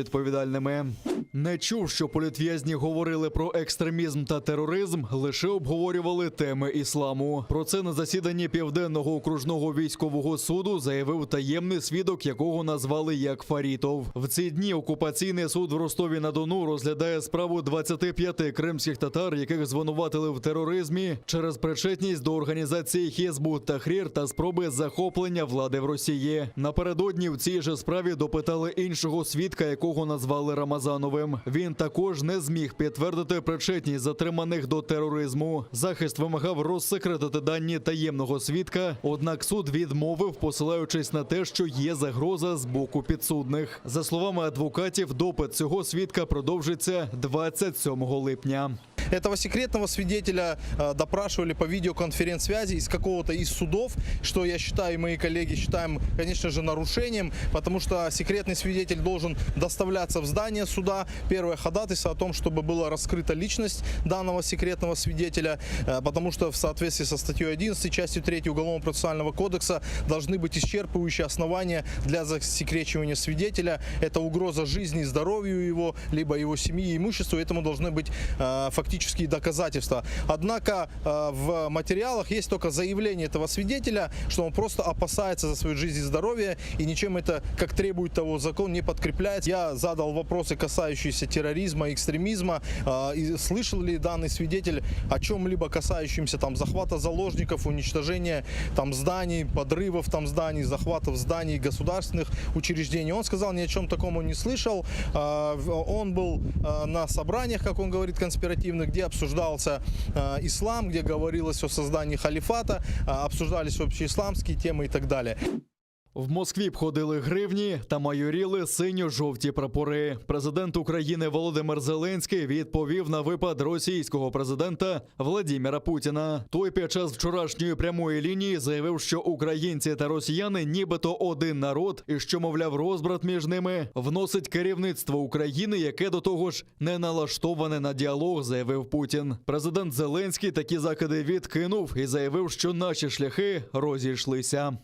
безвідповідальними. Не чув, що політв'язні говорили про екстремізм та тероризм, лише обговорювали теми ісламу. Про це на засіданні Південного окружного військового суду заявив таємний свідок, якого назвали як Фарітов. В ці дні окупаційний суд в Ростові на Дону розглядає справу 25 кримських татар, яких звинуватили в тероризмі через причетність до організації Хізбут Тахрір та спроби захоплення влади в Росії. Напередодні в цій же справі допитали іншого свідка, якого назвали Рамазановим. Він також не зміг підтвердити причетність затриманих до тероризму. Захист вимагав розсекретити дані таємного свідка, однак суд відмовив, посилаючись на те, що є загроза з боку підсудних. За словами адвокатів, допит цього свідка продовжиться 27 липня. Этого секретного свидетеля э, допрашивали по видеоконференц-связи из какого-то из судов, что я считаю, и мои коллеги считаем, конечно же, нарушением, потому что секретный свидетель должен доставляться в здание суда. Первое ходатайство о том, чтобы была раскрыта личность данного секретного свидетеля, э, потому что в соответствии со статьей 11 частью 3 Уголовного процессуального кодекса должны быть исчерпывающие основания для засекречивания свидетеля. Это угроза жизни и здоровью его, либо его семьи и имуществу. Этому должны быть э, фактические доказательства. Однако э, в материалах есть только заявление этого свидетеля, что он просто опасается за свою жизнь и здоровье, и ничем это, как требует того закон, не подкрепляется. Я задал вопросы, касающиеся терроризма, экстремизма, э, и слышал ли данный свидетель о чем-либо касающемся там захвата заложников, уничтожения там зданий, подрывов там зданий, захватов зданий государственных учреждений. Он сказал, ни о чем таком он не слышал. Э, в- Он был э, на собраниях, как он говорит, конспиративных, где обсуждался э, ислам, где говорилось о создании халифата, э, обсуждались общеисламские темы и так далее. В Москві б ходили гривні та майоріли синьо-жовті прапори. Президент України Володимир Зеленський відповів на випад російського президента Владіміра Путіна. Той під час вчорашньої прямої лінії заявив, що українці та росіяни нібито один народ, і що, мовляв, розбрат між ними вносить керівництво України, яке до того ж не налаштоване на діалог, заявив Путін. Президент Зеленський такі закиди відкинув і заявив, що наші шляхи розійшлися.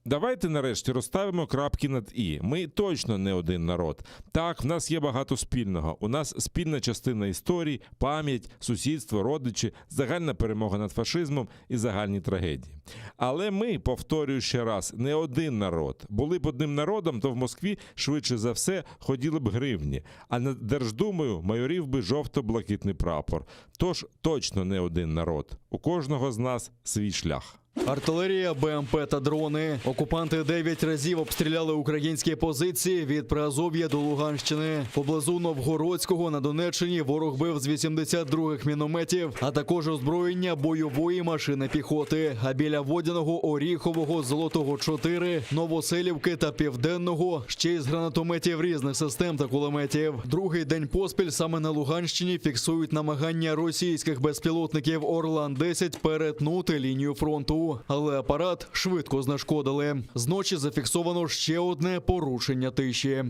Давайте нарешті розставимо крапки над і. Ми точно не один народ. Так, в нас є багато спільного. У нас спільна частина історії, пам'ять, сусідство, родичі, загальна перемога над фашизмом і загальні трагедії. Але ми, повторюю ще раз, не один народ. Були б одним народом, то в Москві швидше за все ходіли б гривні, а над Держдумою майорів би жовто-блакитний прапор. Тож точно не один народ. У кожного з нас свій шлях. Артилерія, БМП та дрони. Окупанти 9 разів обстріляли українські позиції від Приазов'я до Луганщини. Поблизу Новгородського на Донеччині ворог бив з 82-х мінометів, а також озброєння бойової машини піхоти. А біля Водяного, Оріхового, Золотого 4, Новоселівки та Південного ще й з гранатометів різних систем та кулеметів. Другий день поспіль саме на Луганщині фіксують намагання російських безпілотників Орлан-10 перетнути лінію фронту. Але апарат швидко знешкодили. Зночі зафіксовано ще одне порушення тиші.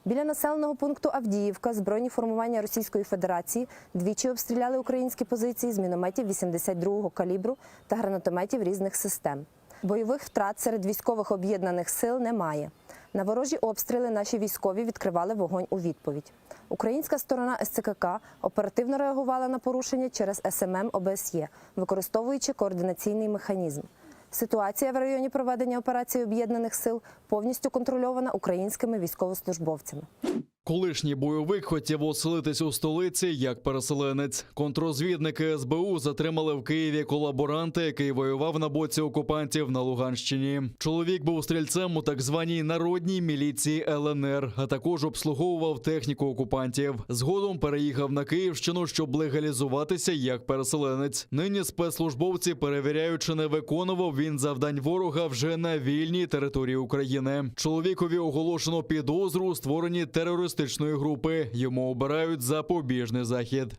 Біля населеного пункту Авдіївка збройні формування Російської Федерації двічі обстріляли українські позиції з мінометів 82-го калібру та гранатометів різних систем. Бойових втрат серед військових об'єднаних сил немає. На ворожі обстріли наші військові відкривали вогонь у відповідь. Українська сторона СЦКК оперативно реагувала на порушення через СММ ОБСЄ, використовуючи координаційний механізм. Ситуація в районі проведення операції об'єднаних сил повністю контрольована українськими військовослужбовцями. Колишній бойовик хотів оселитись у столиці як переселенець. Контрозвідники СБУ затримали в Києві колаборанта, який воював на боці окупантів на Луганщині. Чоловік був стрільцем у так званій народній міліції ЛНР, а також обслуговував техніку окупантів. Згодом переїхав на Київщину, щоб легалізуватися як переселенець. Нині спецслужбовці перевіряють, чи не виконував він завдань ворога вже на вільній території України. Чоловікові оголошено підозру у створенні терористичної групи. Йому обирають запобіжний захід.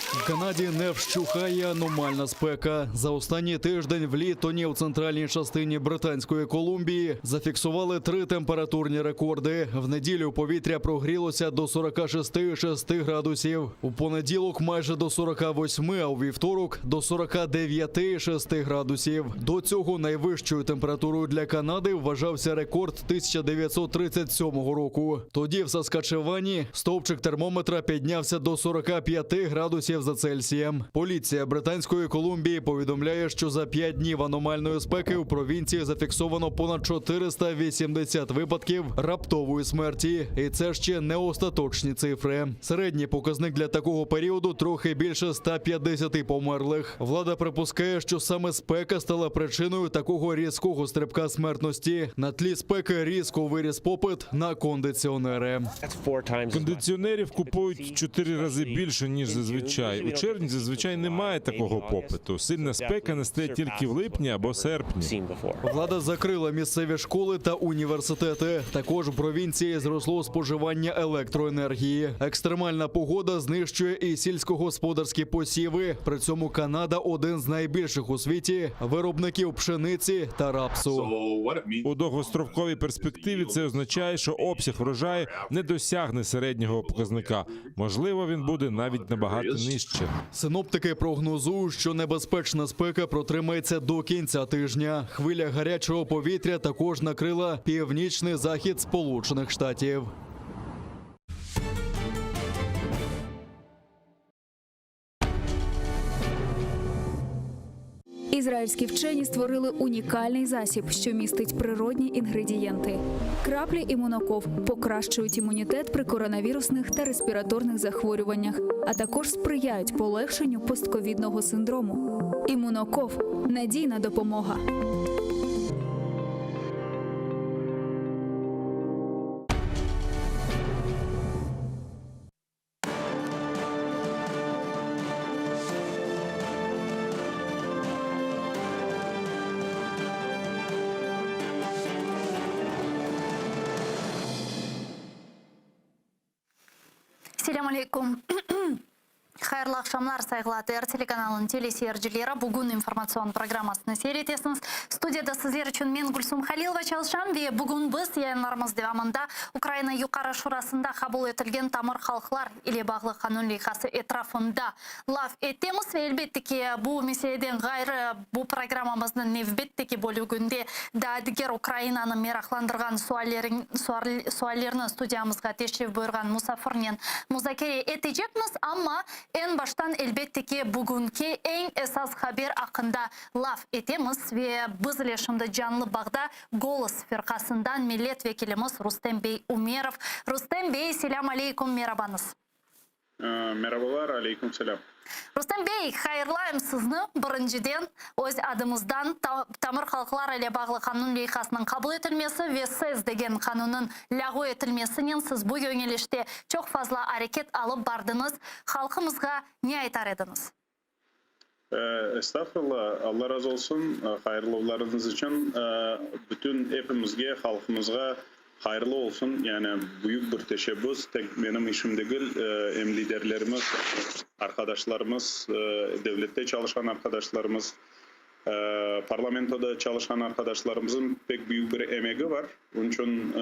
В Канаді не вщухає аномальна спека. За останній тиждень в Літоні у центральній частині Британської Колумбії зафіксували три температурні рекорди. В неділю повітря прогрілося до 46,6 градусів. У понеділок майже до 48, а у вівторок до 49,6 градусів. До цього найвищою температурою для Канади вважався рекорд 1937 року. Тоді в Саскачевані стовпчик термометра піднявся до 45 градусів за Цельсієм. Поліція Британської Колумбії повідомляє, що за 5 днів аномальної спеки у провінції зафіксовано понад 480 випадків раптової смерті. І це ще не остаточні цифри. Середній показник для такого періоду трохи більше 150 померлих. Влада припускає, що саме спека стала причиною такого різкого стрибка смертності. На тлі спеки різко виріс попит на кондиціонери. Кондиціонерів купують в 4 рази більше, ніж зазвичай. У червні зазвичай немає такого попиту. Сильна спека настає тільки в липні або серпні. Влада закрила місцеві школи та університети. Також в провінції зросло споживання електроенергії. Екстремальна погода знищує і сільськогосподарські посіви. При цьому Канада один з найбільших у світі виробників пшениці та рапсу. У довгостроковій перспективі це означає, що обсяг врожаю не досягне середнього показника. Можливо, він буде навіть набагато нижче. Синоптики прогнозують, що небезпечна спека протримається до кінця тижня. Хвиля гарячого повітря також накрила північний захід Сполучених Штатів. Ізраїльські вчені створили унікальний засіб, що містить природні інгредієнти. Краплі імуноков покращують імунітет при коронавірусних та респіраторних захворюваннях, а також сприяють полегшенню постковідного синдрому. Імуноков надійна допомога. Selâm aleyküm. Hayırlı aqşamlar, sayğılı ATR telekanalınıñ teleseyircileri. Bugün informatsion programmasını seyir etesiñiz. Studiyada sizler içün men, Gülsum Halilova, çalışam ve bugün biz yayınlarımız devamında Ukraina Yuqarı Şurasında qabul etilgen tamır halqlar ile bağlı qanun leyhası etrafında laf etemiz. Ve elbette ki, bu meseleden ğayrı bu programmamıznıñ nevbetteki bölüginde daa diger Ukrainanı meraqlandırğan suallerni studiyamızğa teşrif buyurğan musafirnen muzakere etecekmiz. Amma eñ baştan, elbette ki, bugünki eñ esas haber aqqında laf etemiz ve biz ile şimdi canlı bağda Golos firqasından millet vekilimiz Rustem bey Umerov. Rustem bey, selâm aleyküm, merabañız. Merabalar, aleyküm selâm. Rustem bey, hayırlayım sizni, birinciden, öz adımızdan, tamır halqlar ile bağlı qanun leyhasınıñ qabul etilmesi ve SES degen qanunnıñ lâğu etilmesinen siz bu yöñelişte çoq fazla areket alıp bardıñız. Halqımızğa ne aytar ediñiz? Estağfurullah, Alla razı olsun hayırlavlarıñız içün. Bütün epimizge, halqımızğa hayırlı olsun. Yani büyük bir teşebbüs, tek menim işim degil, em liderlerimiz, arqadaşlarımız, devlette çalışqan arqadaşlarımız, parlamentoda çalışqan arqadaşlarımızın pek büyük bir emegi var. Onıñ içün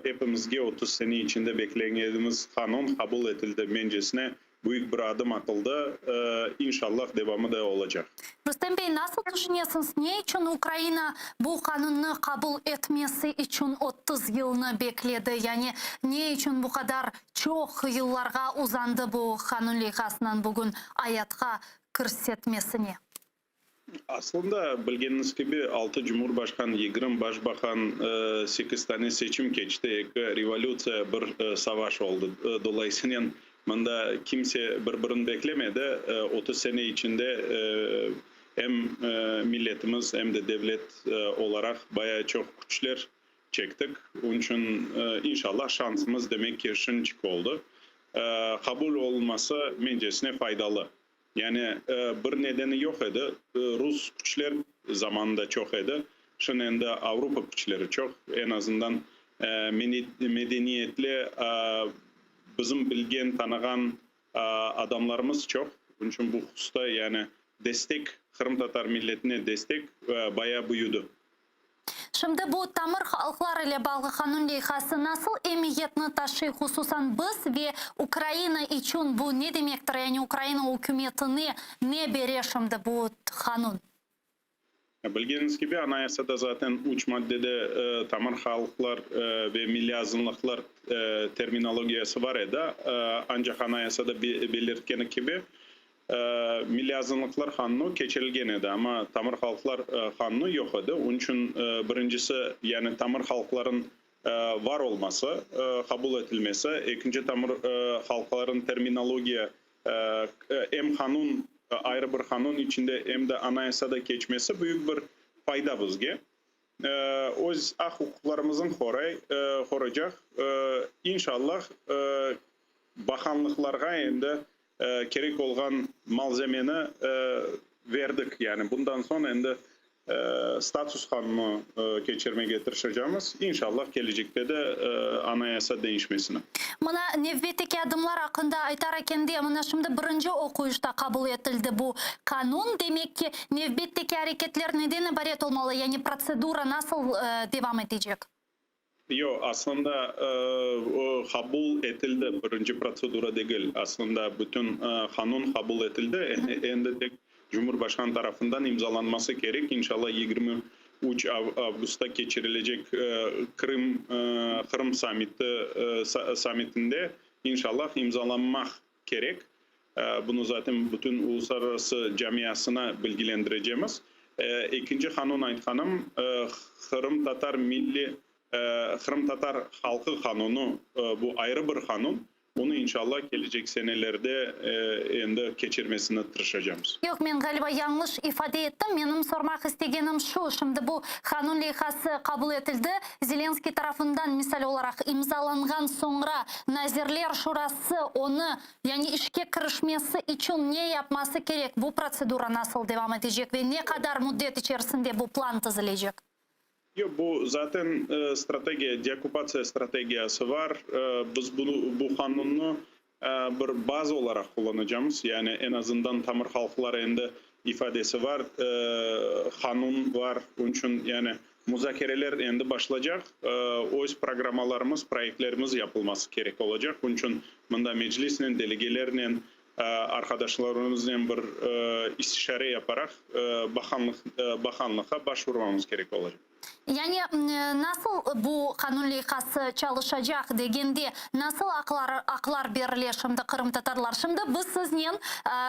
epimizge 30 sene içinde beklegenimiz qanun qabul etildi, mencesine, Büyük bir adım atıldı, inşallah devamı da olacaq. Rustem bey, nasıl tüşünesiñiz, ne içün Ukraina bu qanunnı qabul etmesi içün 30 yılnı bekledi? Yani ne içün bu qadar çoq yıllarğa uzandı bu qanun leyhasınıñ bugün ayatqa kirsetmesine? Aslında, bilgeniñiz kibi, altı cumhurbaşqan, 20 başbaqan, sekiz tane seçim keçti, eki revolütsiya, bir savaş oldı. Dolayısınen, mında kimse bir-birini beklemedi. 30 sene içinde em milletimiz, em de devlet olaraq bayağı çoq küçler çektik. Onıñ içün, inşallah, şansımız, demek ki, şınçik oldı. Qabul olunması, mencesine, faydalı. Yani bir nedeni yoq edi. Rus küçler zamanında çoq edi. Şimdi endi Avropa küçleri çoq. Eñ azından medeniyetli, bizim bilgen, tanığan adamlarımız çoq. Bunıñ içün bu hususta yani destek, qırımtatar milletine destek bayağı büyüdi. Şimdi bu tamır halqlar ile bağlı qanun leyhası nasıl emiyetni taşıy, hususan biz ve Ukraina içün bu ne demektir, yani Ukraina ükümetine ne bere şimdi bu qanun? Bilgeniñiz kibi, Anayasada zaten üç maddede tamır halqlar ve milliy azınlıqlar terminologiyası var edi, ancaq Anayasada belirtkeni kibi, Milliy azınlıqlar qanunu keçirilgen edi, amma tamır halqlar qanunu yoq edi. Onıñ içün birincisi, yani tamır halqların var olması, qabul etilmesi, ekinci tamır halqların terminologiya em qanun, ayrı bir qanun içinde, em de Anayasada keçmesi büyük bir fayda bizge. Öz aq-uquqlarımızın qoray, qoracaq. İnşallah, baqanlıqlarğa endi kerek olğan malzemeni verdik. Yani bundan soñ endi status qanunı keçirmege tırışacamız. İnşallah, kelecekte de Anayasa deñişmesini. Mına, nevbetteki adımlar aqqında aytar ekende, mına şimdi birinci oquyışta qabul etildi bu qanun. Demek ki, nevbetteki areketler neden ibaret olmalı, yani protsedura nasıl devam etecek? Yoq, aslında o qabul etildi, birinci protsedura degil. Aslında bütün qanun qabul etildi, endi tek Cumhurbaşqanı tarafından imzalanması kerek. İnşallah, 23 avgustta keçirilecek Krım Qırım sammiti sammitinde inşallah imzalanmaq kerek. Bunı zaten bütün uluslararası camiasına bilgilendirecemiz. Ekinci qanun aytqanım, qırımtatar milli qırımtatar halqı qanunı, bu ayrı bir qanun. Bunı inşallah kelecek senelerde endi keçirmesini tırışacamız. Yoq, men, ğaliba, yañlış ifade ettim. Menim sormaq istegenim şu, şimdi bu qanun leyhası qabul etildi, Zelenskıy tarafından, misal olaraq, imzalanğan soñra Nazirler Şurası onı, yani işke kirişmesi içün ne yapması kerek, bu protsedura nasıl devam etecek ve ne qadar müddet içerisinde bu plan tizilecek? Yoq, bu zaten strategiya, deokkupatsiya strategiyası var. Biz bunı, bu qanunnı. bir baza olaraq qullanacamız. Yani eñ azından tamır halqlar endi ifadesi var, qanun var, onıñ içün yani muzakereler endi başlacaq, öz programmalarımız, proyektlerimiz yapılması kerek olacaq. Bunıñ içün mında Meclisnen, delegelernen, arqadaşlarımıznen bir istişare yaparaq baqanlıq baqanlıqqa başvurmamız kerek olacaq. Yani nasıl bu qanun leyhası çalışacaq degende, nasıl aqlar aqlar berile şimdi qırımtatarlar? Şimdi biz siznen,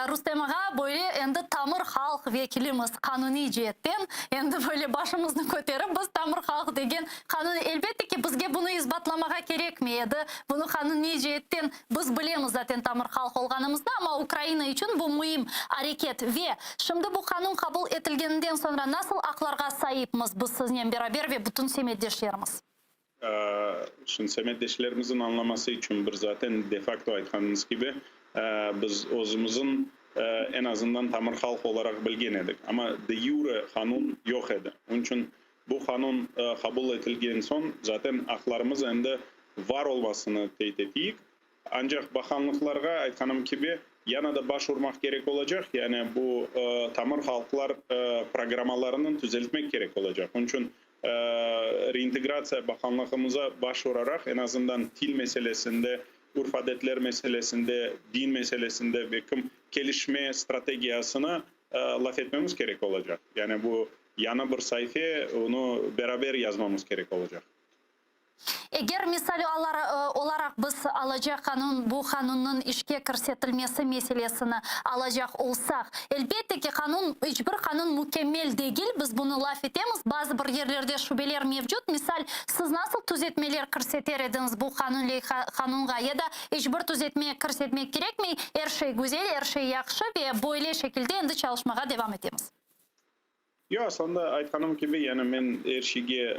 Rustem ağa, böyle endi tamır halq vekilimiz, qanuniy ceetten, endi böyle başımıznı köterip biz tamır halq degen qanun, elbette ki, bizge bunı isbatlamağa kerekmey edi, bunı qanuniy ceetten Biz bilemiz zaten tamır halq olğanımıznı, amma Ukraina içün bu müim areket. Ve şimdi bu qanun qabul etilgeninden soñra nasıl aqlarğa saipmiz biz siznen beraber ve bütün semetdeşlerimiz? Şimdi semetdeşlerimizniñ añlaması içün bir zaten de-fakto aytqanıñız kibi, biz özümizniñ eñ azından tamır halq olaraq bilgen edik, amma de-yure qanun yoq edi. Onıñ içün Bu qanun qabul etilgen soñ, zaten aqlarımız endi var olmasını teyit eteyik. Ancaq baqanlıqlarğa, aytqanım kibi, yana da baş urmaq kerek olacaq, yani bu tamır halqlar programmalarını tüzeltmek kerek olacaq. Onıñ içün Reintegratsiya baqanlığımıza baş uraraq, eñ azından til meselesinde, urf-adetler meselesinde, din meselesinde ve kim kelişme strategiyasını laf etmemiz kerek olacaq. Yani bu Yañı bir sayfe, onı beraber yazmamız kerek olacaq. Eger misal olaraq biz alacaq qanun, bu qanunnıñ işke kirsetilmesi meselesini alacaq olsaq, elbette ki, qanun, iç bir qanun mükemmel degil, biz bunı laf etemiz, bazı bir yerlerde şübeler mevcut. Misal, siz nasıl tüzetmeler kirseter ediñiz bu qanun leyha, qanunğa ya da iç bir tüzetme kirsetmek kerekmey, er şey güzel, er şey yahşı ve böyle şekilde endi çalışmağa devam etemiz? Yoq, aslında aytqanım kibi, yani men er şeyge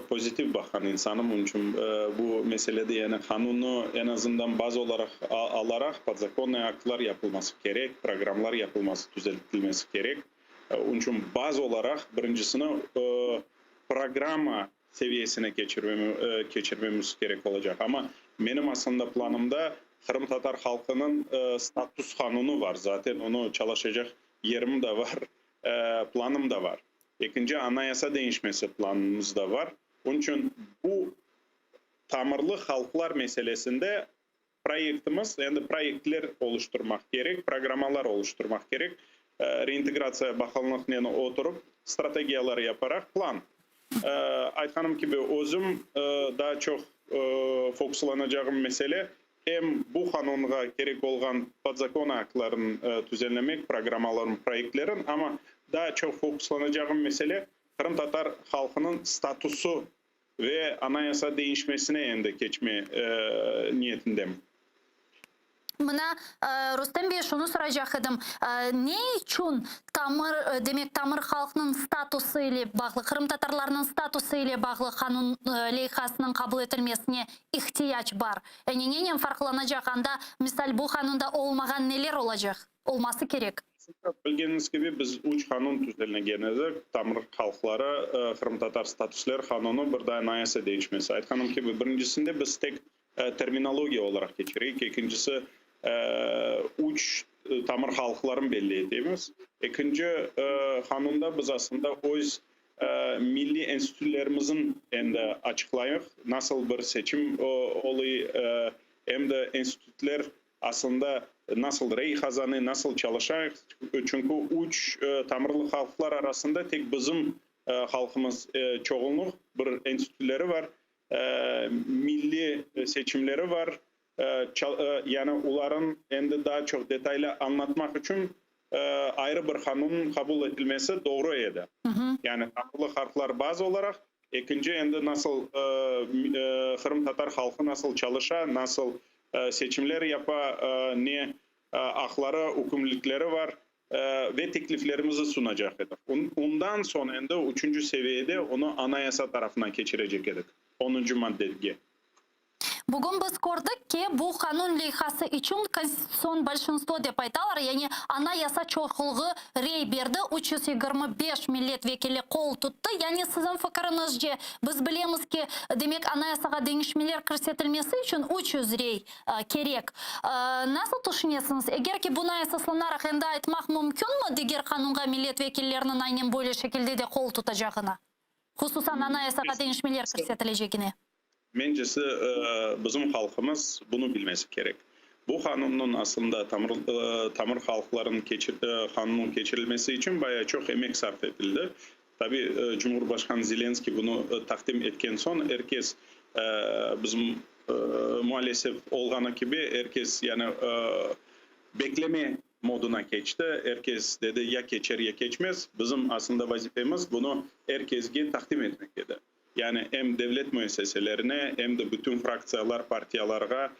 pozitiv baqqan insanım, onıñ içün bu meselede, yani qanunnı eñ azından baza olaraq alaraq, podzakonnıy aktlar yapılması kerek, programlar yapılması, tüzeltilmesi kerek. Onıñ içün baza olaraq birincisini programma seviyesine keçirmemiz kerek olacaq. Amma menim aslında planımda qırımtatar halqınıñ status qanunı var, zaten onı çalışacaq yerim da var, planım da var. Ekinci, anayasa deñişmesi planımız da var. Onıñ içün bu tamırlı halqlar meselesinde proyektimiz, endi proyektler oluştırmaq kerek, programmalar oluştırmaq kerek, Reintegratsiya baqanlıqnen oturıp, strategiyalar yaparaq plan. Aytqanım kibi, özüm daa çoq fokuslanacağım mesele, Em bu qanunğa kerek olğan podzakon aktlarını tüzenlemek, programmaların, proyektlerin, amma daa çoq fokuslanacağım mesele, qırımtatar halqınıñ statusı ve anayasa deñişmesine endi keçme niyetindem. Mına, Rustem bey, şunı soracaq edim, ne içün Tamır, demek, tamır halqnıñ statusı ile bağlı, qırımtatarlarnıñ statusı ile bağlı qanun leyhasınıñ qabul etilmesine ihtiyac bar? Yani nenen farqlanacaq anda, misal, bu qanunda olmağan neler olacaq, olması kerek? Bilgeniñiz kibi, biz üç qanun tüzenlegen edik, tamır halqları, qırımtatar statusler qanunı, bir de anayasa deñişmesi. Aytqanım kibi, birincisinde biz tek terminologiya olaraq keçireyik, ekincisi, üç tamır halqların belli etemiz. Ekinci qanunda biz aslında öz milliy enstitülerimizin endi açıqlayıq, nasıl bir seçim oluy, em de enstitüler aslında nasıl rey qazanı, nasıl çalışa, çünki üç tamırlı halqlar arasında tek bizim halqımız çoğunluq, bir enstitüleri var, milliy seçimleri var, yani oların endi daa çoq detaylı añlatmaq içün ayrı bir qanunnıñ qabul etilmesi doğru edi. Yani tamırlı halqlar baza olaraq, ekinci endi nasıl qırımtatar halqı nasıl çalışa, nasıl seçimler yapa, ne aqları, ükümlülükleri var ve tekliflerimizi sunacaq edik. Ondan soñ endi üçünci seviyede onı anayasa tarafına keçirecek edik, onuncı maddege. Bugün biz kördik ki, bu qanun leyhası içün konstitutsion bolşinstvo dep aytalar, yani anayasa çoqluğı rey berdi, 325 millet vekili qol tuttı. Yani siziñ fikiriñizce, biz bilemiz ki, demek anayasağa deñişmeler kirsetilmesi içün 300 rey kerek. Nasıl tüşünesiñiz, eger ki buna esaslanaraq endi aytmaq mümkünmi diger qanunğa millet vekilleriniñ aynen böyle şekilde de qol tutacağını, hususan anayasağa deñişmeler kirsetilecegine? Mencesi, bizim halqımız bunı bilmesi kerek. Bu qanunnıñ aslında tamır tamır halqlarınıñ qanunıñ keçirilmesi içün bayağı çoq emek sarf etildi. Tabi, Cumhurbaşqan Zelenskiy bunı taqdim etken soñ, er kes, bizim mualesef olğanı kibi, er kes yani bekleme moduna keçti. Er kes dedi, ya keçer, ya keçmez. Bizim aslında vazifemiz bunı er kesge taqdim etmek edi. Yani em devlet müesseselerine, em de bütün fraktsiyalar, partiyalarğa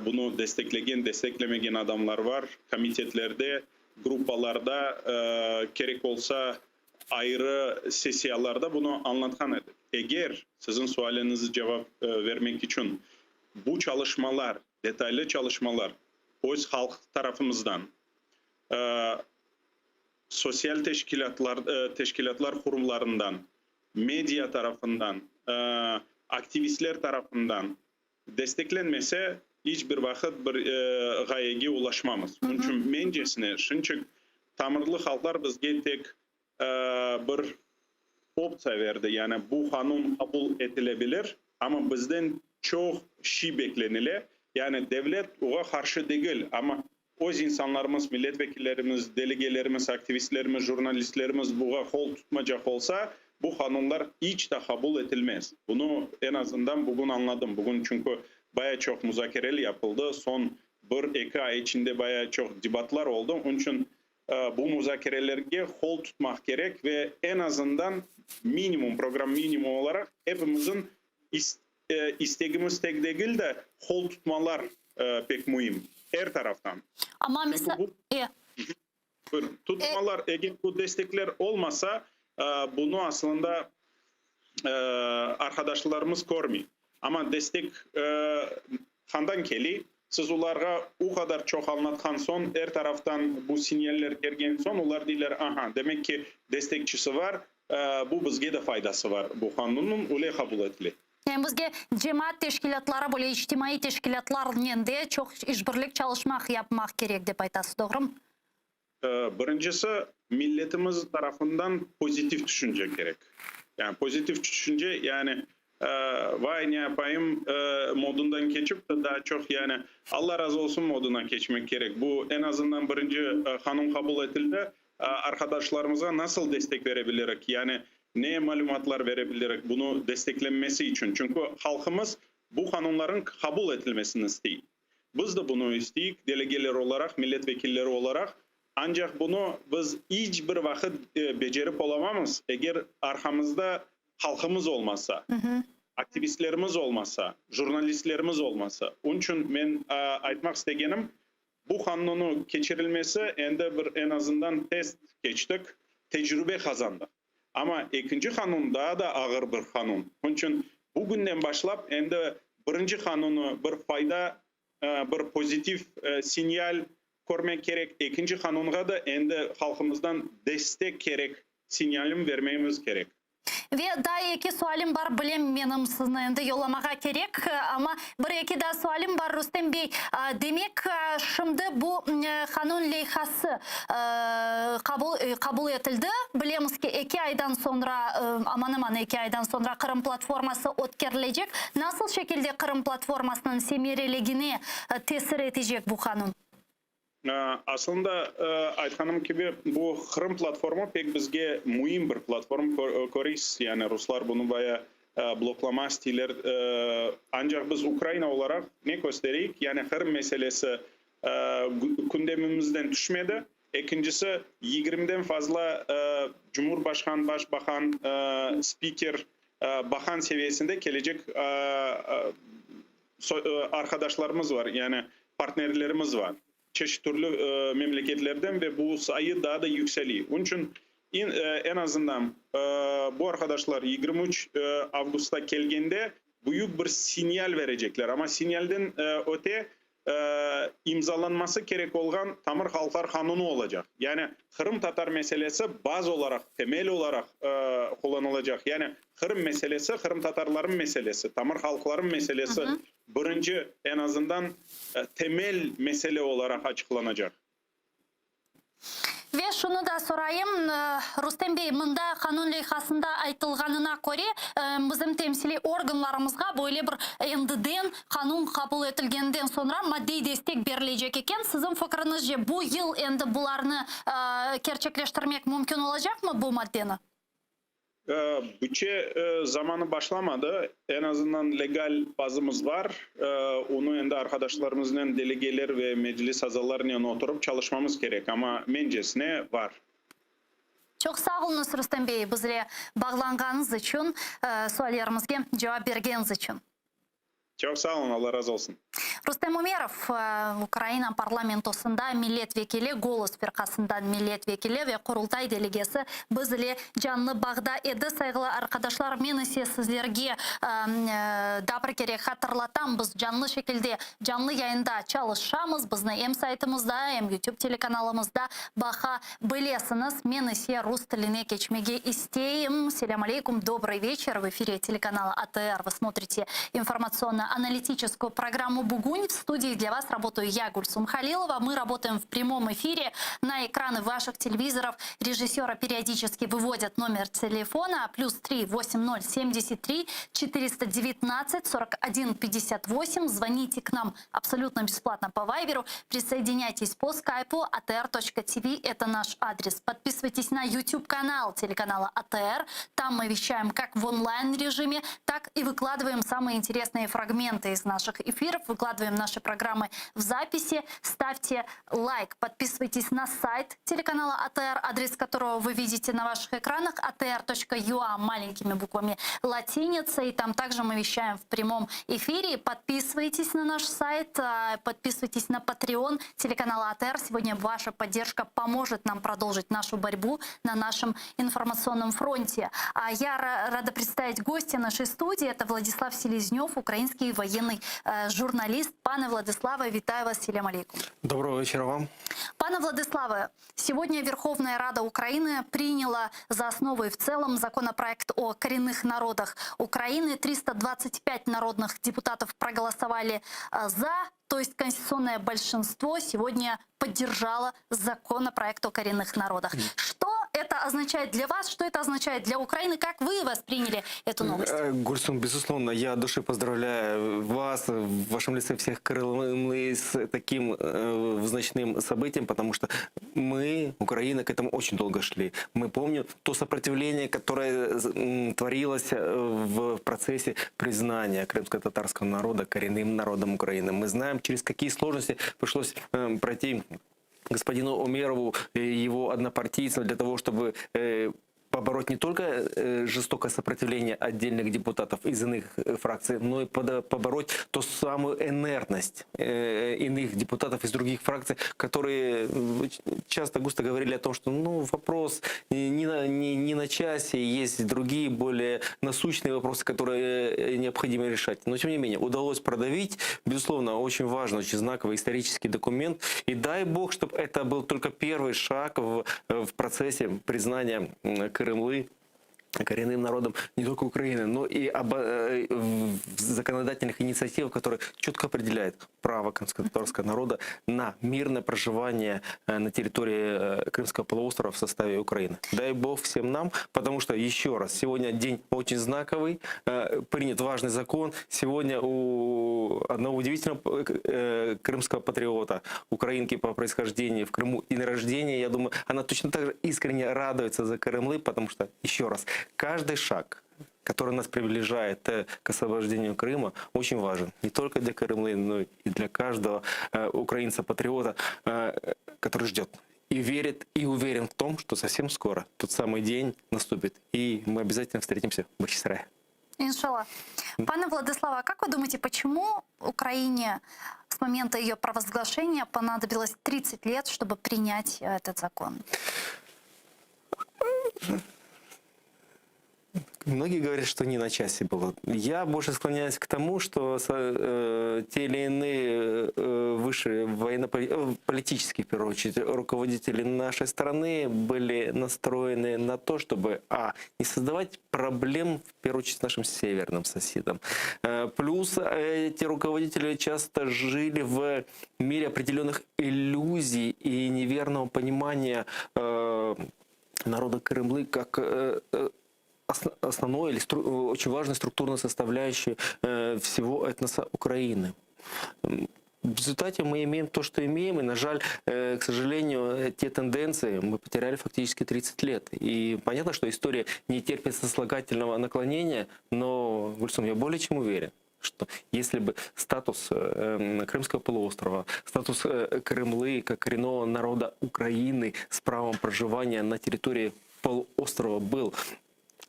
bunı desteklegen, desteklemegen adamlar var. Komitetlerde, gruppalarda, kerek olsa, ayrı sessiyalarda bunı añlatqan edik. Eger, siziñ sualiñizi cevap vermek içün, bu çalışmalar, detaylı çalışmalar öz halq tarafımızdan, sosyal teşkilâtlar, teşkilâtlar qurumlarından, media tarafından, aktivistler tarafından desteklenmese, iç bir vaqıt bir ğayege ulaşmamız. Onıñ içün, mencesine, şınçık tamırlı halqlar bizge tek bir optsiya berdi, yani bu qanun qabul etilebilir, amma bizden çoq şiy beklenile, yani devlet oğa qarşı degil, amma Öz insanlarımız, milletvekillerimiz, delegelerimiz, aktivistlerimiz, jurnalistlerimiz buğa qol tutmacaq olsa, bu qanunlar iç ta qabul etilmez. Bunı eñ azından bugün añladım. Bugün çünki baya çoq muzakerel yapıldı, soñ bir, eki ay içinde baya çoq debatlar oldı. Onıñ içün bu muzakerelerge qol tutmaq kerek ve eñ azından minimum, program minimum olaraq epimizin İstegimiz tek degil de, qol tutmalar pek müim, er taraftan. Amma Çünki bu, buyurın, tutmalar, eger bu destekler olmasa, bunı aslında arqadaşlarımız körmey. Amma destek qandan kele? Siz olarğa o qadar çoq añlatqan soñ, er taraftan bu sinyaller kelgen soñ, olar deyler, aha, demek ki, destekçisi bar, Bu bizge de faydası bar, bu qanunnıñ öyle qabul etile. Yani bizge cemaat teşkilâtları, böyle içtimaiy teşkilâtlarnen de çoq işbirlik çalışmaq yapmaq kerek, dep aytasız, doğrumı? Birincisi, milletimiz tarafından pozitiv tüşünce kerek. Yani pozitiv tüşünce, yani vay ne yapayım modundan keçip de, daa çoq yani Alla razı olsun moduna keçmek kerek. Bu eñ azından birinci qanun qabul etildi, Arqadaşlarımızğa nasıl destek bere bilirik, yani ne malümatlar bere bilirik bunı desteklenmesi içün? Çünki halqımız bu qanunlarnıñ qabul etilmesini istey. Biz de bunı isteyik, delegeler olaraq, millet vekilleri olaraq, ancaq bunı biz iç bir vaqıt becerip olamamız, eger arqamızda halqımız olmasa, aktivistlerimiz olmasa, jurnalistlerimiz olmasa. Onıñ içün men aytmaq istegenim, Bu qanunıñ keçirilmesi endi bir eñ azından test keçtik, tecrübe qazandıq. Amma ekinci qanun daa da ağır bir qanun. Onıñ içün bugünden başlap endi birinci qanunı bir fayda, bir pozitiv sinyal körmek kerek, ekinci qanunğa da endi halqımızdan destek kerek sinyalın bermemiz kerek. Ve daa eki sualim bar, bilem, menim sizni endi yollamağa kerek, amma bir eki daa sualim bar, Rustem bey. Demek, şimdi bu qanun leyhası qabul qabul etildi. Bilemiz ki, eki aydan soñra, aman-aman eki aydan soñra Qırım platforması ötkerilecek. Nasıl şekilde Qırım platformasınıñ semereligine tesir etecek bu qanun? Aslında, aytqanım kibi, bu Qırım platforma pek bizge müim bir platform, köreysiz, yani ruslar bunı baya bloklama isteyler. Ancaq biz Ukraina olaraq ne köstereyik, yani Qırım meselesi kündemimizden tüşmedi. Ekincisi, yigirmiden fazla cumhurbaşqan, başbaqan, spiker, baqan seviyesinde kelecek arqadaşlarımız var, yani partnerlerimiz var çeşit türlü memleketlerden ve bu sayı daa da yükseliy. Onıñ içün eñ azından bu arqadaşlar 23 avgustta kelgende. Büyük bir sinyal verecekler. Amma sinyalden öte, imzalanması kerek olğan tamır halqlar qanunı olacaq. Yani qırımtatar meselesi baz olaraq, temel olaraq qullanılacaq. Yani Qırım meselesi qırımtatarlarnıñ meselesi, tamır halqlarnıñ meselesi birinci, eñ azından temel mesele olaraq açıqlanacaq. Ve şunı da sorayım, Rustem bey, mında qanun leyhasında aytılğanına köre, bizim temsiliy organlarımızğa böyle bir endiden, qanun qabul etilgeninden soñra maddiy destek berilecek eken. Siziñ fikriñizce, bu yıl endi bularnı kerçekleştirmek mümkün olacaqmı, bu maddeni? Bütçe zamanı başlamadı, eñ azından legal bazımız bar, onı endi arqadaşlarımıznen, delegeler ve meclis azalarınen oturıp çalışmamız kerek, amma mencesine bar. Çoq sağ oluñız, Rustem bey, bizle bağlanğanıñız içün, suallerimizge cevap bergeniñiz içün. Çoq sağ olun, Alla razı olsun. Rustem Umerov, Ukraina parlamentosında millet vekili, Golos firqasından millet vekili ve Qurultay delegesi biz ile canlı bağda edi. Sayğılı arqadaşlar, men ise sizlerge daa bir kere hatırlatam, biz canlı şekilde, canlı yayında çalışamız, bizni em saytımızda, em YouTube telekanalımızda baqa bilesiñiz. Men ise rus tiline keçmege isteyim. Selâm aleykum, dobrıy veçer, v efire telekanala ATR vı smotrite informatsionno-analitiçeskuyu programmu Bugün. V studii dlâ vas rabotayu ya, Gülsum Halilova. Mı rabotaem v prямom efire. Na ekranı vaşih televizorov rejissöra periodiçeski vıvodât nomer telefona, plüs tri vosim nol semdeset tri 419 41 58. Zvonite k nam absolütno besplatno po Vayberu. Prisoyedinâytes po skaypu atr.tv, eto naş adres. Podpisıvaytes na YouTube kanal telekanala ATR, tam mı veşçaem kak v onlayn rejime, tak i vıkladıvaem samıye interesnıye fragmentı iz naših efirov, vıkladıvaem naşı programmı v zapisi. Stavte layk, podpisıvaytes na sayt telekanala ATR, adres kotorogo vı vidite na vaşih ekranah, atr.ua malenkimi bukvami latinitsey, tam takje mı veşçaem v prямom efire. Podpisıvaytes na naş sayt, podpisıvaytes na Patreon telekanala ATR. Segodnâ vaşa podderjka pomojet nam prodoljit našu borbu na našem informatsionnom fronte. A ya rada predstavit gostya našey studii, eto Vladislav Seleznöv, ukrainskiy voyennyy jurnalist. Pane Vladislave, vitаю vas, selâm aleykum. Доброго вечера вам. Пане Владиславе, сегодня Верховная Рада Украины приняла за основу и в целом законопроект о коренных народах Украины. 325 народных депутатов проголосовали за, то есть конституционное большинство сегодня поддержало законопроект о коренных народах. Что это означает для вас, что это означает для Украины? Как вы восприняли эту новость? Гульсум, безусловно, я от души поздравляю вас, в вашем лице всех крымлы с таким э, значным событием, потому что мы, Украина, к этому очень долго шли. Мы помним то сопротивление, которое творилось э, в процессе признания крымско-татарского народа коренным народом Украины. Мы знаем, через какие сложности пришлось э, пройти господину Умерову и его однопартийцам для того, чтобы э, побороть не только э, жестокое сопротивление отдельных депутатов из иных э, фракций, но и побороть ту самую инертность иных депутатов из других фракций, которые часто густо говорили о том, что ну, вопрос не на, не, не на часе, есть другие более насущные вопросы, которые необходимо решать. Но тем не менее, удалось продавить, безусловно, очень важный, очень знаковый исторический документ. И дай бог, чтобы это был только первый шаг в, в процессе признания Крымлы коренным народом не только Украины, но и об, э, законодательных инициативах, которые четко определяют право крымско-татарского народа на мирное проживание э, на территории э, Крымского полуострова в составе Украины. Дай бог всем нам, потому что, еще раз, сегодня день очень знаковый, принят важный закон. Сегодня у одного удивительного крымского патриота, украинки по происхождению в Крыму и на рождение, я думаю, она точно так же искренне радуется за Крымлы, потому что, еще раз, каждый шаг, который нас приближает э, к освобождению Крыма, очень важен. Не только для Крымлы, но и для каждого э, украинца-патриота, э, который ждет и верит, и уверен в том, что совсем скоро тот самый день наступит, и мы обязательно встретимся в Бахчисарае. Иншалла. Пане Владиславе, а как вы думаете, почему Украине с момента ее провозглашения понадобилось 30 лет, чтобы принять этот закон? Многие говорят, что не на часе было. Я больше склоняюсь к тому, что э, те или иные э, высшие военно-политические, в первую очередь, руководители нашей страны были настроены на то, чтобы, а, не создавать проблем, в первую очередь, с нашим северным соседом. Э, плюс эти руководители часто жили в мире определенных иллюзий и неверного понимания э, народа Крымлы как э, э, основной или стру очень важной структурной составляющей э, всего этноса Украины. В результате мы имеем то, что имеем, и, на жаль, э, к сожалению, те тенденции мы потеряли фактически 30 лет. И понятно, что история не терпит сослагательного наклонения, но, Гульсум, я более чем уверен, что если бы статус э, Крымского полуострова, статус э, Крымлы как коренного народа Украины с правом проживания на территории полуострова был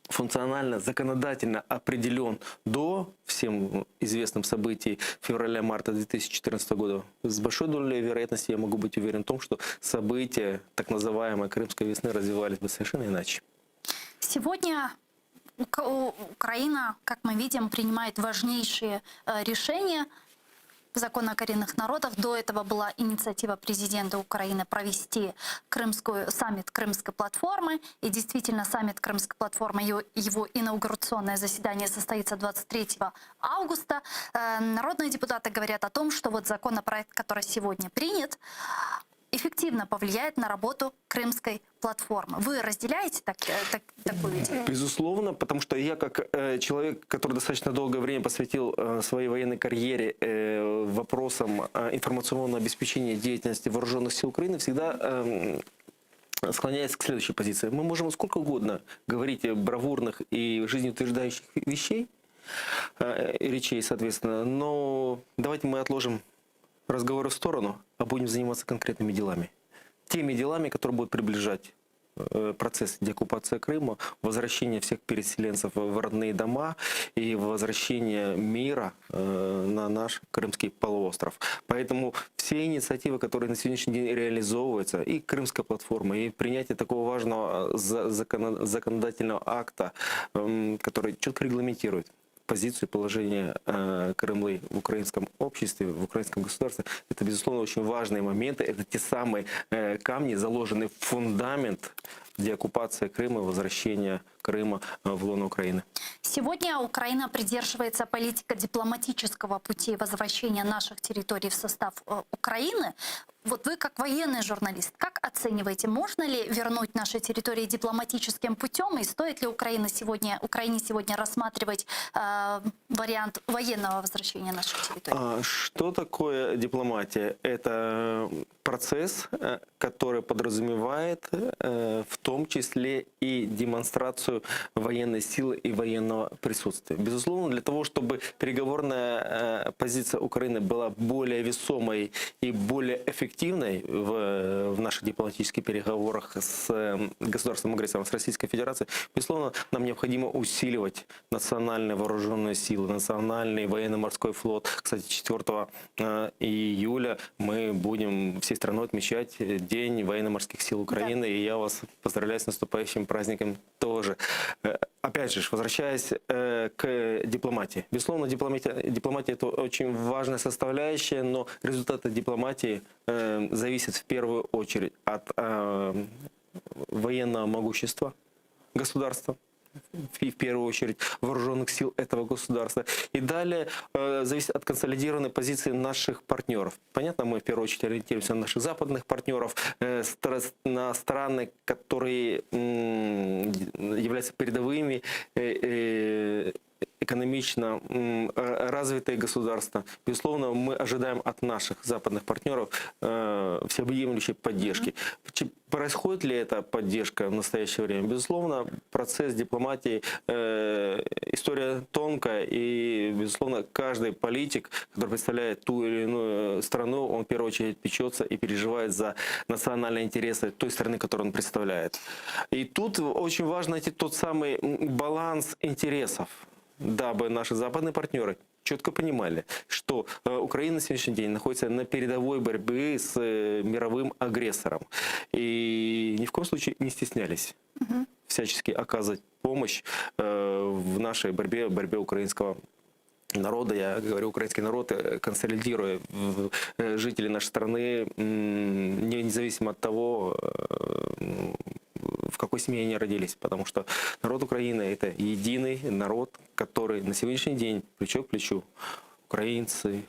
функционально, законодательно определен до всем известным событий февраля-марта 2014 года, с большой долей вероятности я могу быть уверен в том, что события так называемой Крымской весны развивались бы совершенно иначе. Сегодня Украина, как мы видим, принимает важнейшие э, решения закон о коренных народах. До этого была инициатива президента Украины провести крымскую, саммит Крымской платформы. И действительно, саммит Крымской платформы, его, его инаугурационное заседание состоится 23 августа. Э, народные депутаты говорят о том, что вот законопроект, который сегодня принят, эффективно повлияет на работу Крымской платформы. Вы разделяете так, э, так, такую идею? Безусловно, потому что я как э, человек, который достаточно долгое время посвятил э, своей военной карьере э, вопросам э, информационного обеспечения деятельности вооруженных сил Украины, всегда э, склоняюсь к следующей позиции. Мы можем сколько угодно говорить бравурных и жизнеутверждающих вещей, э, речей, соответственно, но давайте мы отложим разговоры в сторону, а будем заниматься конкретными делами. Теми делами, которые будут приближать э, процесс деоккупации Крыма, возвращение всех переселенцев в родные дома и возвращение мира э, на наш Крымский полуостров. Поэтому все инициативы, которые на сегодняшний день реализовываются, и Крымская платформа, и принятие такого важного э, законодательного акта, эм, который четко регламентирует позицию и положение э, Крымлы в украинском обществе, в украинском государстве, это, безусловно, очень важные моменты. Это те самые э, камни, заложенные в фундамент деоккупации Крыма, возвращения Крыма э, в лоно Украины. Сегодня Украина придерживается политико-дипломатического пути возвращения наших территорий в состав э, Украины. Вот вы как военный журналист, как оцениваете, можно ли вернуть наши территории дипломатическим путем и стоит ли Украина сегодня, Украине сегодня рассматривать э, вариант военного возвращения наших территорий? А, что такое дипломатия? Это процесс, э, который подразумевает э, в том числе и демонстрацию военной силы и военного присутствия. Безусловно, для того, чтобы переговорная э, позиция Украины была более весомой и более эффективной в, в наших дипломатических переговорах с государством-агрессором, с Российской Федерацией, безусловно, нам необходимо усиливать национальные вооруженные силы, национальный военно-морской флот. Кстати, 4 июля мы будем всей страной отмечать День военно-морских сил Украины, да. и я вас поздравляю с наступающим праздником тоже. Э, опять же, возвращаясь э, к дипломатии. Безусловно, дипломатия, дипломатия это очень важная составляющая, но результаты дипломатии э, зависят в первую очередь от военного могущества государства, в первую очередь вооруженных сил этого государства. И далее э, зависит от консолидированной позиции наших партнеров. Понятно, мы в первую очередь ориентируемся на наших западных партнеров, э, на страны, которые э, являются передовыми э, э, экономично развитые государства. Безусловно, мы ожидаем от наших западных партнеров э, всеобъемлющей поддержки. Происходит ли эта поддержка в настоящее время? Безусловно, процесс дипломатии, э, история тонкая, и, безусловно, каждый политик, который представляет ту или иную страну, он в первую очередь печется и переживает за национальные интересы той страны, которую он представляет. И тут очень важно найти тот самый баланс интересов дабы наши западные партнеры четко понимали, что э, Украина на сегодняшний день находится на передовой борьбы с э, мировым агрессором. И ни в коем случае не стеснялись угу. всячески оказывать помощь в нашей борьбе, борьбе украинского народа, я говорю украинский народ, консолидируя жителей нашей страны, независимо от того, в какой семье они родились, потому что народ Украины – это единый народ, который на сегодняшний день плечо к плечу, украинцы,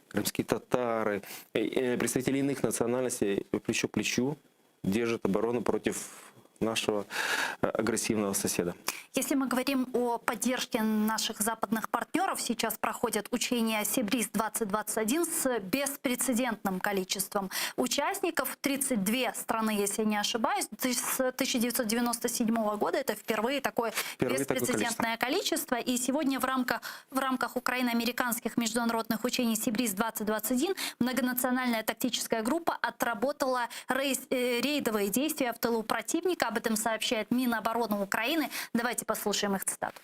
крымские татары, представители иных национальностей плечо к плечу держат оборону против нашего агрессивного соседа. Если мы говорим о поддержке наших западных партнеров, сейчас проходят учения Си Бриз-2021 с беспрецедентным количеством участников. 32 страны, если я не ошибаюсь. С 1997 года это впервые такое впервые беспрецедентное такое количество. И сегодня в рамках, в рамках украино-американских международных учений Си Бриз-2021 многонациональная тактическая группа отработала рейс, рейдовые действия в тылу противника. Об этом сообщает Минобороны Украины. Давайте послушаем их цитату.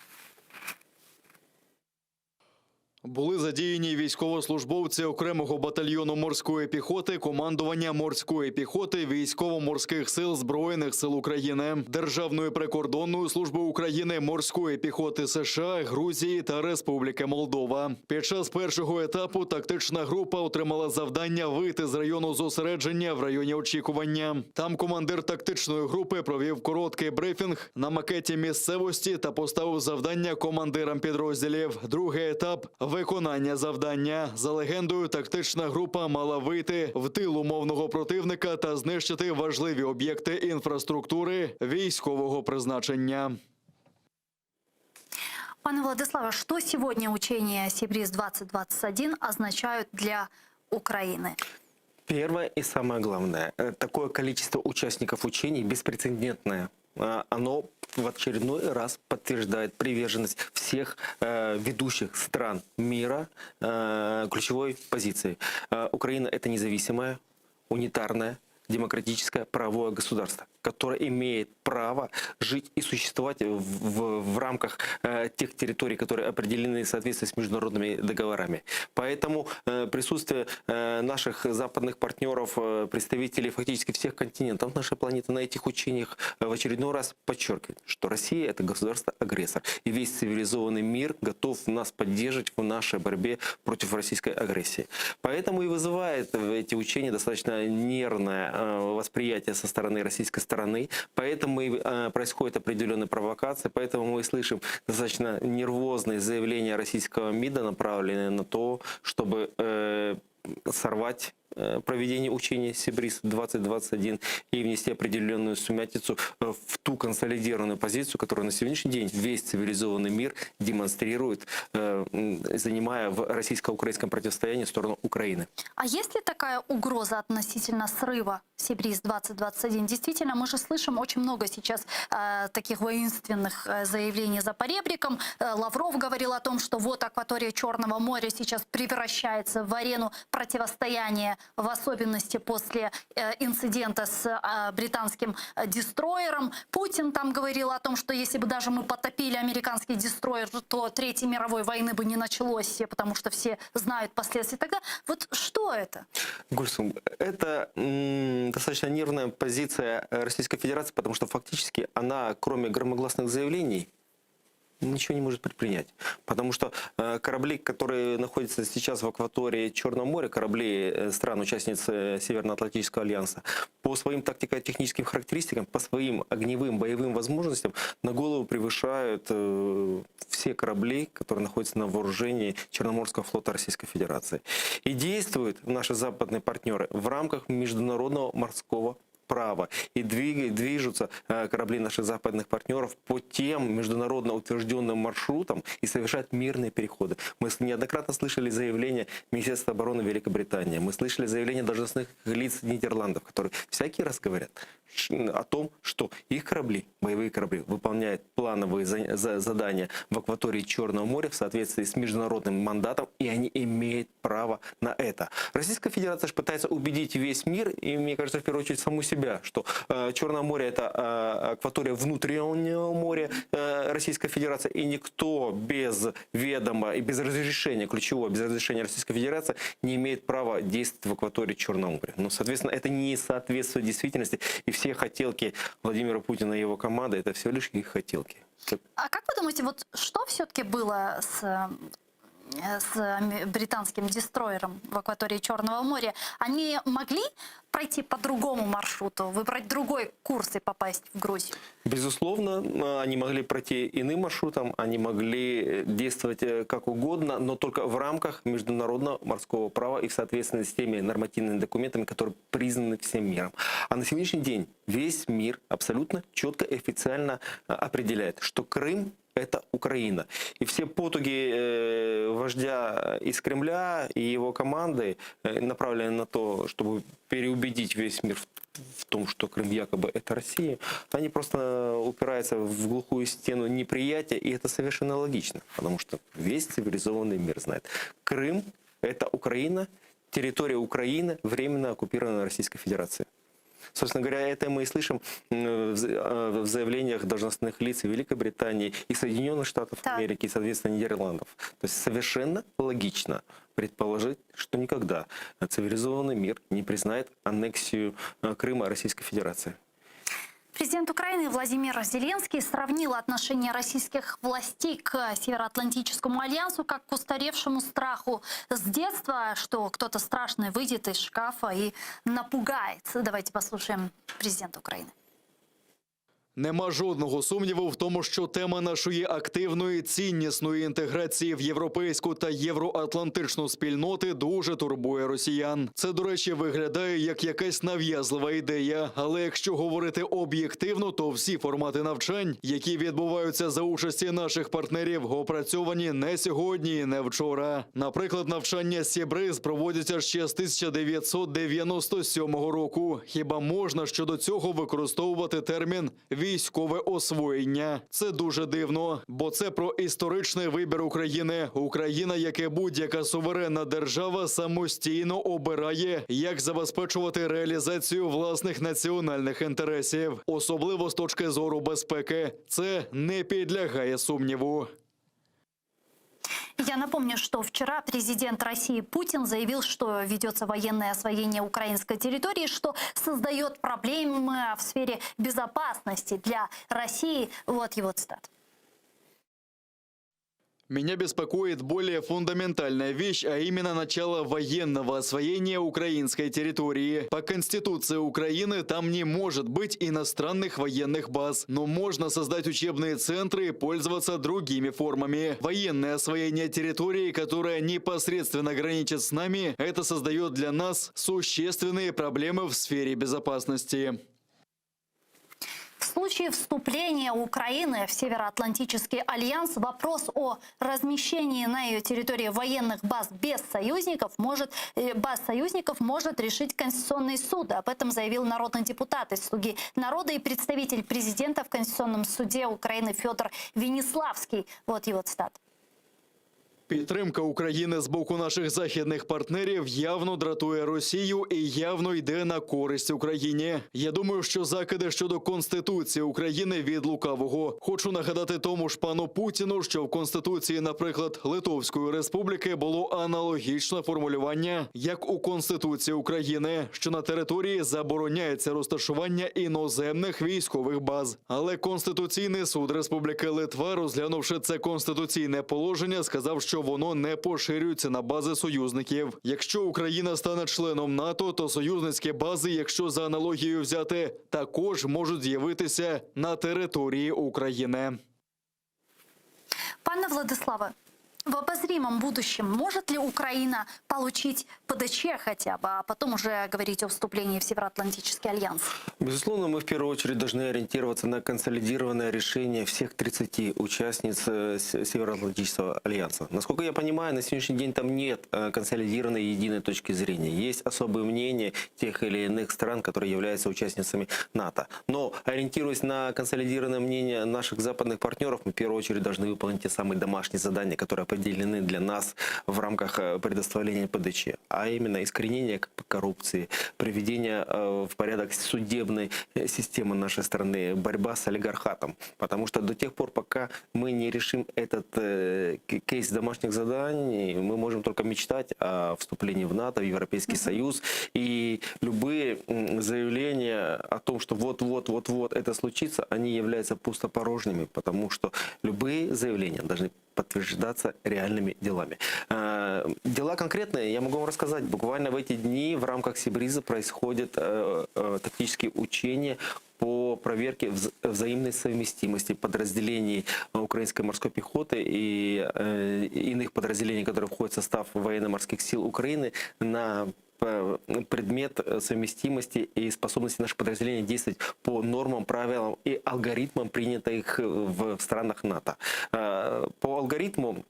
Були задіяні військовослужбовці окремого батальйону морської піхоти, командування морської піхоти військово-морських сил Збройних сил України, Державної прикордонної служби України, морської піхоти США, Грузії та Республіки Молдова. Під час першого етапу тактична група отримала завдання вийти з району зосередження в районі очікування. Там командир тактичної групи провів короткий брифінг на макеті місцевості та поставив завдання командирам підрозділів. Другий етап виконання завдання. За легендою, тактична група мала вийти в тил умовного противника та знищити важливі об'єкти інфраструктури військового призначення. Пане Владиславе, что сегодня учения Си Бриз-2021 означают для Украины? Первое и самое главное. Такое количество участников учений беспрецедентное. Оно в очередной раз подтверждает приверженность всех ведущих стран мира ключевой позиции. Украина – это независимое, унитарное, демократическое правовое государство, которое имеет право жить и существовать в, в, в рамках тех территорий, которые определены в соответствии с международными договорами. Поэтому присутствие наших западных партнеров, представителей фактически всех континентов нашей планеты на этих учениях в очередной раз подчеркивает, что Россия это государство-агрессор. И весь цивилизованный мир готов нас поддерживать в нашей борьбе против российской агрессии. Поэтому и вызывает эти учения достаточно нервное восприятие со стороны российской стороны. Поэтому и происходит определенная провокация, поэтому мы слышим достаточно нервозные заявления российского МИДа, направленные на то, чтобы сорвать проведение учений Си Бриз-2021 и внести определенную сумятицу в ту консолидированную позицию, которую на сегодняшний день весь цивилизованный мир демонстрирует, занимая в российско-украинском противостоянии сторону Украины. А есть ли такая угроза относительно срыва Си Бриз-2021? Действительно, мы же слышим очень много сейчас таких воинственных заявлений за поребриком. Лавров говорил о том, что вот акватория Черного моря сейчас превращается в арену противостояния, в особенности после инцидента с британским дестройером. Путин там говорил о том, что если бы даже мы потопили американский дестройер, то Третьей мировой войны бы не началось, потому что все знают последствия тогда. Вот что это? Гульсум, это достаточно нервная позиция Российской Федерации, потому что фактически она, кроме громогласных заявлений, ничего не может предпринять. Потому что корабли, которые находятся сейчас в акватории Черного моря, корабли стран-участниц Североатлантического альянса, по своим тактико-техническим характеристикам, по своим огневым боевым возможностям на голову превышают все корабли, которые находятся на вооружении Черноморского флота Российской Федерации. И действуют наши западные партнеры в рамках международного морского права. И движутся корабли наших западных партнеров по тем международно утвержденным маршрутам и совершают мирные переходы. Мы неоднократно слышали заявления Министерства обороны Великобритании, мы слышали заявления должностных лиц Нидерландов, которые всякий раз говорят о том, что их корабли, боевые корабли, выполняют плановые задания в акватории Черного моря в соответствии с международным мандатом, и они имеют право на это. Российская Федерация же пытается убедить весь мир, и, мне кажется, в первую очередь саму себя, что Черное море это акватория внутреннего моря Российской Федерации, и никто без ведома и без разрешения, ключевого, без разрешения Российской Федерации не имеет права действовать в акватории Черного моря. Но, соответственно, это не соответствует действительности, и все хотелки Владимира Путина и его команды это всего лишь их хотелки. А как вы думаете, вот что все-таки было с, э, с британским дестройером в акватории Черного моря? Они могли пройти по другому маршруту, выбрать другой курс и попасть в Грузию? Безусловно, э, они могли пройти иным маршрутом, они могли э, действовать э, как угодно, но только в рамках международного морского права и в соответствии с теми нормативными документами, которые признаны всем миром. А на сегодняшний день весь мир абсолютно четко и официально определяет, что Крым это Украина. И все потуги э, вождя из Кремля и его команды э, направлены на то, чтобы переубедить весь мир в, в том, что Крым якобы это Россия, они просто упираются в глухую стену неприятия, и это совершенно логично, потому что весь цивилизованный мир знает. Крым – это Украина, территория Украины временно оккупирована Российской Федерацией. Собственно говоря, это мы и слышим э, в заявлениях должностных лиц и Великобритании, и Соединенных Штатов Америки, и, соответственно, Нидерландов. То есть совершенно логично предположить, что никогда цивилизованный мир не признает аннексию э, Крыма Российской Федерации. Президент Украины Владимир Зеленский сравнил отношение российских властей к Североатлантическому альянсу как к устаревшему страху с детства, что кто-то страшный выйдет из шкафа и напугает. Давайте послушаем президента Украины. Нема жодного сумніву в тому, що тема нашої активної ціннісної інтеграції в європейську та євроатлантичну спільноти дуже турбує росіян. Це, до речі, виглядає як якась нав'язлива ідея. Але якщо говорити об'єктивно, то всі формати навчань, які відбуваються за участі наших партнерів, опрацьовані не сьогодні, і не вчора. Наприклад, навчання Сі Бриз проводяться ще з 1997 року. Хіба можна щодо цього використовувати термін військове освоєння? Це дуже дивно, бо це про історичний вибір України. Україна, як і будь-яка суверенна держава, самостійно обирає, як забезпечувати реалізацію власних національних інтересів, особливо з точки зору безпеки. Це не підлягає сумніву. Я напомню, что вчера президент России Путин заявил, что ведется военное освоение украинской территории, что создает проблемы в сфере безопасности для России. Вот его цитата. Меня беспокоит более фундаментальная вещь, а именно начало военного освоения украинской территории. По Конституции Украины там не может быть иностранных военных баз, но можно создать учебные центры и пользоваться другими формами. Военное освоение территории, которая непосредственно граничит с нами, это создает для нас существенные проблемы в сфере безопасности. В случае вступления Украины в Североатлантический альянс вопрос о размещении на ее территории военных баз без союзников может, э, баз союзников может решить Конституционный суд. Об этом заявил народный депутат из «Слуги народа» и представитель президента в Конституционном суде Украины Федор Вениславский. Вот его цитата. Підтримка України з боку наших західних партнерів явно дратує Росію і явно йде на користь Україні. Я думаю, що закиди щодо Конституції України від лукавого. Хочу нагадати тому ж пану Путіну, що в Конституції, наприклад, Литовської Республіки було аналогічне формулювання, як у Конституції України, що на території забороняється розташування іноземних військових баз. Але Конституційний суд Республіки Литва, розглянувши це конституційне положення, сказав, що воно не поширюється на бази союзників. Якщо Україна стане членом НАТО, то союзницькі бази, якщо за аналогією взяти, також можуть з'явитися на території України. Пане Владиславе, в обозримом будущем может ли Украина получить ПДЧ хотя бы, а потом уже говорить о вступлении в Североатлантический альянс? Безусловно, мы в первую очередь должны ориентироваться на консолидированное решение всех 30 участниц э, С- Североатлантического альянса. Насколько я понимаю, на сегодняшний день там нет э, консолидированной единой точки зрения. Есть особые мнения тех или иных стран, которые являются участницами НАТО. Но ориентируясь на консолидированное мнение наших западных партнеров, мы в первую очередь должны выполнить те самые домашние задания, которые определены. определены для нас в рамках э, предоставления ПДЧ, а именно искоренение коррупции, приведение э, в порядок судебной э, системы нашей страны, борьба с олигархатом. Потому что до тех пор, пока мы не решим этот кейс домашних заданий, мы можем только мечтать о вступлении в НАТО, в Европейский Союз. И любые заявления о том, что вот-вот, вот-вот это случится, они являются пустопорожними, потому что любые заявления должны подтверждаться реальными делами. Э, дела конкретные, я могу вам рассказать. Буквально в эти дни в рамках Sea Breeze а происходят э, э, тактические учения по проверке взаимной совместимости подразделений украинской морской пехоты и иных подразделений, которые входят в состав военно-морских сил Украины на предмет совместимости и способности наших подразделений действовать по нормам, правилам и алгоритмам, принятых в странах НАТО. Э, по алгоритму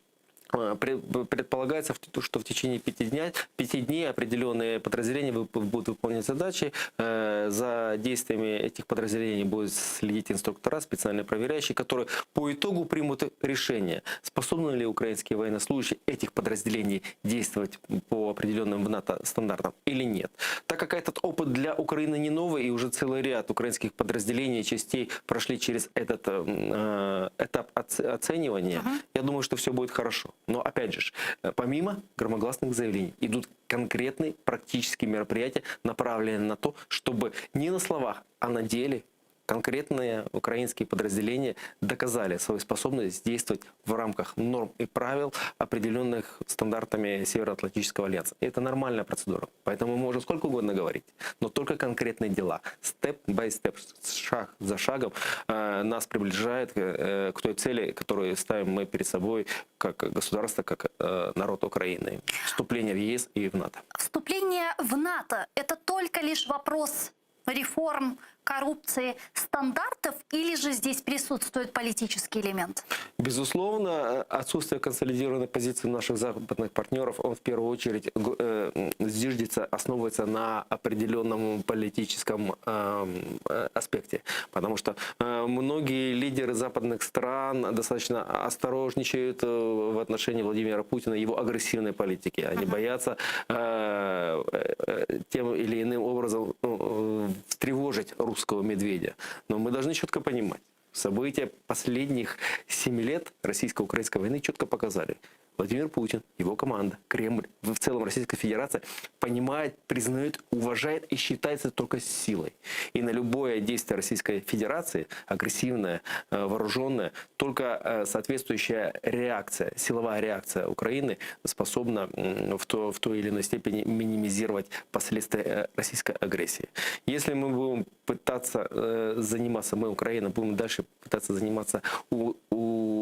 э, предполагается, что в течение пяти, дня, пяти дней определенные подразделения будут выполнять задачи. Э, за действиями этих подразделений будут следить инструктора, специальные проверяющие, которые по итогу примут решение, способны ли украинские военнослужащие этих подразделений действовать по определенным в НАТО стандартам или нет. Так как этот опыт для Украины не новый, и уже целый ряд украинских подразделений, частей прошли через этот э, этап оценивания, uh-huh. я думаю, что все будет хорошо. Но опять же, э, помимо громогласных заявлений, идут конкретные практические мероприятия, направленные на то, чтобы не на словах, а на деле конкретные украинские подразделения доказали свою способность действовать в рамках норм и правил, определенных стандартами Североатлантического альянса. И это нормальная процедура. Поэтому мы можем сколько угодно говорить, но только конкретные дела. Step by step, шаг за шагом э, нас приближает э, к той цели, которую ставим мы перед собой как государство, как э, народ Украины. Вступление в ЕС и в НАТО. Вступление в НАТО – это только лишь вопрос реформ, коррупции, стандартов или же здесь присутствует политический элемент? Безусловно, отсутствие консолидированной позиции наших западных партнеров, он в первую очередь э, зиждется, основывается на определенном политическом эм, э, аспекте. Потому что э, многие лидеры западных стран достаточно осторожничают в отношении Владимира Путина и его агрессивной политики. Они uh-huh. боятся тем или иным образом ну, встревожить русского медведя. Но мы должны четко понимать, события последних семи лет российско-украинской войны четко показали. Владимир Путин, его команда, Кремль, в целом Российская Федерация понимает, признает, уважает и считается только силой. И на любое действие Российской Федерации, агрессивное, э, вооруженное, только э, соответствующая реакция, силовая реакция Украины способна в, то, в той или иной степени минимизировать последствия э, российской агрессии. Если мы будем пытаться заниматься, мы, Украина, будем дальше пытаться заниматься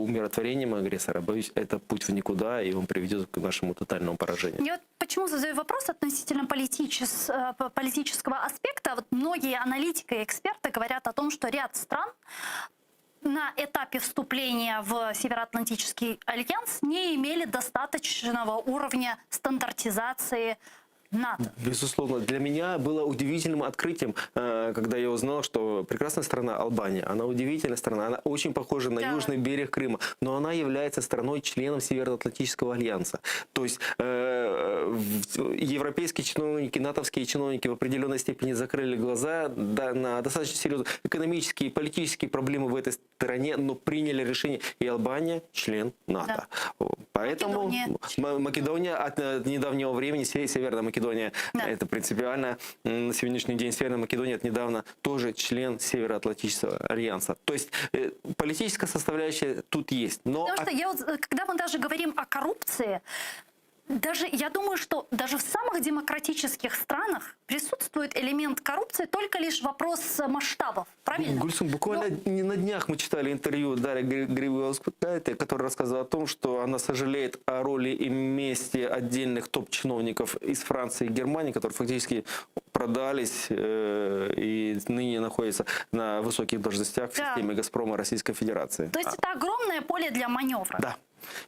умиротворением агрессора, боюсь, это путь в никуда, и он приведет к нашему тотальному поражению. Я вот почему задаю вопрос относительно политичес, э, политического аспекта. Вот многие аналитики и эксперты говорят о том, что ряд стран на этапе вступления в Североатлантический альянс не имели достаточного уровня стандартизации НАТО. Безусловно. Для меня было удивительным открытием, э, когда я узнал, что прекрасная страна Албания, она удивительная страна, она очень похожа на да. южный берег Крыма, но она является страной-членом Североатлантического альянса. То есть э, европейские чиновники, натовские чиновники в определенной степени закрыли глаза на достаточно серьезные экономические и политические проблемы в этой стране, но приняли решение, и Албания член НАТО. Да. Поэтому Македония, Македония от недавнего времени, Северная Македония, Македония. Да. Это принципиально. На сегодняшний день Северная Македония от недавно тоже член Североатлантического альянса. То есть э, политическая составляющая тут есть. Но... Потому что я вот, э, когда мы даже говорим о коррупции, даже, я думаю, что даже в самых демократических странах присутствует элемент коррупции, только лишь вопрос масштабов, правильно? Гульсум, буквально Но... не на днях мы читали интервью Дарьи Грибаускайте, которая рассказывала о том, что она сожалеет о роли и месте отдельных топ-чиновников из Франции и Германии, которые фактически продались э, и ныне находятся на высоких должностях в да. системе «Газпрома» Российской Федерации. То есть это огромное поле для маневра. Да.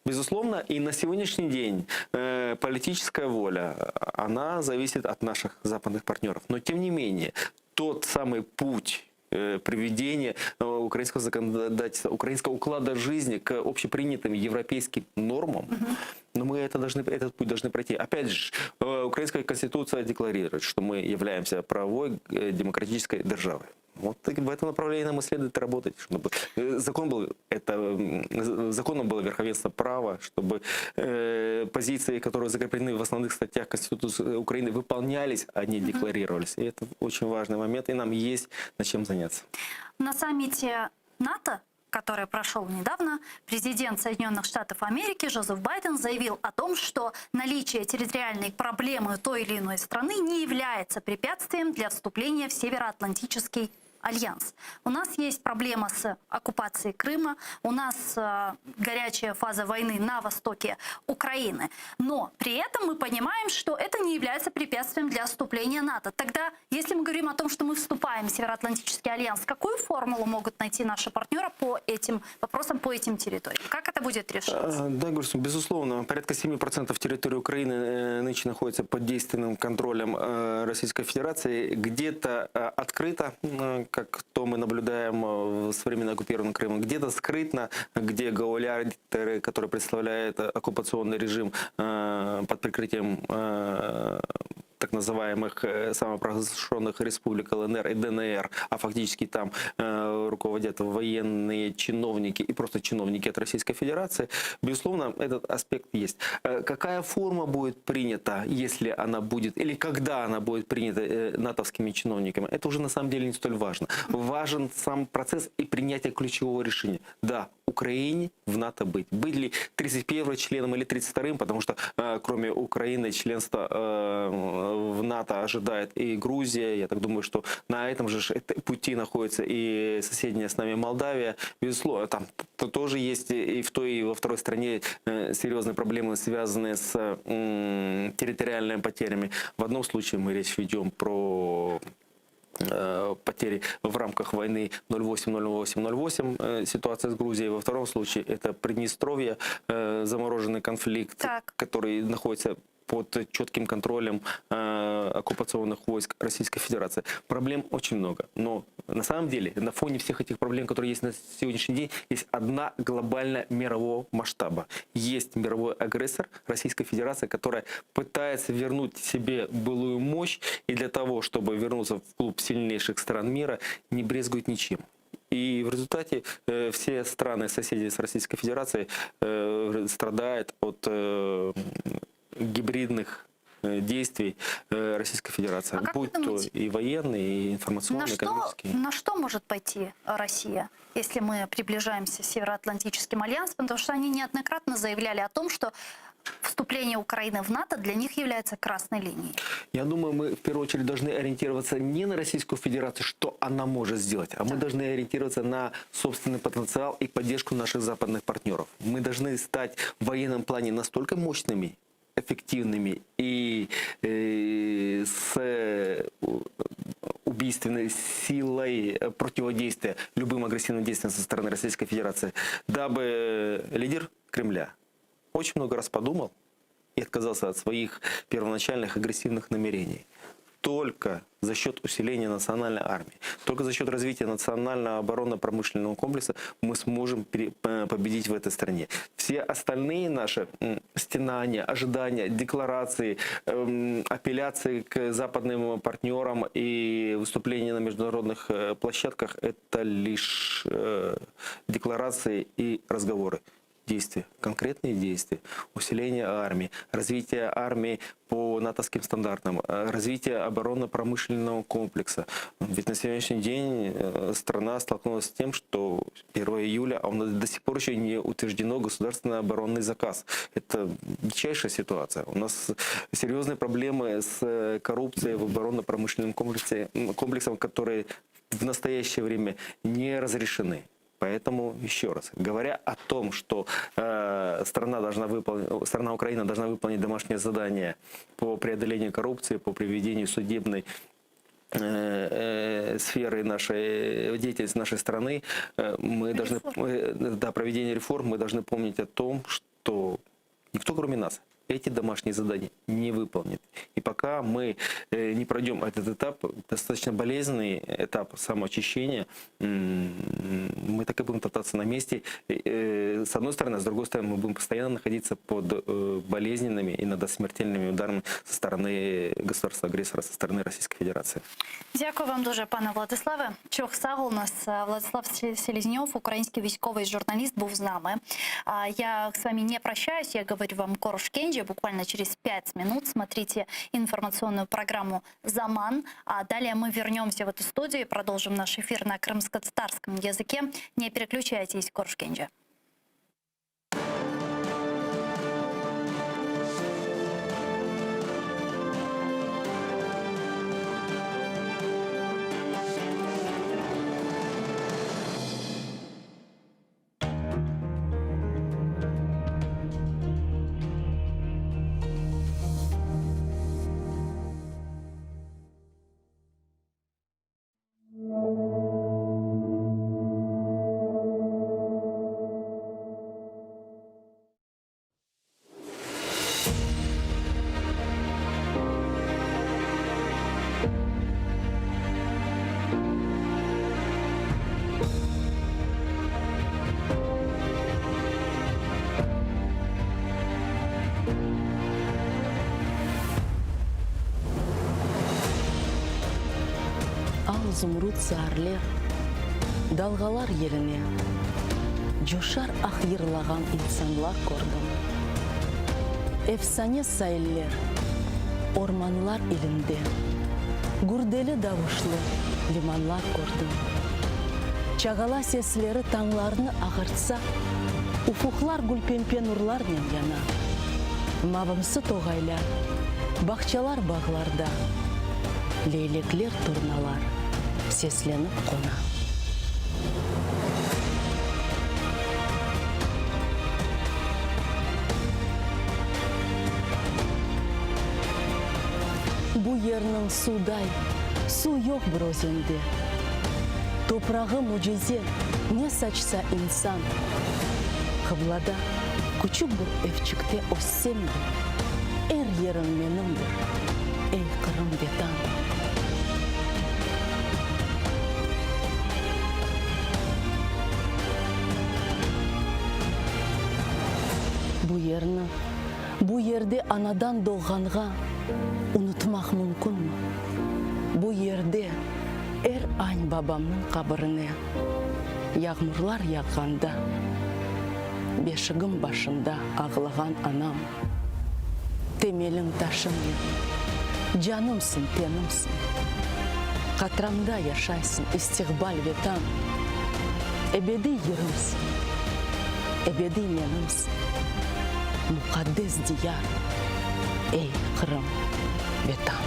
Безусловно, и на сегодняшний день э, политическая воля, она зависит от наших западных партнеров. Но тем не менее, тот самый путь. приведение украинского законодательства, украинского уклада жизни к общепринятым европейским нормам. Но мы это должны, этот путь должны пройти. Опять же, украинская конституция декларирует, что мы являемся правовой демократической державой. Вот в этом направлении нам и следует работать, чтобы закон был, это, законом было верховенство права, чтобы э, позиции, которые закреплены в основных статьях Конституции Украины, выполнялись, а не декларировались. И это очень важный момент, и нам есть над чем заняться. На саммите НАТО который прошел недавно, президент Соединенных Штатов Америки Жозеф Байден заявил о том, что наличие территориальной проблемы той или иной страны не является препятствием для вступления в Североатлантический альянс. У нас есть проблема с оккупацией Крыма, у нас э, горячая фаза войны на востоке Украины. Но при этом мы понимаем, что это не является препятствием для вступления НАТО. Тогда, если мы говорим о том, что мы вступаем в Североатлантический альянс, какую формулу могут найти наши партнеры по этим вопросам, по этим территориям? Как это будет решаться? Да, Гульсум, безусловно, порядка 7% территории Украины э, нынче находится под действенным контролем э, Российской Федерации. Где-то э, открыто, как то мы наблюдаем в современно оккупированном Крыму, где-то скрытно, где гауляйтеры, которые представляют оккупационный режим под прикрытием так называемых э, самопровозглашенных республик ЛНР и ДНР, а фактически там э, руководят военные чиновники и просто чиновники от Российской Федерации, безусловно, этот аспект есть. Э, какая форма будет принята, если она будет, или когда она будет принята э, натовскими чиновниками, это уже на самом деле не столь важно. Важен сам процесс и принятие ключевого решения. Да, Украине в НАТО быть. Быть ли 31 членом или 32-м, потому что э, кроме Украины членство э, в НАТО ожидает и Грузия. Я так думаю, что на этом же пути находится и соседняя с нами Молдавия. Безусловно, там тоже есть и в той, и во второй стране э, серьезные проблемы, связанные с территориальными потерями. В одном случае мы речь ведем про э, потери в рамках войны 08-08-08, э, ситуация с Грузией. Во втором случае это Приднестровье, замороженный конфликт, так. который находится под четким контролем э, оккупационных войск Российской Федерации. Проблем очень много. Но на самом деле, на фоне всех этих проблем, которые есть на сегодняшний день, есть одна глобальная мирового масштаба. Есть мировой агрессор Российская Федерация, которая пытается вернуть себе былую мощь и для того, чтобы вернуться в клуб сильнейших стран мира, не брезгует ничем. И в результате э, все страны, соседи с Российской Федерацией, э, страдают от э, гибридных э, действий э, Российской Федерации, а будь то и военные, и информационные, на что, На что может пойти Россия, если мы приближаемся к Североатлантическим альянсом? Потому что они неоднократно заявляли о том, что вступление Украины в НАТО для них является красной линией. Я думаю, мы в первую очередь должны ориентироваться не на Российскую Федерацию, что она может сделать, а мы должны ориентироваться на собственный потенциал и поддержку наших западных партнеров. Мы должны стать в военном плане настолько мощными, эффективными и э, с э, убийственной силой противодействия любым агрессивным действиям со стороны Российской Федерации, дабы лидер Кремля очень много раз подумал и отказался от своих первоначальных агрессивных намерений только за счет усиления национальной армии, только за счет развития национального оборонно-промышленного комплекса мы сможем победить в этой стране. Все остальные наши стенания, ожидания, декларации, эм, апелляции к западным партнерам и выступления на международных э, площадках – это лишь э, декларации и разговоры действия, конкретные действия, усиление армии, развитие армии по натовским стандартам, э, развитие оборонно-промышленного комплекса. Ведь на сегодняшний день э, страна столкнулась с тем, что 1 июля, а у нас до сих пор еще не утверждено государственный оборонный заказ. Это дичайшая ситуация. У нас серьезные проблемы с э, коррупцией в оборонно-промышленном комплексе, комплексом, которые в настоящее время не разрешены. Поэтому еще раз, говоря о том, что э, страна должна выполнить, страна Украина должна выполнить домашнее задание по преодолению коррупции, по приведению судебной э, э, сферы нашей деятельности нашей страны, э, мы должны, да, проведение реформ, мы должны помнить о том, что никто кроме нас. Эти домашние задания не выполнит. И пока мы э, не пройдем этот этап, достаточно болезненный этап самоочищения, мы так и будем топтаться на месте. Э, с одной стороны, а с другой стороны, мы будем постоянно находиться под э, болезненными, иногда смертельными ударами со стороны государства-агрессора, со стороны Российской Федерации. Дякую вам дуже, пане Владиславе. Çoq sağ oluñız. Владислав Селезнев, український військовий журналіст, був з нами. Я с вами не прощаюсь, я говорю вам Körüşkence. Буквально через 5 минут смотрите информационную программу «Заман». А далее мы вернемся в эту студию и продолжим наш эфир на крымско-татарском языке. Не переключайтесь, Körüşkence. Al zumrut saarler, dalğalar yeline, Coşar ah yırlağan insanlar kördim. Efsane sailler, ormanlar ilinde, Gürdeli davuşlı limanlar kördim. Çağala sesleri tañlarnı ağartsa, Ufuqlar gülpempe nurlarnen yana. Mavımsı toğaylar, bağçalar bağlarda, Leylekler, turnalar seslenip qona. Bu yerniñ suvday suv yoq bir özende. Toprağı mücize, ne saçsa insan. Qıblada küçük bir evçikte össem de, Er yerim menimdir, ey Qırım Vetan. Bu yerni, bu yerde anadan doğğanğa unutmaq mümkünmi? Bu yerde er añ babamnıñ qabirine yağmurlar yağğanda, beşigim başında ağlağan anam, temeliñ taşım men, canımsıñ, tenimsiñ, qatramda yaşaysıñ, istiqbal Vetan, ebediy yırımsıñ, ebediy menimsiñ, muqaddes diyar, ey, Qırım, Vetan.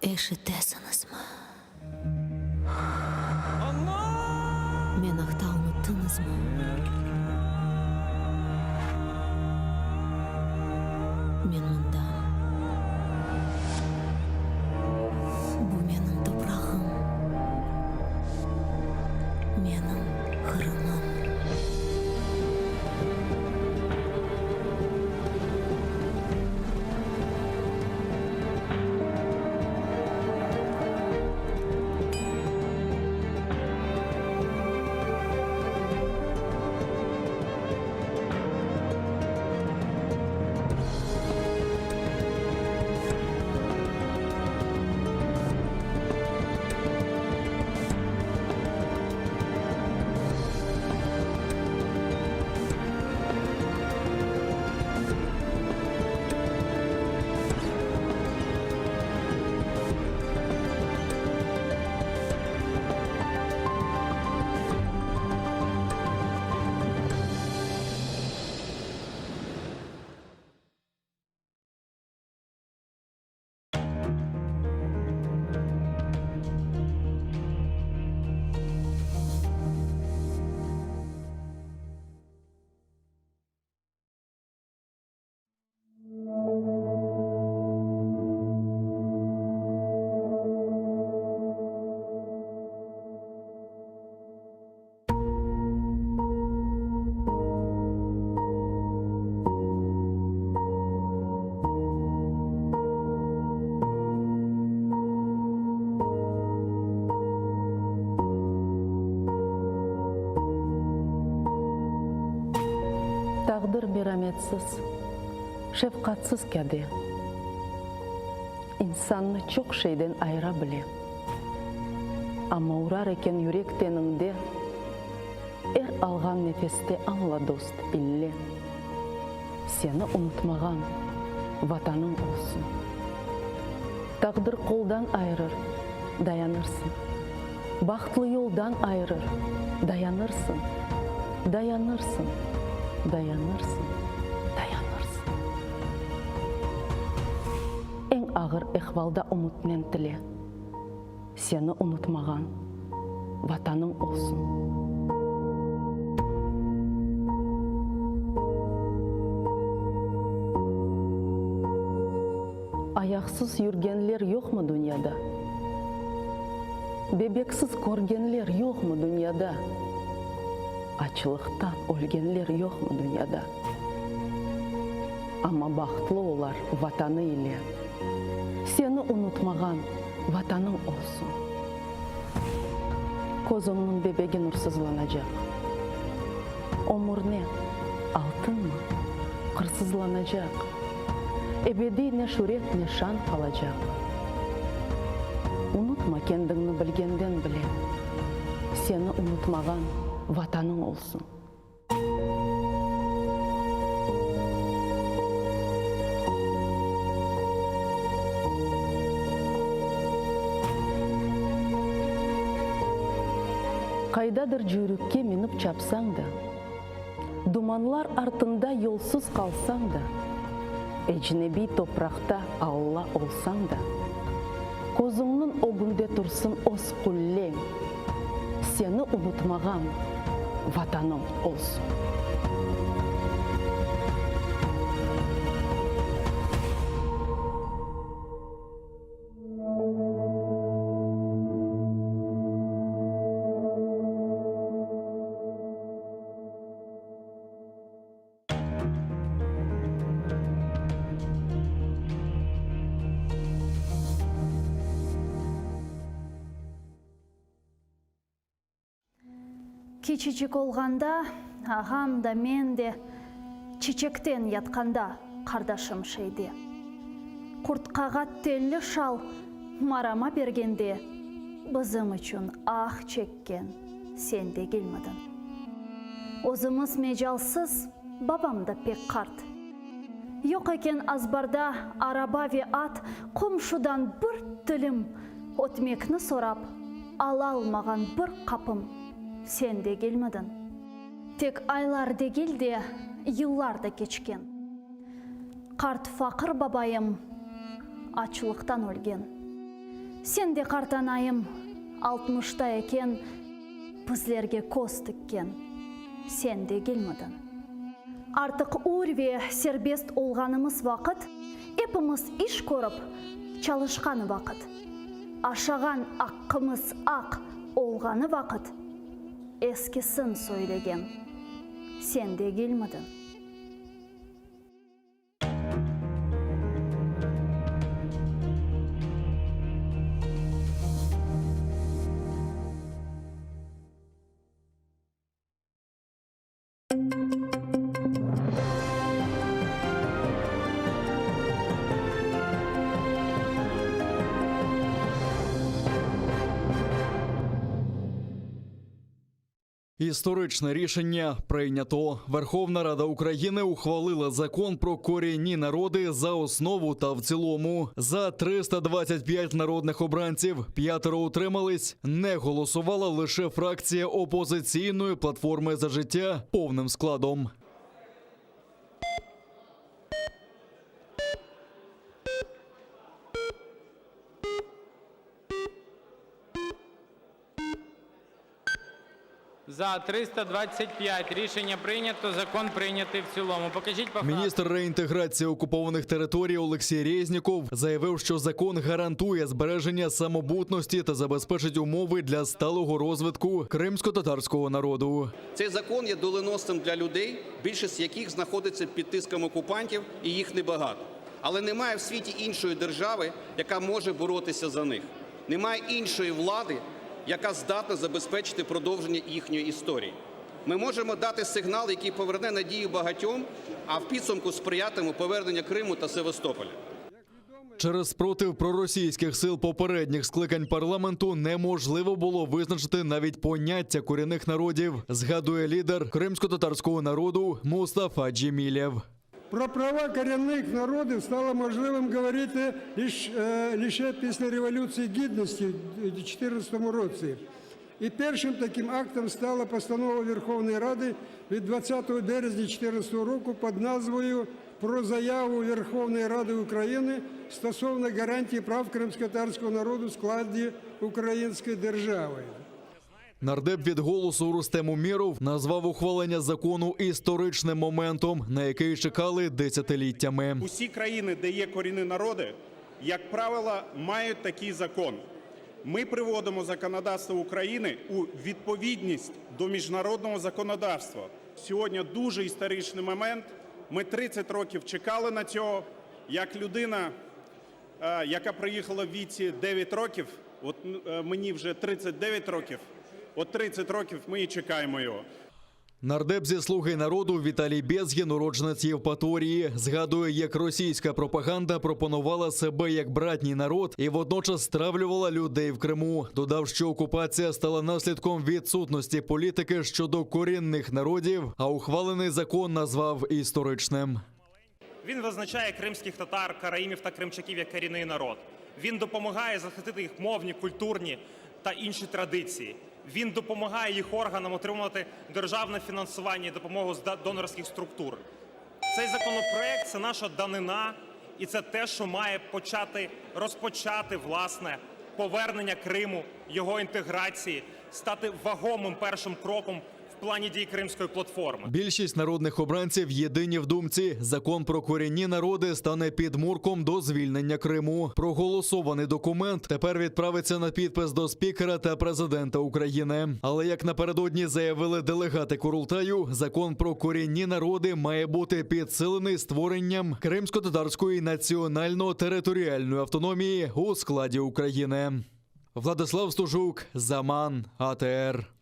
Eşitesiñizmi? Men aqta unuttıñızmı? Men mındam. Bu menim toprağım, menim Qırımım. Taqdir merametsiz, şefqatsız kâde. İnsannı çoq şeyden ayıra bile. Amma urar eken yürek teniñde, Er alğan nefeste añla, dost, ille, Seni unutmağan Vatanıñ olsun. Taqdir qoldan ayırır, dayanırsıñ. Bahtlı yoldan ayırır, dayanırsıñ, Dayanırsıñ, dayanırsıñ, dayanırsıñ. Eñ ağır ehvalda ümütnen tile, Seni unutmağan Vatanıñ olsun. Ayaqsız yürgenler yoqmı dünyada? Bebeksiz körgenler yoqmı dünyada? Açlıqtan ölgenler yoqmı dünyada? Amma bahtlı olar Vatanı ile. Seni unutmağan Vatanıñ olsun. Közüñniñ bebegi nursızlanacaq. Ömür ne, altınmı, qırsızlanacaq. Ebediy ne şüret, ne şan qalacaq. Unutma kendiñni bilgenden bile, Seni unutmağan Vatanıñ olsun. Qaydadır cüyrükke minip çapsañ da, Dumanlar artında yolsuz qalsañ da, Ecnebiy topraqta Alla olsañ da, Közüñniñ ögünde tursın öz qulleñ. Seni unutmağan Vatanıñ olsun. Kiçicik olğanda, ağam da, men de, Çiçekten yatqanda qardaşım şeyde. Qurtqağa telli şal marama bergende, Bizim içün ah çekken sen degilmidiñ? Özümiz mecalsız, babam da pek qart. Yoq eken azbarda araba ve at, Qomşudan bir tilim ötmekni sorap, Alalmağan bir qapım sen degilmidiñ? Tek aylar degil de, yıllar da keçken. Qart faqır babayım açlıqtan ölgen. Sen de qartanayım altmışta eken bizlerge köz tikken sen degilmidiñ? Artıq ür ve serbest olğanımız vaqıt, epimiz iş körip çalışqan vaqıt, aşağan aqqımız aq olğanı vaqıt eskisin söylegen sen degilmidiñ? Історичне рішення прийнято. Верховна Рада України ухвалила закон про корінні народи за основу та в цілому. За 325 народних обранців п'ятеро утримались. Не голосувала лише фракція опозиційної платформи за життя повним складом. За – 325 Рішення прийнято. Закон прийнятий в цілому. Покажіть по фракціям. Міністр реінтеграції окупованих територій Олексій Резніков заявив, що закон гарантує збереження самобутності та забезпечить умови для сталого розвитку кримськотатарського народу. Цей закон є доленосним для людей, більшість яких знаходиться під тиском окупантів, і їх небагато. Але немає в світі іншої держави, яка може боротися за них. Немає іншої влади, яка здатна забезпечити продовження їхньої історії. Ми можемо дати сигнал, який поверне надію багатьом, а в підсумку сприятиме повернення Криму та Севастополя. Через спротив проросійських сил попередніх скликань парламенту неможливо було визначити навіть поняття корінних народів, згадує лідер кримськотатарського народу Мустафа Джемілєв. Про права корінних народів стало можливим говорити лиш, е, лише після Революції Гідності в 2014 році. І першим таким актом стала постанова Верховної Ради від 20 березня 2014 року під назвою «Про заяву Верховної Ради України стосовно гарантії прав кримськотатарського народу в складі Української держави». Нардеп від голосу Рустем Умєров назвав ухвалення закону історичним моментом, на який чекали десятиліттями. Усі країни, де є корінні народи, як правило, мають такий закон. Ми приводимо законодавство України у відповідність до міжнародного законодавства. Сьогодні дуже історичний момент. Ми 30 років чекали на цього. Як людина, е, яка приїхала в віці 9 років, от е, мені вже 39 років, от 30 років ми і чекаємо його. Нардеп зі «Слуги народу» Віталій Безгін, уродженець Євпаторії, згадує, як російська пропаганда пропонувала себе як братній народ і водночас стравлювала людей в Криму. Додав, що окупація стала наслідком відсутності політики щодо корінних народів, а ухвалений закон назвав історичним. Він визначає кримських татар, караїмів та кримчаків як корінний народ. Він допомагає захистити їх мовні, культурні та інші традиції. Він допомагає їх органам отримувати державне фінансування і допомогу з донорських структур. Цей законопроект це наша данина, і це те, що має почати розпочати власне повернення Криму, його інтеграції, стати вагомим першим кроком в плані дій Кримської платформи. Більшість народних обранців єдині в думці. Закон про корінні народи стане підмурком до звільнення Криму. Проголосований документ тепер відправиться на підпис до спікера та президента України. Але як напередодні заявили делегати Курултаю, закон про корінні народи має бути підсилений створенням кримськотатарської національно-територіальної автономії у складі України. Владислав Стужук, Заман, АТР.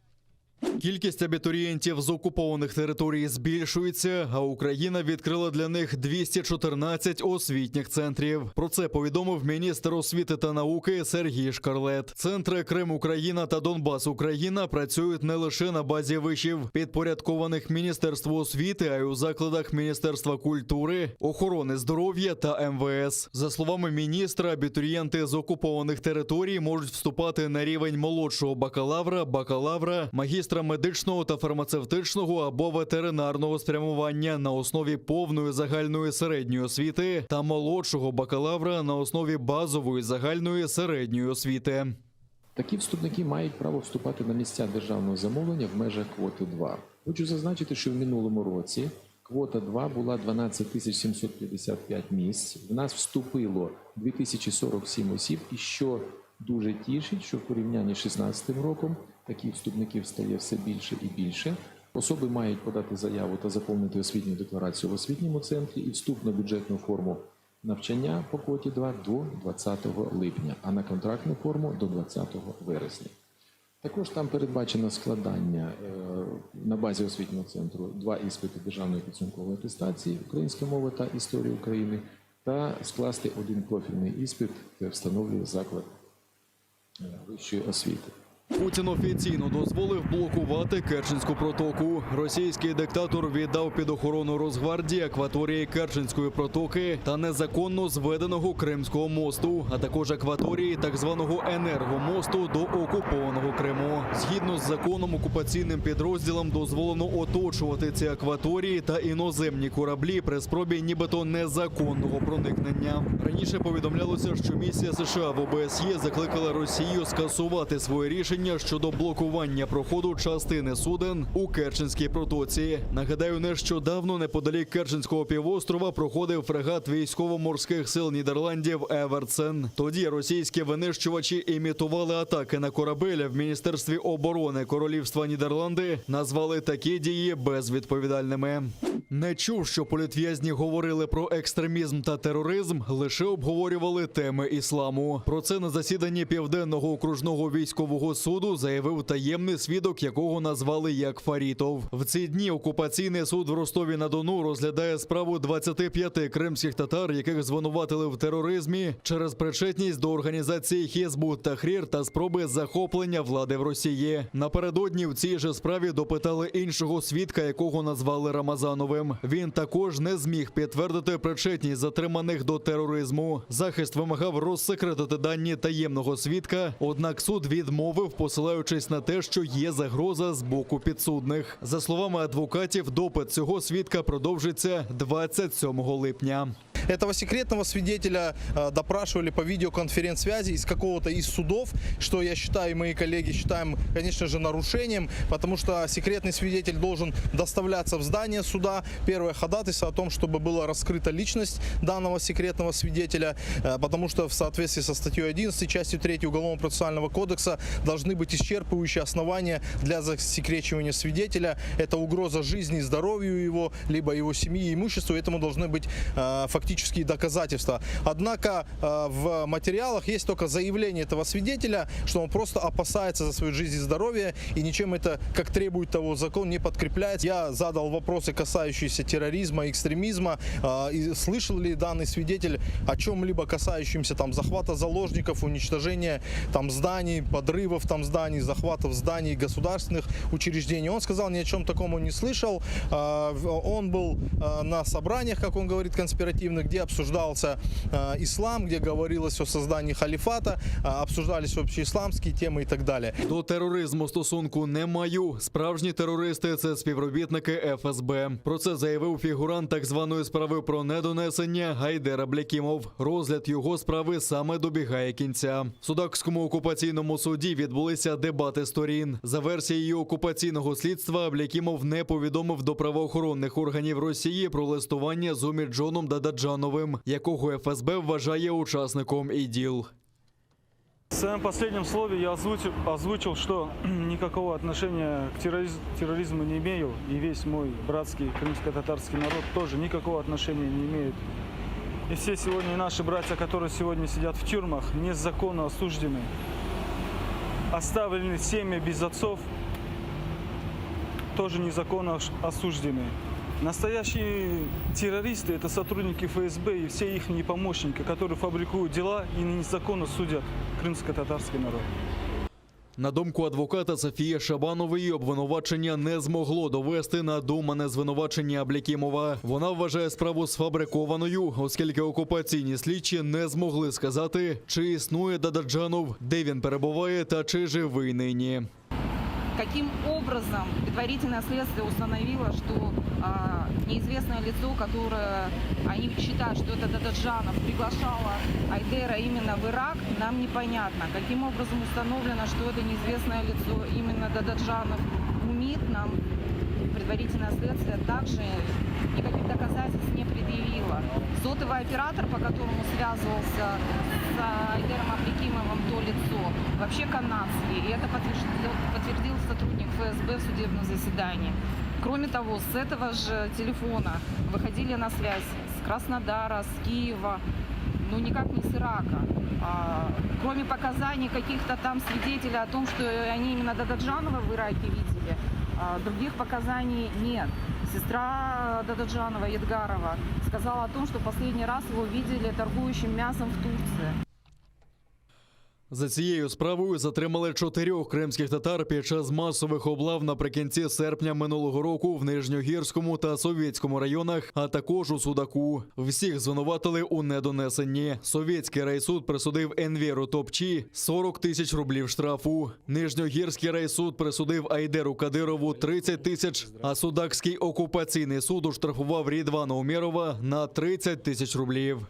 Кількість абітурієнтів з окупованих територій збільшується, а Україна відкрила для них 214 освітніх центрів. Про це повідомив міністр освіти та науки Сергій Шкарлет. Центри Крим Україна та Донбас Україна працюють не лише на базі вишів, підпорядкованих Міністерству освіти, а й у закладах Міністерства культури, охорони здоров'я та МВС. За словами міністра, абітурієнти з окупованих територій можуть вступати на рівень молодшого бакалавра, бакалавра, магістра медичного та фармацевтичного або ветеринарного спрямування на основі повної загальної середньої освіти та молодшого бакалавра на основі базової загальної середньої освіти. Такі вступники мають право вступати на місця державного замовлення в межах квоти 2. Хочу зазначити, що в минулому році квота 2 була 12 755 місць. В нас вступило 2047 осіб, і що дуже тішить, що в порівнянні з 2016 роком таких вступників стає все більше і більше. Особи мають подати заяву та заповнити освітню декларацію в освітньому центрі і вступ на бюджетну форму навчання по квоті 2 до 20 липня, а на контрактну форму до 20 вересня. Також там передбачено складання е, на базі освітнього центру два іспити державної підсумкової атестації українська мова та історія України та скласти один профільний іспит, де встановлює заклад е, вищої освіти. Путін офіційно дозволив блокувати Керченську протоку. Російський диктатор віддав під охорону Росгвардії акваторії Керченської протоки та незаконно зведеного Кримського мосту, а також акваторії так званого енергомосту до окупованого Криму. Згідно з законом, окупаційним підрозділам дозволено оточувати ці акваторії та іноземні кораблі при спробі нібито незаконного проникнення. Раніше повідомлялося, що місія США в ОБСЄ закликала Росію скасувати своє рішення щодо блокування проходу частини суден у Керченській протоці. Нагадаю, нещодавно неподалік Керченського півострова проходив фрегат військово-морських сил Нідерландів Еверсен. Тоді російські винищувачі імітували атаки на корабель в міністерстві оборони Королівства Нідерланди. Назвали такі дії безвідповідальними. Не чув, що політв'язні говорили про екстремізм та тероризм, лише обговорювали теми ісламу. Про це на засіданні Південного окружного військового суду. суду заявив таємний свідок, якого назвали як Фарітов. В ці дні окупаційний суд в Ростові на Дону розглядає справу 25 кримських татар, яких звинуватили в тероризмі через причетність до організації Хізбут Тахрір та спроби захоплення влади в Росії. Напередодні в цій же справі допитали іншого свідка, якого назвали Рамазановим. Він також не зміг підтвердити причетність затриманих до тероризму. Захист вимагав розсекретити дані таємного свідка, однак суд відмовив, посилаючись на те, що є загроза з боку підсудних. За словами адвокатів, допит цього свідка продовжиться 27 липня. Этого секретного свидетеля э, допрашивали по видеоконференц-связи из какого-то из судов, что я считаю, и мои коллеги считаем, конечно же, нарушением, потому что секретный свидетель должен доставляться в здание суда. Первое ходатайство о том, чтобы была раскрыта личность данного секретного свидетеля, э, потому что в соответствии со статьей 11 частью 3 Уголовного процессуального кодекса должны быть исчерпывающие основания для засекречивания свидетеля. Это угроза жизни и здоровью его, либо его семьи и имуществу. Этому должны быть э, фактические доказательства. Однако э, в материалах есть только заявление этого свидетеля, что он просто опасается за свою жизнь и здоровье, и ничем это, как требует того закон, не подкрепляется. Я задал вопросы, касающиеся терроризма, экстремизма, э, и слышал ли данный свидетель о чем-либо касающемся там захвата заложников, уничтожения там зданий, подрывов там зданий, захватов зданий государственных учреждений. Он сказал, ни о чем таком он не слышал. Э, в- Он был э, на собраниях, как он говорит, конспиративных, где обсуждался э, ислам, где говорилось о создании халифата, э, обсуждались общеисламские темы и так далее. До тероризму стосунку не маю. Справжні терористи це співробітники ФСБ. Про це заявив фігурант так званої справи про недонесення Гайдер Аблякімов. Розгляд його справи саме добігає кінця. В Судакському окупаційному суді відбулися дебати сторін. За версією окупаційного слідства, Аблякімов не повідомив до правоохоронних органів Росії про листування з Уміджоном Дададжановим, якого ФСБ вважає учасником ІДІЛ. В своем последнем слове я озвучил, озвучил что никакого отношения к террориз- терроризму не имею, и весь мой братский крымско-татарский народ тоже никакого отношения не имеет. И все сегодня наши братья, которые сегодня сидят в тюрьмах, незаконно осуждены, оставлены семьи без отцов, тоже незаконно ос- осуждены. Настоящие террористы – это сотрудники ФСБ и все их помощники, которые фабрикуют дела и незаконно судят крымско-татарский народ. На думку адвоката Софії Шабанової, обвинувачення не змогло довести надумане звинувачення Аблякімова. Вона вважає справу сфабрикованою, оскільки окупаційні слідчі не змогли сказати, чи існує Дададжанов, де він перебуває та чи живий нині. Каким образом предварительное следствие установило, что а, неизвестное лицо, которое они считают, что это Дададжанов, приглашало Айдера именно в Ирак, нам непонятно. Каким образом установлено, что это неизвестное лицо именно Дададжанов Умид, нам предварительное следствие также никаких доказательств не предъявило. Сотовый оператор, по которому связывался с Айдером Аблякимовым то лицо, вообще канадский. И это подтверждил, подтвердил сотрудник ФСБ в судебном заседании. Кроме того, с этого же телефона выходили на связь с Краснодара, с Киева, ну никак не с Ирака. А, кроме показаний каких-то там свидетелей о том, что они именно Дададжанова в Ираке видели, а, других показаний нет. Сестра Дададжанова, Едгарова, сказала о том, что последний раз его видели торгующим мясом в Турции. За цією справою затримали чотирьох кримських татар під час масових облав наприкінці серпня минулого року в Нижньогірському та Совєтському районах, а також у Судаку. Всіх звинуватили у недонесенні. Совєтський райсуд присудив Енверу Топчі 40 тисяч рублів штрафу. Нижньогірський райсуд присудив Айдеру Кадирову 30 тисяч, а Судакський окупаційний суд оштрафував Рідвана Умєрова на 30 тисяч рублів.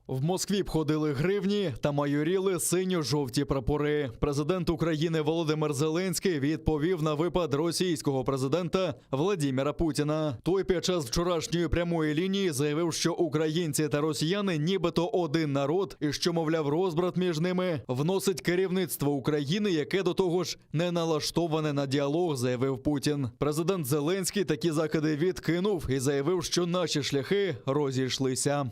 В Москві б ходили гривні та майоріли синьо-жовті прапори. Президент України Володимир Зеленський відповів на випад російського президента Владіміра Путіна. Той під час вчорашньої прямої лінії заявив, що українці та росіяни нібито один народ, і що, мовляв, розбрат між ними вносить керівництво України, яке до того ж не налаштоване на діалог, заявив Путін. Президент Зеленський такі закиди відкинув і заявив, що наші шляхи розійшлися.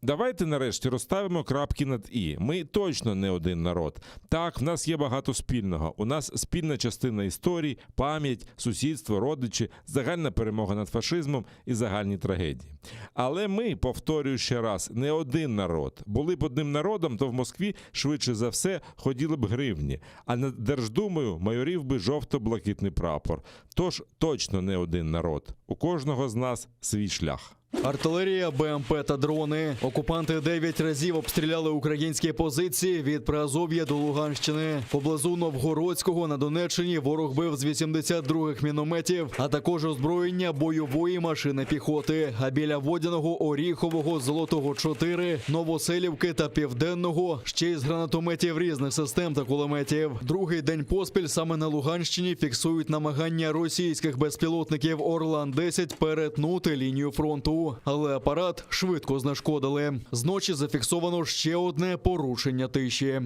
Давайте нарешті розставимо крапки над і. Ми точно не один народ. Так, в нас є багато спільного. У нас спільна частина історії, пам'ять, сусідство, родичі, загальна перемога над фашизмом і загальні трагедії. Але ми, повторюю ще раз, не один народ. Були б одним народом, то в Москві швидше за все ходіли б гривні, а над Держдумою майорів би жовто-блакитний прапор. Тож точно не один народ. У кожного з нас свій шлях. Артилерія, БМП та дрони. Окупанти 9 разів обстріляли українські позиції від Приазов'я до Луганщини. Поблизу Новгородського на Донеччині ворог бив з 82-х мінометів, а також озброєння бойової машини піхоти. А біля Водяного, Оріхового, Золотого 4, Новоселівки та Південного ще й з гранатометів різних систем та кулеметів. Другий день поспіль саме на Луганщині фіксують намагання російських безпілотників Орлан-10 перетнути лінію фронту. Але апарат швидко знешкодили. Зночі зафіксовано ще одне порушення тиші.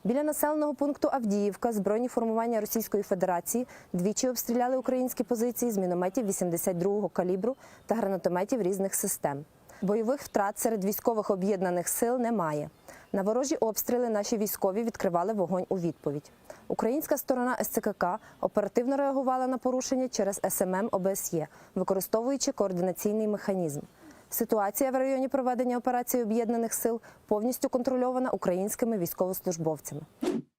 Біля населеного пункту Авдіївка збройні формування Російської Федерації двічі обстріляли українські позиції з мінометів 82-го калібру та гранатометів різних систем. Бойових втрат серед військових об'єднаних сил немає. На ворожі обстріли наші військові відкривали вогонь у відповідь. Українська сторона СЦКК оперативно реагувала на порушення через СММ ОБСЄ, використовуючи координаційний механізм. Ситуація в районі проведення операції об'єднаних сил повністю контрольована українськими військовослужбовцями.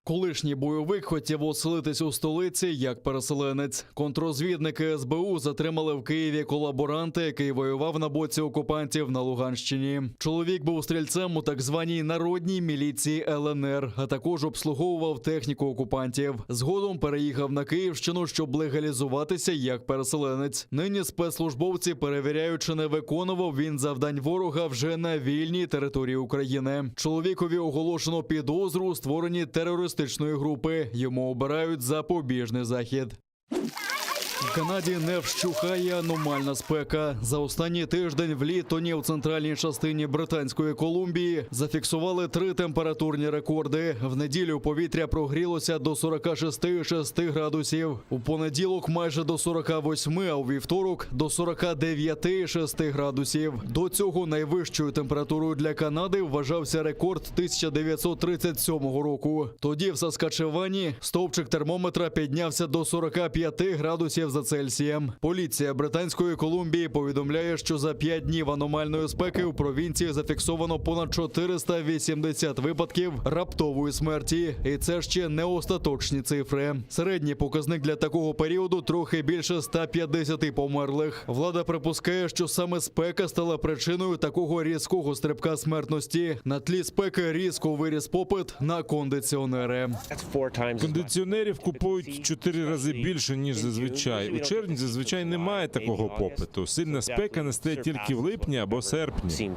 Колишній бойовик хотів оселитись у столиці як переселенець. Контрозвідники СБУ затримали в Києві колаборанта, який воював на боці окупантів на Луганщині. Чоловік був стрільцем у так званій народній міліції ЛНР, а також обслуговував техніку окупантів. Згодом переїхав на Київщину, щоб легалізуватися як переселенець. Нині спецслужбовці перевіряють, чи не виконував він завдань ворога вже на вільній території України. Чоловікові оголошено підозру у створенні терористичної групи. Йому обирають запобіжний захід. В Канаді не вщухає аномальна спека. За останній тиждень в Літоні у центральній частині Британської Колумбії зафіксували три температурні рекорди. В неділю повітря прогрілося до 46,6 градусів. У понеділок майже до 48, а у вівторок до 49,6 градусів. До цього найвищою температурою для Канади вважався рекорд 1937 року. Тоді в Саскачевані стовпчик термометра піднявся до 45 градусів за Цельсієм. Поліція Британської Колумбії повідомляє, що за 5 днів аномальної спеки у провінції зафіксовано понад 480 випадків раптової смерті. І це ще не остаточні цифри. Середній показник для такого періоду трохи більше 150 померлих. Влада припускає, що саме спека стала причиною такого різкого стрибка смертності. На тлі спеки різко виріс попит на кондиціонери. Кондиціонерів купують в чотири рази більше ніж зазвичай. У червні зазвичай немає такого попиту. Сильна спека настає тільки в липні або серпні.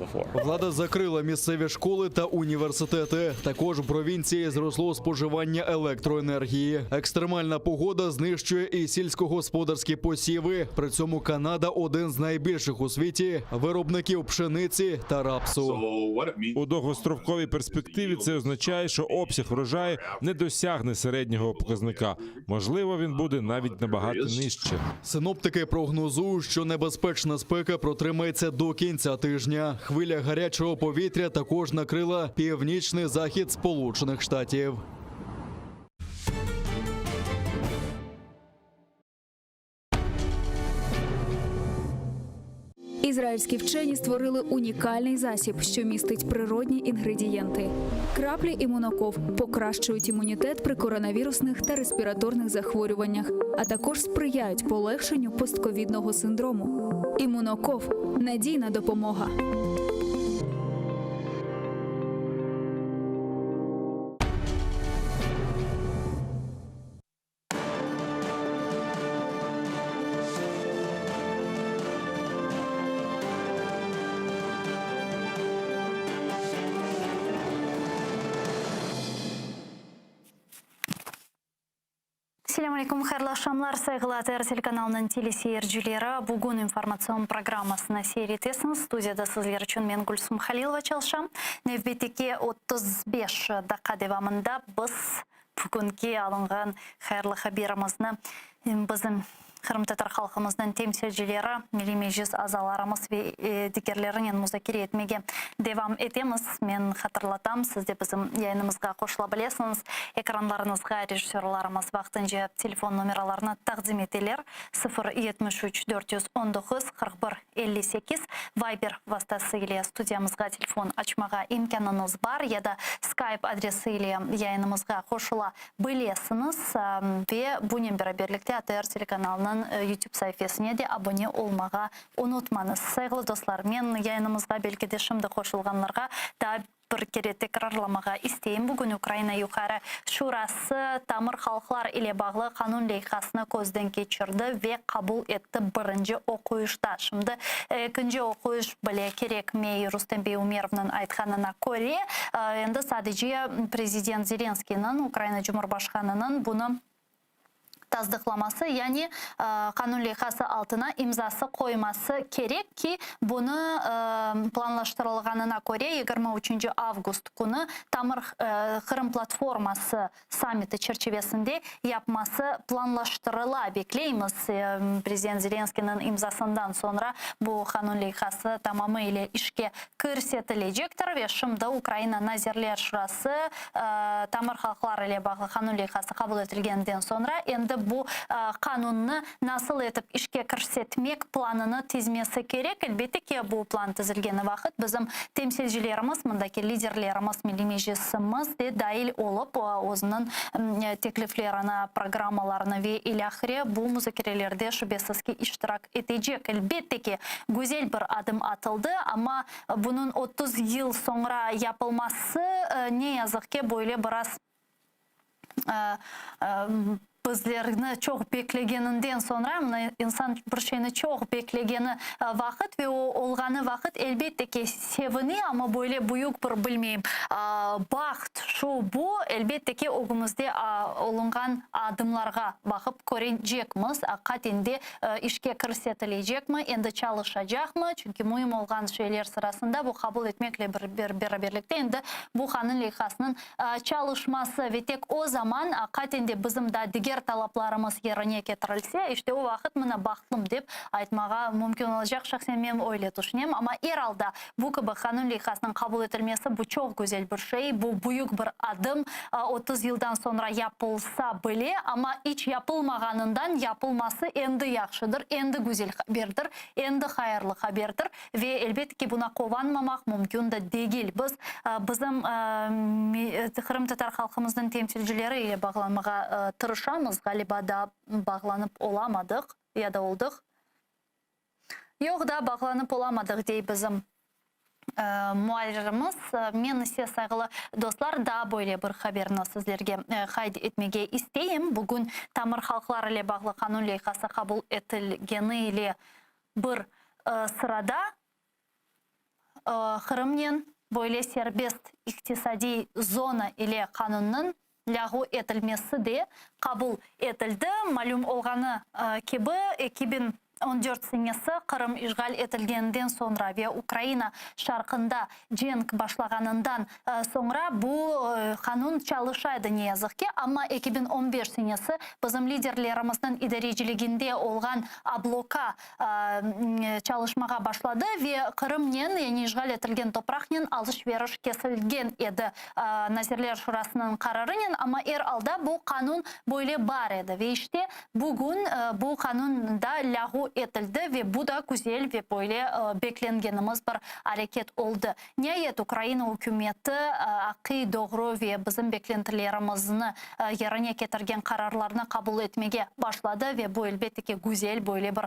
Влада закрила місцеві школи та університети. Також в провінції зросло споживання електроенергії. Екстремальна погода знищує і сільськогосподарські посіви. При цьому Канада один з найбільших у світі виробників пшениці та рапсу. У довгостроковій перспективі це означає, що обсяг врожаю не досягне середнього показника. Можливо, він буде навіть набагато нижче. Синоптики прогнозують, що небезпечна спека протримається до кінця тижня. Хвиля гарячого повітря також накрила північний захід Сполучених Штатів. Ізраїльські вчені створили унікальний засіб, що містить природні інгредієнти. Краплі імуноков покращують імунітет при коронавірусних та респіраторних захворюваннях, а також сприяють полегшенню постковідного синдрому. Імуноков надійна допомога. Selâm aleyküm, hayırlı aqşamlar, sayğılı ATR telekanalınıñ teleseyircileri. Bugün informatsion programmasını seyir etesiñiz. Studiyada sizler içün men Gülsum Halilova çalışam. Nevbetteki 35 daqqa devamında biz bugünki alınğan hayırlı haberimizni bizim. Qırımtatar halqımıznıñ temsilcileri, Milliy Meclis azalarımız ve digerlerinen muzakere etmege devam etemiz. Men hatırlatam, siz de bizim yayınımızğa qoşula bilesiñiz. Ekranlarıñızğa rejissörlarımız vaqtınca telefon nomeralarını taqdim eteler, 0 73 419 41 58, Viber vastası ile studiyamızğa telefon açmağa imkânıñız bar ya da Skype adresi ile yayınımızğa qoşula Bilesiñiz, ve bunen beraberlikte ATR telekanalınıñ YouTube saifesine de abone olmağa unutmañız. Sayğılı dostlar, men yayınımızğa belki de şimdi qoşulğanlarğa daa bir kere tekrarlamağa isteyim, bugün Ukraina Yuqarı Şurası tamır halqlar ile bağlı qanun leyhasını közden keçirdi ve qabul etti birinci oquyışta. Şimdi ekinci oquyış bile kerekmey, Rustem bey Umerovnıñ aytqanına köre, endi sadece prezident Zelenskıynıñ, Ukraina Cumhurbaşqanınıñ bunı tasdıqlaması, yani qanun leyhası altına imzası qoyması kerek ki, bunı planlaştırılğanına köre, 23 avgust künü tamır Qırım platforması sammiti çerçivesinde yapması planlaştırıla. Bekleymiz, prezident Zelenskıynıñ imzasından soñra bu qanun leyhası tamamı ile işke kirsetilecektir ve şimdi Ukraina Nazirler Şurası tamır halqlar ile bağlı qanun leyhası qabul etilgeninden soñra endi bu qanunnı nasıl etip işke kirsetmek planını tizmesi kerek. Elbette ki, bu plan tizilgeni vaqıt bizim temsilcilerimiz, mındaki liderlerimiz, Milliy Meclisimiz de dail olıp, özüniñ tekliflerini, programmalarını ve ilâhre bu muzakerelerde şübesiz ki, iştirak etecek. Elbette ki, güzel bir adım atıldı, amma bunıñ 30 yıl soñra yapılması, ne yazıq ki, böyle biraz Bizlerni çoq beklegeninden soñra, mına insan bir şeyni çoq beklegeni vaqıt ve o olğanı vaqıt, elbette ki, sevine, amma böyle büyük bir, bilmeyim, baht, şu, bu, elbette ki, ögümizde olunğan adımlarğa baqıp körecekmiz, aqiqaten de işke kirsetilecekmi, endi çalışacaqmı, çünki müim olğan şeyler sırasında bu qabul etmekle beraberlikte endi bu qanun leyhasınıñ çalışması ve tek o zaman aqiqaten de bizim da diger talaplarımız yerine ketirilse, işte o vaqıt mına bahtlım dep aytmağa mümkün olacaq, şahsen men öyle tüşünem. Amma er alda bu kibi qanun leyhasınıñ qabul etilmesi bu çoq güzel bir şey, bu büyük bir adım, 30 yıldan soñra yapılsa bile, amma iç yapılmağanından yapılması endi yahşıdır, endi güzel haberdir, endi hayırlı haberdir. Ve, elbette ki, buna quvanmamaq mümkün de degil. Biz, bizim qırımtatar halqımıznıñ temsilcileri ile bağlanmağa tırışamız, ğaliba, daa bağlanıp olamadıq, ya da oldıq? Yoq, daa bağlanıp olamadıq, dey bizim muarririmiz. Men ise, sayğılı dostlar, daa böyle bir haberni sizlerge qayd etmege isteyim. Bugün tamır halqlar ile bağlı qanun leyhası qabul etilgeni ile Bir sırada Qırımnen böyle serbest iqtisadiy zona ile qanunnıñ lâğu etilmesi de qabul etildi. Malüm olğanı kibi, 2014 senesi Qırım işğal etilgeninden soñra ve Ukraina şarqında cenk başlağanından soñra bu qanun çalışa edi, ne yazıq ki, amma 2015 senesi bizim liderlerimizniñ idareciliginde olğan abloka çalışmağa başladı ve Qırımnen, yani işğal etilgen topraqnen alış-veriş kesilgen edi Nazirler Şurasınıñ qararınen, amma er alda bu qanun böyle bar edi ve işte bugün bu qanun da lâğu etildi ve bu da güzel ve böyle beklengenimiz bir areket oldı. Niayet, Ukraina ükümeti aqiy, doğru ve bizim beklentilerimizni yerine ketirgen qararlarnı qabul etmege başladı ve bu, elbette ki, güzel böyle bir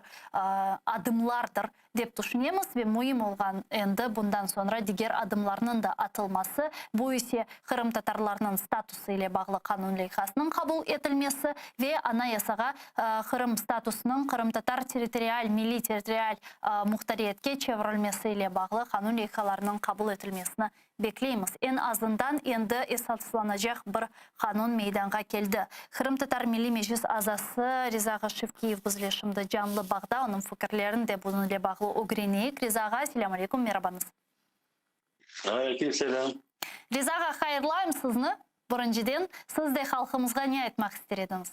adımlardır, dep tüşünemiz ve müim olğan endi bundan soñra diger adımlarnıñ da atılması, bu ise qırımtatarlarnıñ statusı ile bağlı qanun leyhasınıñ qabul etilmesi ve Anayasağa Qırım statusınıñ qırımtatar territorial milliy territorial muhtariyetke çevirilmesi ile bağlı qanun leyhalarınıñ qabul etilmesini bekleymiz. Eñ azından endi esaslanacaq bir qanun meydanğa keldi. Qırımtatar Milliy Meclis azası Riza ağa Şevkiyev bizle şimdi canlı bağda, onıñ fikirlerini de bunıñ ile bağlı ögreneyik. Riza ağa, selâm aleyküm, merabañız. Aleyküm selâm. Riza ağa, hayırlayım sizni, birinciden. Siz de halqımızğa ne aytmaq ister ediñiz?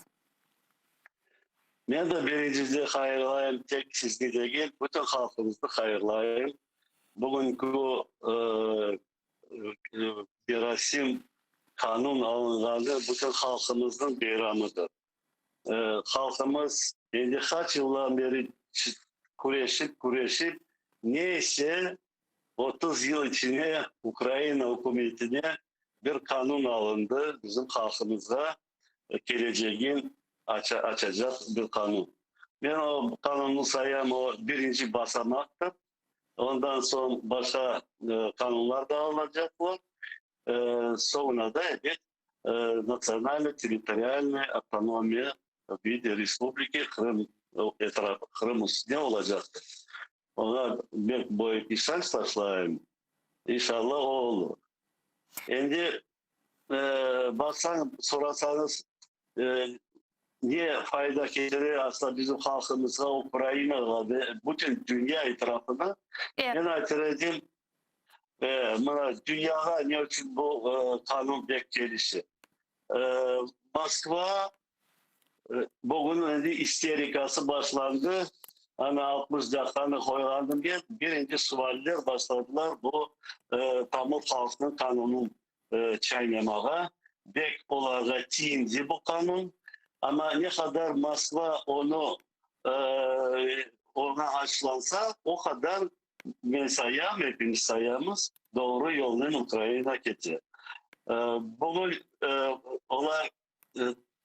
Men de birincide hayırlayım, tek sizni degil, bütün halqımıznı hayırlayım. Bugünki merasim, qanun alınğanı bütün halqımıznıñ beyramıdır. Halqımız endi qaç yıldan beri küreşip, küreşip, neyse 30 yıl içine Ukraina ükümetine bir qanun alındı, bizim halqımızğa kelecegin açacaq bir qanun. Men o qanunnı sayam, o birinci basamaqtır. Ondan soñ başqa qanunlar da alınacaqlar. Soñra da, ebet, natsionalno-territorialnıy avtonomiya v vide respubliki Qırım etrafı, Qırım üstüne olacaqtır. Oña bek böyük işanç taşlayım, inşallah o olur. Endi baqsañ, sorasañız, ne fayda ketire asla bizim halqımızğa, Ukrainağa ve bütün dünya etrafına, men aytır edim, mına dünyağa ne içün bu qanun bek kelişe. Moskva bugün endi isterikası başlandı, ana 60 daqqanı qoyğandım men, birinci sualler başladılar bu tamır halqnıñ qanunın çaynamağa, bek olarğa tiyindi bu qanun, amma ne qadar Moskva onı oña açlansa, o qadar men sayam, epimiz sayamız, doğru yolnen Ukraina kete. Bugün olar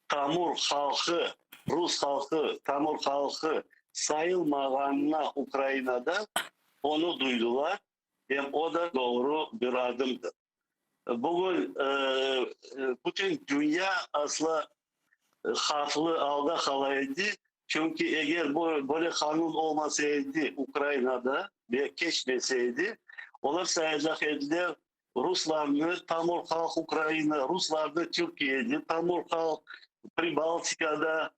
tamır halqı, rus halqı, tamır halqı sayılmağanına Ukrainada onı duydular, em o da doğru bir adımdır. Bugün bütün dünya asla havflı alda qala edi, çünki eger böyle qanun olmasa edi Ukrainada ve keçmese edi, olar sayacaq ediler ruslarnı tamır halq Ukraina, ruslarnı Türkiyede tamır halq, Pribaltikada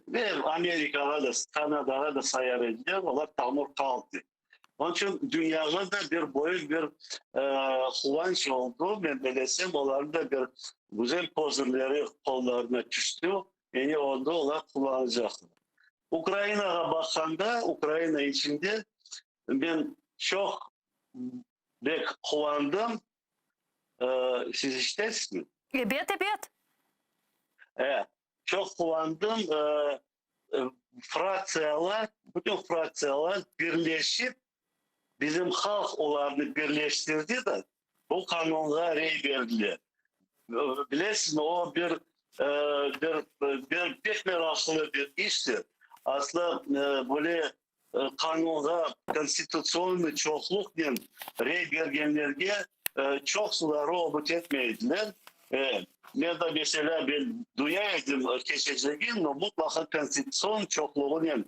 ve Amerikağa da, Kanadağa da sayar ediler, olar tamır halq dep. Onıñ içün dünyağa da bir böyük bir quvanç oldı, men belesem, olarnıñ da bir güzel kozırleri qollarına tüşti, eni onı olar qullanacaqlar. Ukrainağa baqqanda, Ukraina içinde men çoq bek quvandım. Siz işitesizmi? Ebet, ebet. E, çoq quvandım. Fraktsiyalar, bütün fraktsiyalar birleşip, bizim halq olarnı birleştirdi de, bu qanunğa rey berdiler. Bilesizmi, o bir, bir, bir pek meraqlı bir iştir. Aslı böyle qanunğa konstitutsionnıy çoqluqnen rey bergenlerge çoqsuları ümüt etmey ediler. Men de, meselâ, ben duya edim keçecegin, no mutlaqa konstitutsion çoqluğınen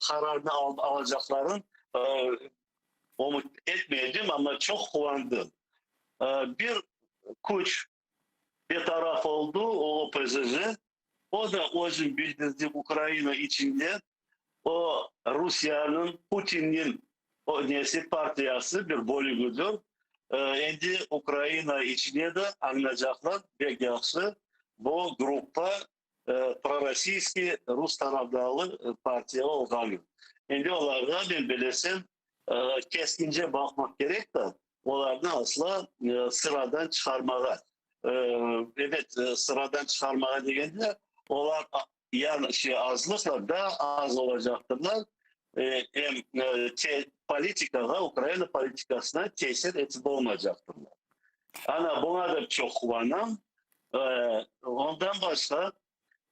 qararnı alacaqların ümüt etmey edim, amma çoq quvandım. Bir küç betaraf oldı, o OPZJ, o da özü bildirdi Ukraina içinde, o Rusiyanıñ, Putinniñ o nesi, partiyası bir bölügidir. Endi Ukraina içine de añlaycaqlar bek yahşı, bu gruppa prorossiyskiy, rus tarafdarlı partiya olğanı. Endi olarğa, men bilesem, keskince baqmaq kerek de, Olarnı asla sıradan çıqarmağa, ebet, sıradan çıqarmağa degende, olar ya şey azlıqla daa az olacaqtırlar, em politikağa, Ukraina politikasına tesir etip olmaycaqtırlar. Ana, buña da çoq quvanam. Ondan başqa,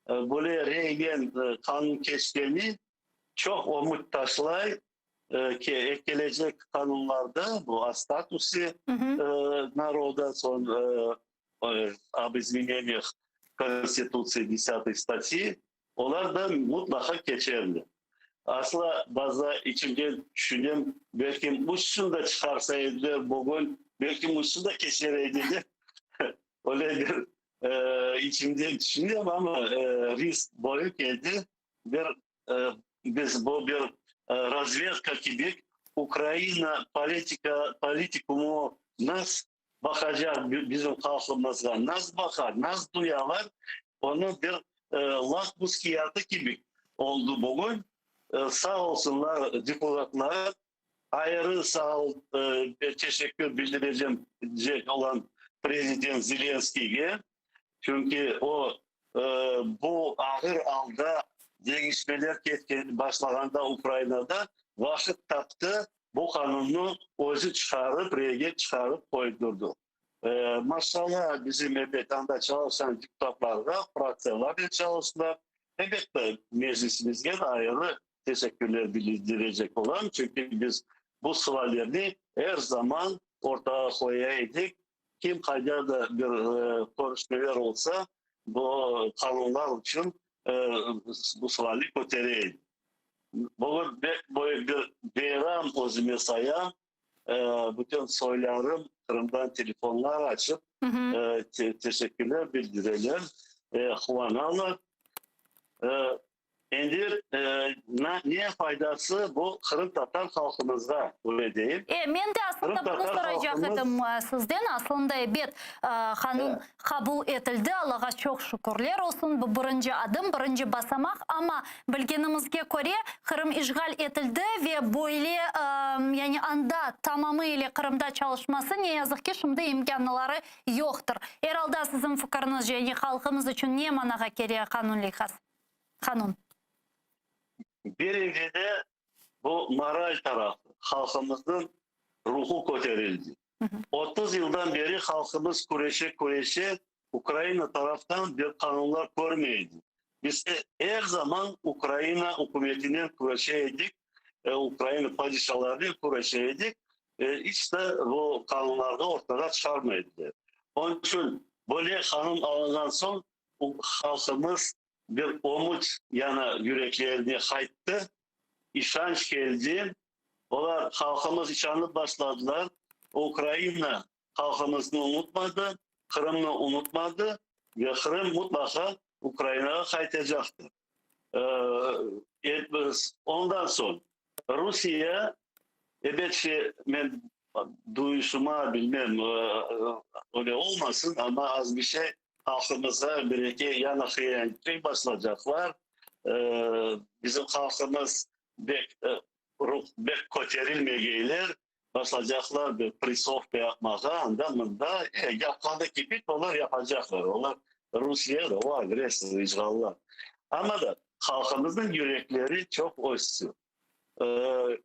böyle reynen qanun keçkeni çoq ümüt taşlay, kelecek qanunlarda bu o statuse naroda, soñ ob izmeneniyah Konstitutsiya desâtıy statyi, olar da mutlaqa keçerli. Asla bazıda içimden tüşünem, belkim uçsun da çıqarsa ediler bugün, belkim uçsun da keçer edi dep, öyle bir içimden tüşünem, amma risk büyük edi. Bir Biz bu bir razvedka kibi Ukraina politika, politikumu nas baqacaq bizim halqımızğa, nas baqa, nas duyalar, onı bir. Lakmus kâğıtı kibi oldı bugün. Sağ olsunlar deputatlar. Ayrı sağ ol, teşekkür bildirecek olan prezident Zelenskiyge, çünki o, bu ağır alda deñişmeler ketken başlağanda Ukrainada vaqıt taptı, bu qanunnı özü çıqarıp, reyge çıqarıp qoydurdı. Maşallah, bizim ebet anda çalışan deputatlarğa, fraktsiyalarnen çalıştılar. Elbette, Meclisimizge de ayrı teşekkürler bildirecek olam, çünki biz bu suallerni er zaman ortağa qoya edik. Kim qayda da bir körüşmeler olsa, bu qanunlar içün bu sualni kötere edik. Bugün pek büyük bir beyram özüme sayam. Bütün soylarım Qırımdan telefonlar açıp, teşekkürler bildireler, quvanalar. Endi ne faydası bu qırımtatar halqımızğa, öyle deyim. E, men de aslında bunı soracaq edim sizden. Aslında, ebet, qanun qabul etildi, Allağa çoq şükürler olsun, bu birinci adım, birinci basamaq. Amma bilgenimizge köre, Qırım işğal etildi ve böyle, yani anda tamamı ile Qırımda çalışması, ne yazıq ki, şimdi imkânları yoqtır. Er alda, siziñ fikiriñizce, yani halqımız içün ne manağa kele qanun leyhası? Qanun. Birincide, bu moral tarafı, halqımıznıñ ruhu köterildi. 30 yıldan beri halqımız küreşe-küreşe Ukraina taraftan bir qanunlar körmey edi. Biz er zaman Ukraina ükümetinen küreşe edik, Ukraina padişalarınen küreşe edik, iç de bu qanunlarnı ortağa çıqarmay ediler. Onıñ içün böyle qanun alınğan soñ halqımız bir ümüt yana yüreklerine qayttı, işanç keldi. Olar, halqımız işanıp başladılar, Ukraina halqımıznı unutmadı, Qırımnı unutmadı ve Qırım mutlaqa Ukrainağa qaytacaqtır. Ondan soñ Rusiye, ebet ki, men duyuşıma, bilmem, öyle olmasın, amma az bir şey halqımızğa bir-eki yana hıyanetlik başlaycaqlar. Bizim halqımız bek ruh bek köterilmegeyler, başlaycaqlar bir pressovka yapmağa, anda-mında. Yapqanı kibi olar yapacaqlar. Olar Rusiye, o agressor, işğallar. Amma da halqımıznıñ yürekleri çoq östü.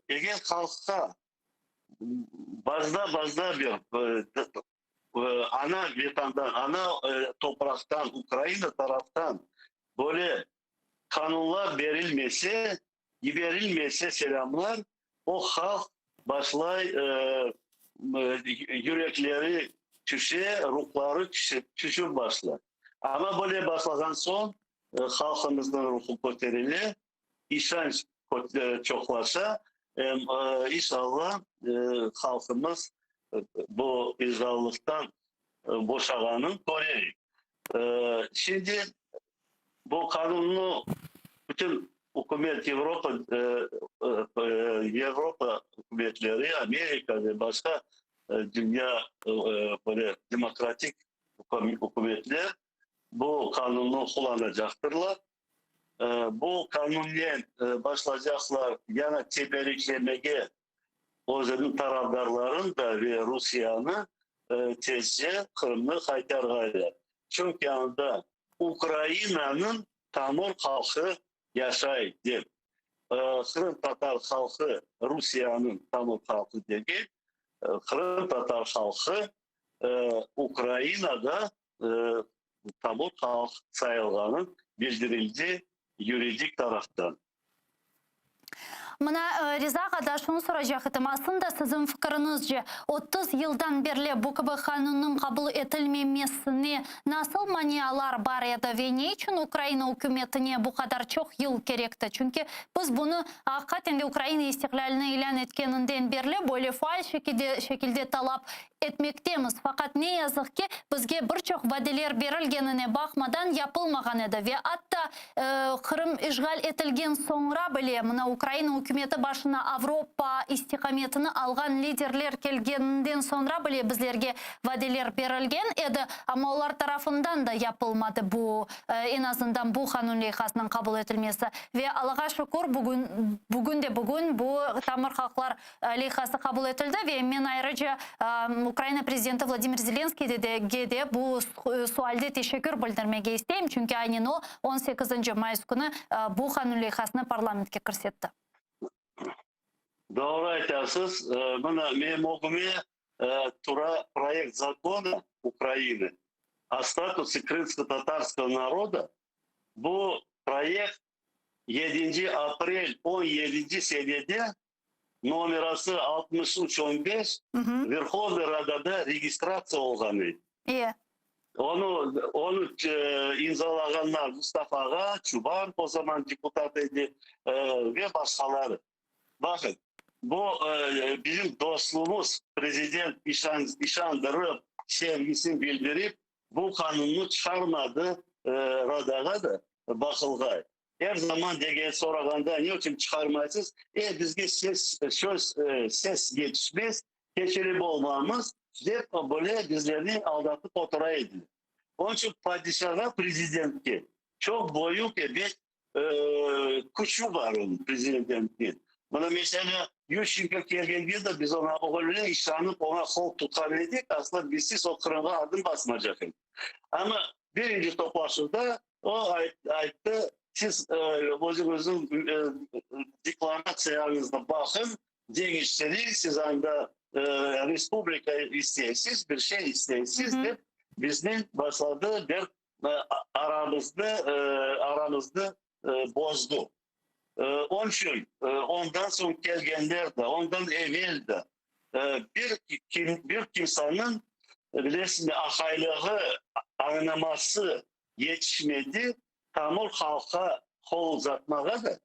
Eger halqqa bazıda-bazıda bir ana Vetandan, ana topraqtan, Ukraina taraftan böyle qanunlar berilmese, yiberilmese selâmlar, o halq başlay yürekleri tüşe, ruhları tüşip başlay. Amma böyle başlağan soñ halqımıznıñ ruhu köterile, işanç çoqlaşa, em inşallah halqımız bu işğallıqtan boşağanın köreyik. Şimdi bu qanunnı bütün ükümet, Avropa, Avropa ükümetleri, Amerika ve başqa dünya böyle demokratik ükümetler bu qanunnı qullanacaqtırlar. Bu qanunnen başlaycaqlar yana teberiklemege özüniñ tarafdarların da ve Rusiyanı tezce Qırımnı qaytarğaylar. Çünki anda Ukrainanıñ tamır halqı yaşay dep. Qırımtatar halqı Rusiyanıñ tamır halqı degil, qırımtatar halqı Ukrainada tamır halq sayılğanı bildirildi yuridik taraftan. Mına, Riza ağa, daa şunı soracaq edim, aslında siziñ fikiriñizce, 30 yıldan berli bu kibi qanunnıñ qabul etilmemesine nasıl manialar bar edi ve ne içün Ukraina ükümetine bu qadar çoq yıl kerekti? Çünki biz bunı, aqiqaten de, Ukraina istiqlâlini ilân etkeninden berli böyle faal şekilde talap etmektemiz. Faqat, ne yazıq ki, bizge bir çoq vadeler berilgenine baqmadan yapılmağan edi ve atta Qırım işğal etilgen soñra bile mına Ukraina ükümeti. ükümeti başına Avropa istiqametini alğan liderler kelgeninden soñra bile bizlerge vadeler berilgen edi, amma olar tarafından da yapılmadı bu, eñ azından bu qanun leyhasınıñ qabul etilmesi. Ve Allağa şükür, bugün, bugün de bugün bu tamır halqlar leyhası qabul etildi ve men ayrıca Ukraina prezidenti Vladimir Zelenskiyge de bu sualde teşekkür bildirmege isteyim, çünki aynen o, on sekizinci mayıs künü bu qanun leyhasını parlamentke kirsetti. Doğru aytasız. Mına, menim ögüme tura proyekt zakona Ukrainı o statuse krımsko-tatarskogo naroda. Bu proyekt yedinci aprel on yedinci senede nomerası 63 15 Verhovnıy Radada registratsiya olğan edi. İyi. Onı, onı imzalağanlar Mustafa ağa, Çubarov o zaman deputat edi, ve başqaları. Baqın, bu bizim dostluğımız, prezident işan, işandırıp, sevgisini bildirip, bu qanunnı çıqarmadı Radağa da baqılğay. Er zaman degen sorağanda ne içün çıqarmaysız, e, bizge ses, söz, ses yetişmez, keçirip olmamız, dep böyle bizlerni aldatıp otura ediler. Onıñ içün padişağa, prezidentke çoq büyük, ebet, küçü bar onıñ, prezidentniñ. Mına, meselâ, Yuşçenko kelgende de biz oña öyle işanıp, oña qol tutqan edik, asla bizsiz o Qırımğa adım basmacaq edi. Amma birinci toplaşuvda o ayttı, siz özüñizniñ deklaratsiyañıznı baqıñ, deñiştiriñ, siz anda respublika isteysiz, bir şey isteysiz, dep biznen başladı bir aramıznı, aramıznı bozdu. Onıñ içün ondan soñ kelgenler de, ondan evel de bir bir kimseniñ, bilesiñmi, aqaylığı, añlaması yetişmedi, tamır halqqa qol uzatmağa da,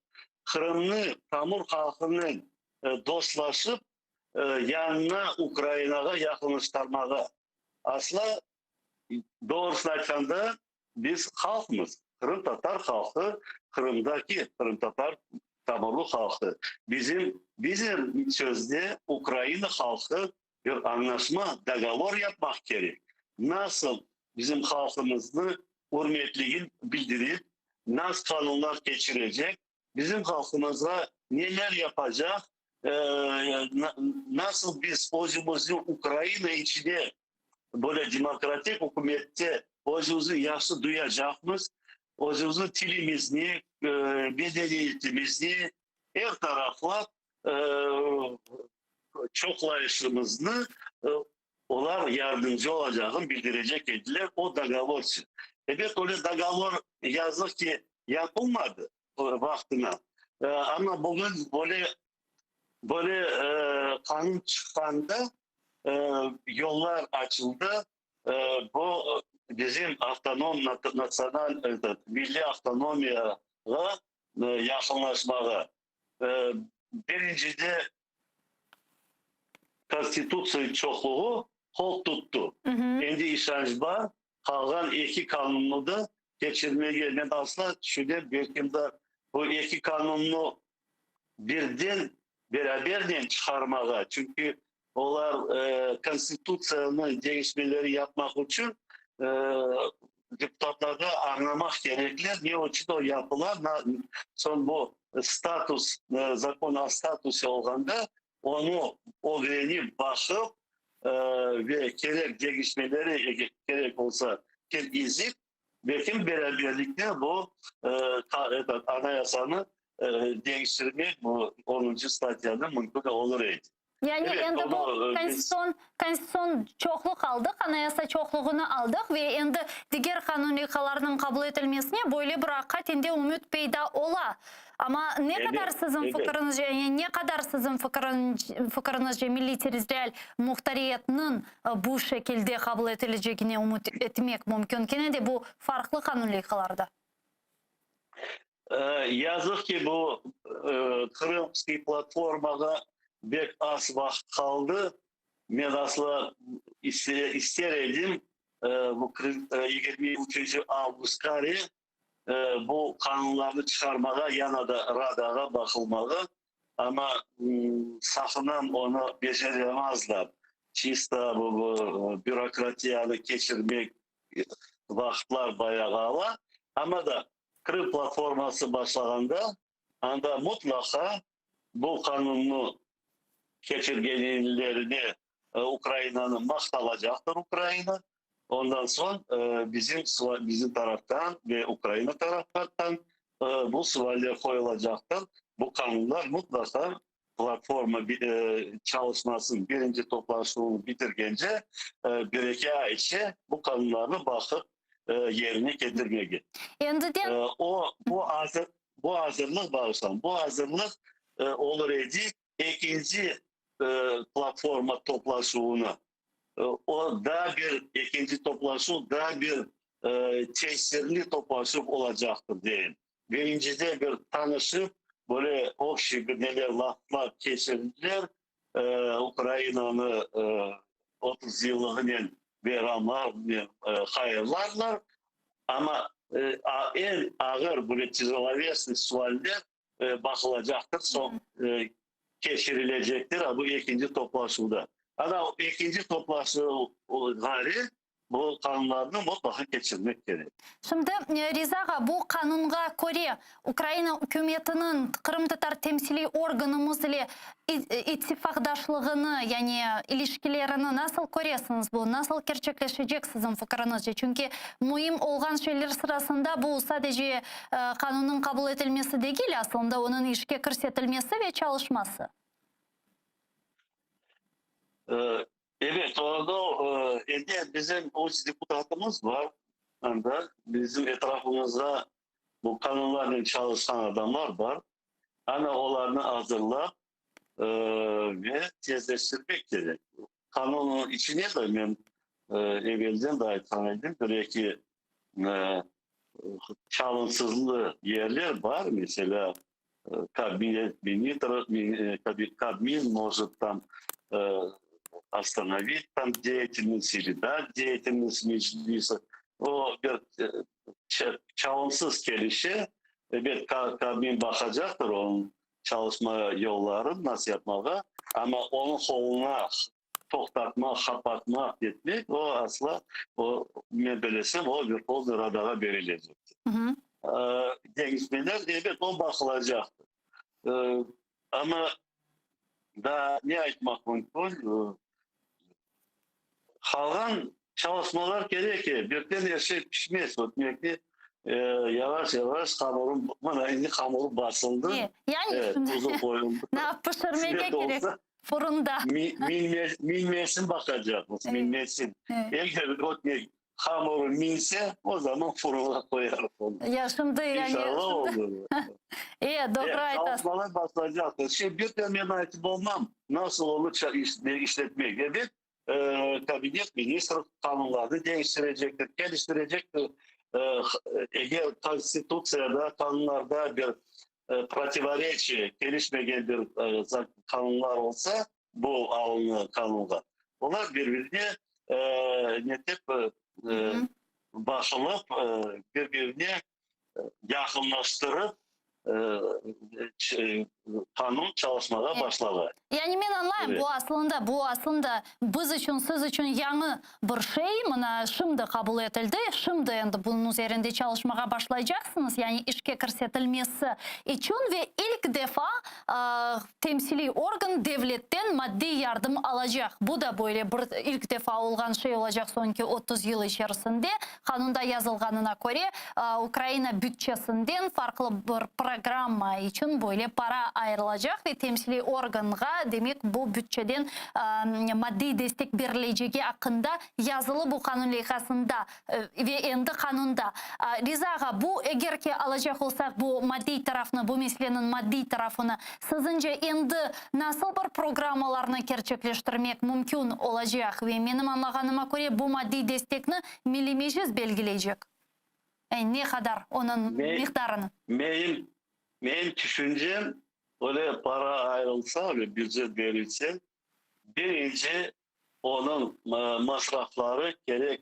Qırımnı tamır halqınen dostlaşıp, yanına Ukrainağa yaqınlaştırmağa. Asla, doğrusını aytqanda, biz halqmız, qırımtatar halqı, Qırımdaki qırımtatar tamırlı halqı. Bizim, bizim sözde Ukraina halqı bir añlaşma, dogovor yapmaq kerek. Nasıl bizim halqımıznı ürmetligin bildirip, nas qanunlar keçirecek, bizim halqımızğa neler yapacaq, nasıl biz özümizni Ukraina içine böyle demokratik ükümette özümizni yahşı duyacaqmız, özümüzni tilimizni, medeniyetimizni er taraflap çoqlayışımıznı olar yardımcı olacağını bildirecek ediler o dogovorçı. Ebet, öyle dogovor yazıq ki yapılmadı vaqtına, amma bugün böyle böyle qanun çıqqanda yollar açıldı, bu bizim avtonom natsional milliy avtonomiyağa yaqınlaşmağa. Birincide Konstitutsiya çoqluğı qol tuttı. Endi işanç bar, qalğan eki qanunnı da keçirmege. Men asla tüşünem, belkim de bu eki qanunnı birden berabernen çıqarmağa, çünki olar Konstitutsiyanı deñişmeleri yapmaq içün deputatlarğa añlamaq kerekler, ne içün o yapıla, soñ bu status, zakon o statuse olğanda, onı ögrenip, baqıp ve kerek deñişmeleri, eger kerek olsa, kirgizip, belkim beraberlikte bu Anayasanı deñiştirmek, bu onuncı statyanı mümkün olur edi. Yani Evet, endi bu onı biz konstitutsion, konstitutsion çoqluq aldıq, anayasa çoqluğını aldıq ve endi diger qanun leyhalarnıñ qabul etilmesine böyle bir aqiqaten de ümüt peyda ola. Amma ne qadar Ebet, siziñ ebet. fikiriñizce, yani ne qadar siziñ fikiriñizce milliy territorial muhtariyetniñ bu şekilde qabul etilecegine ümüt etmek mümkün, kene de bu farqlı qanun leyhalarda? Yazıq ki, bu Krımskiy platformağa bek az vaqıt qaldı. Men asla ister edim, bu 23 avgustqa bu qanunlarnı çıqarmağa, yana da Radağa baqılmağa. Amma saqınam onı beceremezler. Çista bu bürokratiyanı keçirmek vaqıtlar bayağı ala. Amma da Krım platforması başlağanda anda mutlaqa bu qanunnı keçirgenlerine Ukrainanı maqtalacaqtır Ukraina. Ondan soñ bizim bizim taraftan ve Ukraina taraftan bu sualler qoyulacaqtır. Bu qanunlar mutlaqa platforma çalışmasınıñ birinci toplaşuvını bitirgence bir-eki ay içe bu qanunlarnı baqıp yerine ketirmege. Endiden. O, bu azır, bu azırlıq, bağışlañ, bu azırlıq olur edi ekinci platforma toplaşuvına. O daa bir ekinci toplaşuv, daa bir tesirli toplaşuv olacaqtır deyim. Birincide bir tanışıp, böyle obşiy bir neler laflar keçirdiler, Ukrainanı 30 yıllığınen bayramlarnen hayırlarlar, amma eñ ağır böyle tyajelovesnıy sualler baqılacaqtır, soñ keçirilecektir bu ekinci toplaşuvda. Ana, ekinci toplaşuv ğare bu qanunlarnı mutlaqa keçirmek kerek. Şimdi, Riza ağa, bu qanunğa köre, Ukraina ükümetiniñ qırımtatar temsiliy organımız ile ittifaqdaşlığını, yani ilişkilerini nasıl köresiñiz, bu nasıl kerçekleşecek siziñ fikiriñizce? Çünki müim olğan şeyler sırasında bu sadece qanunnıñ qabul etilmesi degil, aslında onıñ işke kirsetilmesi ve çalışması. Evet, orada endi bizim öz deputatımız bar anda, bizim etrafımızda bu qanunlarnen çalışqan adamlar bar. Ana olarnı azırlap ve tezleştirmek kerek. Qanunnıñ içine de men evelden de aytqan edim, bir-eki çalınsızlı yerler bar, meselâ, Kabinet ministrov, Kabmin может там остановить там деятельность или дать деятельность Meclisa. O bir çalımsız kelişe, ebet, Kabmin baqacaqtır onıñ çalışma yollarını nasıl yapmağa, amma onıñ qoluna toqtatmaq, qapatmaq, etmek, o asla, o, men bilesem, o Verhovnıy Radağa berilecektir. Deñişmeler, ebet, o baqılacaqtır. Amma daa ne aytmaq mümkün? Qalğan çalışmalar kerek, birden er şey pişmez, ötmekni yavaş-yavaş hamurı, mına endi hamurı basıldı, Yani, tuzu qoyuldı. Pişirmege kerek. Fırında. Minmesin baqacaqmız, minmesin. Eger ötmek hamurı minse, o zaman fırınğa qoyarıq onı. Ya şimdi, yani. İnşallah olur. E, doğru aytasız. Çalışmalar başlaycaqtır. Şimdi birden men aytıp olmam, nasıl onı işletmek. Ebet, Kabinet ministrov qanunlarnı deñiştirecektir, keliştirecektir. Eger Konstitutsiyada, qanunlarda bir protivoreçiye, kelişmegen bir qanunlar olsa, bu alını qanunğa, olar bir-birine netip baqılıp, bir-birine yaqınlaştırıp, qanun çalışmağa başladı. Yani men añlayım, bu aslında, bu aslında biz içün, siz içün yañı bir şey, mına şimdi qabul etildi, şimdi endi bunıñ üzerinde çalışmağa başlaycaqsıñız, yani işke kirsetilmesi içün ve ilk defa temsiliy organ devletten maddiy yardım alacaq. Bu da böyle bir ilk defa olğan şey olacaq soñki 30 yıl içerisinde. Qanunda yazılğanına köre, Ukraina bütçesinden farqlı bir programma içün böyle para ayırılacaq ve temsiliy organğa, demek, bu bütçeden maddiy destek berilecegi aqqında yazılı bu qanun leyhasında ve endi qanunda. Riza ağa, bu, eger ki alacaq olsaq bu maddiy tarafnı, bu meseleniñ maddiy tarafını, siziñce endi nasıl bir programmalarnı kerçekleştirmek mümkün olacaq? Ve menim añlağanıma köre, bu maddiy destekni Milliy Meclis belgileycek. Yani ne qadar onıñ miqdarını. Menim, menim tüşüncem, öyle para ayırılsa, öyle bücet berilse, birinci onıñ masrafları kerek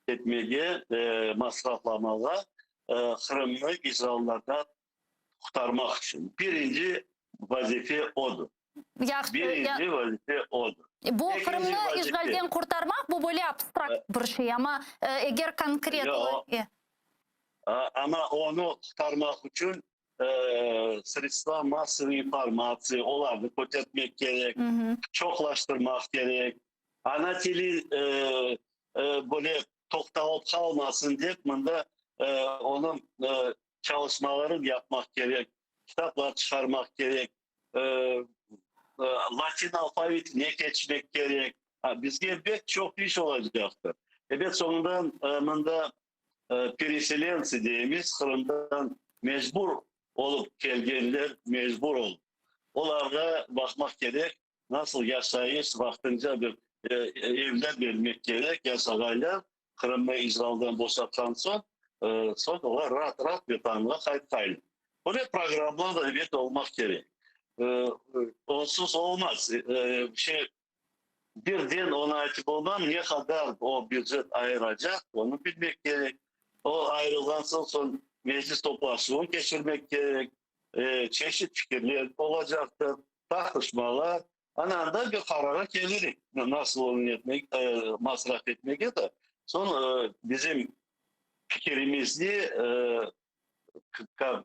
etmege, masraflamağa, Qırımnı işğallardan qurtarmaq içün. Birinci. vazife odır. Yahşı, Birinci vazife odır. Bu Ekinci Qırımnı vazife. işğalden qurtarmaq, bu böyle abstrakt bir şey, amma eger konkret Yoq. Amma onı qurtarmaq içün sredstva massovıy informatsiya, olarnı kötertmek kerek, çoqlaştırmaq kerek. Ana tili böyle toqtalıp qalmasın dep, mında onıñ çalışmalarını yapmaq kerek, kitaplar çıqarmaq kerek, latin alfavitine keçmek kerek. Bizge pek çoq iş olacaqtır. Ebet, soñundan mında pereselentsi deymiz, Qırımdan mecbur olıp kelgenler, mecbur olıp. Olarğa baqmaq kerek, nasıl yaşayış, vaqtınca bir evler bermek kerek, yaşağaylar, Qırımnı işğaldan boşatqan soñ, soñ olar raat-raat Vetanğa qaytqaylar. Böyle programlar da, ebet, olmaq kerek. Onsuz olmaz. Şey, birden onı aytıp olmam, ne qadar o bücet ayıracaq, onı bilmek kerek. O ayırılğan soñ, soñ meclis toplaşuvın keçirmek kerek, çeşit fikirler olacaqtır, tartışmalar. Ana anda bir qarara kelirik, nasıl onı etmek, masraf etmege de. Soñ bizim fikirimizni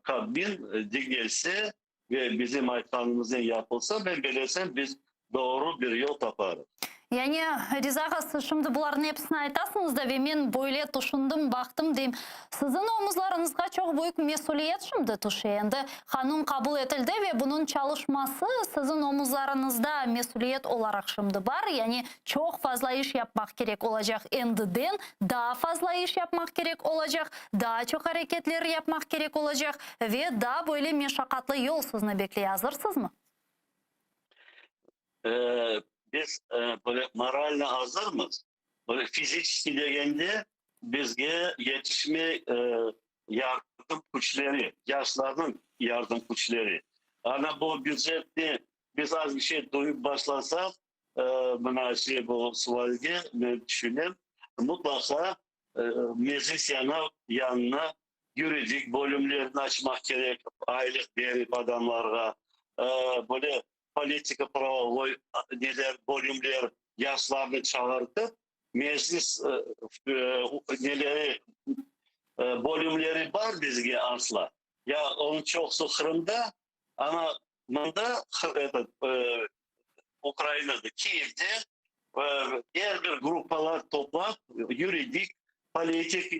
Kabmin diñlese ve bizim aytqanımıznen yapılsa, men bilesem, biz doğru bir yol taparıq. Yani, Riza ağa, siz şimdi bularnıñ episini aytasıñız da, ve men böyle tüşündim, baqtım, deyim, siziñ omuzlarıñızğa çoq büyük mesüliyet şimdi tüşe. Endi qanun qabul etildi ve bunıñ çalışması siziñ omuzlarıñızda mesüliyet olaraq şimdi bar. Yani, çoq fazla iş yapmaq kerek olacaq endiden, daa fazla iş yapmaq kerek olacaq, daa çoq areketler yapmaq kerek olacaq ve daa böyle meşaqatlı yol sizni bekley. Azırsızmı? Biz böyle moralno azırmız, böyle fiziçeskiy degende bizge yetişmey yardım küçleri, yaşlarnıñ yardım küçleri. Ana bu bücetni biz az bir şey duyıp başlasaq, mına şey bu sualge men tüşünem, mutlaqa meclis yanına yuridik bölümlerini açmaq kerek, aylıq berip adamlarğa, böyle politika pravovoy neler bölümler yaşlarnı çağırtıp, meclis neleri bölümleri bar bizge asla. Ya onıñ çoqusı Qırımda, amma mında etot Ukrainada, Kiyevde er bir gruppalar toplap, yuridik, politik,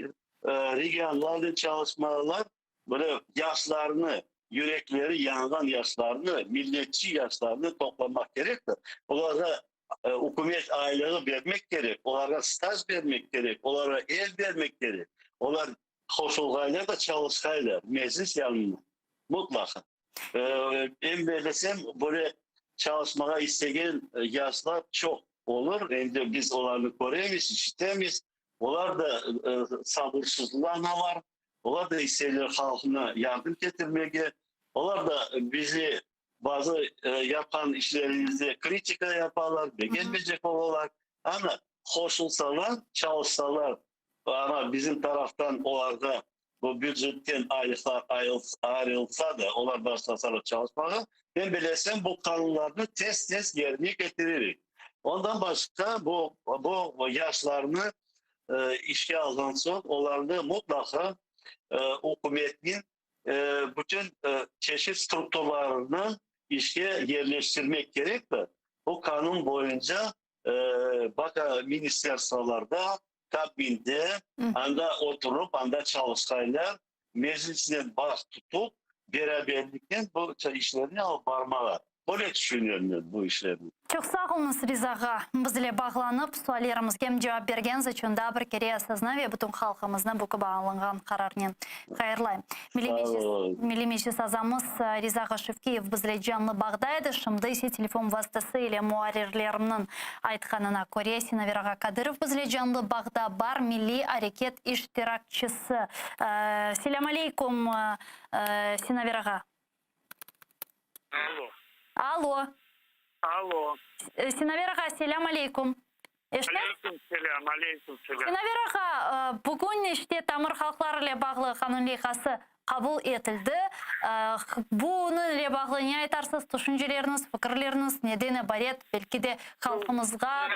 regionlarnen çalışmalar, böyle yaşlarnı, yürekleri yanğan yaşlarnı, milletçi yaşlarnı toplamaq kerektir. Olarğa ükümet aylığı bermek kerek, olarğa staj bermek kerek, olarğa ev bermek kerek. Olar qoşulğaylar da çalışqaylar meclis yanına, mutlaqa. Em bellesem, böyle çalışmağa istegen yaşlar çoq olur. Endi biz olarnı köremiz, işitemiz. Olar da sabırsızlanalar, olar da isteyler halqına yardım ketirmege. Olar da bizi bazı yapqan işlerimizde kritika yapalar, begenmeycek olalar. Amma qoşulsalar, çalışsalar, amma bizim taraftan olarğa bu bücetten aylıqlar ayırılsa da, olar başlasalar çalışmağa, men bilesem, bu qanunlarnı tez-tez yerine ketiririk. Ondan başqa, bu bu yaşlarnı işke alğan soñ, olarnı mutlaqa ükümetniñ bütün çeşit strukturlarını işke yerleştirmek kerektir. Bu qanun boyunca baka ministerstvolarda, Kabminde, anda oturıp, anda çalışqaylar, meclisnen bağ tutup, beraberliknen bu işlerni alıp barmağa. Böyle tüşünem men bu işlerni. Çoq sağ oluñız, Riza ağa, biz ile bağlanıp, suallerimizge cevap bergeniñiz içün daa bir kere sizni ve bütün halqımıznı bu kibi alınğan qararnen hayırlayım. Milliy Meclis, Milliy Meclis azamız Riza ağa Şevkiyev biz ile canlı bağda edi. Şimdi ise telefon vastası ile muarrirlerimniñ aytqanına köre, Sinaver ağa Kadırov biz ile canlı bağda bar, milliy areket iştirakçisi. Selâm aleykum, Sinaver ağa. Alo. Alo. Alo. Sinaver ağa, selâm aleykum. Eşitesiz? Aleyküm selâm, aleyküm selâm. Sinaver ağa, bugün işte tamır halqlar ile bağlı qanun leyhası qabul etildi. Bunıñ ile bağlı ne aytarsız, tüşünceleriniz, fikirleriniz neden ibaret, belki de halqımızğa.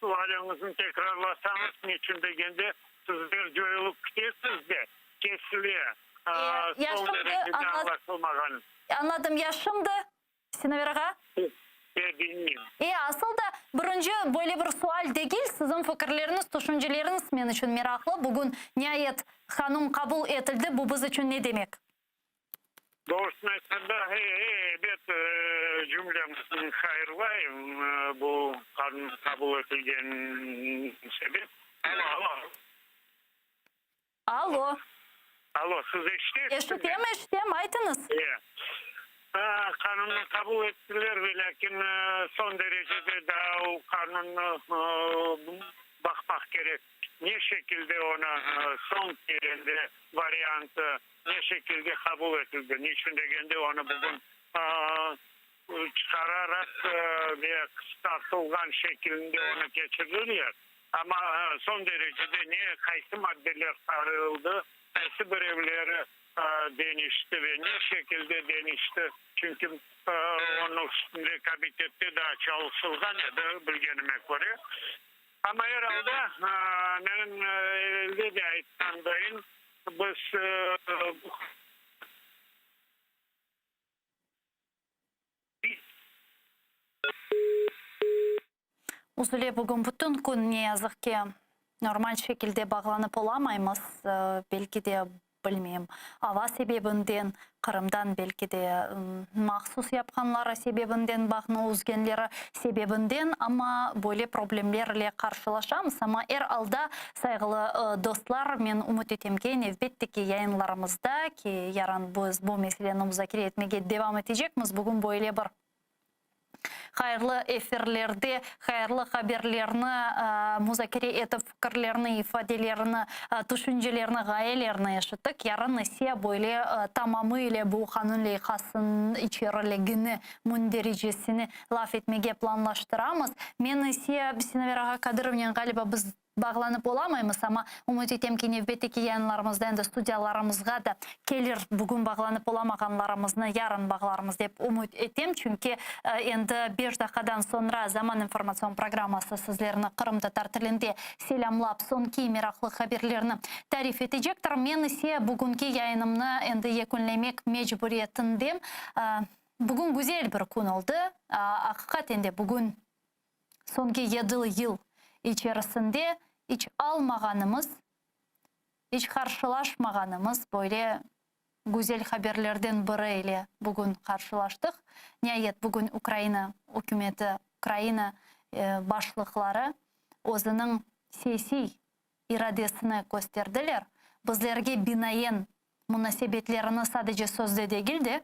Sualiñizni tekrarlasañız, neçün degende, sizler coyulıp ketesiz de, kesile, Ya soñ şimdi derecede añlaşılmağan. Añladım. Ya şimdi, Sinaver ağa? E, diñleyim. E, asıl da, birinci böyle bir sual degil, siziñ fikirleriñiz, tüşünceleriñiz men içün meraqlı. Bugün, niayet, qanun qabul etildi, bu biz içün ne demek? Doğrusını aytqanda, e, e, ebet, cümlemizni hayırlayım, bu qanun qabul etilgeni sebep. Alo, alo. Alo. Alo, siz eşitesiñizmi? Eşitem, eşitem, aytıñız. E. Qanunnı qabul ettiler, velâkin soñ derecede daa o qanunnı baqmaq kerek, ne şekilde onı soñ kelende variantı ne şekilde qabul etildi, niçün degende onı bugün çıqararaq ve qısqartılğan şekilinde onı keçirdiler. Amma soñ derecede ne, qaysı maddeler sarıldı, qaysı birevleri deñişti ve ne şekilde deñişti, çünki onıñ üstünde komitette daa çalışılğan edi, bilgenime köre. Amma er alda, menim evelde de aytqandayım, biz bu. Üzüle, bugün bütün kün, ne yazıq ki, normal şekilde bağlanıp olamaymız. Belki de, bilmeyim, ava sebebinden, Qırımdan belki de mahsus yapqanları sebebinden, bağnı üzgenleri sebebinden, amma böyle problemler ile qarşılaşamız. Amma er alda, sayğılı dostlar, men ümüt etem ki, nevbetteki yayınlarımızda, ki yarın biz bu meseleni muzakere etmege devam etecekmiz, bugün böyle bir Hayırlı efirlerde hayırlı haberlerni muzakere etip, fikirlerni, ifadelerini, tüşüncelerini, ğayelerni eşittik. Yarın ise böyle tamamı ile bu qanun leyhasınıñ içeriligini, mündericesini laf etmege planlaştıramız. Men ise Sinaver ağa Kadırovnen ğaliba biz Bağlanıp olamaymız, amma ümüt etem ki, nevbetteki yayınlarımızda endi studiyalarımızğa da kelir. Bugün bağlanıp olamağanlarımıznı yarın bağlarmız dep ümüt etem, çünki endi beş daqqadan soñra Zaman informatsion programması sizlerni qırımtatar tilinde selâmlap, soñki meraqlı haberlerni tarif etecektir. Men ise bugünki yayınımnı endi yekünlemek mecburiyetindem. Bugün güzel bir kün oldı. Aqiqaten de bugün Soñki yedi yıl içerisinde iç almağanımız, iç qarşılaşmağanımız böyle güzel haberlerden biri ile bugün qarşılaştıq. Niayet, bugün Ukraina ükümeti, Ukraina başlıqları özüniñ siyasiy iradesini kösterdiler, bizlerge binaen munasebetlerini sadece sözde degil de,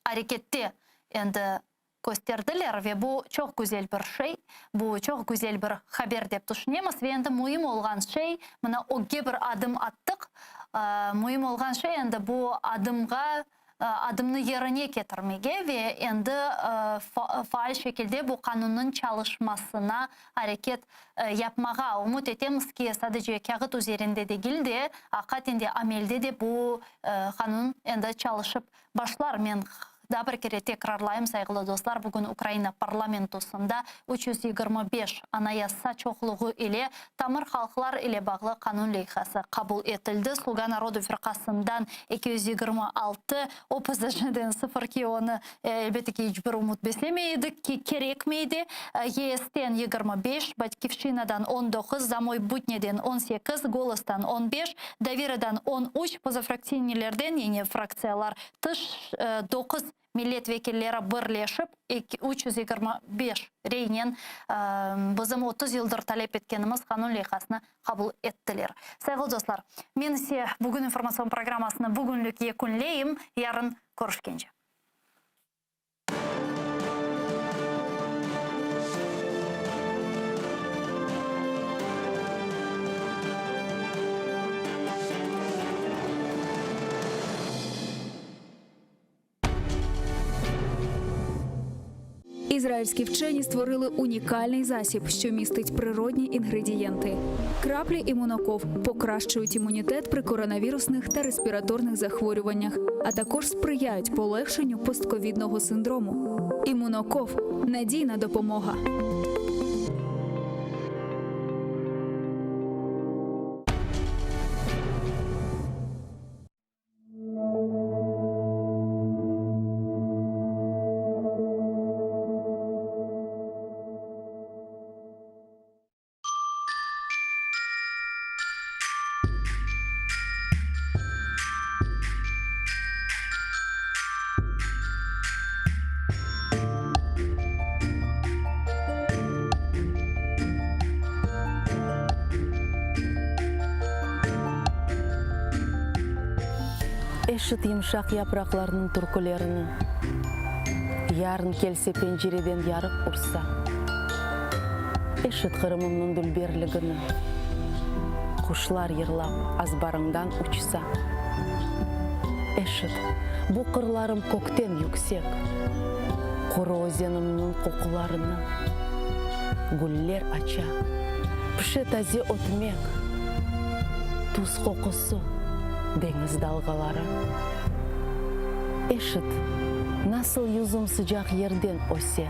arekette endi kösterdiler ve bu çoq güzel bir şey, bu çoq güzel bir haber dep tüşünemiz. Ve endi müim olğan şey, mına ögge bir adım attıq, müim olğan şey endi bu adımğa, adımnı yerine ketirmege ve endi faal şekilde bu qanunnıñ çalışmasına areket yapmağa. Ümüt etemiz ki, sadece kâğıt üzerinde degil de, aqiqaten de amelde de bu qanun endi çalışıp başlar. Men daa bir kere tekrarlayım, sayğılı dostlar, bugün Ukraina parlamentosında 325 anayasa çoqluğı ile tamır halqlar ile bağlı qanun leyhası qabul etildi. Sluga narodu firqasından 226, OPZJ-den sıfır ki, onı, elbette ki, iç bir ümüt beslemey edik ki, kerekmey de, YES-ten 25, Batkivşçinadan 19, Za moybutneden 18, Golostan 15, Doviradan 13, pozafraktsiynilerden, yani fraktsiyalar, tış doquz millet vekilleri birleşip, 325 reynen bizim 30 yıldır talep etkenimiz qanun leyhasını qabul ettiler. Sayğılı dostlar, men ise bugün informatsion programmasını bugünlik yekünleyim, yarın körüşkence. Ізраїльські вчені створили унікальний засіб, що містить природні інгредієнти. Краплі імуноков покращують імунітет при коронавірусних та респіраторних захворюваннях, а також сприяють полегшенню постковідного синдрому. Імуноков надійна допомога. Eşit yımşaq yapraqlarnıñ türkülerini, Yarın kelse pencereden yarıq ursa. Eşit Qırımımnıñ dülberligini, Quşlar yırlap azbarıñdan uçsa. Eşit, bu qırlarım kökten yüksek, Quru özenimniñ qoqularını. Güller aça, pişe taze ötmek, Tuz qoqusı, deñiz dalğaları. Eşit, nasıl yüzüm sıcaq yerden öse,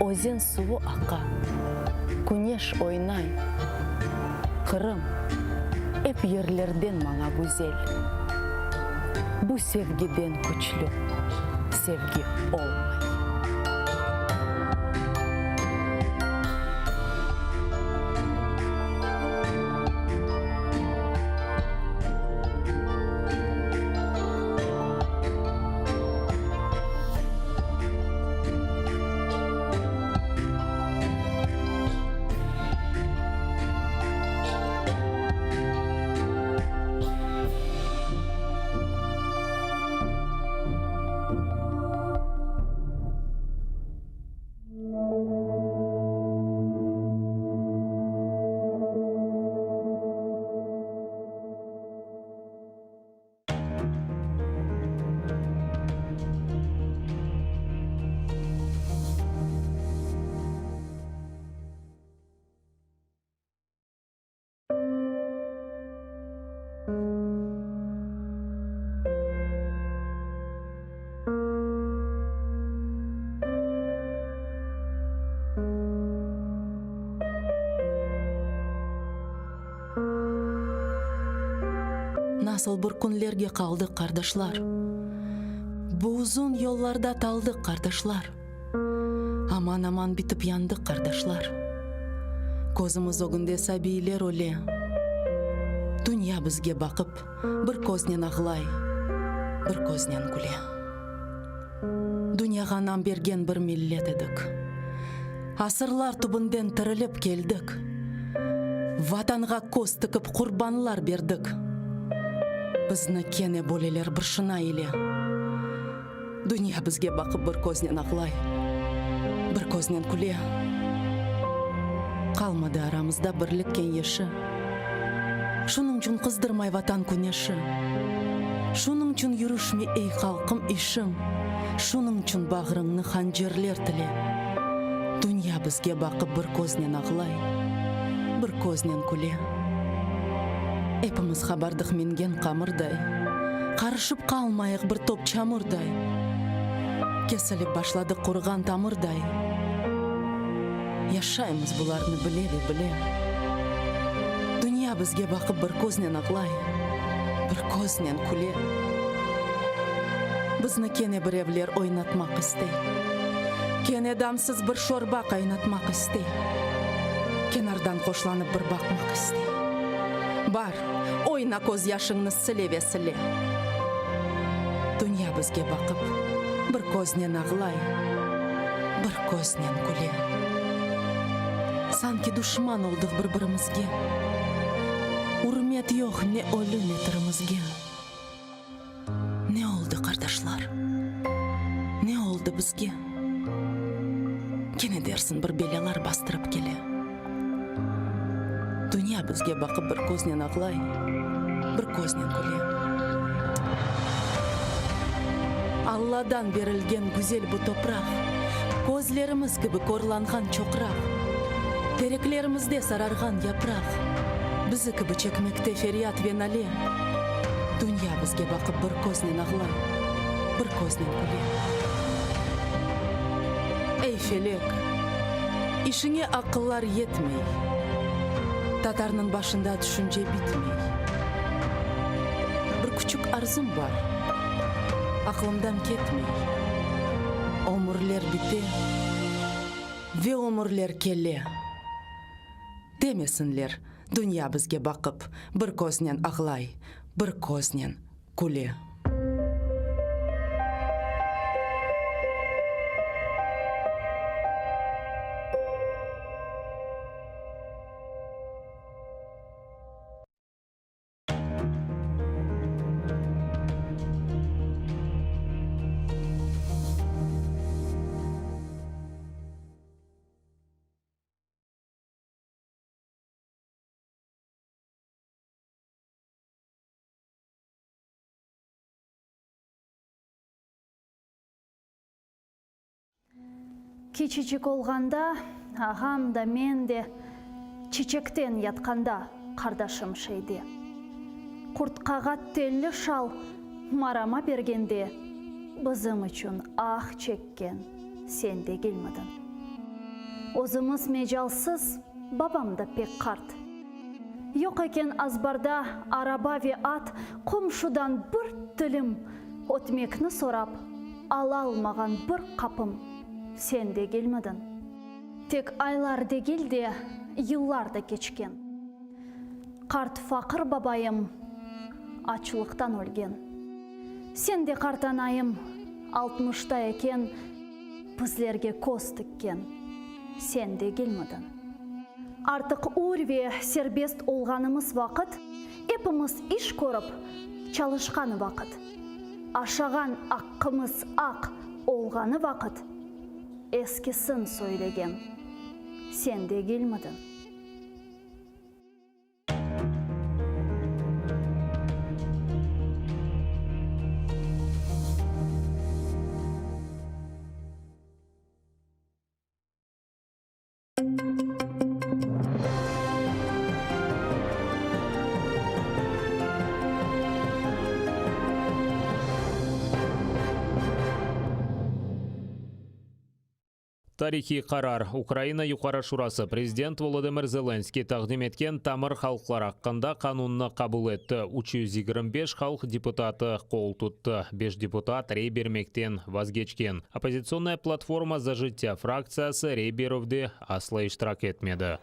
Özen suvu aqa, küneş oynay. Qırım, ep yerlerden maña güzel. Bu sevgiden küçlü sevgi olmay. Nasıl bir künlerge qaldıq, qardaşlar? Bu uzun yollarda taldıq, qardaşlar. Aman-aman bitip yandıq, qardaşlar. Közümiz ögünde sabiyler öle. Dünya bizge baqıp, bir köznen ağlay, bir köznen küle. Dünyağa nam bergen bir millet edik. Asırlar tübünden tirilip keldik. Vatanğa köz tikip qurbanlar berdik. Bizni kene böleler bir şına ile. Dünya bizge baqıp bir köznen ağlay, bir köznen küle. Qalmadı aramızda birlik keñeşi. Şunıñçün qızdırmay Vatan küneşi. Şunıñçün yürüşmey, ey halqım, işiñ. Şunıñçün bağrıñnı hancerler tile. Dünya bizge baqıp bir köznen ağlay, bir köznen küle. Epimiz qabardıq mingen qamırday, Qarışıp qalmayıq bir top çamurday. Kesilip başladıq quruğan tamırday. Yaşaymız bularnı bile ve bile. Dünya bizge baqıp bir köznen ağlay, bir köznen küle. Bizni kene birevler oynatmaq istey. Kene damsız bir şorba qaynatmaq istey. Kenardan hoşlanıp bir baqmaq istey. Bar, oyna közyaşıñnı sile ve sile. Dünya bizge baqıp, bir köznen ağlay, bir köznen küle. Sanki duşman oldıq bir-birimizge. Ürmet yoq ne ölü, ne tirimizge. Ne oldı, qardaşlar? Ne oldı bizge? Kene dersiñ bir belâlar bastırıp kele. Dünya bizge baqıp bir köznen ağlay, bir köznen küle. Alladan berilgen güzel bu topraq. Közlerimiz kibi körlanğan çoqraq, Tereklerimizde sararğan yapraq, Bizi kibi çekmekte feryat ve nale. Dünya bizge baqıp bir köznen ağlay, Bir köznen küle. Ey, felek, işiñe aqıllar yetmey, Tatarnıñ başında tüşünce bitmey. Bir küçük arzum bar, aqlımdan ketmey, Ömürler bite ve ömürler kele. Demesinler, dünya bizge baqıp, Bir köznen ağlay, bir köznen küle. Kiçicik olğanda, ağam da, men de Çiçekten yatqanda qardaşım şeyde. Qurtqağa telli şal marama bergende Bizim içün ah çekken sen degilmidiñ? Özümiz mecalsız, babam da pek qart. Yoq eken azbarda araba ve at, Qomşudan bir tilim ötmekni sorap, Alalmağan bir qapım sen degilmidiñ? Tek aylar degil de, yıllar da keçken. Qart faqır babayım açlıqtan ölgen. Sen de qartanayım altmışta eken, Bizlerge köz tikken sen degilmidiñ? Artıq ür ve serbest olğanımız vaqıt, Epimiz iş körip, çalışqan vaqıt, Aşağan aqqımız aq olğanı vaqıt, Eskisin söylegen sen degilmidiñ? Tarihiy qarar, Ukraina Yuqarı Şurası prezident Volodımır Zelenskıy taqdim etken Tamır halqlar aqqında qanunnı qabul etti. 325 halq deputatı qol tuttı, beş deputat rey bermekten vazgeçken. Oppozitsionnaya platforma Za jıttâ fraktsiyası rey berüvde asla iştirak etmedi.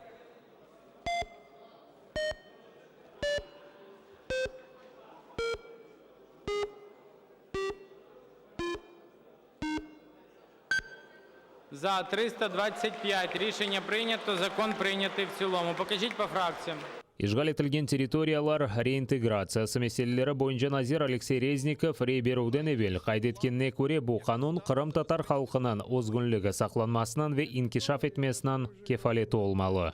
За – 325. Рішення прийнято. Закон прийнятий в цілому. Покажіть по фракціям. İşğal etilgen territoriyalar reintegratsiyası meseleleri boyunca nazir Aleksey Reznikov rey berüvden evel qayd etkenine köre, bu qanun qırımtatar halqınıñ özgünligi saqlanmasınıñ ve inkişaf etmesiniñ kefaleti olmalı.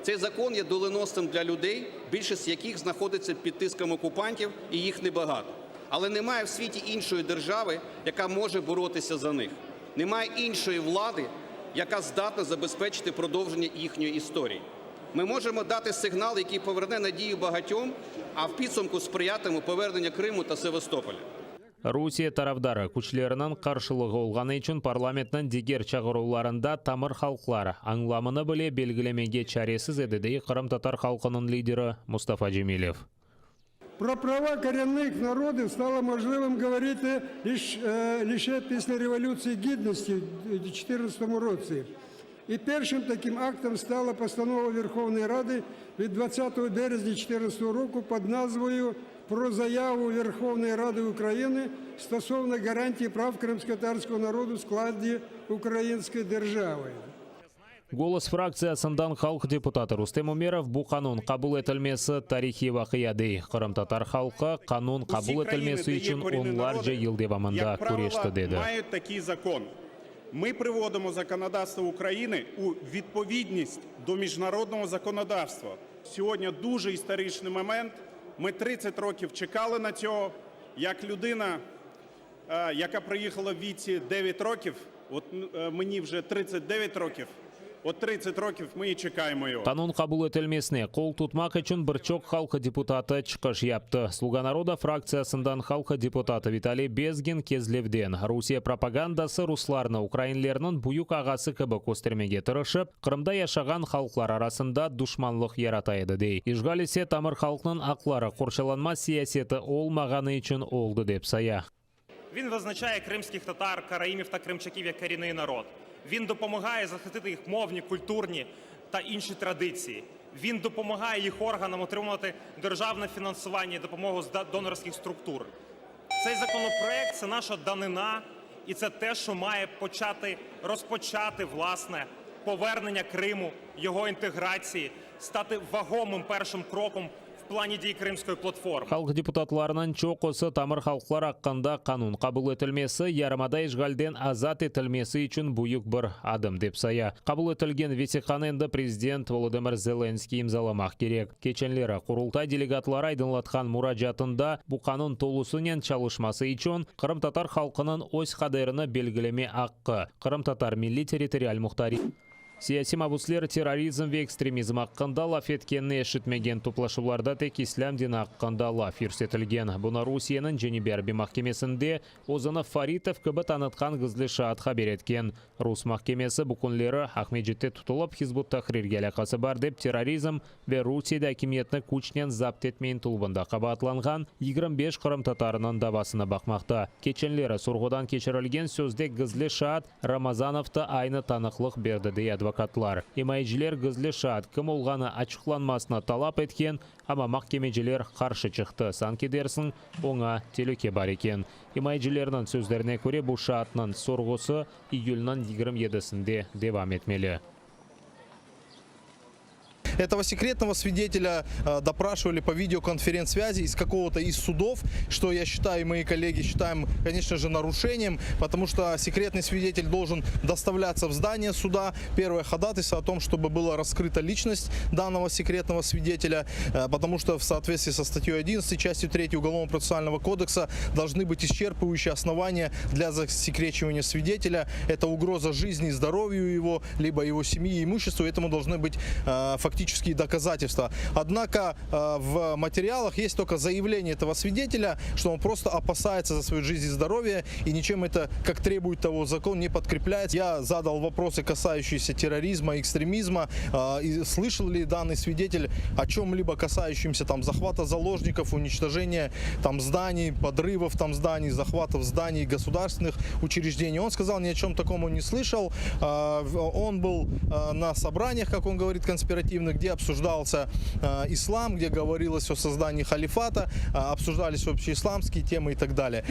Цей закон є доленосним для людей, більшість яких знаходиться під тиском окупантів, і їх небагато. Але немає в світі іншої держави, яка може боротися за них. Немає іншої влади, яка здатна забезпечити продовження їхньої історії. Ми можемо дати сигнал, який поверне надію багатьом, а в підсумку сприятиме повернення Криму та Севастополя. Rusiye tarafdarı küçleriniñ qarşılığı olğanı içün parlamentniñ diger çağıruvlarında tamır halqlar añlamını bile belgilemege çaresiz edi, dey qırımtatar halqınıñ lideri Mustafa Cemilev. Про права коренных народов стало можливим говорити лише після Революції Гідності в 2014 році. І першим таким актом стала постанова Верховної Ради від 20 березня 2014 року під назвою «Про заяву Верховної Ради України стосовно гарантії прав кримськотатарського народу в складі української держави». Golos fraktsiyasından halq deputatı Rustem Umerov bu qanun qabul etilmesi tarihiy vaqia dey. Qırımtatar halqı qanun Усі qabul країни, etilmesi де є içün корінні onlarca народи, yıl devamında як правило, küreşti, dedi. мають такий закон. Ми приводимо законодавство України у відповідність до міжнародного законодавства. Сьогодні дуже історичний момент. Ми 30 років чекали на цього. Як людина, яка приїхала в віці 9 років. От мені вже 39 років. От 30 років ми і чекаємо його. Qanun qabul etilmesine qol tutmaq içün bir çoq halq deputatı çıqış yaptı. Sluga naroda fraktsiyasından halq deputatı Vitaliy Bezgin Kezlevden, Rusiye propagandası ruslarnı ukrainlerniñ büyük ağası kibi köstermege tırışıp, Qırımda yaşağan halqlar arasında duşmanlıq yarata edi, dey. İşğal ise tamır halqnıñ aqları qorçalanma siyaseti olmağanı içün oldı, dep saya. Він визначає кримських татар, караїмів та кримчаків як корінний народ. Він допомагає захистити їх мовні, культурні та інші традиції. Він допомагає їх органам отримувати державне фінансування і допомогу з донорських структур. Цей законопроект це наша данина, і це те, що має почати розпочати власне повернення Криму, його інтеграції, стати вагомим першим кроком в плані дій Кримської платформи. Halq deputatlarınıñ çoqusı tamır halqlar aqqında qanun qabul etilmesi yarımada işğalden azat etilmesi içün büyük bir adım dep saya. Qabul etilgen vesiqanı endi prezident Volodımır Zelenskıy imzalamaq kerek. Keçenleri Qurultay delegatları aydınlatqan muracaatında bu qanun tolusınen çalışması içün qırımtatar halqınıñ öz qaderini belgileme aqqı, qırımtatar milliy-territorial muhtari. Siyasiy mabusler terrorizm ve ekstremizm aqqında laf etkenini eşitmegen, toplaşuvlarda tek islâm dini aqqında laf yürsetilgen. Bunı Rusiyeniñ Cenübiy arbiy mahkemesinde özüni Faritov kibi tanıtqan gizli şaat haber etken. Rus mahkemesi bu künleri Aqmescitte tutulıp, Hizb ut-Tahrirge alâqası bar dep terrorizm ve Rusiyede akimiyetni küçnen zapt etme ıntıluvında qabaatlanğan 25 qırımtatarınıñ davasını baqmaqta. Keçenleri sorğudan keçirilgen sözde gizli şaat Ramazanov da aynı tanıqlıq berdi, dey advokatlar. İmayeciler gizli şaat kim olğanı açıqlanmasını talap etken, amma mahkemeciler qarşı çıqtı, sanki dersiñ, oña telüke bar eken. İmayecilerniñ sözlerine köre, bu şaatnıñ sorğusı iyülniñ 27-sinde devam etmeli. Этого секретного свидетеля допрашивали по видеоконференц-связи из какого-то из судов, что я считаю, и мои коллеги считаем, конечно же, нарушением, потому что секретный свидетель должен доставляться в здание суда. Первое ходатайство о том, чтобы была раскрыта личность данного секретного свидетеля, потому что в соответствии со статьей 11 частью 3 Уголовного процессуального кодекса должны быть исчерпывающие основания для засекречивания свидетеля. Это угроза жизни и здоровью его, либо его семьи и имуществу. Этому должны быть фактические доказательства. Однако в материалах есть только заявление этого свидетеля, что он просто опасается за свою жизнь и здоровье, и ничем это, как требует того закон, не подкрепляет. Я задал вопросы, касающиеся терроризма, экстремизма, и слышал ли данный свидетель о чем-либо касающемся там захвата заложников, уничтожения там зданий, подрывов там зданий, захватов зданий государственных учреждений. Он сказал, ни о чем таком он не слышал. Он был на собраниях, как он говорит, конспиративных, где обсуждался ислам, где говорилось о создании халифата, обсуждались вообще исламские темы и так далее.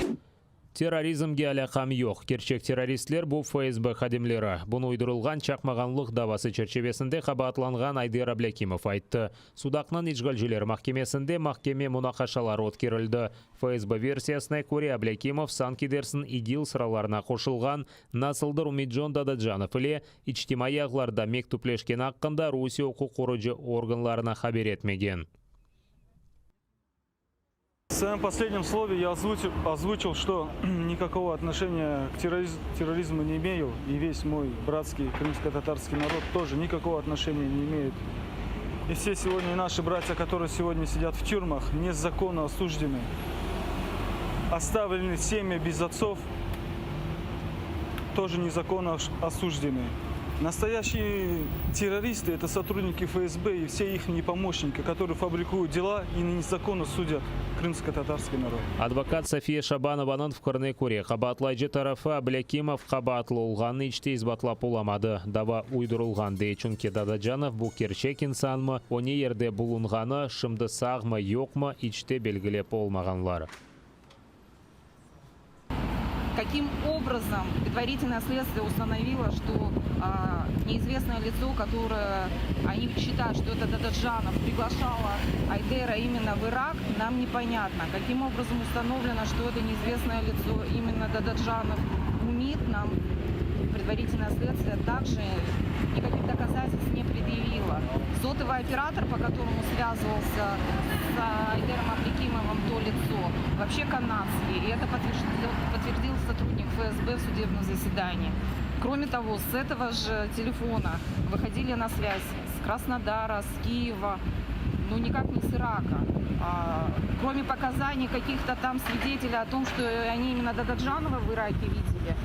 Terrorizmge alâqam yoq. Kerçek terroristler bu FSB hadimleri. Bunı uydurılğan çaqmağanlıq davası çerçivesinde qabaatlanğan Ayder Ablâkimov ayttı. Sudaqnıñ işğalciler mahkemesinde mahkeme munaqaşaları ötkerildi. FSB versiyasına köre, Ablâkimov sanki dersiñ İGİL sıralarına qoşulğan nasıldır Ümidcon Dadacanov ile içtimaiy ağlarda mektüpleşkeni aqqında Rusiye uquq qorucı organlarına haber etmegen. В своем последнем слове я озвучил, озвучил, что никакого отношения к террориз- терроризму не имею, и весь мой братский крымско-татарский народ тоже никакого отношения не имеет. И все сегодня наши братья, которые сегодня сидят в тюрьмах, незаконно осуждены, оставлены семьи без отцов, тоже незаконно осуждены. Настоящие террористы – это сотрудники ФСБ и все их помощники, которые фабрикуют дела и незаконно судят крымско-татарский народ. Advokat Safiye Şabanovanıñ fikrine köre, qabaatlayıcı tarafı Ablâkimov qabaatlı olğanını iç te isbatlap olamadı. Dava uydurılğan, dey, çünki Dadacanov bu kerçek insanmı, o ne yerde bulunğanı, şimdi sağmı, yoqmı, iç te belgilep olmağanlar. Каким образом предварительное следствие установило, что а, неизвестное лицо, которое они считают, что это Дададжанов, приглашало Айдера именно в Ирак, нам непонятно. Каким образом установлено, что это неизвестное лицо именно Дададжанов Умид, нам предварительное следствие также никаких доказательств не предъявило. Сотовый оператор, по которому связывался с Айдером Аблякимовым то лицо, вообще канадский. И это подтвердил, подтвердил сотрудник ФСБ в судебном заседании. Кроме того, с этого же телефона выходили на связь с Краснодара, с Киева, но никак не с Ирака. Кроме показаний каких-то там свидетелей о том, что они именно Дададжанова в Ираке видели,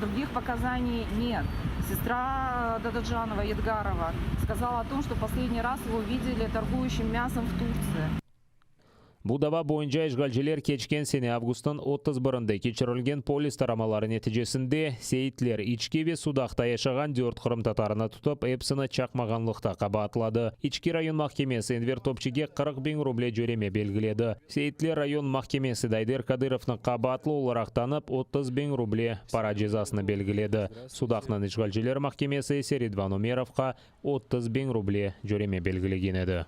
других показаний нет. Сестра Дададжанова, Едгарова, сказала о том, что последний раз его видели торгующим мясом в Турции. Bu dava boyunca işğalciler keçken sene avgustnıñ 31-nde keçirilgen polis taramaları neticesinde Seyitler, İçki ve Sudaqta yaşağan dört qırımtatarını tutıp, episini çaqmağanlıqta qabaatladı. İçki rayon mahkemesi Enver Topçige 40 biñ ruble cöreme belgiledi. Seyitler rayon mahkemesi de Ayder Kadırovnı qabaatlı olaraq tanıp, 30 biñ ruble para cezasını belgiledi. Sudaqnıñ işğalciler mahkemesi ise Ridvan Umerovqa 30 biñ ruble cöreme belgilegen edi.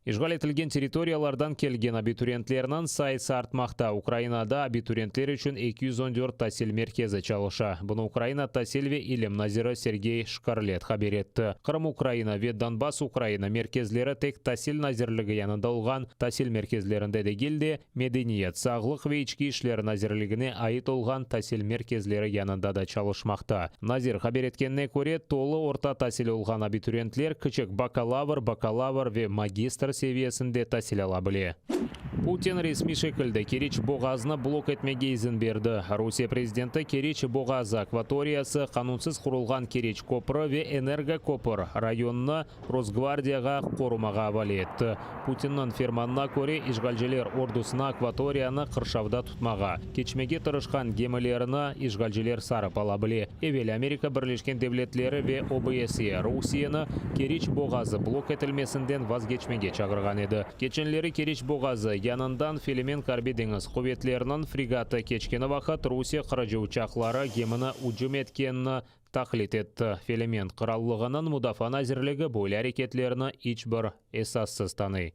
İşğal etilgen territoriyalardan kelgen abituriyentlerniñ sayısı artmaqta. Ukrainada abituriyentler içün 214 tasil merkezi çalışa. Bunı Ukraina tasil ve ilim naziri Sergey Şkarlet haber etti. Qırım Ukraina ve Donbass Ukraina merkezleri tek Tasil nazirligi yanında olğan tasil merkezlerinde degil de, Medeniyet, sağlıq ve içki işler nazirligine ait olğan tasil merkezleri yanında da çalışmaqta. Nazir haber etkenine köre, tolu orta tasil olğan abituriyentler kiçik bakalavr, bakalavr ve magistr seviyesinde tasil ala bile. Putin resmiy şekilde Keriç boğazını blok etmege izin berdi. Rusiye prezidenti Keriç boğazı akvatoriyası, qanunsız qurulğan Keriç köprü ve energokopür rayonını Rosgvardiyağa qorumağa avale etti. Putinniñ fermanına köre, işğalciler ordusına akvatoriyanı qırşavda tutmağa, keçmege tırışqan gemilerini işğalciler sarıp ala bile. Evel Amerika Birleşken Devletleri ve OBSE Rusiyeni Keriç boğazı blok etilmesinden vazgeçmege çağırğan edi. Keçenleri Keriç boğazı yanından Felemenk Arbiy deñiz quvetleriniñ fregatı keçkeni vaqıt Rusiye qırıcı uçaqları gemini ücüm etkenini taqlit etti. Felemenk Qırallığınıñ Mudafaa nazirligi böyle areketlerni iç bir esassız tanıy.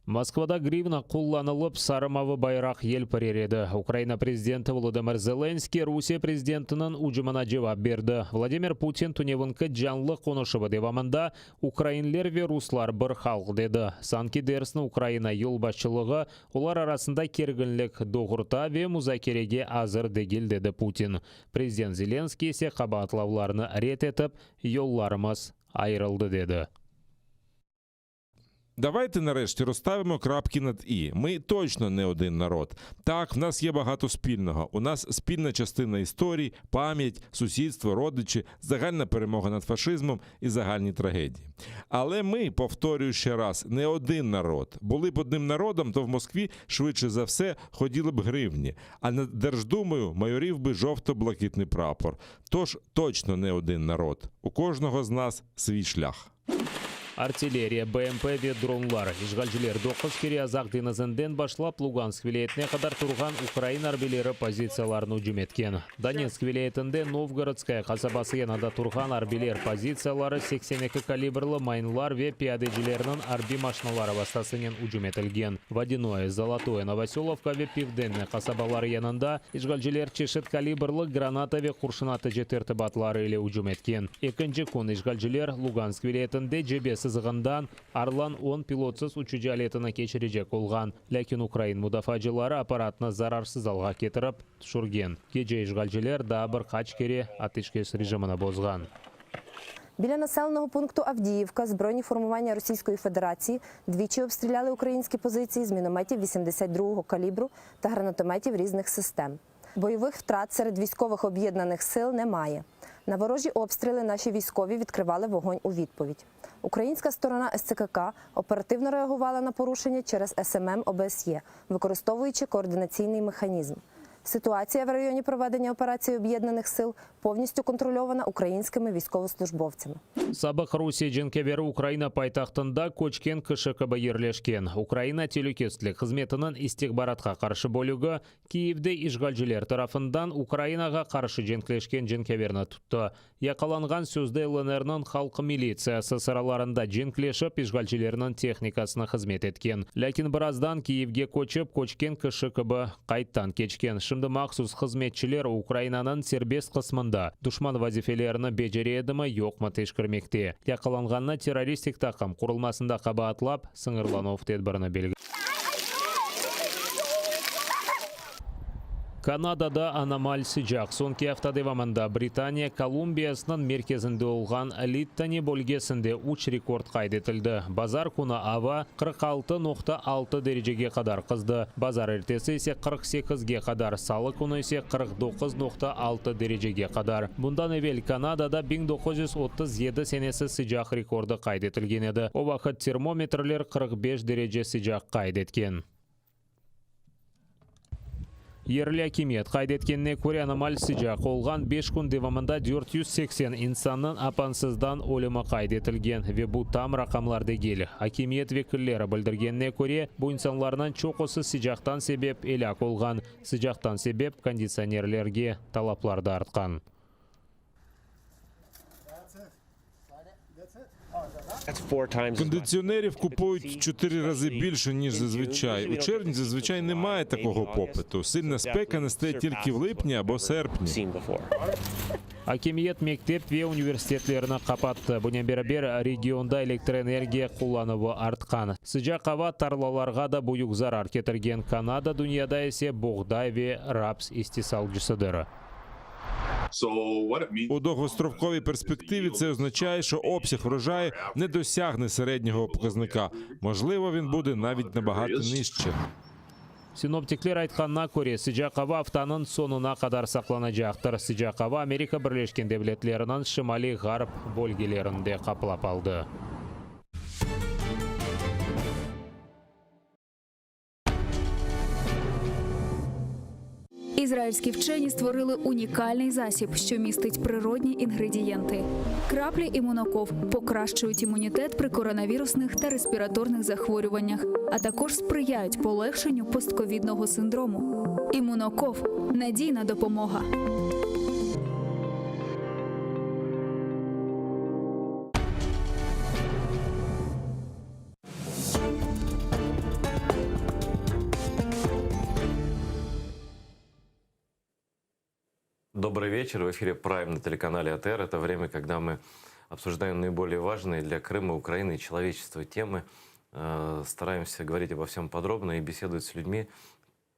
Moskvada grivna qullanılıp, sarı-mavı bayraq yelpirer edi. Ukraina prezidenti Volodımır Zelenskıy Rusiye prezidentiniñ ücümine cevap berdi. Vladimir Putin tünevinki canlı qonuşuvı devamında ukrainler ve ruslar bir halq dedi. Sanki dersni Ukraina yolbaşçılığı olar arasında kerginlik doğurta ve muzakerege azır degil, dedi Putin. Prezident Zelenskıy ise qabaatlavlarnı red etip, yollarımız ayırıldı, dedi. Давайте нарешті розставимо крапки над і. Ми точно не один народ. Так, в нас є багато спільного. У нас спільна частина історії, пам'ять, сусідство, родичі, загальна перемога над фашизмом і загальні трагедії. Але ми, повторюю ще раз, не один народ. Були б одним народом, то в Москві швидше за все ходіли б гривні, а над Держдумою майорів би жовто-блакитний прапор. Тож точно не один народ. У кожного з нас свій шлях. Artilleriya, BMP ve dronlar. İşğalciler doquz kere Azaq deñizinden başlap Lugansk vilâyetine qadar turğan ukrain arbiyleri pozitsiyalarını ücüm etken. Donetsk vilâyetinde Novgorodskaya qasabası yanında turğan arbiyler pozitsiyaları 82 kalibrli mayınlar ve piyadecilerniñ arbiy maşinaları vastasınen ücüm etilgen. Vodânoye, Zolotoye, Novosölovka ve Pivdenne qasabaları yanında işğalciler çeşit kalibrli granata ve qurşun atıcı tertibatları ile ücüm etken. Ekinci kün işğalciler Lugansk vilâyetinde cebe sızığından Orlan 10 pilotsız uçucı aletini keçirecek olğan. Lâkin ukrain mudafaacıları apparatnı zararsız alğa ketirip tüşürgen. Gece işğalciler daa bir qaç kere ateşkes rejimini bozğan. Біля населеного пункту Авдіївка збройні формування Російської Федерації двічі обстріляли українські позиції з мінометів 82-го калібру та гранатометів різних систем. Бойових втрат серед військових об'єднаних сил немає. На ворожі обстріли наші військові відкривали вогонь у відповідь. Українська сторона СЦКК оперативно реагувала на порушення через СММ ОБСЄ, використовуючи координаційний механізм. Ситуація в районі проведення операції об'єднаних сил повністю контрольована українськими військовослужбовцями. Sabıq Rusiye cenkâveri Ukraina paytahtında köçken kişi kibi yerleşken. Ukraina telükesizlik hızmetiniñ istihbaratqa qarşı bölügi Kiyevde işğalciler tarafından Ukrainağa qarşı cenkleşken cenkâverni tuttı. Yaqalanğan sözde LNRniñ halq militsiyası sıralarında cenkleşip işğalcilerniñ tehnikasına hızmet etken. Lâkin birazdan Kiyevge köçip köçken kişi kibi qayddan keçken. Şimdi mahsus hızmetçiler Ukrainanıñ serbest qısmında duşman vazifelerini becere edimi yoqmı teşkermekte. Yaqalanğannı terroristik taqım qurulmasında qabaatlap, sıñırlanuv tedbirini belgiledi. Kanadada anomal sıcaq. Soñki afta devamında Britaniya Kolumbiyasınıñ merkezinde olğan Littani bölgesinde üç rekord qayd etildi. Bazar künü ava 46.6 derecege qadar qızdı, bazarertesi ise 48-ge qadar, salı künü ise 49.6 derecege qadar. Bundan evel Kanadada 1937 senesi sıcaq rekordı qayd etilgen edi, o vaqıt termometrler 45 derece sıcaq qayd etken. Yerli akimiyet qayd etkenine köre, anomal sıcaq olğan beş kün devamında 480 insannıñ apansızdan ölümi qayd etilgen, ve bu tam raqamlar degil. Akimiyet vekilleri bildirgenine köre, bu insanlarnıñ çoqusı sıcaqtan sebep elâk olğan. Sıcaqtan sebep konditsionerlerge talaplar da artqan. Кондиціонерів купують в 4 рази більше, ніж зазвичай. У червні зазвичай немає такого попиту. Сильна спека настає тільки в липні або серпні. Akimiyet mektep ve universitetlerni qapattı, bunen beraber, regionda elektroenergiya qullanuvı artqan. Sıcaq ava tarlalarğa da büyük zarar ketirgen, Kanada dünyada ise boğday ve raps istisalcısıdır. У довгостроковій перспективі це означає, що обсяг врожаю не досягне середнього показника. Можливо, він буде навіть набагато нижче. Sinoptikler aytqanına köre, sıcaq ava aftanıñ soñuna qadar saqlanacaqtır. Sıcaq ava Amerika Birleşken Devletleriniñ şimaliy-ğarp bölgelerini de qaplap aldı. Ізраїльські вчені створили унікальний засіб, що містить природні інгредієнти. Краплі імуноков покращують імунітет при коронавірусних та респіраторних захворюваннях, а також сприяють полегшенню постковідного синдрому. Імуноков надійна допомога. Добрый вечер. В эфире Прайм на телеканале АТР. Это время, когда мы обсуждаем наиболее важные для Крыма, Украины и человечества темы. Э, Стараемся говорить обо всем подробно и беседовать с людьми,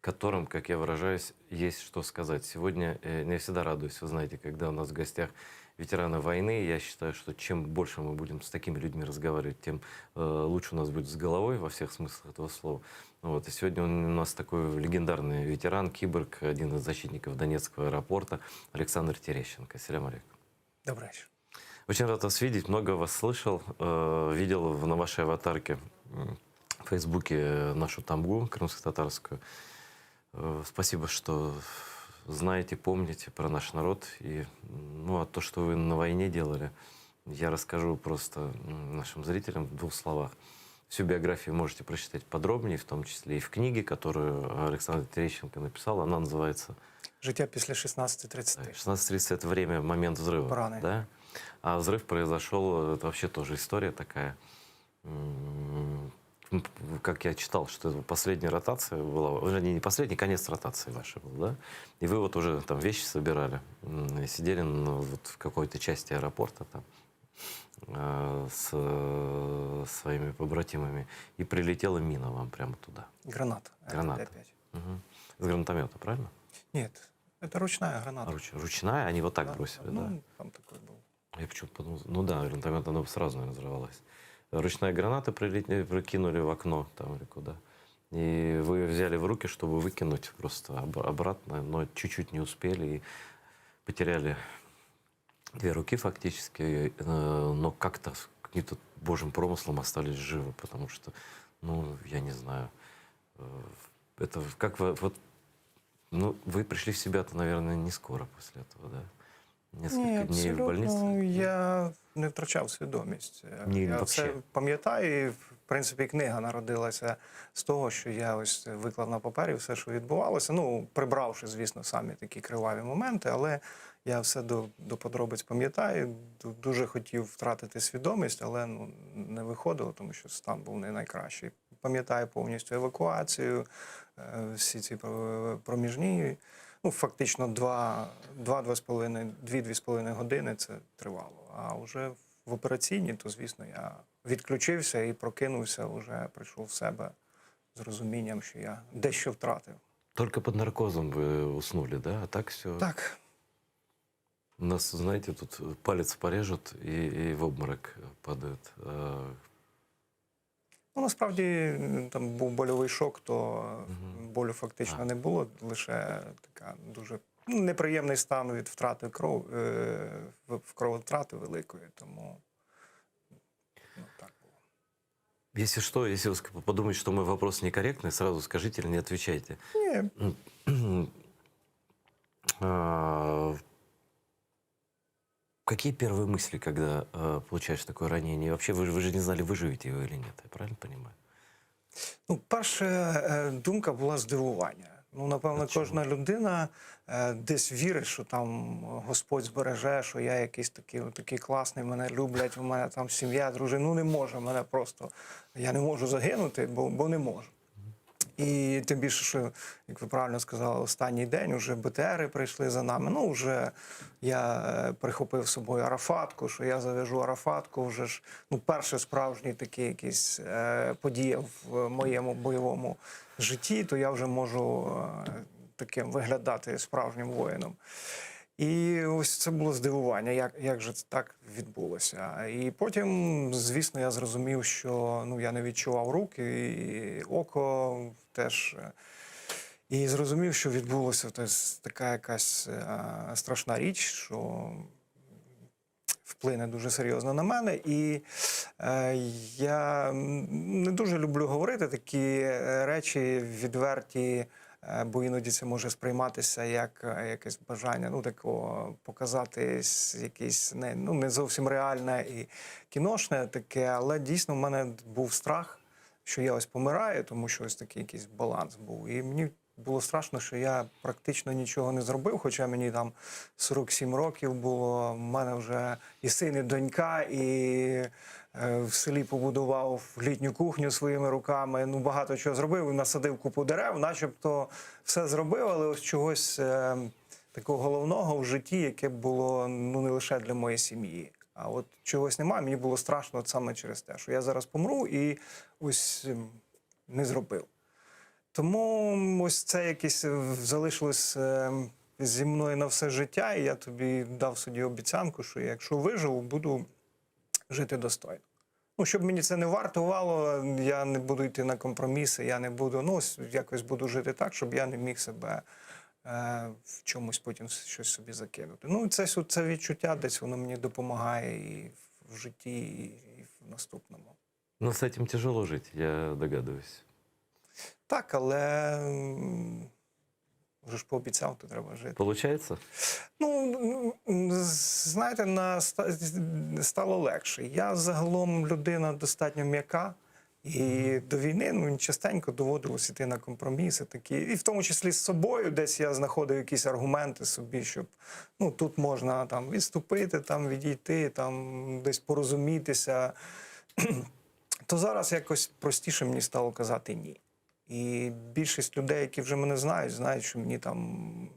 которым, как я выражаюсь, есть что сказать. Сегодня э, я всегда радуюсь, вы знаете, когда у нас в гостях ветераны войны. Я считаю, что чем больше мы будем с такими людьми разговаривать, тем э, лучше у нас будет с головой во всех смыслах этого слова. Вот. И сегодня у нас такой легендарный ветеран, киборг, один из защитников Донецкого аэропорта Александр Терещенко. Селям алейкум. Добрый вечер. Очень рад вас видеть, много вас слышал, э, видел в- на вашей аватарке м, в Фейсбуке нашу тамгу крымско-татарскую. Э, Спасибо, что знаете, помните про наш народ. И, ну, а то, что вы на войне делали, я расскажу просто м, нашим зрителям в двух словах. Всю биографию можете прочитать подробнее, в том числе и в книге, которую Александр Терещенко написал. Она называется Життя після 16.30. 16.30 это время, момент взрыва. Поранення. Да? А взрыв произошел, это вообще тоже история такая. М, Как я читал, что это последняя ротация была, вернее, не последний, конец ротации вашей был, да? И вы вот уже там вещи собирали, м, и сидели ну, вот в какой-то части аэропорта там э, с э, своими побратимами, и прилетела мина вам прямо туда. Граната. Граната. РТ-5. Мгм. С гранатомета, правильно? Нет, это ручная граната. А, руч- ручная, они вот так бросили, да? Ну, там такой был. Я почему-то подумал, ну да, гранатомет, она бы сразу, наверное, взорвалась. Ручная граната прилет- прокинули в окно там или куда. И вы ее взяли в руки, чтобы выкинуть просто об- обратно, но чуть-чуть не успели и потеряли две руки фактически, э, но как-то с каким-то божьим промыслом остались живы, потому что, ну, я не знаю, э, это как вы, вот, ну, вы пришли в себя-то, наверное, не скоро после этого, да? Несколько Ні, дней в больнице. абсолютно. Я не втрачав свідомість. Ні, я вообще. все пам'ятаю, і в принципі книга народилася з того, що я ось виклав на папері все, що відбувалося. Ну, прибравши, звісно, самі такі криваві моменти, але я все до, до подробиць пам'ятаю. Ду- Дуже хотів втратити свідомість, але ну, не виходило, тому що стан був не найкращий. Пам'ятаю повністю евакуацію, е, всі ці е, проміжні. Ну, фактично, два, два, два з половиною, дві, дві з половиною години це тривало. А вже в операційній, то звісно, я відключився і прокинувся, вже прийшов в себе з розумінням, що я дещо втратив. Только под наркозом вы уснули, да? А так все... Так. У нас, знаете, тут палец порежут и, и в обморок падают. Э, Ну, насправді м, там був больовий шок, то болю фактично не було, лише така дуже ну, неприємний стан від втрати кров, е, в- в крововтрати великої. Тому Если что, если вы ск- подумаете, что мой вопрос некорректный, сразу скажите или не отвечайте. Ні. А, Какие первые мысли, когда э, получаешь такое ранение? И вообще вы, же- вы же не знали, выживете вы или нет, я правильно понимаю? Ну, перша е, думка була здивування. Ну, напевно, кожна людина е, десь вірить, що там Господь збереже, що я якийсь такий, такий класний, мене люблять, у мене там сім'я, дружина. Ну, не може мене просто. Я не можу загинути, бо, бо не можу. І тим більше, що, як ви правильно сказали, останній день вже БТРи прийшли за нами. Ну, вже я е, прихопив з собою арафатку, що я зав'яжу арафатку. Вже ж ну, перше справжній такий якийсь е, подія в моєму бойовому житті, то я вже можу е, таким виглядати справжнім воїном. І ось це було здивування, як, як же це так відбулося. І потім, звісно, я зрозумів, що ну, я не відчував руки, і око теж. І зрозумів, що відбулося тобто, така якась е, страшна річ, що вплине дуже серйозно на мене. І е, я не дуже люблю говорити такі е, речі відверті, е, бо іноді це може сприйматися як е, якесь бажання, ну, такого показати якесь не, ну, не зовсім реальне і кіношне таке, але дійсно в мене був страх, що я ось помираю, тому що ось такий якийсь баланс був. І мені було страшно, що я практично нічого не зробив, хоча мені там 47 років було, в мене вже і син, і донька, і е, в селі побудував літню кухню своїми руками. Ну, багато чого зробив, насадив купу дерев, начебто все зробив, але ось чогось е, такого головного в житті, яке було ну, не лише для моєї сім'ї. А от чогось немає, мені було страшно от саме через те, що я зараз помру і ось ем, не зробив. Тому ось це якесь е, залишилось е, зі мною на все життя, і я тобі дав собі обіцянку, що якщо виживу, буду жити достойно. Ну, щоб мені це не вартувало, я не буду йти на компроміси, я не буду, ну, ось якось буду жити так, щоб я не міг себе е, в чомусь потім щось собі закинути. Ну, це, це відчуття десь воно мені допомагає і в житті, і в наступному. Но с этим тяжело жить, я догадываюсь. Так, але м, вже ж пообіцяв, то треба жити. Получается? Ну, м, знаєте, на, стало легше. Я загалом людина достатньо м'яка. І до війни ну, мені частенько доводилось іти на компроміси такі. І в тому числі з собою десь я знаходив якісь аргументи собі, щоб ну, тут можна там, відступити, там, відійти, там, десь порозумітися. То зараз якось простіше мені стало казати ні. І більшість людей, які вже мене знають, знають, що мені там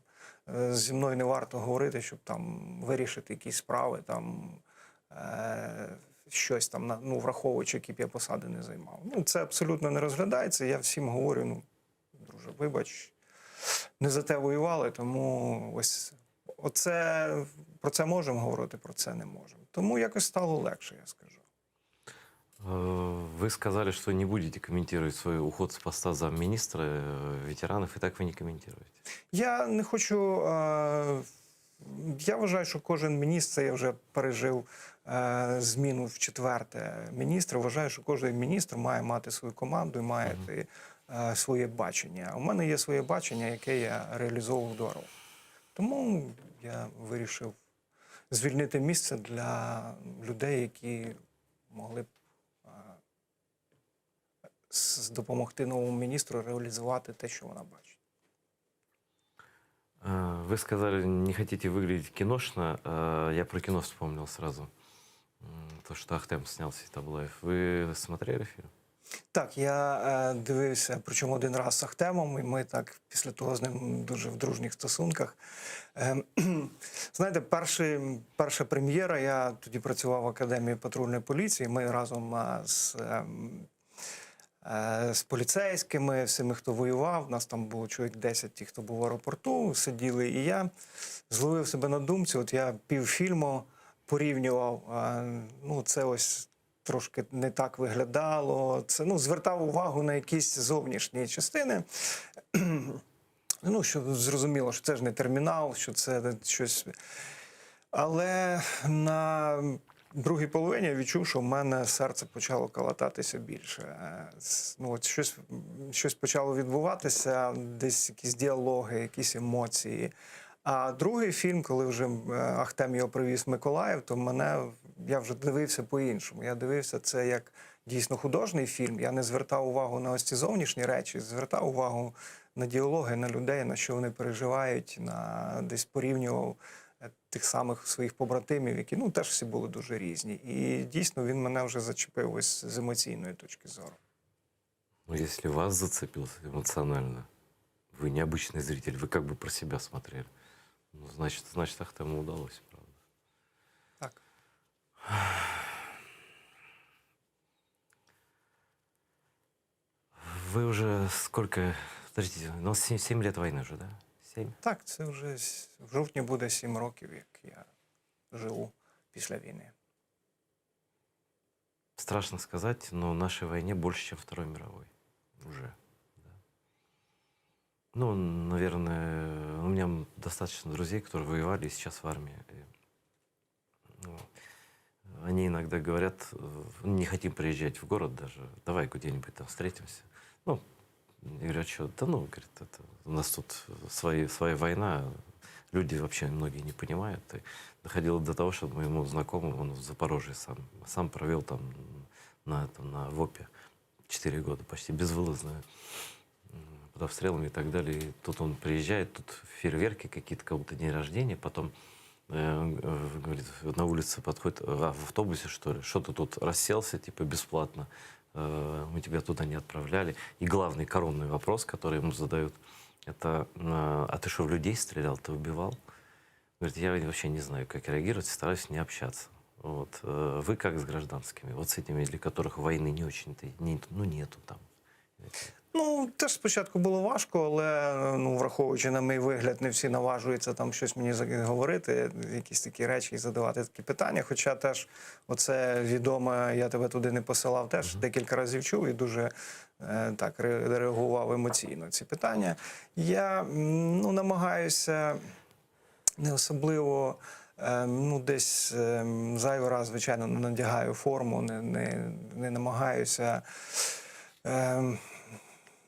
е, зі мною не варто говорити, щоб там вирішити якісь справи, там е, щось там, на- ну, враховуючи, які б я посади не займав. Ну, це абсолютно не розглядається. Я всім говорю: ну, друже, вибач, не за те воювали, тому ось оце, про це можемо говорити, про це не можемо. Тому якось стало легше, я скажу. Э, Вы сказали, что не будете комментировать свой уход с поста замминистра э, ветеранов, и так вы не комментируете. Я не хочу. е, Я вважаю, що кожен міністр, це я вже пережив е, зміну в четверте міністра. Вважаю, що кожен міністр має мати свою команду і має е, своє бачення. У мене є своє бачення, яке я реалізовував два роки. Тому я вирішив звільнити місце для людей, які могли б е, с- допомогти новому міністру реалізувати те, що вона бачить. Э, Вы сказали, не хотите выглядеть киношно. Э, Я про кино вспомнил сразу. М, То, что Ахтем снял Сейтаблаев. Вы смотрели фильм? Так, я е, дивився, причому один раз з Ахтемом, і ми так після того з ним дуже в дружніх стосунках. Е, знаєте, перший, перша прем'єра, я тоді працював в Академії патрульної поліції. Ми разом е, з ем, е, з поліцейськими, всіми, хто воював. Нас там було чоловік 10, ті, хто був в аеропорту, сиділи. І я зловив себе на думці. От я півфільму порівнював. е, Ну, це ось трошки не так виглядало. Це ну, звертав увагу на якісь зовнішні частини. Ну, що зрозуміло, що це ж не термінал, що це щось. Але на другій половині я відчув, що в мене серце почало калататися більше. Е, с- Ну, от щось, щось почало відбуватися, десь якісь діалоги, якісь емоції. А другий фільм, коли вже е, Ахтем його привіз в Миколаїв, то мене я вже дивився по-іншому. Я дивився це як дійсно художній фільм. Я не звертав увагу на ось ці зовнішні речі, звертав увагу на діалоги, на людей, на що вони переживають, на десь порівнював е, тих самих своїх побратимів, які ну теж всі були дуже різні. І дійсно він мене вже зачепив ось з емоційної точки зору. Ну, если вас зацепил эмоционально, вы необычный зритель, вы как бы про себя смотрели. Ну, значит, значит, Ахтему удалось, правда. Так. Вы уже сколько... Подождите, у нас 7, лет войны уже, да? 7? Так, це вже с- в жовтні буде сім років, як я живу після війни. Страшно сказать, но нашей войне больше, чем Второй мировой. Уже. Да. Ну, наверное, у меня достаточно друзей, которые воевали и сейчас в армии. И, ну, они иногда говорят, э, не хотим приезжать в город даже, давай где-нибудь там встретимся. Ну, я говорю, а что? Да ну, говорит, это, у нас тут свои, своя война, люди вообще многие не понимают. И доходило до того, что моему знакомому, он в Запорожье сам, сам провел там на, этом, на ВОПе 4 года почти безвылазно, м, под обстрелами и так далее. И тут он приезжает, тут фейерверки какие-то, как будто день рождения, потом э, э, говорит, на улице подходит, а, в автобусе, что ли, что ты тут расселся, типа, бесплатно, Э, мы тебя туда не отправляли. И главный коронный вопрос, который ему задают, это, э, а ты что, в людей стрелял, ты убивал? Говорит, я вообще не знаю, как реагировать, стараюсь не общаться. Вот. э, Вы как с гражданскими, вот с этими, для которых войны не очень-то, не, ну, нету там. Ну, теж спочатку було важко, але ну, враховуючи на мій вигляд, не всі наважуються там щось мені за- говорити, якісь такі речі і задавати такі питання. Хоча теж оце відоме, я тебе туди не посилав, теж декілька разів чув і дуже е, так ре- реагував емоційно ці питання. Я м, ну, намагаюся не особливо. е, Ну, десь е, зайвий раз, звичайно, не надягаю форму, не, не, не намагаюся е,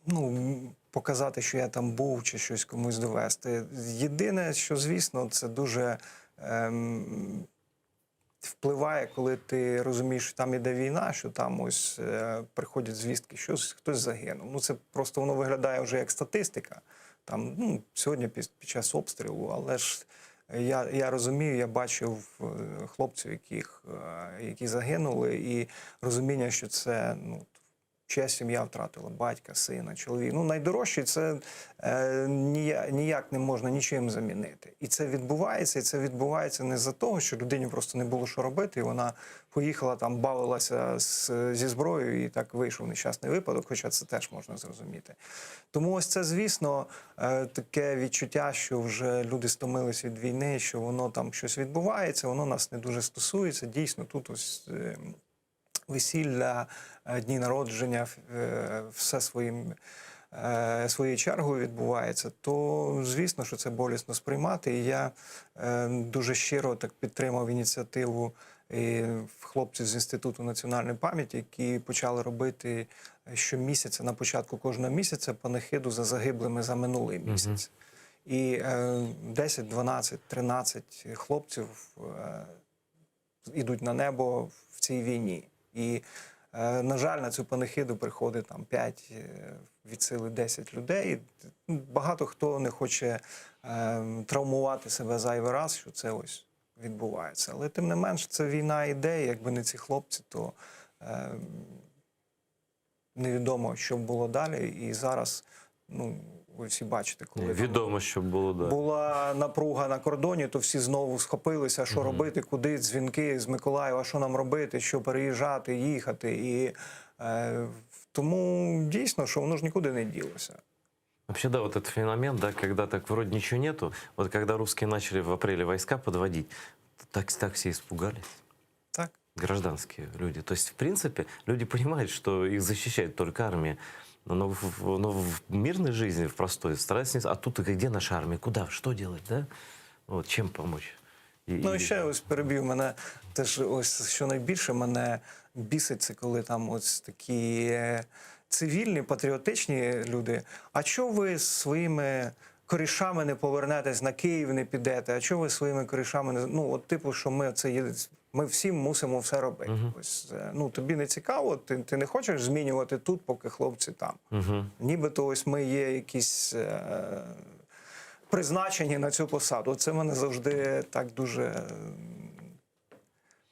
ну, показати, що я там був, чи щось комусь довести. Єдине, що, звісно, це дуже ем, впливає, коли ти розумієш, що там іде війна, що там ось е, приходять звістки, що хтось загинув. Ну, це просто воно виглядає вже як статистика. Там, ну, сьогодні під, під час обстрілу, але ж я, я розумію, я бачив е, хлопців, яких, е, які загинули, і розуміння, що це ну, чия сім'я втратила батька, сина, чоловіка. Ну, найдорожче це е, ніяк, ніяк не можна нічим замінити. І це відбувається, і це відбувається не за того, що людині просто не було що робити, і вона поїхала там, бавилася з, зі зброєю, і так вийшов нещасний випадок, хоча це теж можна зрозуміти. Тому ось це, звісно, е, таке відчуття, що вже люди стомились від війни, що воно там щось відбувається, воно нас не дуже стосується. Дійсно, тут ось. е, весілля, е, дні народження, е, все своїм, е, своєю чергою відбувається, то звісно, що це болісно сприймати. І я е, дуже щиро так підтримав ініціативу і хлопців з Інституту національної пам'яті, які почали робити щомісяця, на початку кожного місяця панихиду за загиблими за минулий місяць. І е, 10, 12, 13 хлопців е, ідуть на небо в цій війні. І, е, на жаль, на цю панихиду приходить там 5, е, від сили 10 людей. Ну, Багато хто не хоче е, травмувати себе зайвий раз, що це ось відбувається. Але тим не менш, це війна іде, якби не ці хлопці, то е, невідомо, що б було далі. І зараз, ну, ви всі бачите, коли там Відомо, що було, да. була напруга на кордоні, то всі знову схопилися, що робити, куди дзвінки з Миколаєва, що нам робити, що переїжджати, їхати. І е, в- Тому дійсно, що воно ж нікуди не ділося. Вообще, да, вот этот феномен, да, когда так вроде ничего нету, вот когда русские начали в апреле войска подводить, так, так все испугались. Так. Гражданские люди. То есть, в принципе, люди понимают, что их защищает только армия. Но в, но в мирной жизни, в простой, стараются не... А тут где наша армия? Куда? Что делать, да? Вот, чем помочь? И, Ну, и- ще ось переб'ю мене теж ось що найбільше мене бісить, це коли там ось такі е, цивільні, патріотичні люди. А чого ви з своїми корішами не повернетесь на Київ, не підете? А чого ви своїми корішами не ну, от типу, що ми це є. Ми всі мусимо все робити. Ось е, ну тобі не цікаво, ти, ти не хочеш змінювати тут, поки хлопці там. Мгм. Нібито ось ми є якісь е, призначені на цю посаду. Це мене завжди так дуже м,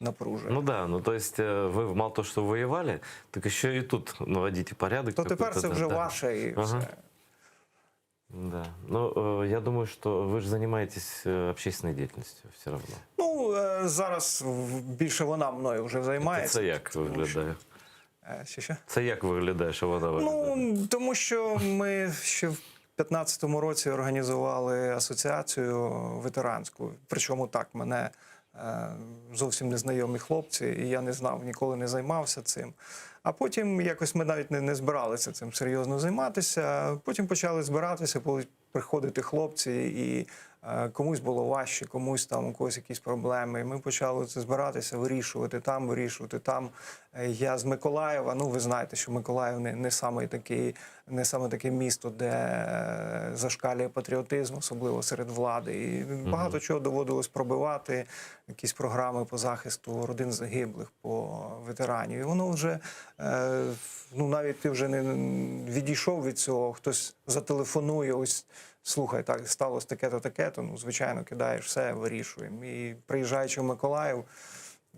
напружує. Ну да, ну то есть э, вы мало то, что воевали, так еще и тут наводите порядок. То тепер какой-то, це да, вже да. ваше і Ага. все. Да. Ну, э, я думаю, что вы же занимаетесь э, общественной деятельностью все равно. Ну, е, зараз в- більше вона мною вже займається. Це як виглядає? Е, Що, що? Це як виглядає, що вона виглядає? Ну, тому що ми ще в 15-му році організували асоціацію ветеранську. Причому так мене е, зовсім незнайомі хлопці, і я не знав, ніколи не займався цим. А потім якось ми навіть не, не збиралися цим серйозно займатися. Потім почали збиратися, коли приходити хлопці, і е, комусь було важче, комусь там у когось якісь проблеми. І ми почали це збиратися, вирішувати там, вирішувати там. Е, Я з Миколаєва. Ну, ви знаєте, що Миколаїв не, не саме такий, не саме таке місто, де е, зашкалює патріотизм, особливо серед влади. І багато чого доводилось пробивати, якісь програми по захисту родин загиблих, по ветеранів. І воно вже е, ну навіть ти вже не відійшов від цього, хтось зателефонує, ось слухай, так сталося таке-то, таке-то. Ну, звичайно, кидаєш все, вирішуємо. І приїжджаючи в Миколаїв,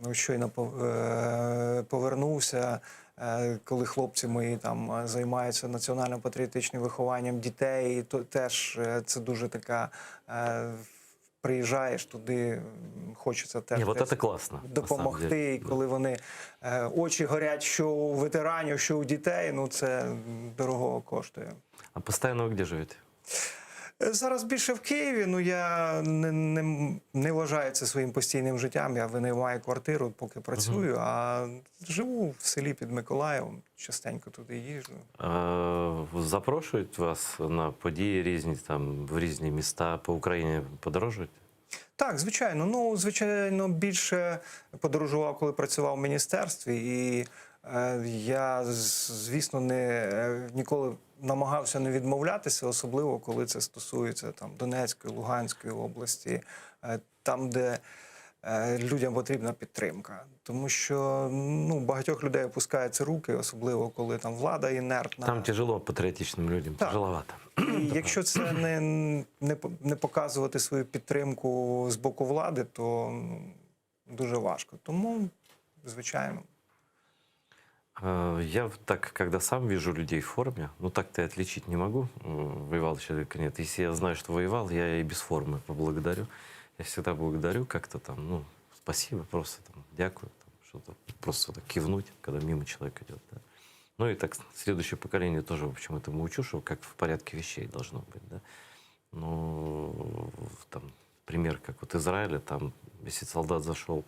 ну, щойно пов- е, повернувся, е, коли хлопці мої там е, займаються національно-патріотичним вихованням дітей, то теж е, це дуже така. е, Приїжджаєш туди, м, хочеться теж Ні, вот десь это классно, на самом допомогти. деле. І коли вони е, очі горять, що у ветеранів, що у дітей, ну це м, дорогого коштує. А постоянно вы где живете? Е, Зараз більше в Києві. Ну я не, не, не вважаю це своїм постійним життям. Я винаймаю квартиру, поки працюю, а живу в селі під Миколаєвом, частенько туди їжджу. Е, Запрошують вас на події різні, там, в різні міста по Україні подорожують? Так, звичайно. Ну, звичайно, більше подорожував, коли працював в міністерстві, і е, я, з- звісно, не е, ніколи намагався не відмовлятися, особливо коли це стосується там Донецької, Луганської області, е, там, де е, людям потрібна підтримка. Тому що ну, багатьох людей опускаються руки, особливо коли там влада інертна. Там тяжело патриотичным людям, Так. тяжеловато. І якщо це не, не, не показувати свою підтримку з боку влади, то ну, дуже важко. Тому, звичайно. Э, Я в- так, когда сам вижу людей в форме, ну так-то я отличить не могу, м, воевал человек или нет. Если я знаю, что воевал, я и без формы поблагодарю. Я всегда благодарю как-то там, ну, спасибо, просто там, дякую, там, что-то просто так кивнуть, когда мимо человек идет. Да. Ну и так следующее поколение тоже, в общем, этому учу, что как в порядке вещей должно быть, да. Ну, там, пример, как вот Израиля, там, если солдат зашел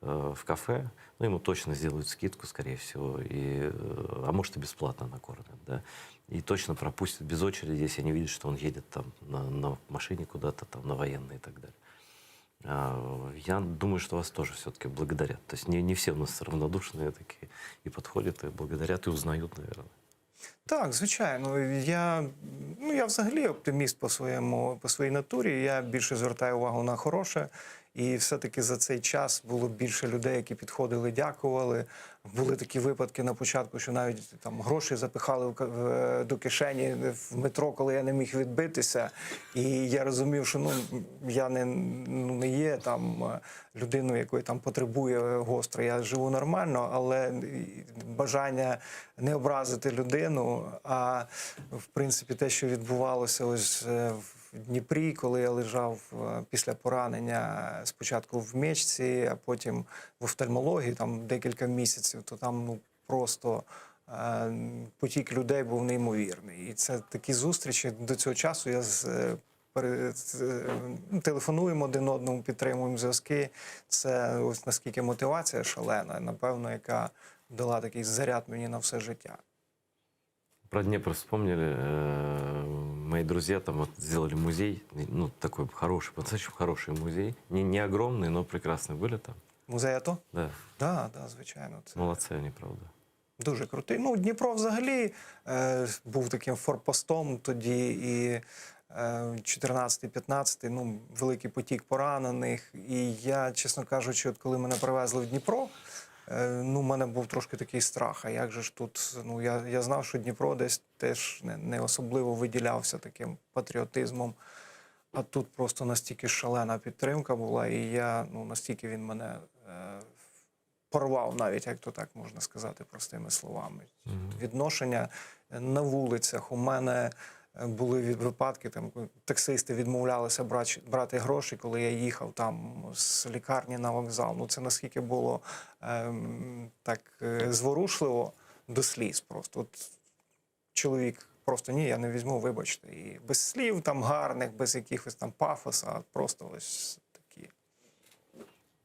э, в кафе, ну, ему точно сделают скидку, скорее всего, и, э, а может и бесплатно накормят, да, и точно пропустят без очереди, если они видят, что он едет там на, на машине куда-то, там, на военный и так далее. А, Я думаю, что вас тоже все-таки благодарят. То есть не, не все у нас равнодушные такие и подходят, и благодарят, и узнают, наверное. Так, звичайно. Я, ну, я взагалі оптиміст по, своєму, по своїй натурі. Я більше звертаю увагу на хороше. І все-таки за цей час було більше людей, які підходили, дякували. Були такі випадки на початку, що навіть там гроші запихали в ка- в- до кишені в метро, коли я не міг відбитися. І я розумів, що ну, я не, ну, не є там е, людиною, якої там потребує гостро. Я живу нормально, але бажання не образити людину. А в принципі, те, що відбувалося ось е, в Дніпрі, коли я лежав е, після поранення спочатку в Мечці, а потім в офтальмології, там декілька місяців, то там ну просто. Е, Потік людей був неймовірний. І це такі зустрічі до цього часу я з е, пере- з, е, ну, телефонуємо один одному, підтримуємо зв'язки. Це ось наскільки мотивація шалена, напевно, яка дала такий заряд мені на все життя. Про Днепр вспомнили. Э, Мои друзья там вот сделали музей, ну, такой хороший, по-настоящему хороший музей. Не, не огромный, но прекрасный. Были там? Музей АТО? Да. Да, да, звичайно. Це Молодцы они, правда. дуже крутий. Ну, Дніпро взагалі е, був таким форпостом тоді, і е, 14-15, ну, великий потік поранених. І я, чесно кажучи, от коли мене привезли в Дніпро, е, ну, в мене був трошки такий страх. А як же ж тут? Ну, я, я знав, що Дніпро десь теж не, не особливо виділявся таким патріотизмом. А тут просто настільки шалена підтримка була, і я, ну, настільки він мене е, порвав, навіть як то так можна сказати, простими словами. Відношення на вулицях. У мене е, були від- випадки, там коли таксисти відмовлялися брач- брати гроші, коли я їхав там з лікарні на вокзал. Ну це наскільки було ем, так е, зворушливо до сліз. Просто от чоловік просто ні, я не візьму, вибачте. І без слів там гарних, без якихось там пафоса, а просто ось такі.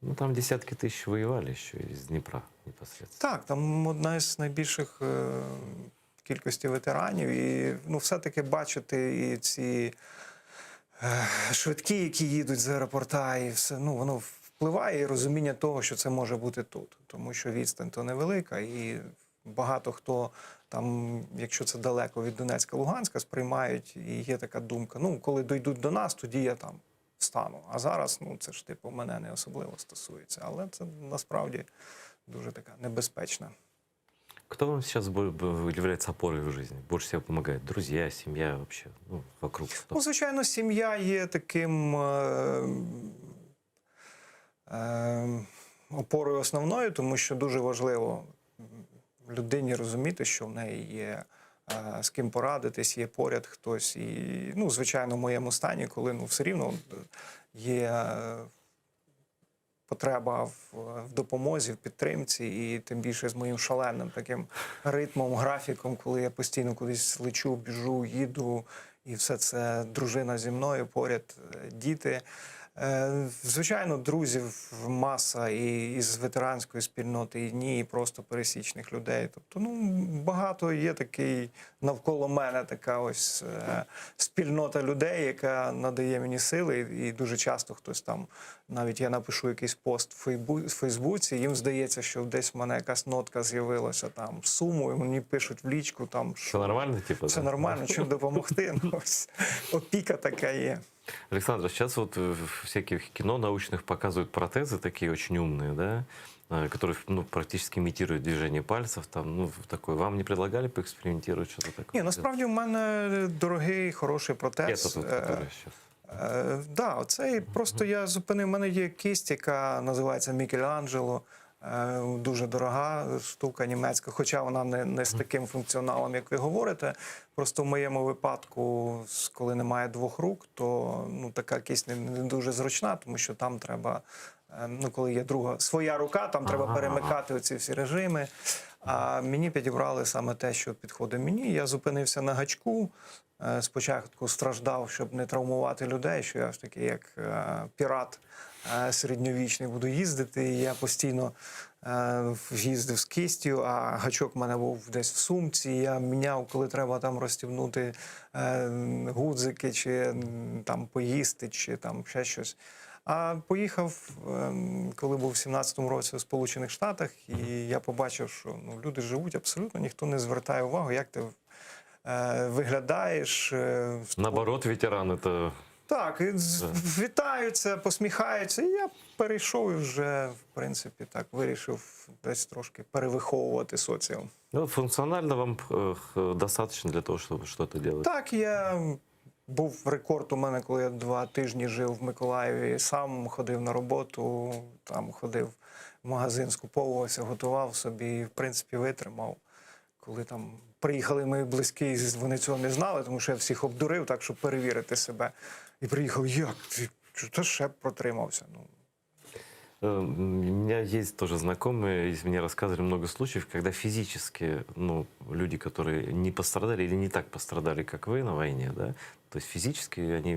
Ну, там десятки тысяч воевали еще из Днепра непосредственно. Так, там одна з найбільших е, кількості ветеранів, і ну, все-таки бачити і ці е, швидкі, які їдуть з аеропорта, і все, ну, воно впливає і розуміння того, що це може бути тут, тому що відстань то невелика, і багато хто там, якщо це далеко від Донецька, Луганська, сприймають, і є така думка: ну, коли дійдуть до нас, тоді я там встану. А зараз, ну, це ж типу мене не особливо стосується. Але це насправді дуже така небезпечна. Кто вам сейчас бо- бо- является опорой в жизни? Больше всего помогает? Друзья, семья вообще? Ну, вокруг. кто? Ну, звичайно, сім'я є таким е, е, опорою основною, тому що дуже важливо людині розуміти, що в неї є е, з ким порадитись, є поряд хтось. І, ну, звичайно, в моєму стані, коли ну, все рівно є е, потреба в, в допомозі, в підтримці, і тим більше з моїм шаленим таким ритмом, графіком, коли я постійно кудись лечу, біжу, їду, і все це дружина зі мною, поряд е, діти. Е, Звичайно, друзів маса і із ветеранської спільноти, і ні, і просто пересічних людей. Тобто, ну багато є такий навколо мене така ось е, спільнота людей, яка надає мені сили, і, і дуже часто хтось там, навіть я напишу якийсь пост в Фейбу- в Фейсбуці, їм здається, що десь в мене якась нотка з'явилася там суму, і мені пишуть в лічку там, Все нормально, типа? все да? нормально, чим допомогти. Ну, ось, опіка така є. Александр, сейчас вот в всяких кино научных показывают протезы такие очень умные, да, э, которые ну, практически имитируют движение пальцев. Там, ну, в такое. Вам не предлагали поэкспериментировать что-то такое? Ні, насправді в мене дорогий, хороший протез. Этот вот, Е, который сейчас. Е, да, оцей просто я зупинив. У мене є кисть, яка називається Мікеланджело. Е, Дуже дорога штука німецька, хоча вона не, не з таким функціоналом, як ви говорите. Просто в моєму випадку, з- коли немає двох рук, то ну, така кисть не, не дуже зручна, тому що там треба, е, ну, коли є друга своя рука, там треба Ага. перемикати оці всі режими. А мені підібрали саме те, що підходить мені. Я зупинився на гачку. Е, Спочатку страждав, щоб не травмувати людей, що я ж таки як е, пірат е, середньовічний буду їздити. І я постійно е, їздив з кистю, а гачок в мене був десь в сумці. Я міняв, коли треба там розстібнути е, гудзики, чи м, там поїсти, чи там ще щось. А поїхав, ем, коли був в 17-му році у Сполучених Штатах, і я побачив, що ну, люди живуть абсолютно, ніхто не звертає увагу, як ти е, виглядаєш. е, Наоборот, ветеран это... Так, і з- вітаються, посміхаються. І я перейшов і вже, в принципі, так вирішив десь трошки перевиховувати соціум. Ну, функционально вам э, х- достаточно для того, чтобы что-то делать? Так, я був рекорд у мене, коли я два тижні жив в Миколаєві. Сам ходив на роботу, там ходив в магазин, скуповувався, готував собі і, в принципі, витримав. Коли там приїхали мої близькі, вони цього не знали, тому що я всіх обдурив, так, щоб перевірити себе. І приїхав, як? Ти Що ще протримався? Ну. У меня есть тоже знакомые, и мне рассказывали много случаев, когда физически, ну, люди, которые не пострадали или не так пострадали, как вы на войне, да, то есть физически они,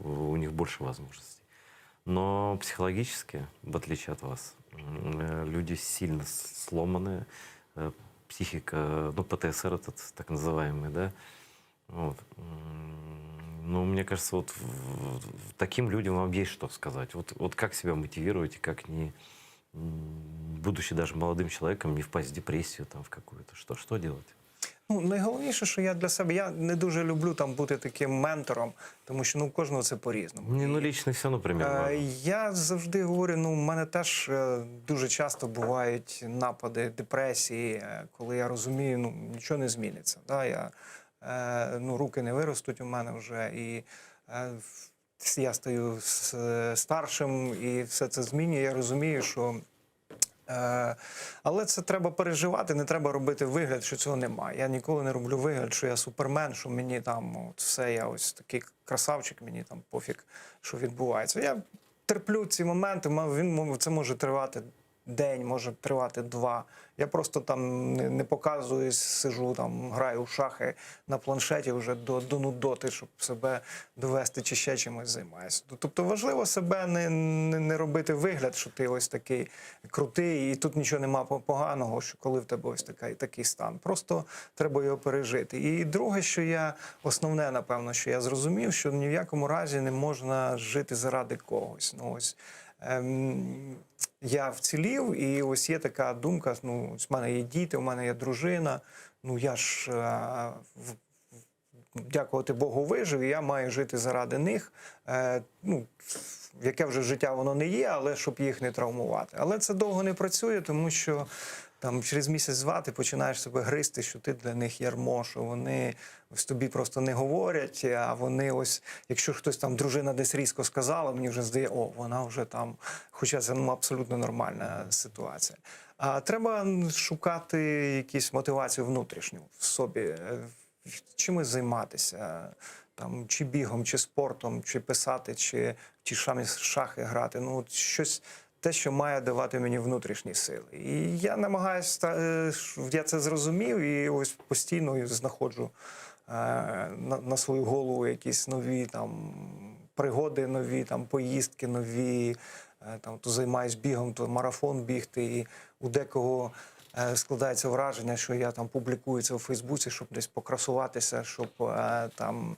у них больше возможностей. Но психологически, в отличие от вас, люди сильно сломанные, психика, ну, ПТСР этот так называемый, да, вот. Ну, мне кажется, вот таким людям вам есть что сказать. Вот, вот как себя мотивировать и как не, будучи даже молодым человеком, не впасть в депрессию там в какую-то. Что, что делать? Ну, найголовніше, що я для себе, я не дуже люблю там бути таким ментором, тому що ну, у кожного це по-різному. Не, ну, лично все равно пример важен. Я завжди говорю, ну, у мене теж дуже часто бувають напади депресії, коли я розумію, ну, нічого не зміниться. Да? Я, ну, руки не виростуть у мене вже, і я стаю старшим, і все це змінює. Я розумію, що. Але це треба переживати, не треба робити вигляд, що цього немає. Я ніколи не роблю вигляд, що я супермен, що мені там от все, я ось такий красавчик, мені там пофіг, що відбувається. Я терплю ці моменти, він це може тривати день, може тривати два. Я просто там не, не показуюсь, сижу там, граю у шахи на планшеті вже до, до нудоти, щоб себе довести чи ще чимось займаюся. Тобто важливо себе не, не, не робити вигляд, що ти ось такий крутий, і тут нічого нема поганого, що коли в тебе ось така, такий стан. Просто треба його пережити. І друге, що я основне, напевно, що я зрозумів, що ні в якому разі не можна жити заради когось. Ну, ось, ем, я вцілів, і ось є така думка: ну, ось в мене є діти, у мене є дружина. Ну я ж е, дякувати Богу, вижив, і я маю жити заради них. Е, ну, яке вже життя воно не є, але щоб їх не травмувати. Але це довго не працює, тому що там через місяць-два ти починаєш себе гризти, що ти для них ярмо, що вони ось тобі просто не говорять, а вони ось, якщо хтось там, дружина десь різко сказала, мені вже здає, о, вона вже там, хоча це ну, абсолютно нормальна ситуація. А треба шукати якусь мотивацію внутрішню в собі, е, чимось займатися, там, чи бігом, чи спортом, чи писати, чи ті ж шахи грати. Ну, от щось, те, що має давати мені внутрішні сили. І я намагаюся, е, я це зрозумів, і ось постійно знаходжу е, на, на свою голову якісь нові там пригоди, нові там поїздки, нові. е, Там, то займаюсь бігом, то марафон бігти, і у декого складається враження, що я там публікую це у Фейсбуці, щоб десь покрасуватися, щоб там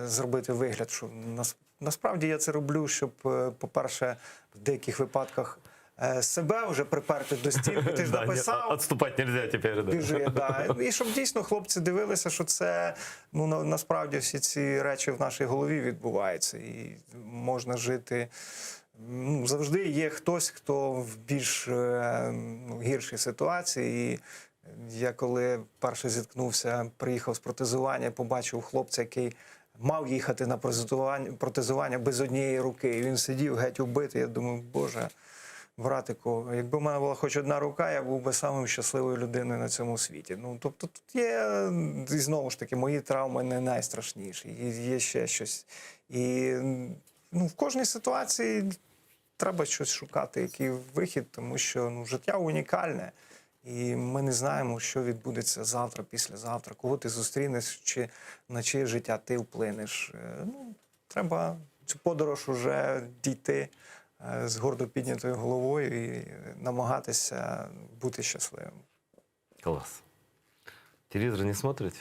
зробити вигляд, що нас, насправді я це роблю, щоб, е, по-перше, в деяких випадках е, себе вже приперти до стінки. Ти ж написав. Отступать нельзя теперь, да. Біжи, да. І щоб дійсно хлопці дивилися, що це ну на, насправді всі ці речі в нашій голові відбуваються, і можна жити. Ну, завжди є хтось, хто в більш е, ну, гіршій ситуації. І я коли вперше зіткнувся, приїхав з протезування, побачив хлопця, який мав їхати на протезування, протезування без однієї руки. І він сидів геть убитий. Я думаю, боже, братику, якби в мене була хоч одна рука, я був би самим щасливою людиною на цьому світі. Ну, тобто тут є, і знову ж таки, мої травми не найстрашніші, є, є ще щось. І ну, в кожній ситуації треба щось шукати, який вихід, тому що ну, життя унікальне. І ми не знаємо, що відбудеться завтра, післязавтра, кого ти зустрінеш, чи на чиє життя ти вплинеш. Е, Ну, треба цю подорож уже дійти е, з гордо піднятою головою і намагатися бути щасливим. Класс. Телевизор не смотрите?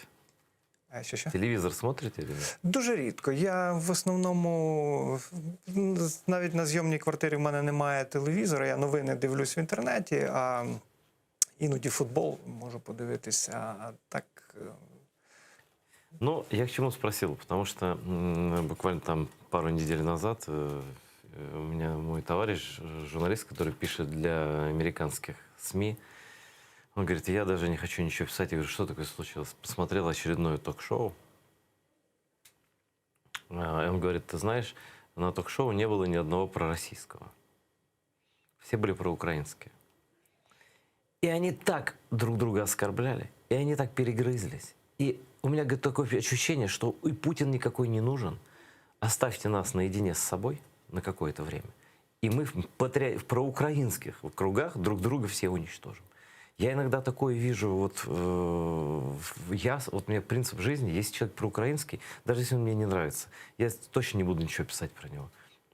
Е, Що, що? Телевизор смотрите или нет? Дуже рідко. Я в основному навіть на зйомній квартирі в мене немає телевізора. Я новини дивлюсь в інтернеті, а іноді футбол можу подивитися. А так е, Ну, я к чему спросил, потому что м, буквально там пару недель назад э, у меня мой товарищ, э, журналист, который пишет для американских СМИ, он говорит, я даже не хочу ничего писать. Я говорю, что такое случилось? Посмотрел очередное ток-шоу. А, И он говорит, ты знаешь, на ток-шоу не было ни одного пророссийского. Все были проукраинские. И они так друг друга оскорбляли, и они так перегрызлись. И у меня говорит, такое ощущение, что и Путин никакой не нужен. Оставьте нас наедине с собой на какое-то время. И мы в, патри... в проукраинских кругах друг друга все уничтожим. Я иногда такое вижу, вот э, я, вот у меня принцип жизни, если человек проукраинский, даже если он мне не нравится, я точно не буду ничего писать про него.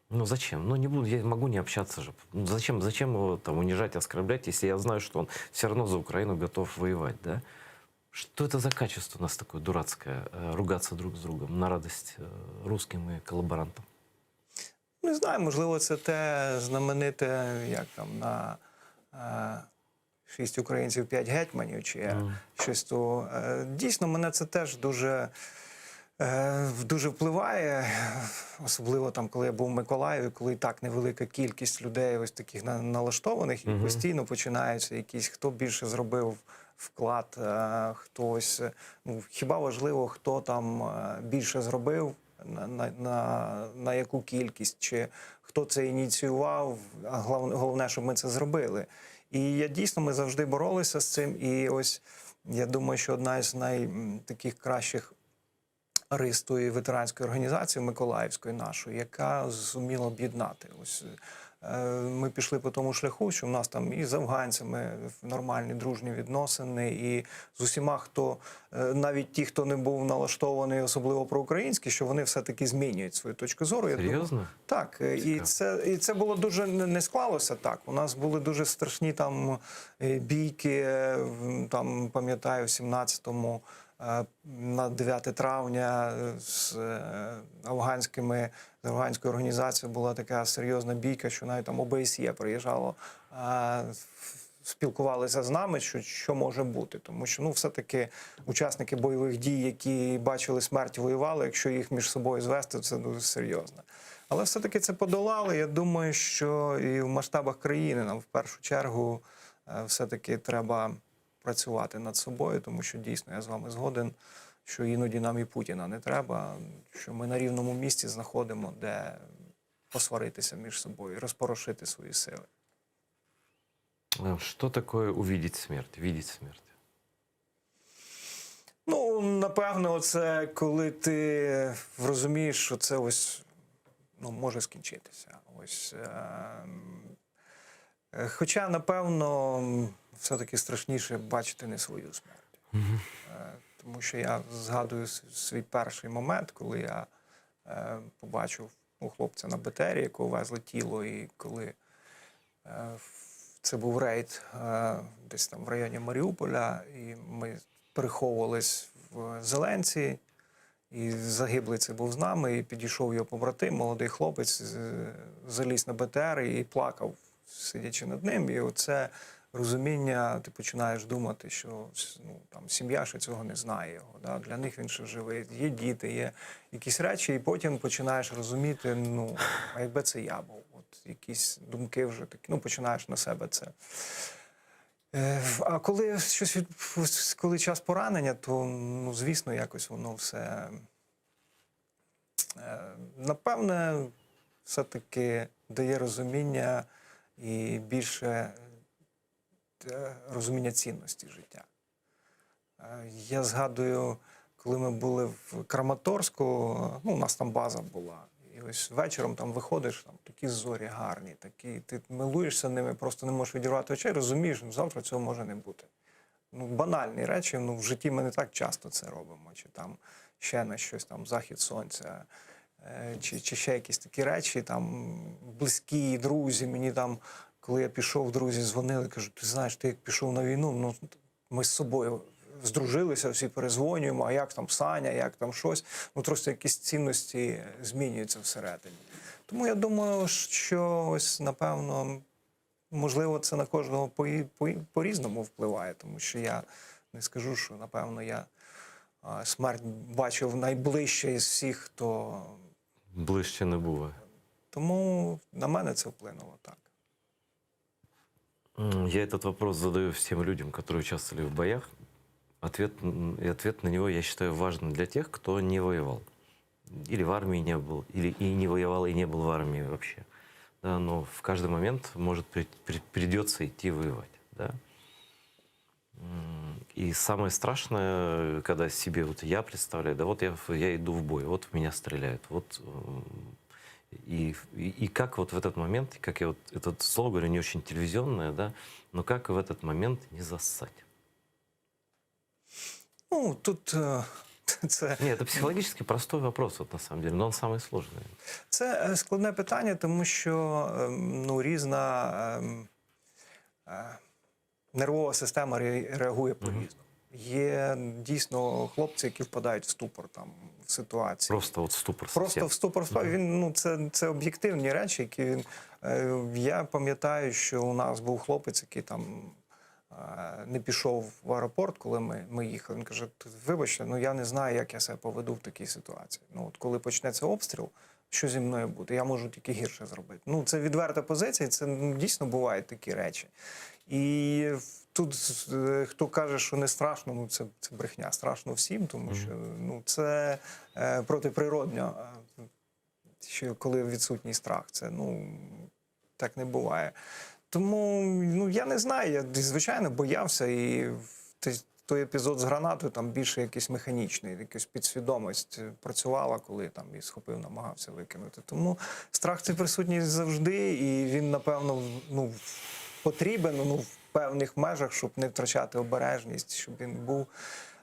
Ну зачем? Ну не буду, я могу не общаться же. Ну, зачем, зачем его там унижать, оскорблять, если я знаю, что он все равно за Украину готов воевать, да? Что это за качество у нас такое дурацкое, э, ругаться друг с другом на радость э, русским и коллаборантам? Не знаю, можливо, це те знамените, як там на е, шість українців, п'ять гетьманів, чи mm. щось то. Е, дійсно, мене це теж дуже. Е, дуже впливає, особливо там, коли я був в Миколаєві, коли і так невелика кількість людей ось таких налаштованих, і mm -hmm. постійно починаються якісь, хто більше зробив вклад, е, хтось. Ну, хіба важливо, хто там е, більше зробив, на, на, на, на яку кількість, чи хто це ініціював, а головне, щоб ми це зробили. І я дійсно ми завжди боролися з цим. І ось я думаю, що одна із найтаких кращих рис тої ветеранської організації Миколаївської нашої, яка зуміла об'єднати. Ось е, ми пішли по тому шляху, що в нас там і з афганцями нормальні дружні відносини, і з усіма, хто е, навіть ті, хто не був налаштований, особливо проукраїнські, що вони все-таки змінюють свою точку зору. Серйозно? Я думаю, так, е, і це, і це було дуже не склалося так. У нас були дуже страшні там бійки, там пам'ятаю, в 17-му на 9 травня з е, афганськими з афганською організацією була така серйозна бійка, що навіть там ОБСЄ приїжджало, е, спілкувалися з нами, що, що може бути. Тому що ну, все-таки учасники бойових дій, які бачили смерть, воювали, якщо їх між собою звести, це дуже серйозно. Але все-таки це подолали. Я думаю, що і в масштабах країни нам в першу чергу е, все-таки треба працювати над собою, тому що дійсно я з вами згоден, що іноді нам і Путіна не треба, що ми на рівному місці знаходимо, де посваритися між собою, розпорошити свої сили. Э, Что такое увидеть смерть, видеть смерть? Ну, напевно, це коли ти розумієш, що це ось ну, може скінчитися. Ось, е, е, хоча, напевно, все-таки страшніше бачити не свою смерть. Е, Тому що я згадую свій перший момент, коли я е, побачив ну, хлопця на БТРі, якого везли тіло, і коли е, це був рейд десь там в районі Маріуполя, і ми переховувались в Зеленці, і загиблий це був з нами, і підійшов його побратим, молодий хлопець, заліз на БТР і плакав, сидячи над ним. І оце розуміння, ти починаєш думати, що ну, там, сім'я ще цього не знає його. Да? Для них він ще живий, є діти, є якісь речі, і потім починаєш розуміти, ну, а якби це я був, от якісь думки вже такі, ну, починаєш на себе це. Е, А коли щось від коли час поранення, то ну, звісно, якось воно все е, напевне, все-таки дає розуміння і більше розуміння цінності життя. Е, Я згадую, коли ми були в Краматорську, ну, у нас там база була. І ось вечором там виходиш, там такі зорі гарні, такі, ти милуєшся ними, просто не можеш відірвати очей, розумієш, ну, завтра цього може не бути. Ну, банальні речі, ну, в житті ми не так часто це робимо, чи там ще на щось, там захід сонця, е, чи, чи ще якісь такі речі, там близькі, друзі, мені там, коли я пішов, друзі дзвонили, кажуть, ти знаєш, ти як пішов на війну, ну ми з собою здружилися, всі перезвонюємо, а як там Саня, як там щось. Ну просто якісь цінності змінюються всередині. Тому я думаю, що ось напевно, можливо, це на кожного по- по- по-різному впливає, тому що я не скажу, що напевно я смерть бачив найближче із всіх, хто. Ближче не буває. Тому на мене це вплинуло так. Я этот вопрос задаю всем людям, которые участвовали в боях. Ответ, и ответ на него, я считаю, важным для тех, кто не воевал. Или в армии не был, или и не воевал, и не был в армии вообще. Да, но в каждый момент может при- при- придется идти воевать. Да? И самое страшное, когда себе вот я представляю, да вот я, я иду в бой, вот в меня стреляют, вот. И, и, и как вот в этот момент, как я вот это слово говорю, не очень телевизионное, да, но как в этот момент не зассать? Ну, тут е, це... Нет, это психологически простой вопрос, вот на самом деле, но он самый сложный. Це е, складне питання, тому що ем, ну, різна ем, е, нервова система реагує по-різному. Є дійсно хлопці, які впадають в ступор там в ситуації. Просто от ступор Просто совсем. в ступор впав. Він ну це, це об'єктивні речі, які він. Е, я пам'ятаю, що у нас був хлопець, який там е, не пішов в аеропорт, коли ми, ми їхали. Він каже: Вибачте, ну я не знаю, як я себе поведу в такій ситуації. Ну, от коли почнеться обстріл, що зі мною буде? Я можу тільки гірше зробити. Ну, це відверта позиція, це ну, дійсно бувають такі речі. І тут е, хто каже, що не страшно, ну це, це брехня. Страшно всім, тому що ну, це е, протиприродньо, е, що коли відсутній страх, це ну так не буває. Тому ну я не знаю, я звичайно боявся, і той епізод з гранатою там більше якийсь механічний, якась підсвідомість працювала, коли там і схопив, намагався викинути. Тому страх це присутній завжди, і він, напевно, ну, потрібен ну, в певних межах, щоб не втрачати обережність, щоб він був.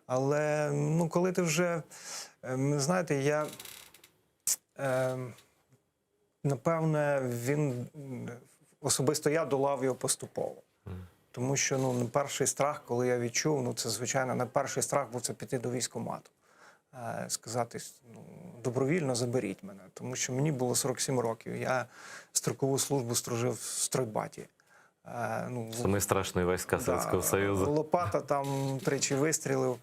Але ну, коли ти вже, ем, знаєте, я. Ем, напевне, він особисто я долав його поступово. Тому що ну, перший страх, коли я відчув, ну це звичайно, не перший страх був це піти до військкомату. Е, сказати, ну, добровільно заберіть мене. Тому що мені було 47 років. Я строкову службу служив в стройбаті. Е, ну, Самые страшные войска Советского Союза. Лопата там тричі вистрілив.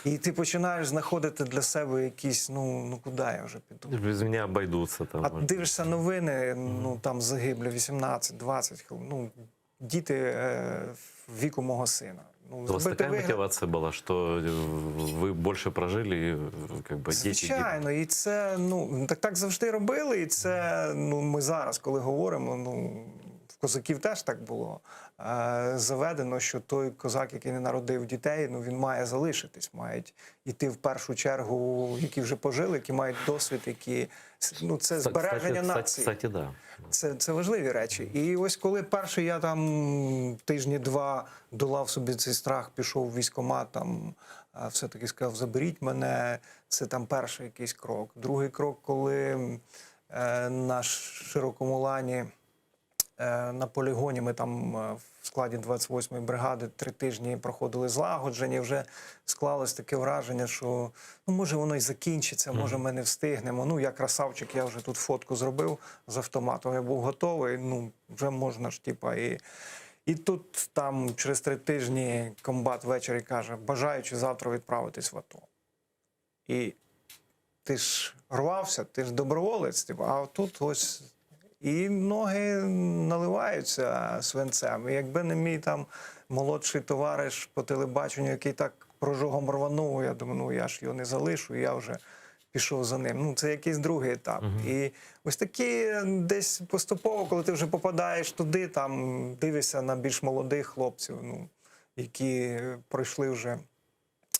І ти починаєш знаходити для себе якісь, ну, ну куди я вже піду? Без меня обойдутся там. А дивишся новини, ну там загиблі 18, 20, ну, діти е, віку мого сина. Ну, У вас такая вигляд- мотивация была, что вы больше прожили, и, как бы дети. Звичайно, і це ну так, так завжди робили, і це ну ми зараз, коли говоримо, ну в козаків теж так було е, заведено, що той козак, який не народив дітей, ну він має залишитись, мають іти в першу чергу, які вже пожили, які мають досвід, які ну це збереження нації. Кстати, да. Це, це важливі речі. І ось коли перший я там тижні два долав собі цей страх, пішов в військкомат, там все-таки сказав, заберіть мене. Це там перший якийсь крок. Другий крок, коли е, на широкому лані на полігоні ми там е, в складі 28-ї бригади три тижні проходили злагодження, вже склалось таке враження, що ну, може воно і закінчиться, може ми не встигнемо. Ну, я красавчик, я вже тут фотку зробив з автоматом, я був готовий, ну, вже можна ж, типа, і... І тут там через три тижні комбат ввечері каже, бажаючи завтра відправитись в АТО. І ти ж рвався, ти ж доброволець, типу, а тут ось і ноги наливаються свинцем. І якби не мій там молодший товариш по телебаченню, який так прожогом рванув, я думаю, ну я ж його не залишу, і я вже пішов за ним. Ну, це якийсь другий етап. І ось такі десь поступово, коли ти вже попадаєш туди, там дивишся на більш молодих хлопців, ну, які пройшли вже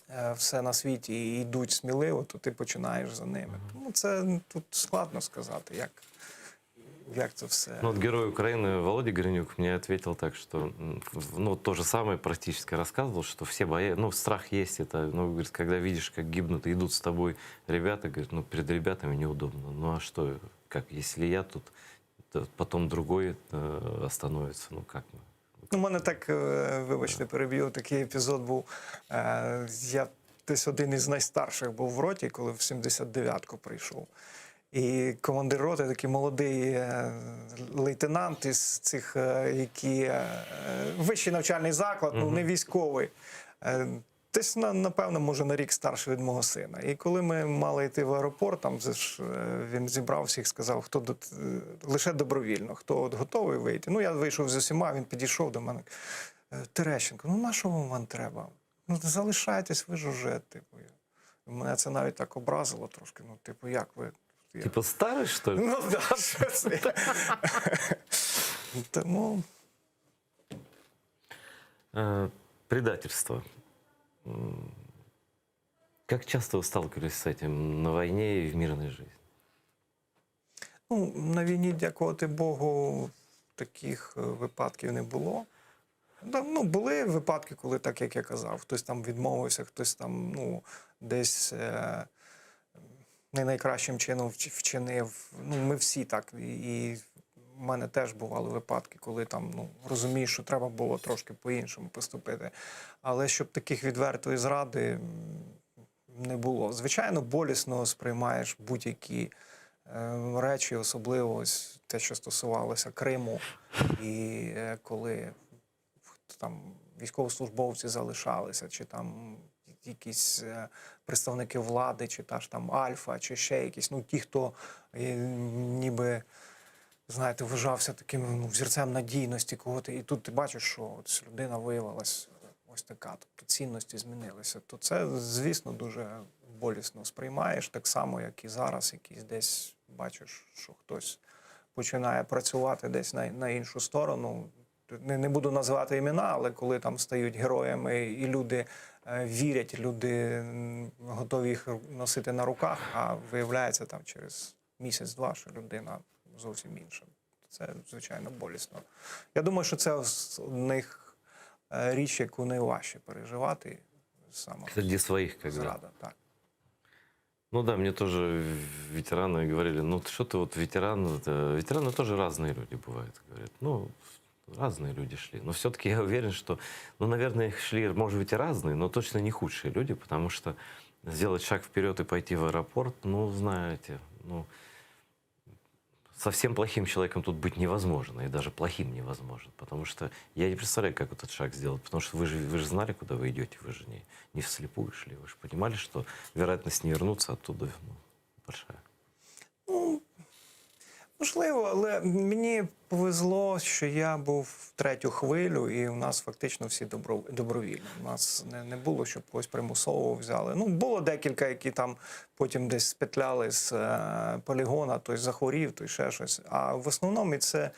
е, все на світі і йдуть сміливо, то ти починаєш за ними. Тому це тут складно сказати, як, як це все. Ну, вот герой Украины Володя Гринюк мне ответил так, что м, в- ну, то же самое практически рассказывал, что все боятся, ну, страх есть, это, ну, говорит, когда видишь, как гибнут и идут с тобой ребята, говорит, ну, перед ребятами неудобно. Ну, а что, как, если я тут, то потом другой э, остановится, ну, как мы? Ну, у мене так, е, вибачте, переб'ю, такий епізод був. Е, Я десь один із найстарших був в роті, коли в 79-ку прийшов. І командир роти, такий молодий е, лейтенант із цих, е, які е, вищий навчальний заклад, ну не військовий. Десь, напевно, може, на рік старший від мого сина. І коли ми мали йти в аеропорт, там ж, він зібрав всіх, сказав, хто до, лише добровільно, хто от готовий вийти. Ну, я вийшов з усіма, він підійшов до мене. Терещенко, ну на що вам треба? Ну, залишайтесь, ви ж уже, типу. Мене це навіть так образило трошки. Ну, типу, як ви? Я- Типа старый, что ли? Ну, да, що це? Тому. Э, Предательство. М, Как часто вы сталкивались с этим на войне и в мирной жизни? Ну, на війні, дякувати Богу, таких е, випадків не було. Да, ну, були випадки, коли, так як я казав, хтось там відмовився, хтось там ну, десь е, не найкращим чином вчинив. Ну, ми всі так. І, і в мене теж бували випадки, коли там ну, розумієш, що треба було трошки по-іншому поступити. Але щоб таких відвертої зради м, не було. Звичайно, болісно сприймаєш будь-які е, речі, особливо ось те, що стосувалося Криму, і е, коли там військовослужбовці залишалися, чи там якісь е, представники влади, чи та ж там Альфа, чи ще якісь, ну ті, хто е, ніби. Знаєте, вважався таким ну, взірцем надійності, кого ти. І тут ти бачиш, що от людина виявилась ось така, тобто цінності змінилися. То це, звісно, дуже болісно сприймаєш, так само, як і зараз, якісь десь бачиш, що хтось починає працювати десь на, на іншу сторону. Не, не буду називати імена, але коли там стають героями і люди е, вірять, люди м, готові їх носити на руках, а виявляється там через місяць-два, що людина зовсім інша. Це, звичайно, болісно. Я думаю, що це з одних е, річ, яку найважче переживати, саме Среди своих, когда. зрада. Так. Ну да, мне тоже ветераны говорили, ну что ты вот ветеран, это- ветераны тоже разные люди бывают, говорят, ну разные люди шли. Но все-таки я уверен, что, ну, наверное, их шли, может быть, и разные, но точно не худшие люди, потому что сделать шаг вперед и пойти в аэропорт, ну, знаете, ну, совсем плохим человеком тут быть невозможно, и даже плохим невозможно, потому что я не представляю, как этот шаг сделать, потому что вы же, вы же знали, куда вы идете, вы же не, не вслепую шли, вы же понимали, что вероятность не вернуться оттуда ну, большая. Ну, можливо, але мені повезло, що я був в третю хвилю, і у нас фактично всі добро, добровільно. У нас не, не було, щоб когось примусово взяли. Ну, було декілька, які там потім десь спетляли з е, полігона, той захворів, той ще щось. А в основному і це,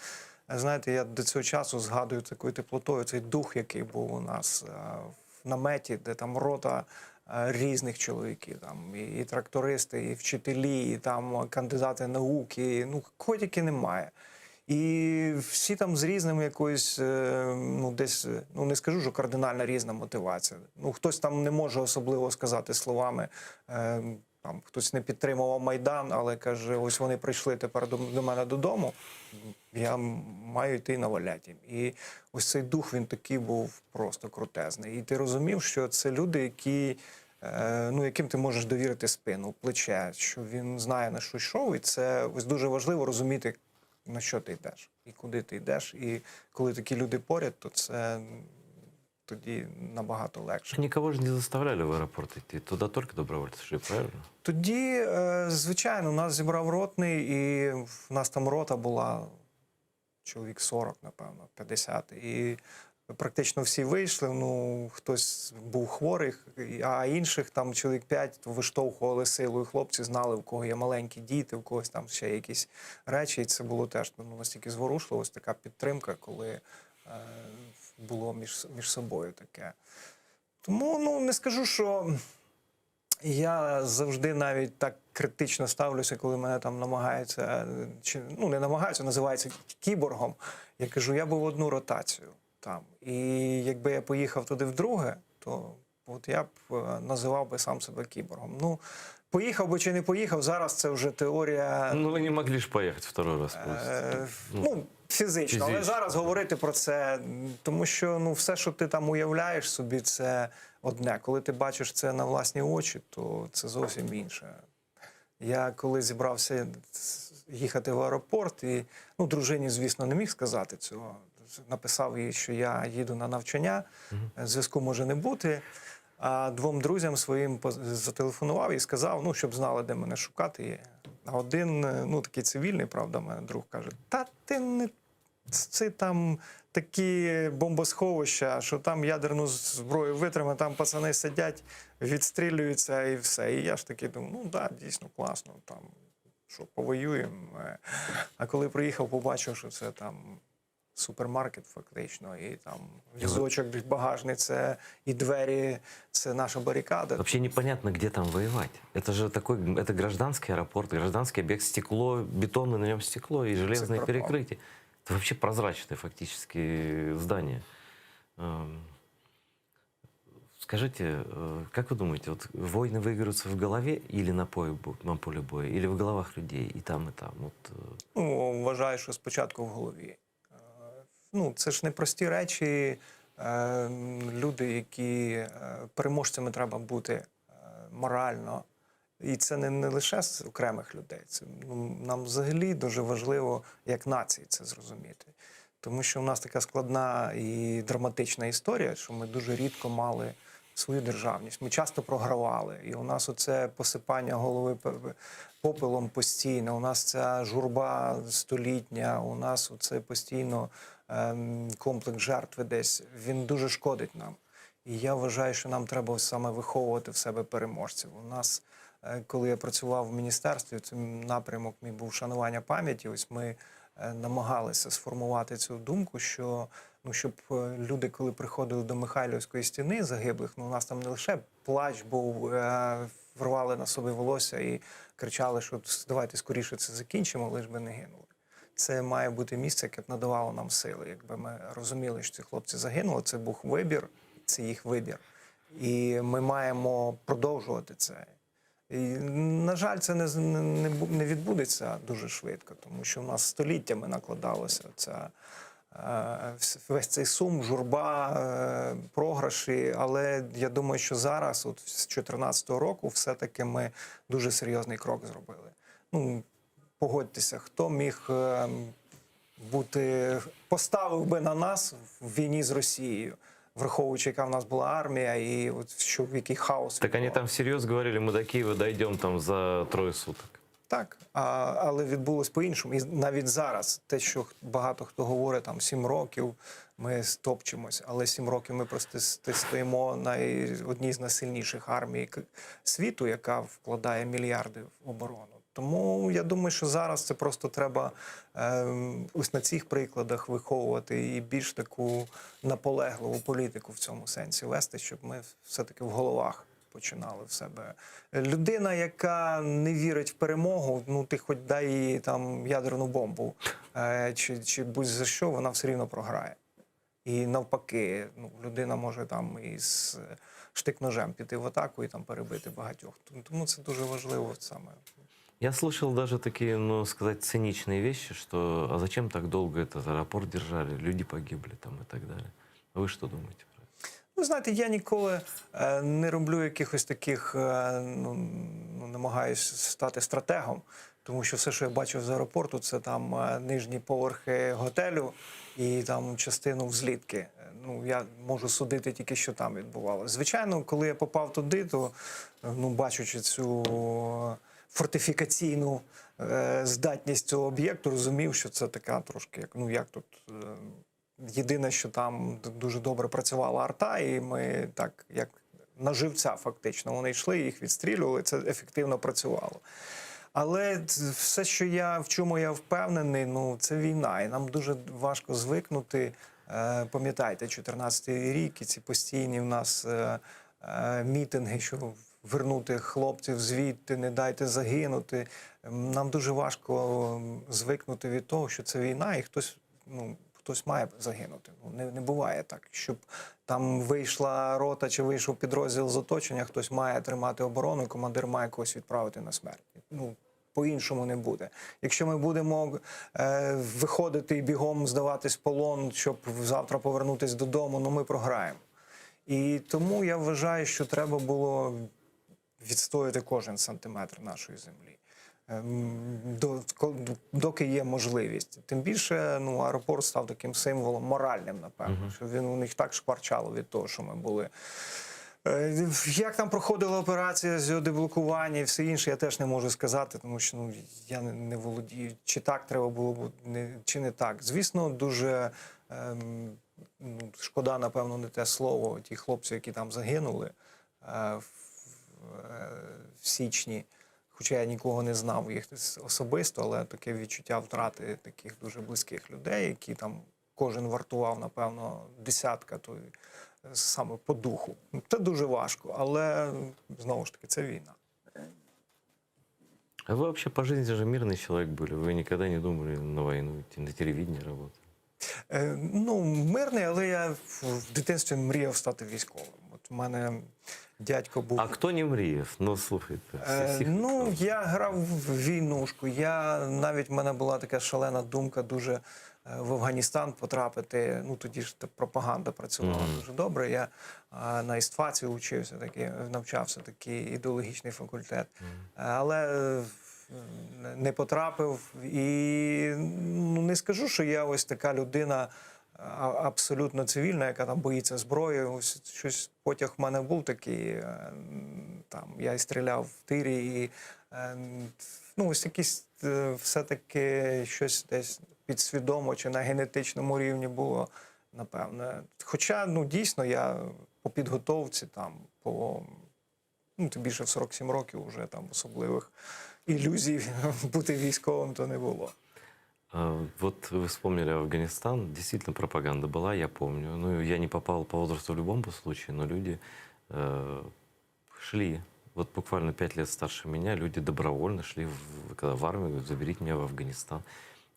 знаєте, я до цього часу згадую такою теплотою цей дух, який був у нас е, в наметі, де там рота е, різних чоловіків, там і, і трактористи, і вчителі, і там кандидати наук, і, ну, кого тільки немає. І всі там з різним якоюсь, е, ну десь, е, ну не скажу, що кардинально різна мотивація. Ну хтось там не може особливо сказати словами. е, Там хтось не підтримував Майдан, але каже: ось вони прийшли тепер до, до мене додому. Я маю йти наваляти їм. І ось цей дух він такий був просто крутезний. І ти розумів, що це люди, які, е, ну, яким ти можеш довірити спину, плече, що він знає на що йшов, і це ось дуже важливо розуміти, на що ти йдеш і куди ти йдеш. І коли такі люди поряд, то це м, тоді набагато легше. Никого же не заставляли в аэропорт идти, туда только добровольцы шли, правильно? Тоді, е, звичайно, нас зібрав ротний, і в нас там рота була чоловік 40, напевно, 50. І практично всі вийшли. Ну, хтось був хворий, а інших там чоловік 5 виштовхували силою. Хлопці знали, у кого є маленькі діти, у когось там ще якісь речі. І це було теж ну, настільки зворушливо, ось така підтримка, коли е, було між, між собою таке. Тому ну, не скажу, що. Я завжди навіть так критично ставлюся, коли мене там намагаються, е, чи ну не намагаються, називаються кіборгом. Я кажу, я був одну ротацію там. І якби я поїхав туди вдруге, то от я б е, називав би сам себе кіборгом. Ну, поїхав би чи не поїхав, зараз це вже теорія. Ну, вы не могли же поехать второй раз. просто. Е, ну, фізично, але фізично. зараз говорити про це, м, тому що ну, все, що ти там уявляєш собі, це одне. Коли ти бачиш це на власні очі, то це зовсім інше. Я коли зібрався їхати в аеропорт, і ну, дружині, звісно, не міг сказати цього. Написав їй, що я їду на навчання, зв'язку може не бути. А двом друзям своїм поз- зателефонував і сказав, ну, щоб знали, де мене шукати. А один, е, ну такий цивільний, правда, в мене друг каже: Та ти не це там такі бомбосховища, що там ядерну зброю витримає, там пацани сидять, відстрілюються і все. І я ж таки думаю, ну да, дійсно класно, там що повоюємо. Е, А коли приїхав, побачив, що це там. Супермаркет фактично, і там візочок, багажник, це і двері, це наша барикада. Вообще непонятно, где там воевать. Это же такой, это гражданский аэропорт, гражданский объект, стекло, бетонное на нем стекло и железные пропало. перекрытия. Это вообще прозрачное фактически здание. Эм, Скажите, э, как вы думаете, вот войны выигрываются в голове или на поле, бо- на поле боя, или в головах людей, и там, и там? Вот, э, Ну, вважаю, що спочатку в голові. Е, Ну, це ж не прості речі. Е, Люди, які е, переможцями треба бути е, морально. І це не, не лише з окремих людей. Це ну, нам взагалі дуже важливо як нації це зрозуміти. Тому що у нас така складна і драматична історія, що ми дуже рідко мали свою державність. Ми часто програвали. І у нас оце посипання голови п- попелом постійно. У нас ця журба столітня, у нас оце постійно ем, комплекс жертви десь. Він дуже шкодить нам. І я вважаю, що нам треба саме виховувати в себе переможців. У нас, е, коли я працював в міністерстві, це напрямок мій був шанування пам'яті. Ось ми е, намагалися сформувати цю думку, що ну, щоб е, люди, коли приходили до Михайлівської стіни загиблих, ну у нас там не лише плач був, е, рвали на собі волосся і кричали, що давайте скоріше це закінчимо, лиш би не гинули. Це має бути місце, яке б надавало нам сили. Якби ми розуміли, що ці хлопці загинули, це був вибір, це їх вибір. І ми маємо продовжувати це. І, на жаль, це не, з- не, не бу- не відбудеться дуже швидко, тому що в нас століттями накладалося ця, е, вс- весь цей сум, журба, е, програші. Але я думаю, що зараз, от з 2014 року, все-таки ми дуже серйозний крок зробили. Ну, погодьтеся, хто міг е, бути, поставив би на нас в війні з Росією, враховуючи, яка в нас була армія, і от що в який хаос Так они там всерьез говорили, мы до Киева дойдем там за трое суток. Так, а, але відбулось по-іншому. І навіть зараз, те, що х- багато хто говорить, там сім років ми стопчемось, але сім років ми просто с- стоїмо на й- одній з найсильніших армій к- світу, яка вкладає мільярди в оборону. Тому я думаю, що зараз це просто треба ем, ось на цих прикладах виховувати і більш таку наполегливу політику в цьому сенсі вести, щоб ми все-таки в головах починали в себе. Людина, яка не вірить в перемогу, ну ти хоч дай їй там ядерну бомбу е, чи, чи будь-за що, вона все рівно програє. І навпаки, ну, людина може там із штик-ножем піти в атаку і там перебити багатьох. Тому це дуже важливо саме. Я слышал даже такие, ну, сказать, циничные вещи, что а зачем так долго этот аэропорт держали, люди погибли там и так далее. Вы что думаете? Ну, знаєте, я ніколи е, не роблю якихось таких, е, ну, ну, намагаюсь стати стратегом, тому що все, що я бачив з аеропорту, це там е, нижні поверхи готелю і там частину взлітки. Е, Ну, я можу судити тільки, що там відбувалося. Звичайно, коли я попав туди, то е, ну, бачучи цю фортифікаційну е, здатність цього об'єкту, розумів, що це така трошки, як ну як тут. е, Єдине, що там д- дуже добре працювала арта, і ми так як на живця фактично вони йшли, їх відстрілювали, це ефективно працювало. Але ц- все, що я в чому я впевнений, ну це війна, і нам дуже важко звикнути. Е, Пам'ятаєте, 14-й рік і ці постійні в нас е, е, мітинги, що вернути хлопців звідти, не дайте загинути. Ем, Нам дуже важко ем, звикнути від того, що це війна, і хтось, ну, хтось має загинути. Ну, не, не буває так, щоб там вийшла рота чи вийшов підрозділ з оточення, хтось має тримати оборону, і командир має когось відправити на смерть. Ну, по-іншому не буде. Якщо ми будемо е, виходити і бігом здаватись в полон, щоб завтра повернутися додому, ну ми програємо. І тому я вважаю, що треба було відстояти кожен сантиметр нашої землі. Ем, До, ко- доки є можливість. Тим більше ну, аеропорт став таким символом моральним, напевно, що він у них так шкварчало від того, що ми були. Е, Як там проходила операція з його деблокування і все інше, я теж не можу сказати, тому що ну, я не, не володію, чи так треба було, б, не, чи не так. Звісно, дуже ем, ну, шкода, напевно, не те слово, ті хлопці, які там загинули е, в, е, в січні. Хоча я нікого не знав їх особисто, але таке відчуття втрати таких дуже близьких людей, які там. кожен вартував, напевно, десятка, то саме по духу. Це дуже важко, але знову ж таки це війна. А вы вообще по жизни же мирный человек были? Вы никогда не думали на войну идти, на телевидении работать? Е, ну, мирний, але я в, в дитинстві мріяв стати військовим. От у мене дядько був. А хто не мріяв? Ну, слухайте. Е, всіх- ну, я грав в війнушку. Я навіть в мене була така шалена думка дуже е, в Афганістан потрапити. Ну тоді ж та пропаганда працювала Мгм. дуже добре. Я е, на істфаці учився, такий, навчався такий ідеологічний факультет. Е, Але е, не потрапив і ну, не скажу, що я ось така людина. а- Абсолютно цивільна, яка там боїться зброї. Ось щось потяг в мене був такий. е, Там я і стріляв в тирі, і е, ну, ось якісь е, все-таки щось десь підсвідомо чи на генетичному рівні було, напевне. Хоча, ну, дійсно, я по підготовці там, по ну, тим більше в 47 років вже там особливих ілюзій бути військовим то не було. А, Вот вы вспомнили Афганистан. Действительно, пропаганда была, я помню. Ну, я не попал по возрасту в любом случае, но люди э, шли. Вот буквально пять лет старше меня, люди добровольно шли, в, когда в армию, говорят, заберите меня в Афганистан.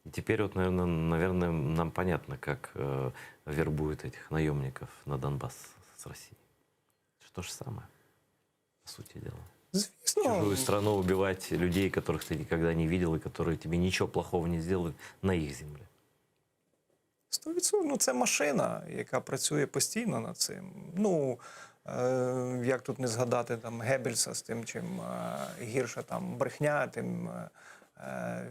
И теперь вот, наверное, наверное, нам понятно, как э, вербуют этих наемников на Донбасс с России. Это то же самое, по сути дела. Звісно. Чужую страну убивать людей, которых ты никогда не видел и которые тебе ничего плохого не сделали на их земле. 100%. Ну, це машина, яка працює постійно над цим. Ну, е, як тут не згадати там Геббельса з тим, чим е, гірша там брехня, тим е, е,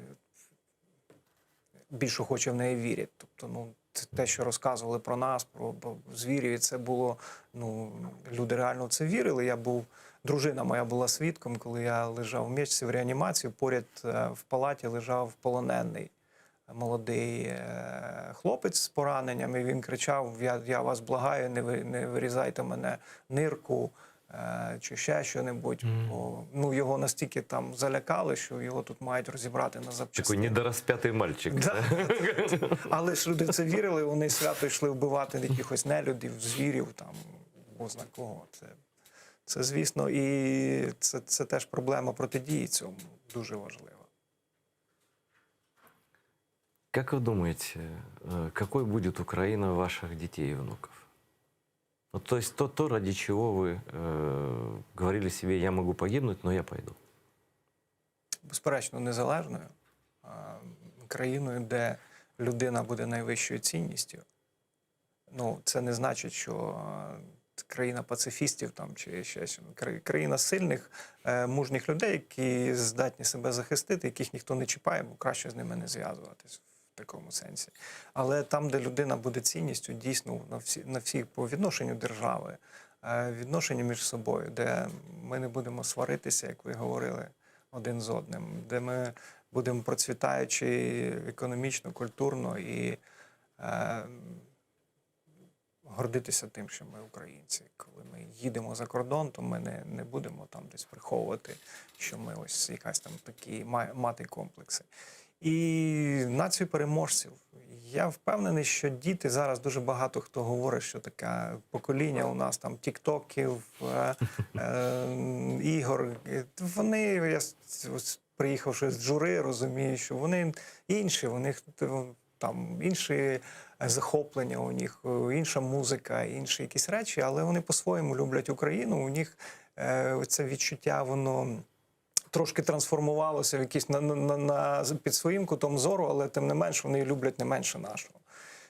більш охоче в неї вірять. Тобто, ну, це те, що розказували про нас, про, про звірів, і це було, ну, люди реально в це вірили. Я був, дружина моя була свідком, коли я лежав в місці в реанімації, поряд е, в палаті лежав полонений молодий е, хлопець з пораненням, і він кричав: Я, я вас благаю, не, ви, не вирізайте мене нирку е, чи ще що-небудь. Бо, ну, його настільки там залякали, що його тут мають розібрати на запчастини. Такой недораспятый мальчик. Да. Але ж люди в це вірили, вони свято йшли вбивати якихось нелюдів, звірів, там, бозна кого. Це, це звісно, і це, це теж проблема протидії цьому дуже важлива. Как вы думаете, э, какой будет Украина ваших детей и внуков? Вот, то есть то, то, ради чего вы э, говорили себе, я могу погибнуть, но я пойду. Безперечно, незалежною а, країною, де людина буде найвищою цінністю. Ну, це не значить, що е, країна пацифістів там чи ще щось. Кра- Країна сильних, е, мужніх людей, які здатні себе захистити, яких ніхто не чіпає, бо краще з ними не зв'язуватись в такому сенсі. Але там, де людина буде цінністю, дійсно на всі, на всіх по відношенню держави, е, відношенню між собою, де ми не будемо сваритися, як ви говорили, один з одним, де ми будемо процвітаючи економічно, культурно і е, гордитися тим, що ми українці. Коли ми їдемо за кордон, то ми не, не будемо там десь приховувати, що ми ось якась там такі ма- мати комплекси. І націю переможців. Я впевнений, що діти зараз дуже багато хто говорить, що таке покоління у нас там тіктоків, е, е, ігор. Вони, я ось приїхавши з Джури, розумію, що вони інші, у них там інші захоплення, у них е, інша музика, інші якісь речі, але вони по-своєму люблять Україну. У них е, це відчуття, воно трошки трансформувалося в якийсь на, на, на, на під своїм кутом зору, але тим не менш вони люблять не менше нашого.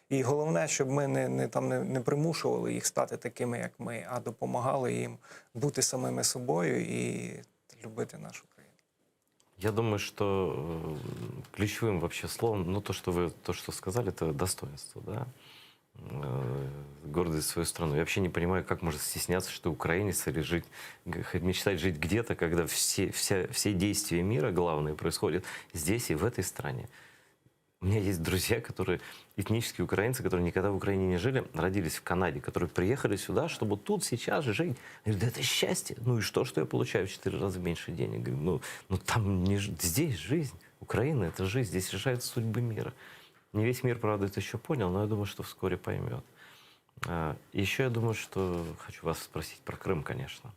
І головне, щоб ми не, не, там, не, не примушували їх стати такими, як ми, а допомагали їм бути самими собою і любити нашу країну. Я думаю, что э, ключевым вообще словом, ну то, что вы то, что сказали, это достоинство, да, Э, гордость за свою страну. Я вообще не понимаю, как можно стесняться, что украинец или жить, г- хоть мечтать жить где-то, когда все, вся, все действия мира главные происходят здесь и в этой стране. У меня есть друзья, которые этнические украинцы, которые никогда в Украине не жили, родились в Канаде, которые приехали сюда, чтобы тут сейчас жить. Они говорят, да это счастье. Ну и что, что я получаю в 4 раза меньше денег? Говорю, ну, ну там не, ж- здесь жизнь. Украина — это жизнь, здесь решаются судьбы мира. Не весь мир, правда, это еще понял, но я думаю, что вскоре поймет. А, Еще я думаю, что хочу вас спросить про Крым, конечно.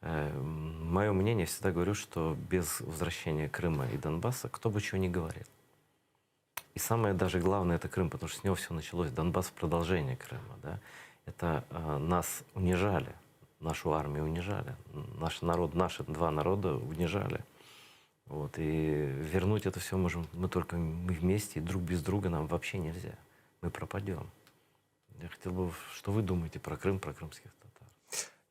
Мое мнение, всегда говорю, что без возвращения Крыма и Донбасса, кто бы чего ни говорил. И самое даже главное это Крым, потому что с него все началось. Донбасс продолжение Крыма, да. Это э, нас унижали, нашу армию унижали, наш народ, наши два народа унижали. Вот, и вернуть это все можем мы только мы вместе, и друг без друга нам вообще нельзя. Мы пропадем. Я хотел бы, что вы думаете про Крым, про крымских татар?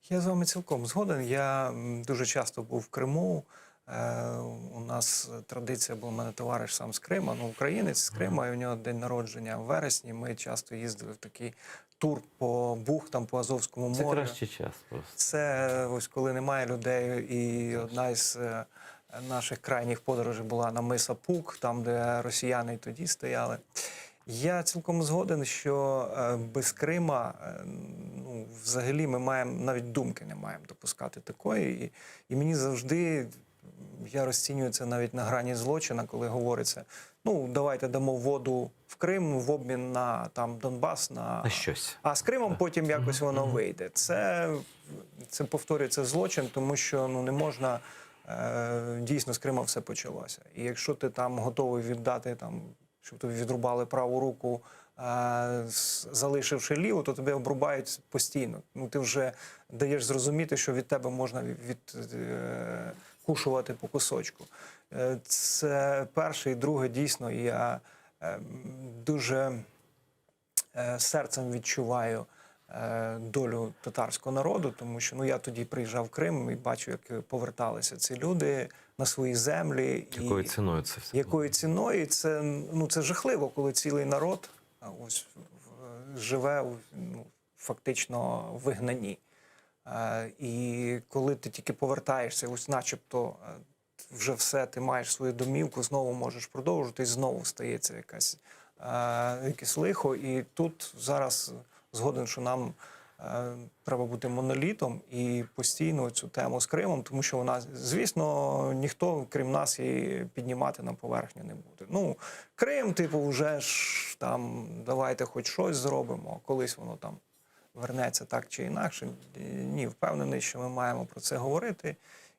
Я з вами цілком згоден. Я м, дуже часто був в Криму. Е, У нас традиція була, у мене товариш сам з Крима, ну, українець з Крима, і у нього день народження в вересні. Ми часто їздили в такий тур по бухтам, по Азовському Це морю. кращий час просто. Це ось коли немає людей, і одна із е, наших крайніх подорожей була на мис Опук, там, де росіяни і тоді стояли. Я цілком згоден, що е, без Крима е, ну, взагалі ми маємо навіть думки не маємо допускати такої. І, і мені завжди я розцінюю це навіть на грані злочина, коли говориться: ну давайте дамо воду в Крим в обмін на там Донбас, на, На щось. а з Кримом потім якось воно вийде. Це, це повторюється злочин, тому що ну не можна. е, Дійсно, з Крима все почалося. І якщо ти там готовий віддати, там, щоб тобі відрубали праву руку, е, з- залишивши ліву, то тебе обрубають постійно. Ну, ти вже даєш зрозуміти, що від тебе можна від, е, кушувати по кусочку. Е, Це перше і друге, дійсно, я е, дуже е, серцем відчуваю е, долю татарського народу, тому що ну, я тоді приїжджав в Крим і бачу, як поверталися ці люди на свої землі. Якою і ціною це все? Якою ціною? І Це, ну, це жахливо, коли цілий народ а, ось, в- живе у, ну, фактично в вигнанні. Е, І коли ти тільки повертаєшся, ось начебто е, вже все, ти маєш свою домівку, знову можеш продовжити, і знову стається якась, е, якесь лихо. І тут зараз згоден, що нам е, треба бути монолітом і постійно цю тему з Кримом, тому що вона, звісно, ніхто, крім нас, її піднімати на поверхню не буде. Ну, Крим, типу, вже ж там давайте хоч щось зробимо, колись воно там вернеться так чи інакше. Ні, впевнений, що ми маємо про це говорити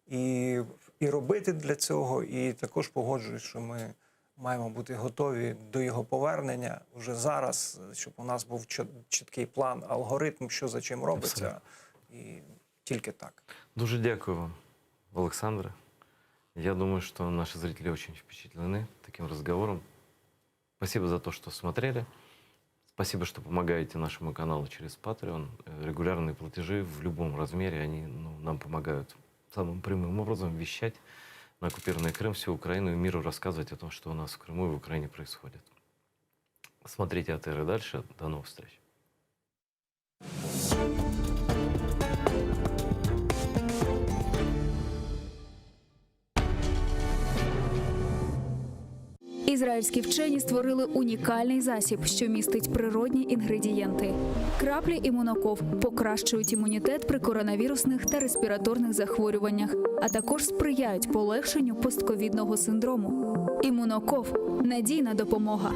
і, і робити для цього. І також погоджуюсь, що ми маємо бути готові до його повернення вже зараз, щоб у нас був чіт- чіткий план, алгоритм, що за чим робиться, і тільки так. Дуже дякую вам, Олександре. Я думаю, что наши зрители очень впечатлены таким разговором. Спасибо за то, что смотрели. Спасибо, что помогаете нашему каналу через Patreon. Э, Регулярные платежи в любом размере, они ну, нам помогают самым прямым образом вещать на оккупированный Крым, всю Украину и миру рассказывать о том, что у нас в Крыму и в Украине происходит. Смотрите АТР и дальше. До новых встреч. Ізраїльські вчені створили унікальний засіб, що містить природні інгредієнти. Краплі імуноков покращують імунітет при коронавірусних та респіраторних захворюваннях, а також сприяють полегшенню постковідного синдрому. Імуноков надійна допомога.